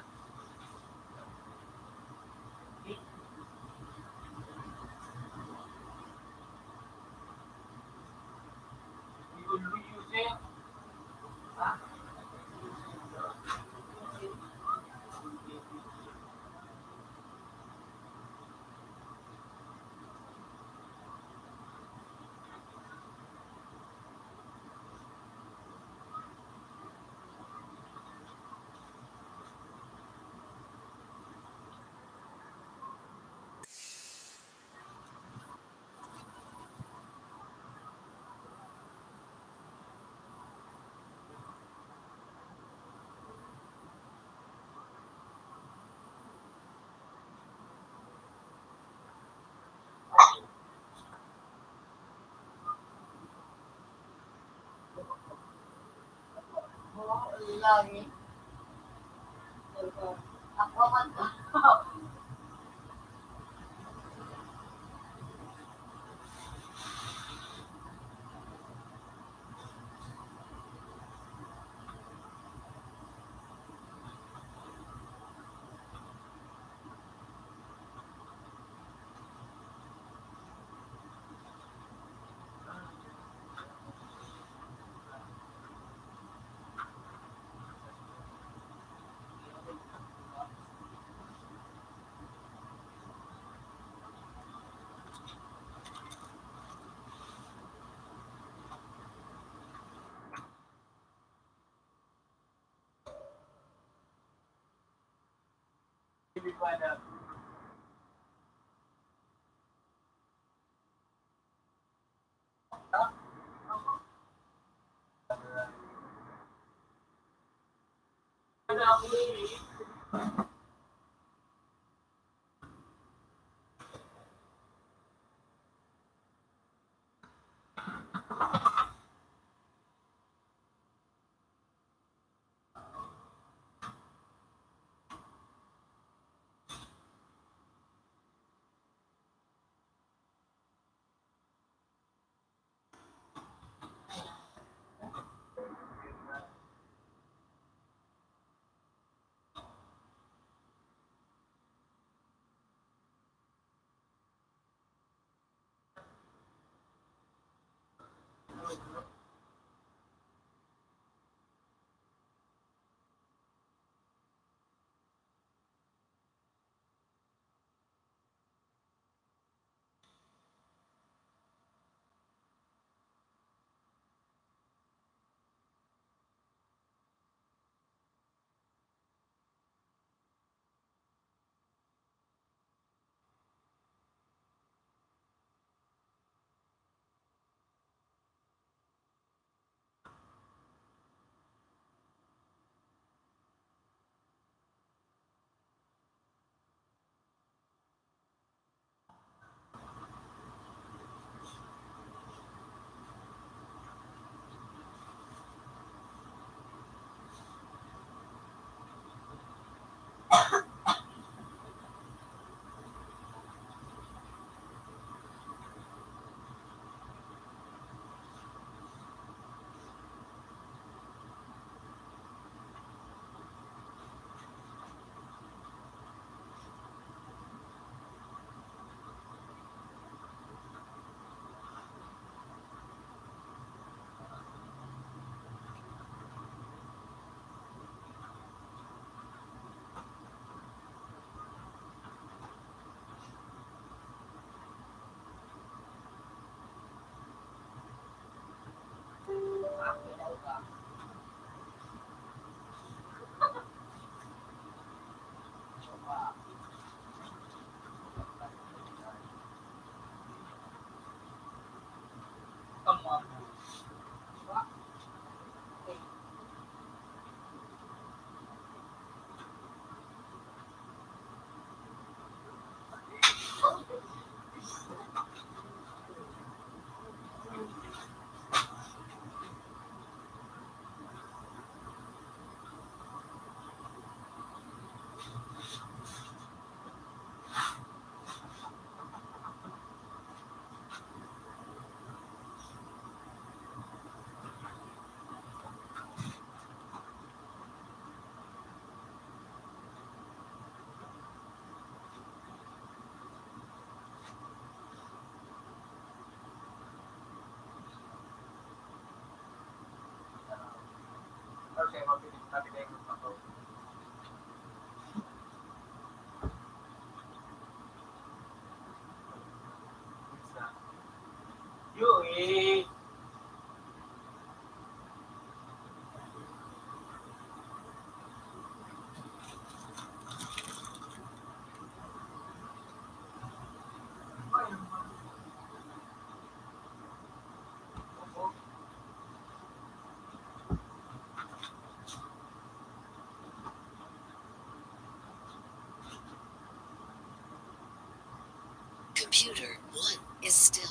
Computer one is still.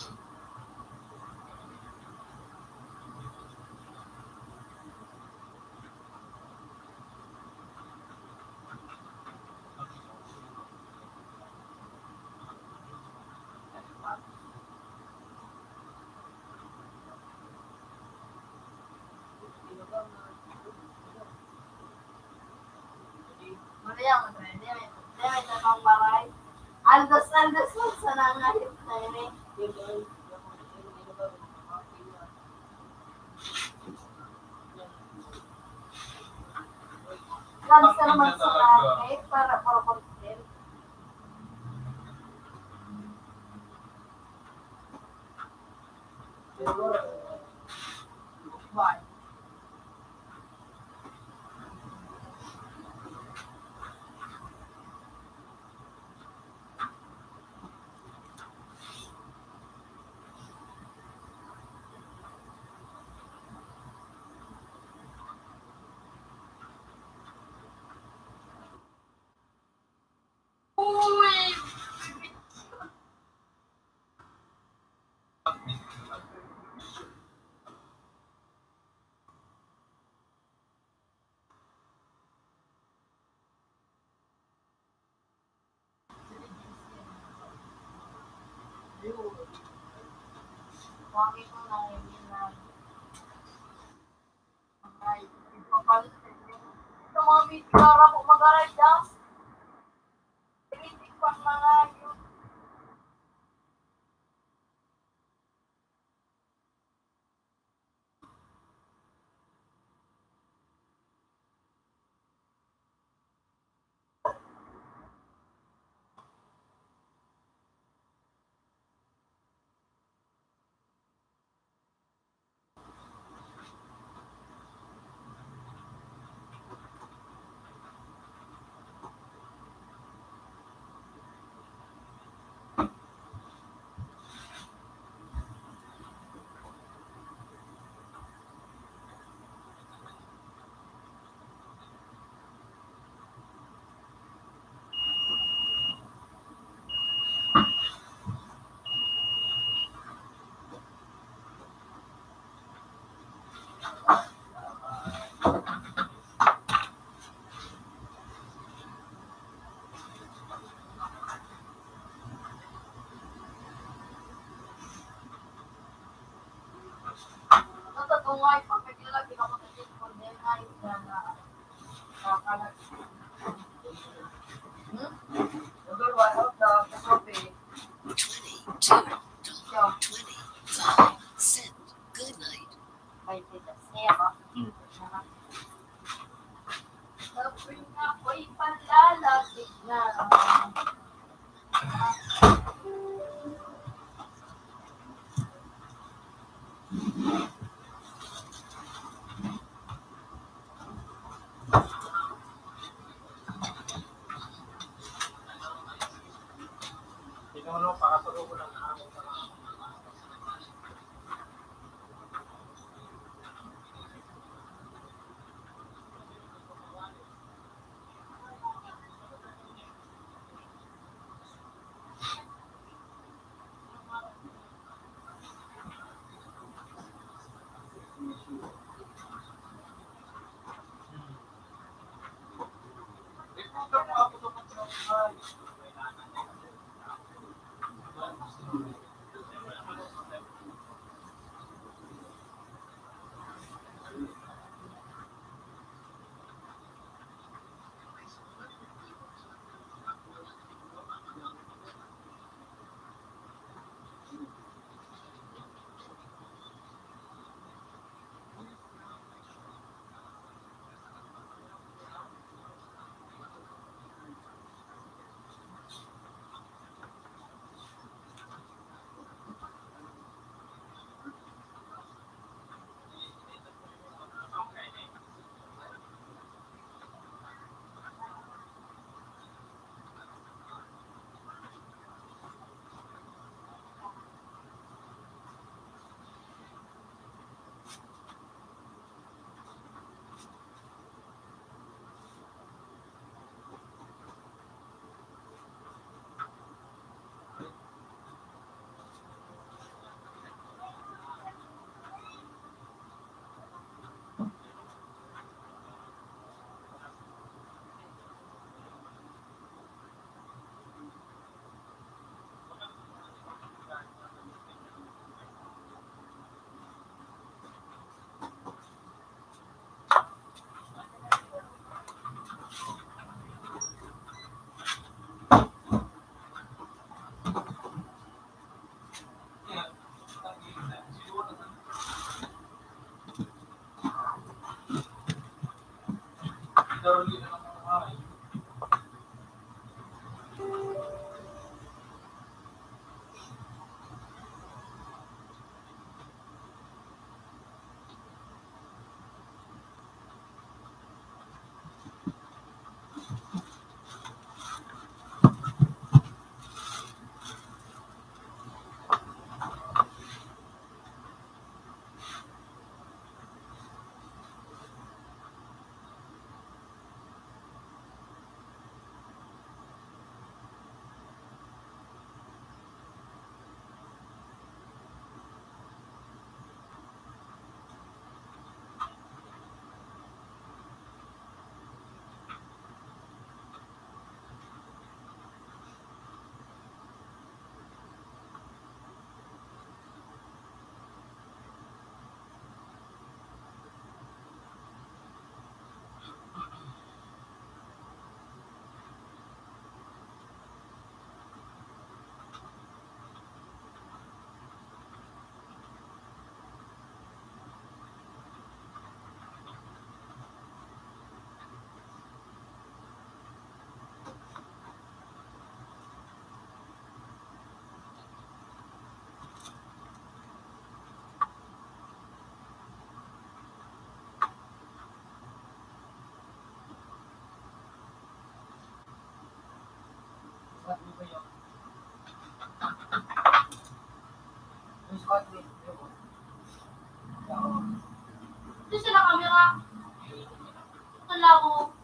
Aldas, aldas lang sana ang hayop na yun eh. Cancer man sa langit, para, para content. Bye. Ito, mga mitikara po, mag-aray das. Pinitik pang mga yun. Twenty-two, twenty-five, send. Good night. Sabi nga, ako'y panlalapit na. Pinuno, pakasurugo ng hangin sa mga Gusto na kamera. Ito lang ako.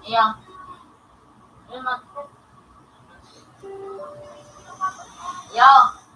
Ayan. Ayan, mat-, ayan.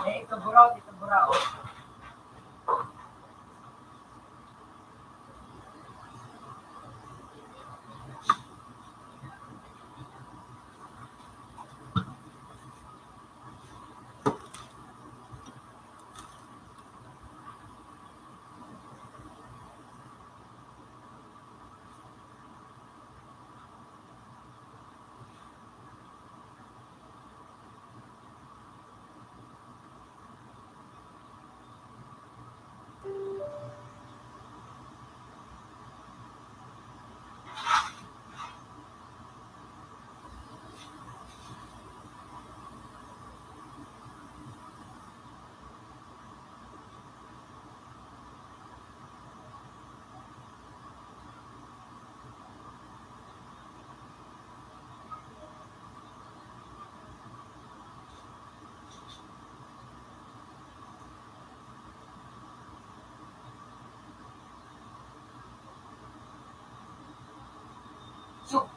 Eh, ito buraot, ito buraot. So,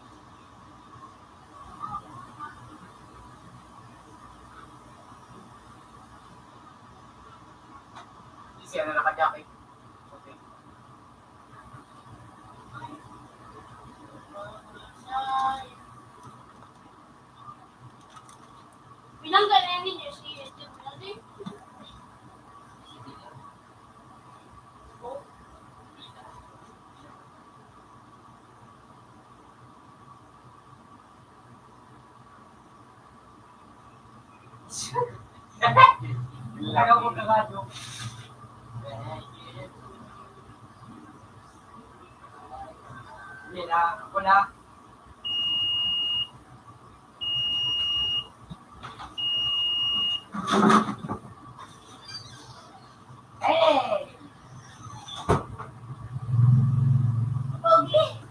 siya na naka-jacket. Okay. Pinanggal na ninyo si Ate Brother? Ayaw ko kagado. Hindi na, ako na. Hey! Pogi!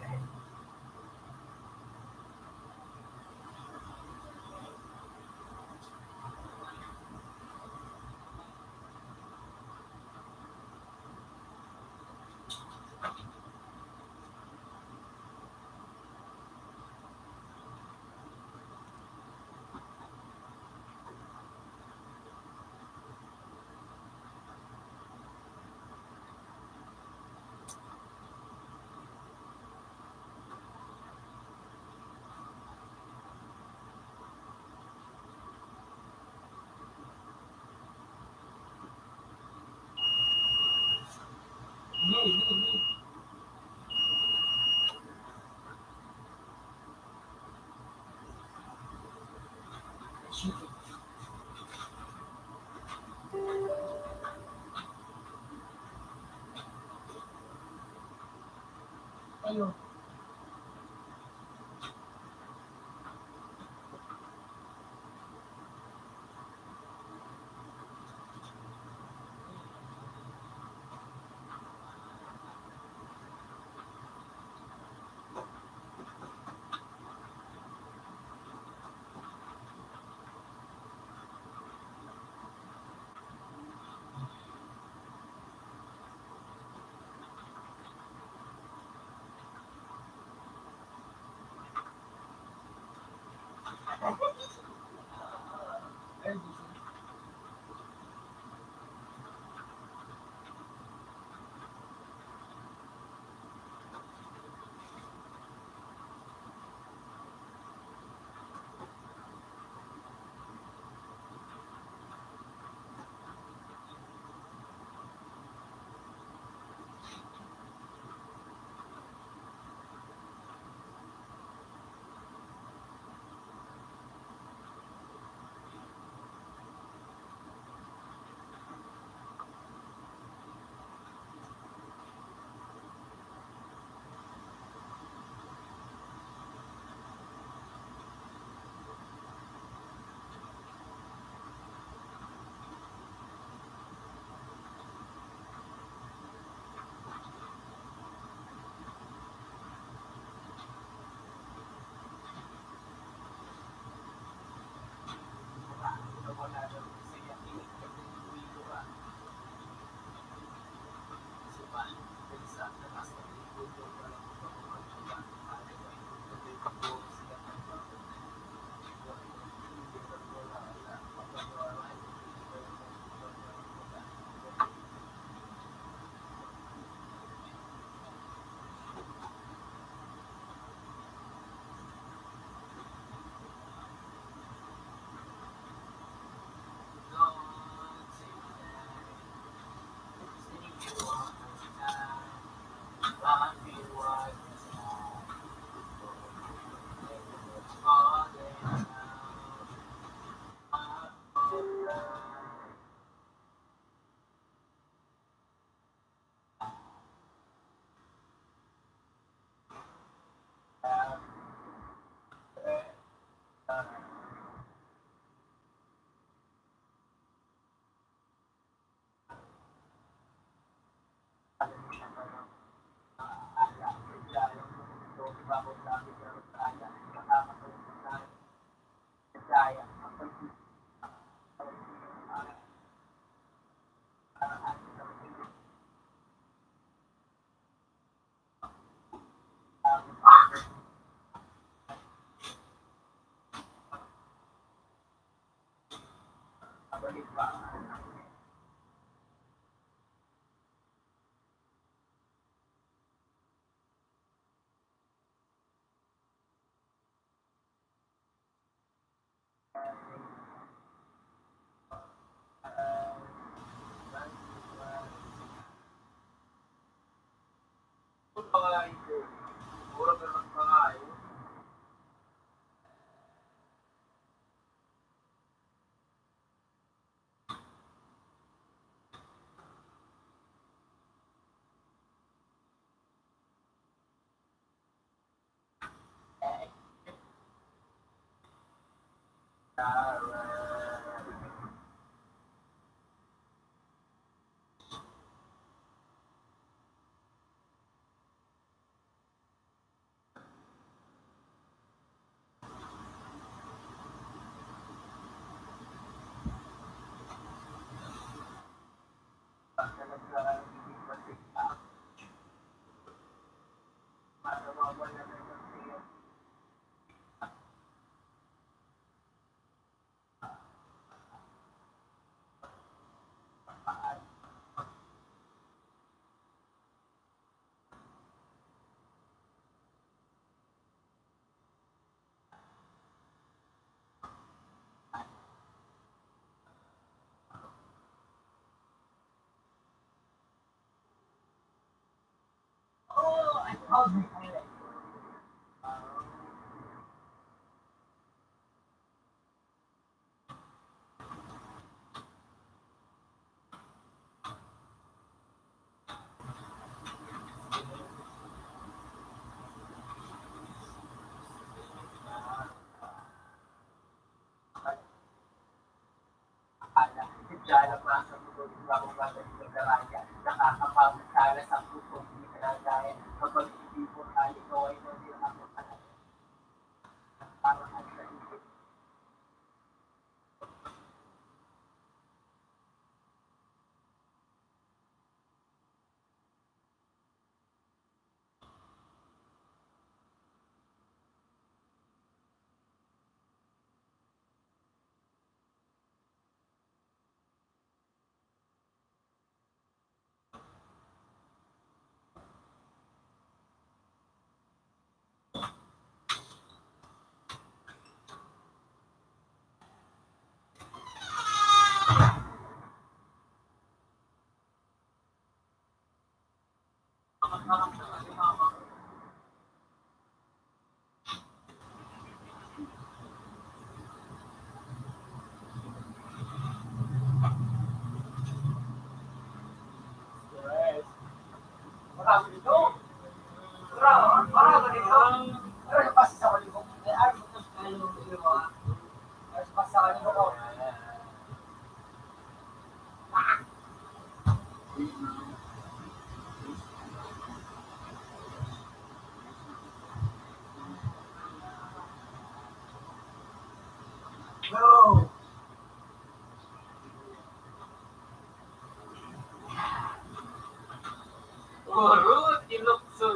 Puro tinukso.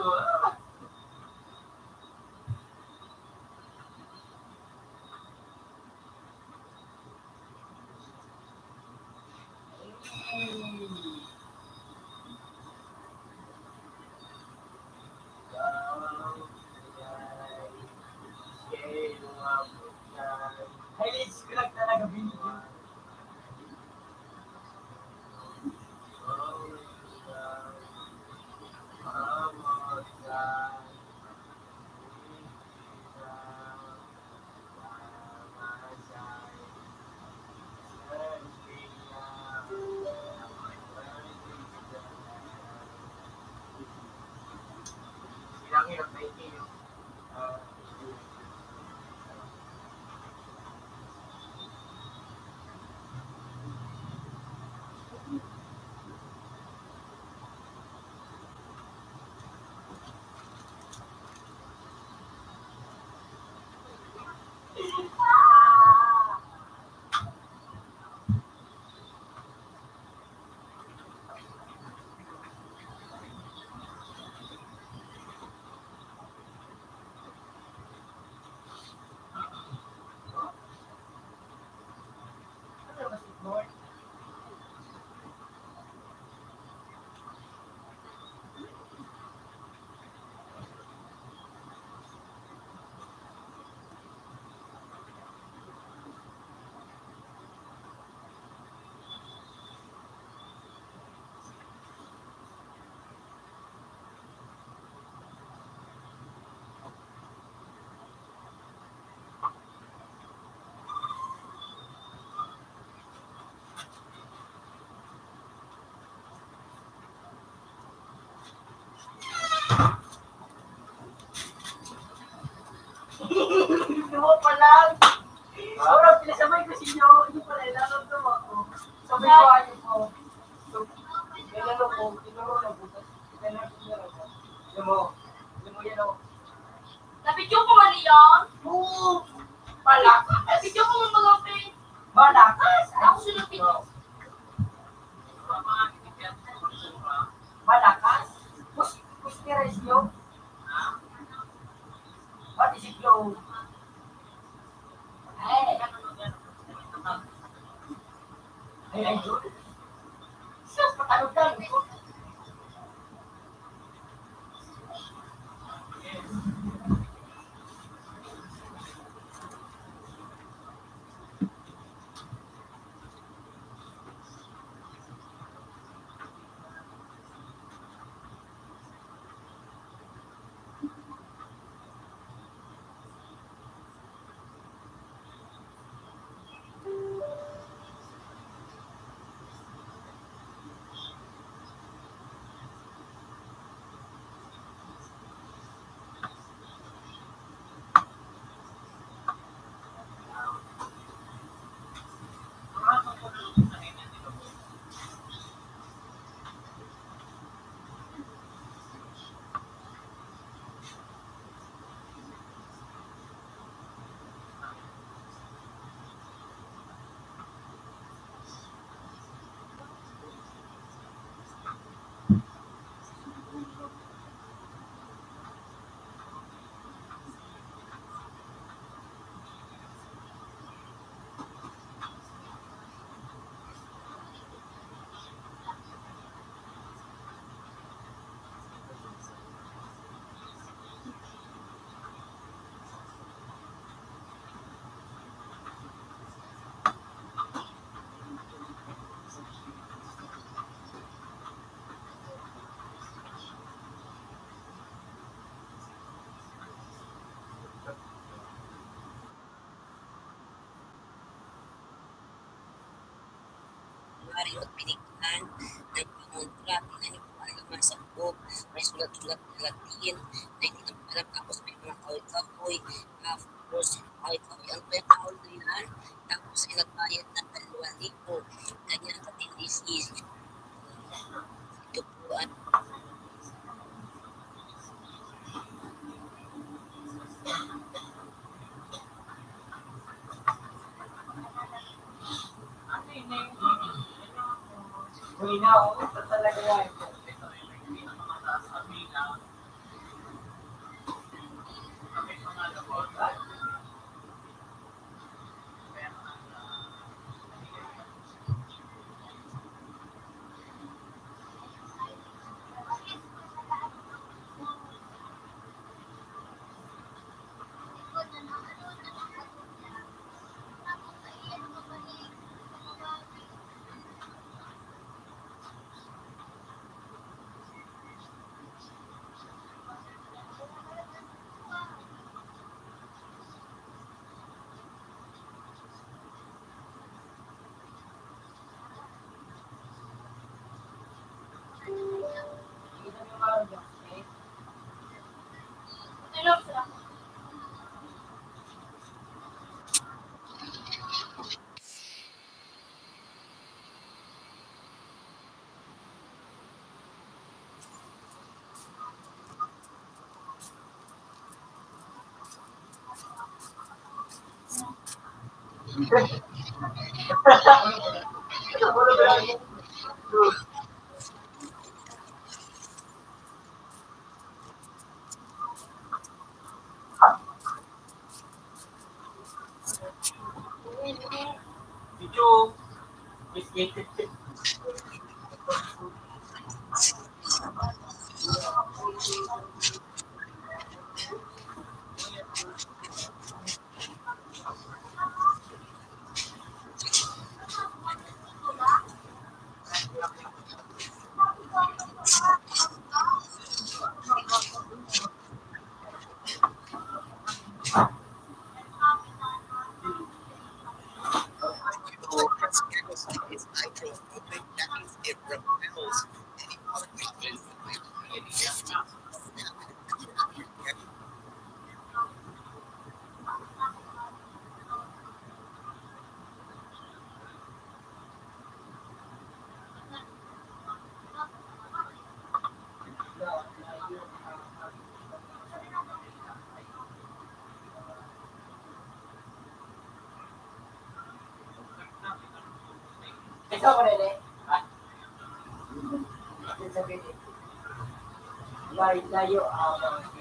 Ito pa lang. Sobrang pinasabay ko sa inyo. Hindi pala, ilalabas ako. Sabay ko, ayun po. So, ilalabas ko, tinuro na butas. Alam mo, alam mo yan, oh. Nabidyo ko man iyan. Oo. Malakas. Nabidyo ko man mga friend. Malakas. Ako sunod video. Malakas. Pus-, pustiresyo. Pati si Glow. Ay, ay, ay, Diyos. Sus, matanog ka, no? Tayo at binigyan, nagpangontra, tinahipuan lang mga sabog, may sulat-sulat na Latin, na hindi naman alam, tapos may mga kahoy-kahoy, ah, tapos kahoy-kahoy ang may kahoy na yan, tapos ay nagbayad ng dalawang libo, ganyan ang katindis is. Ito po ang Layo-layo ang mga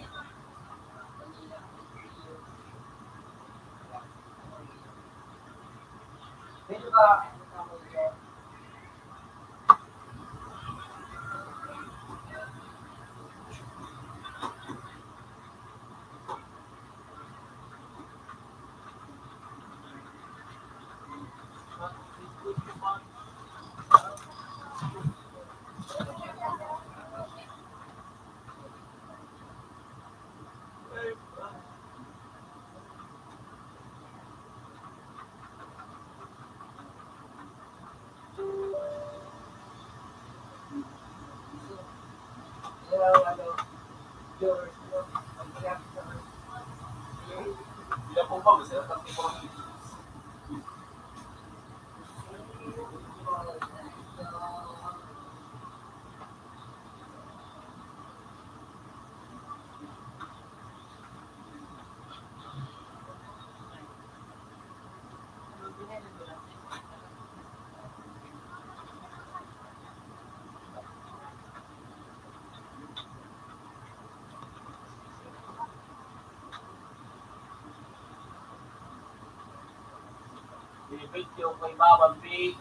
Binibidyo ko yung mga bambig,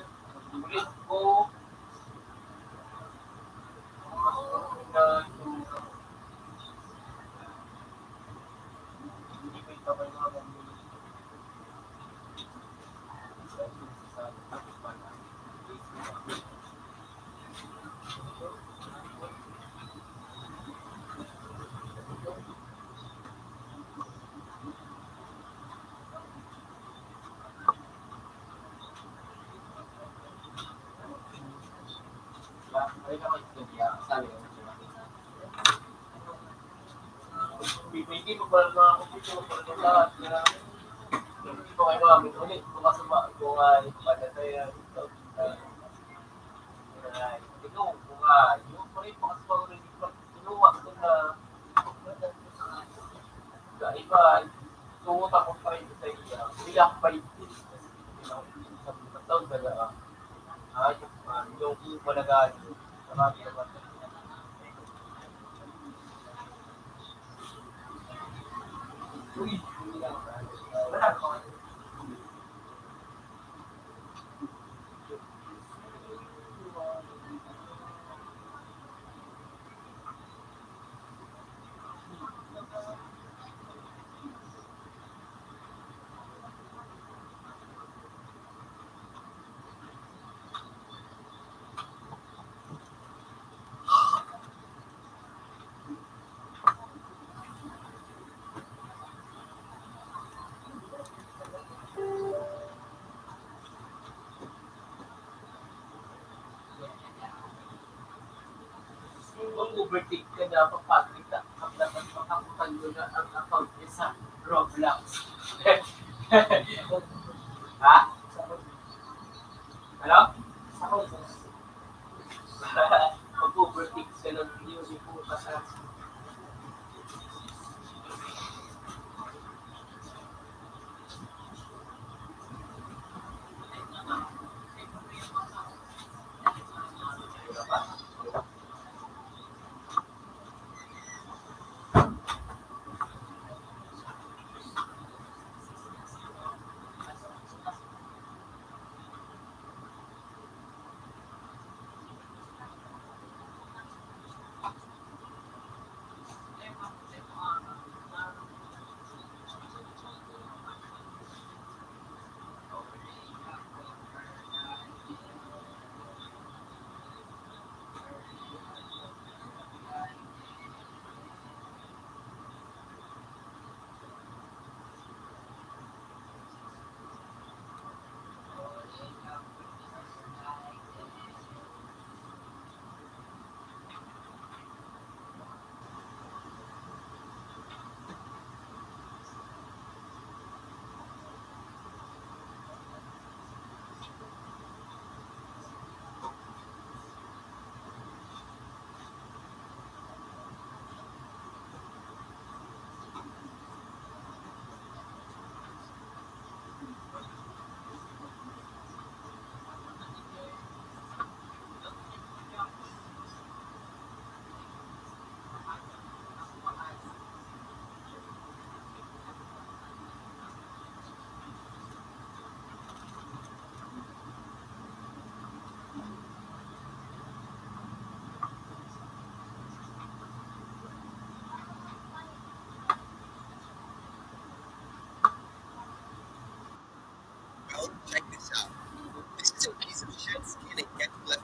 ulit ko. Ay, naman ito niya. Sabi ko, hindi mo pa mga kumpito, pa lahat na hindi pa kayo gamit ulit. Bukas ba, kung, ah, hindi pa na tayo, ah, ito, ah, ito, kung, ah, yung pa rin, bukas pa ulit, kinuha ko na, sa iba, tuwot ako pa rin sa iya. Kuya, pa rin. Sa taon na lang. Ah, yung, ah, yung, yung malaga, marami naman. Uy, Mag-overtake ka na, papatid ka, ang dapat makakutan mo na ang account niya sa Roblox. Ha? Ano? Mag-overtake ka ng beautiful ka sa Bro, check this out. This is a piece of shit skin and get left.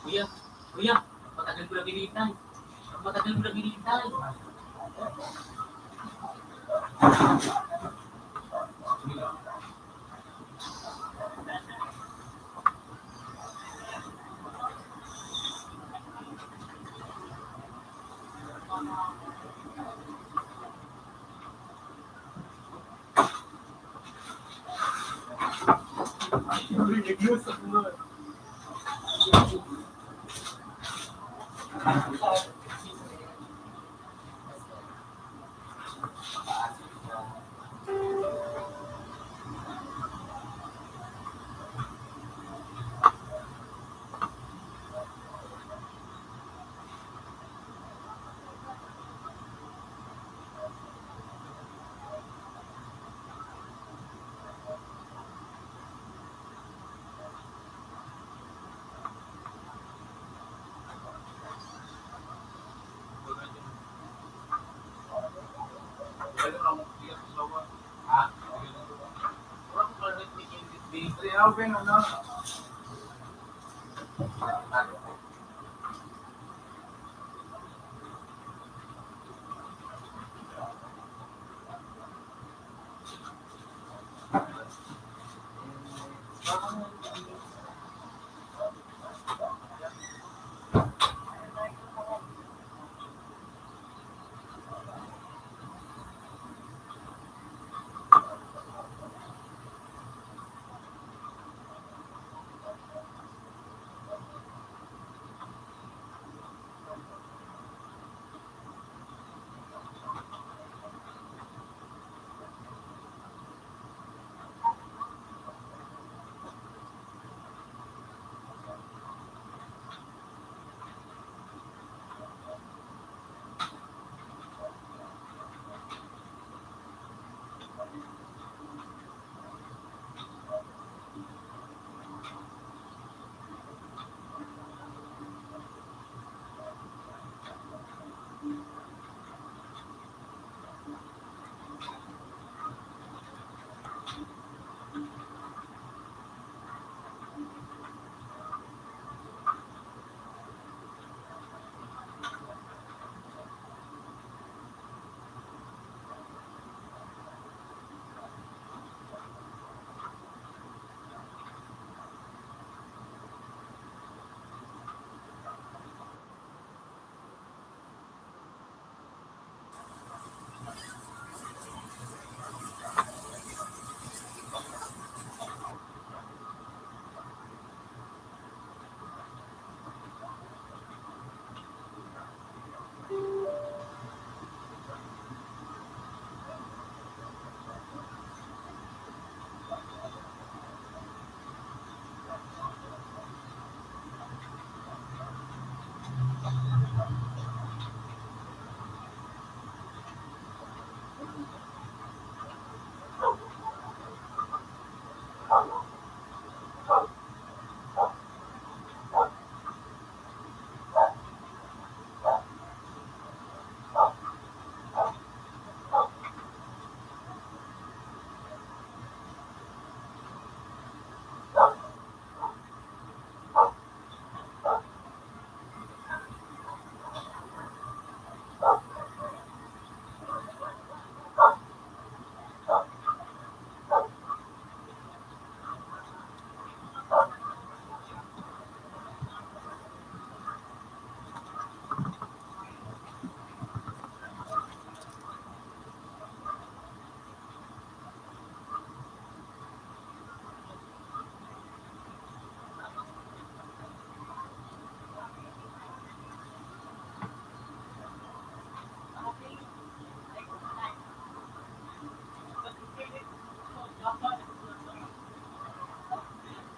Kuya, kuya, matagal ko na binitay. Matagal ko na binitay.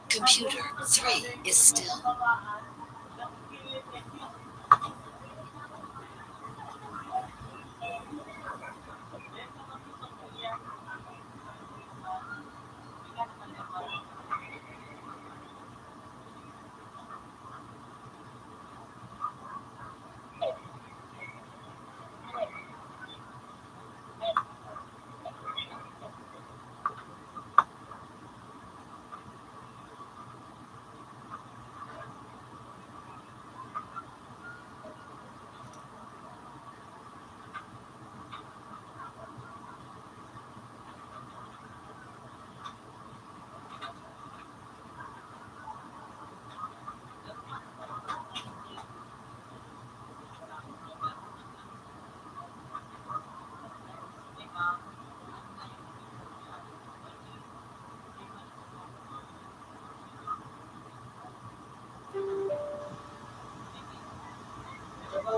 Computer three is still.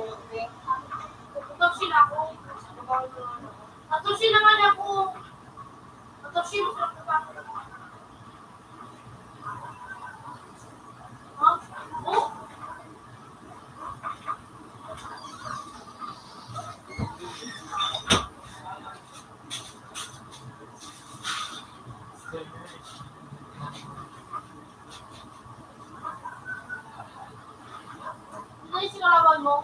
Katorse na ako. Katorse na nga ako. Katorse na ako. Ha? Oh? Ano yung sinarawan mo?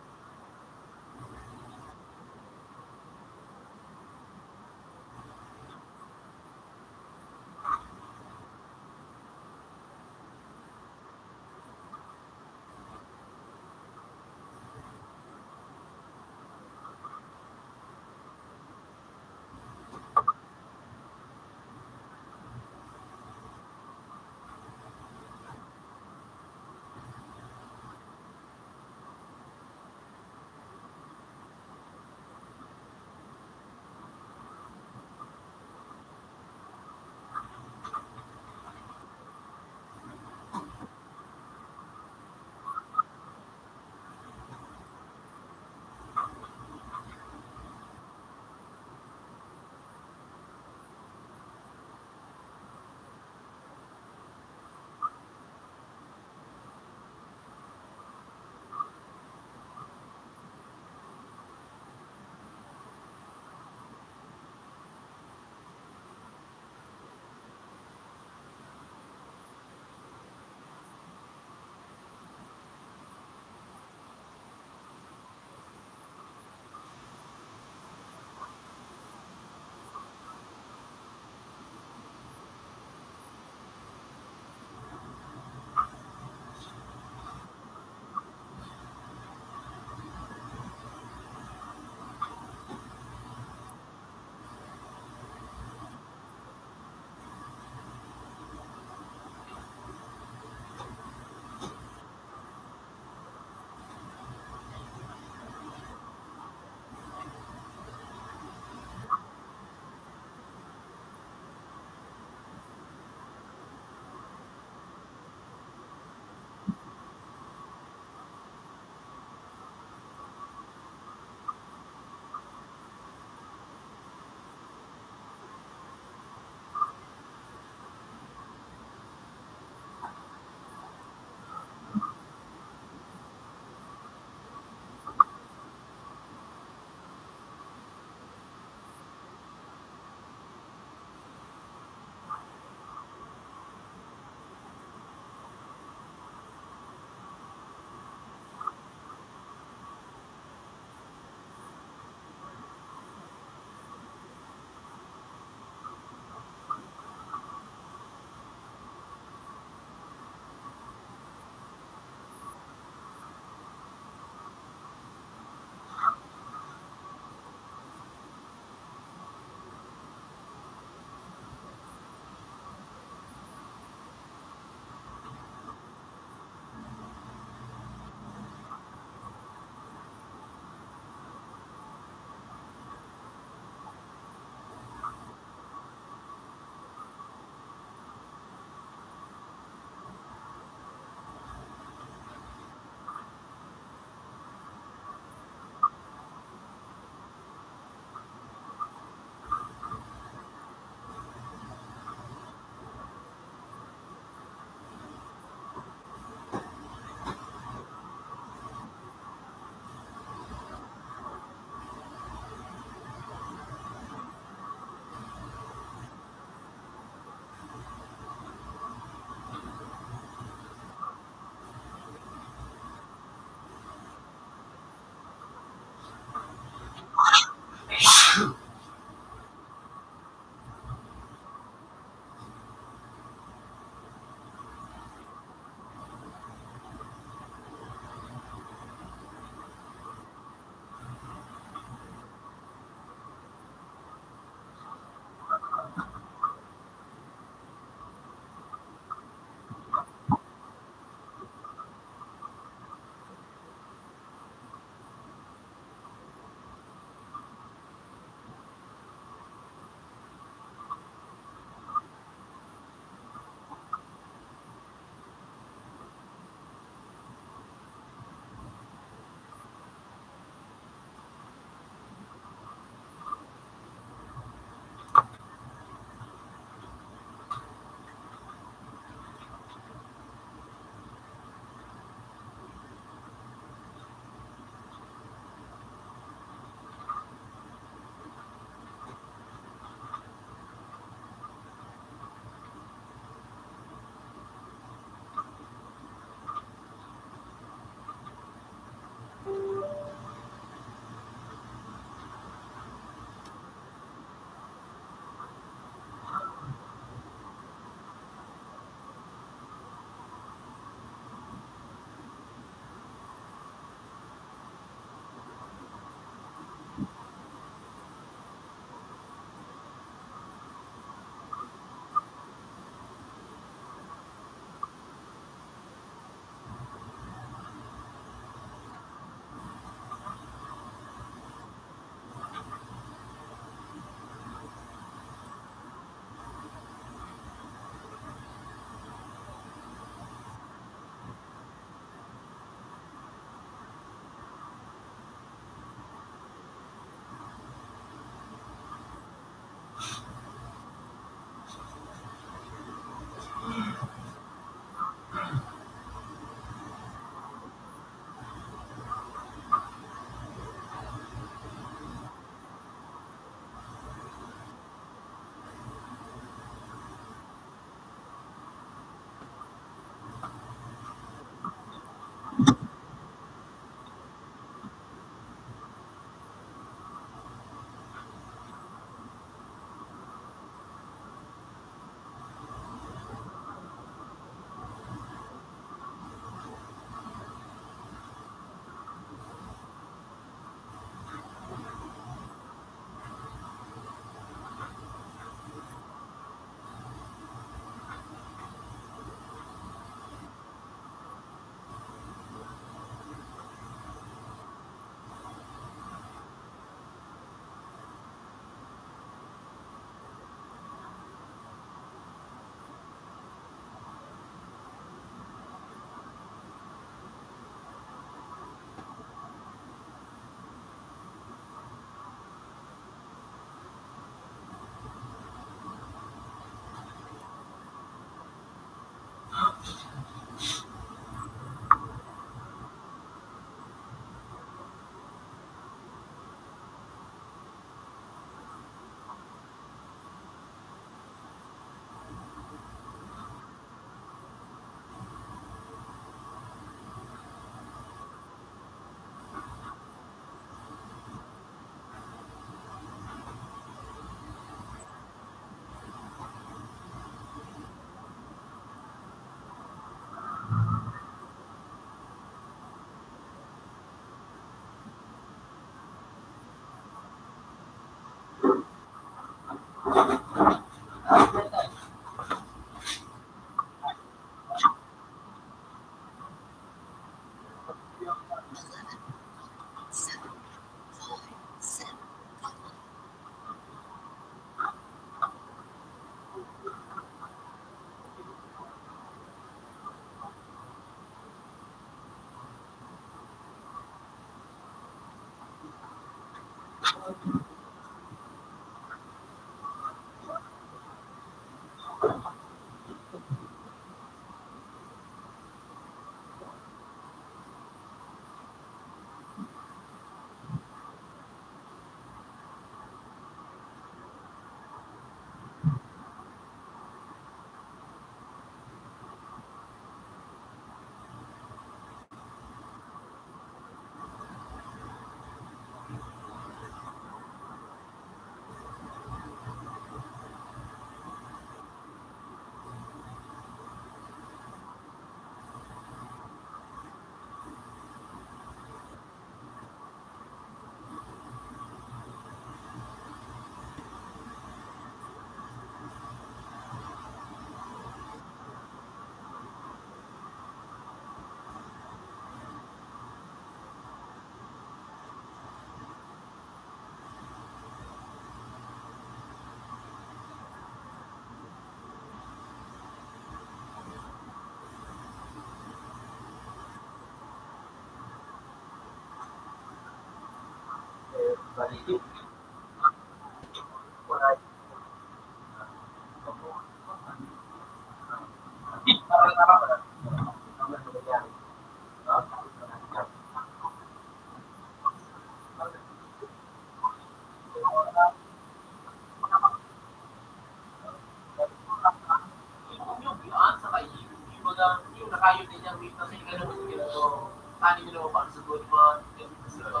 Yung, yung, yung, ah, sa kayo, yung mga, yung nakayo din yung witness, yung ganun, yung ano, tani nila, paano sa good man, yung gusto ko,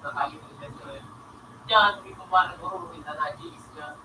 nakayo din yung ganun. Yan, yung mga nag-uurong yung analogies niya.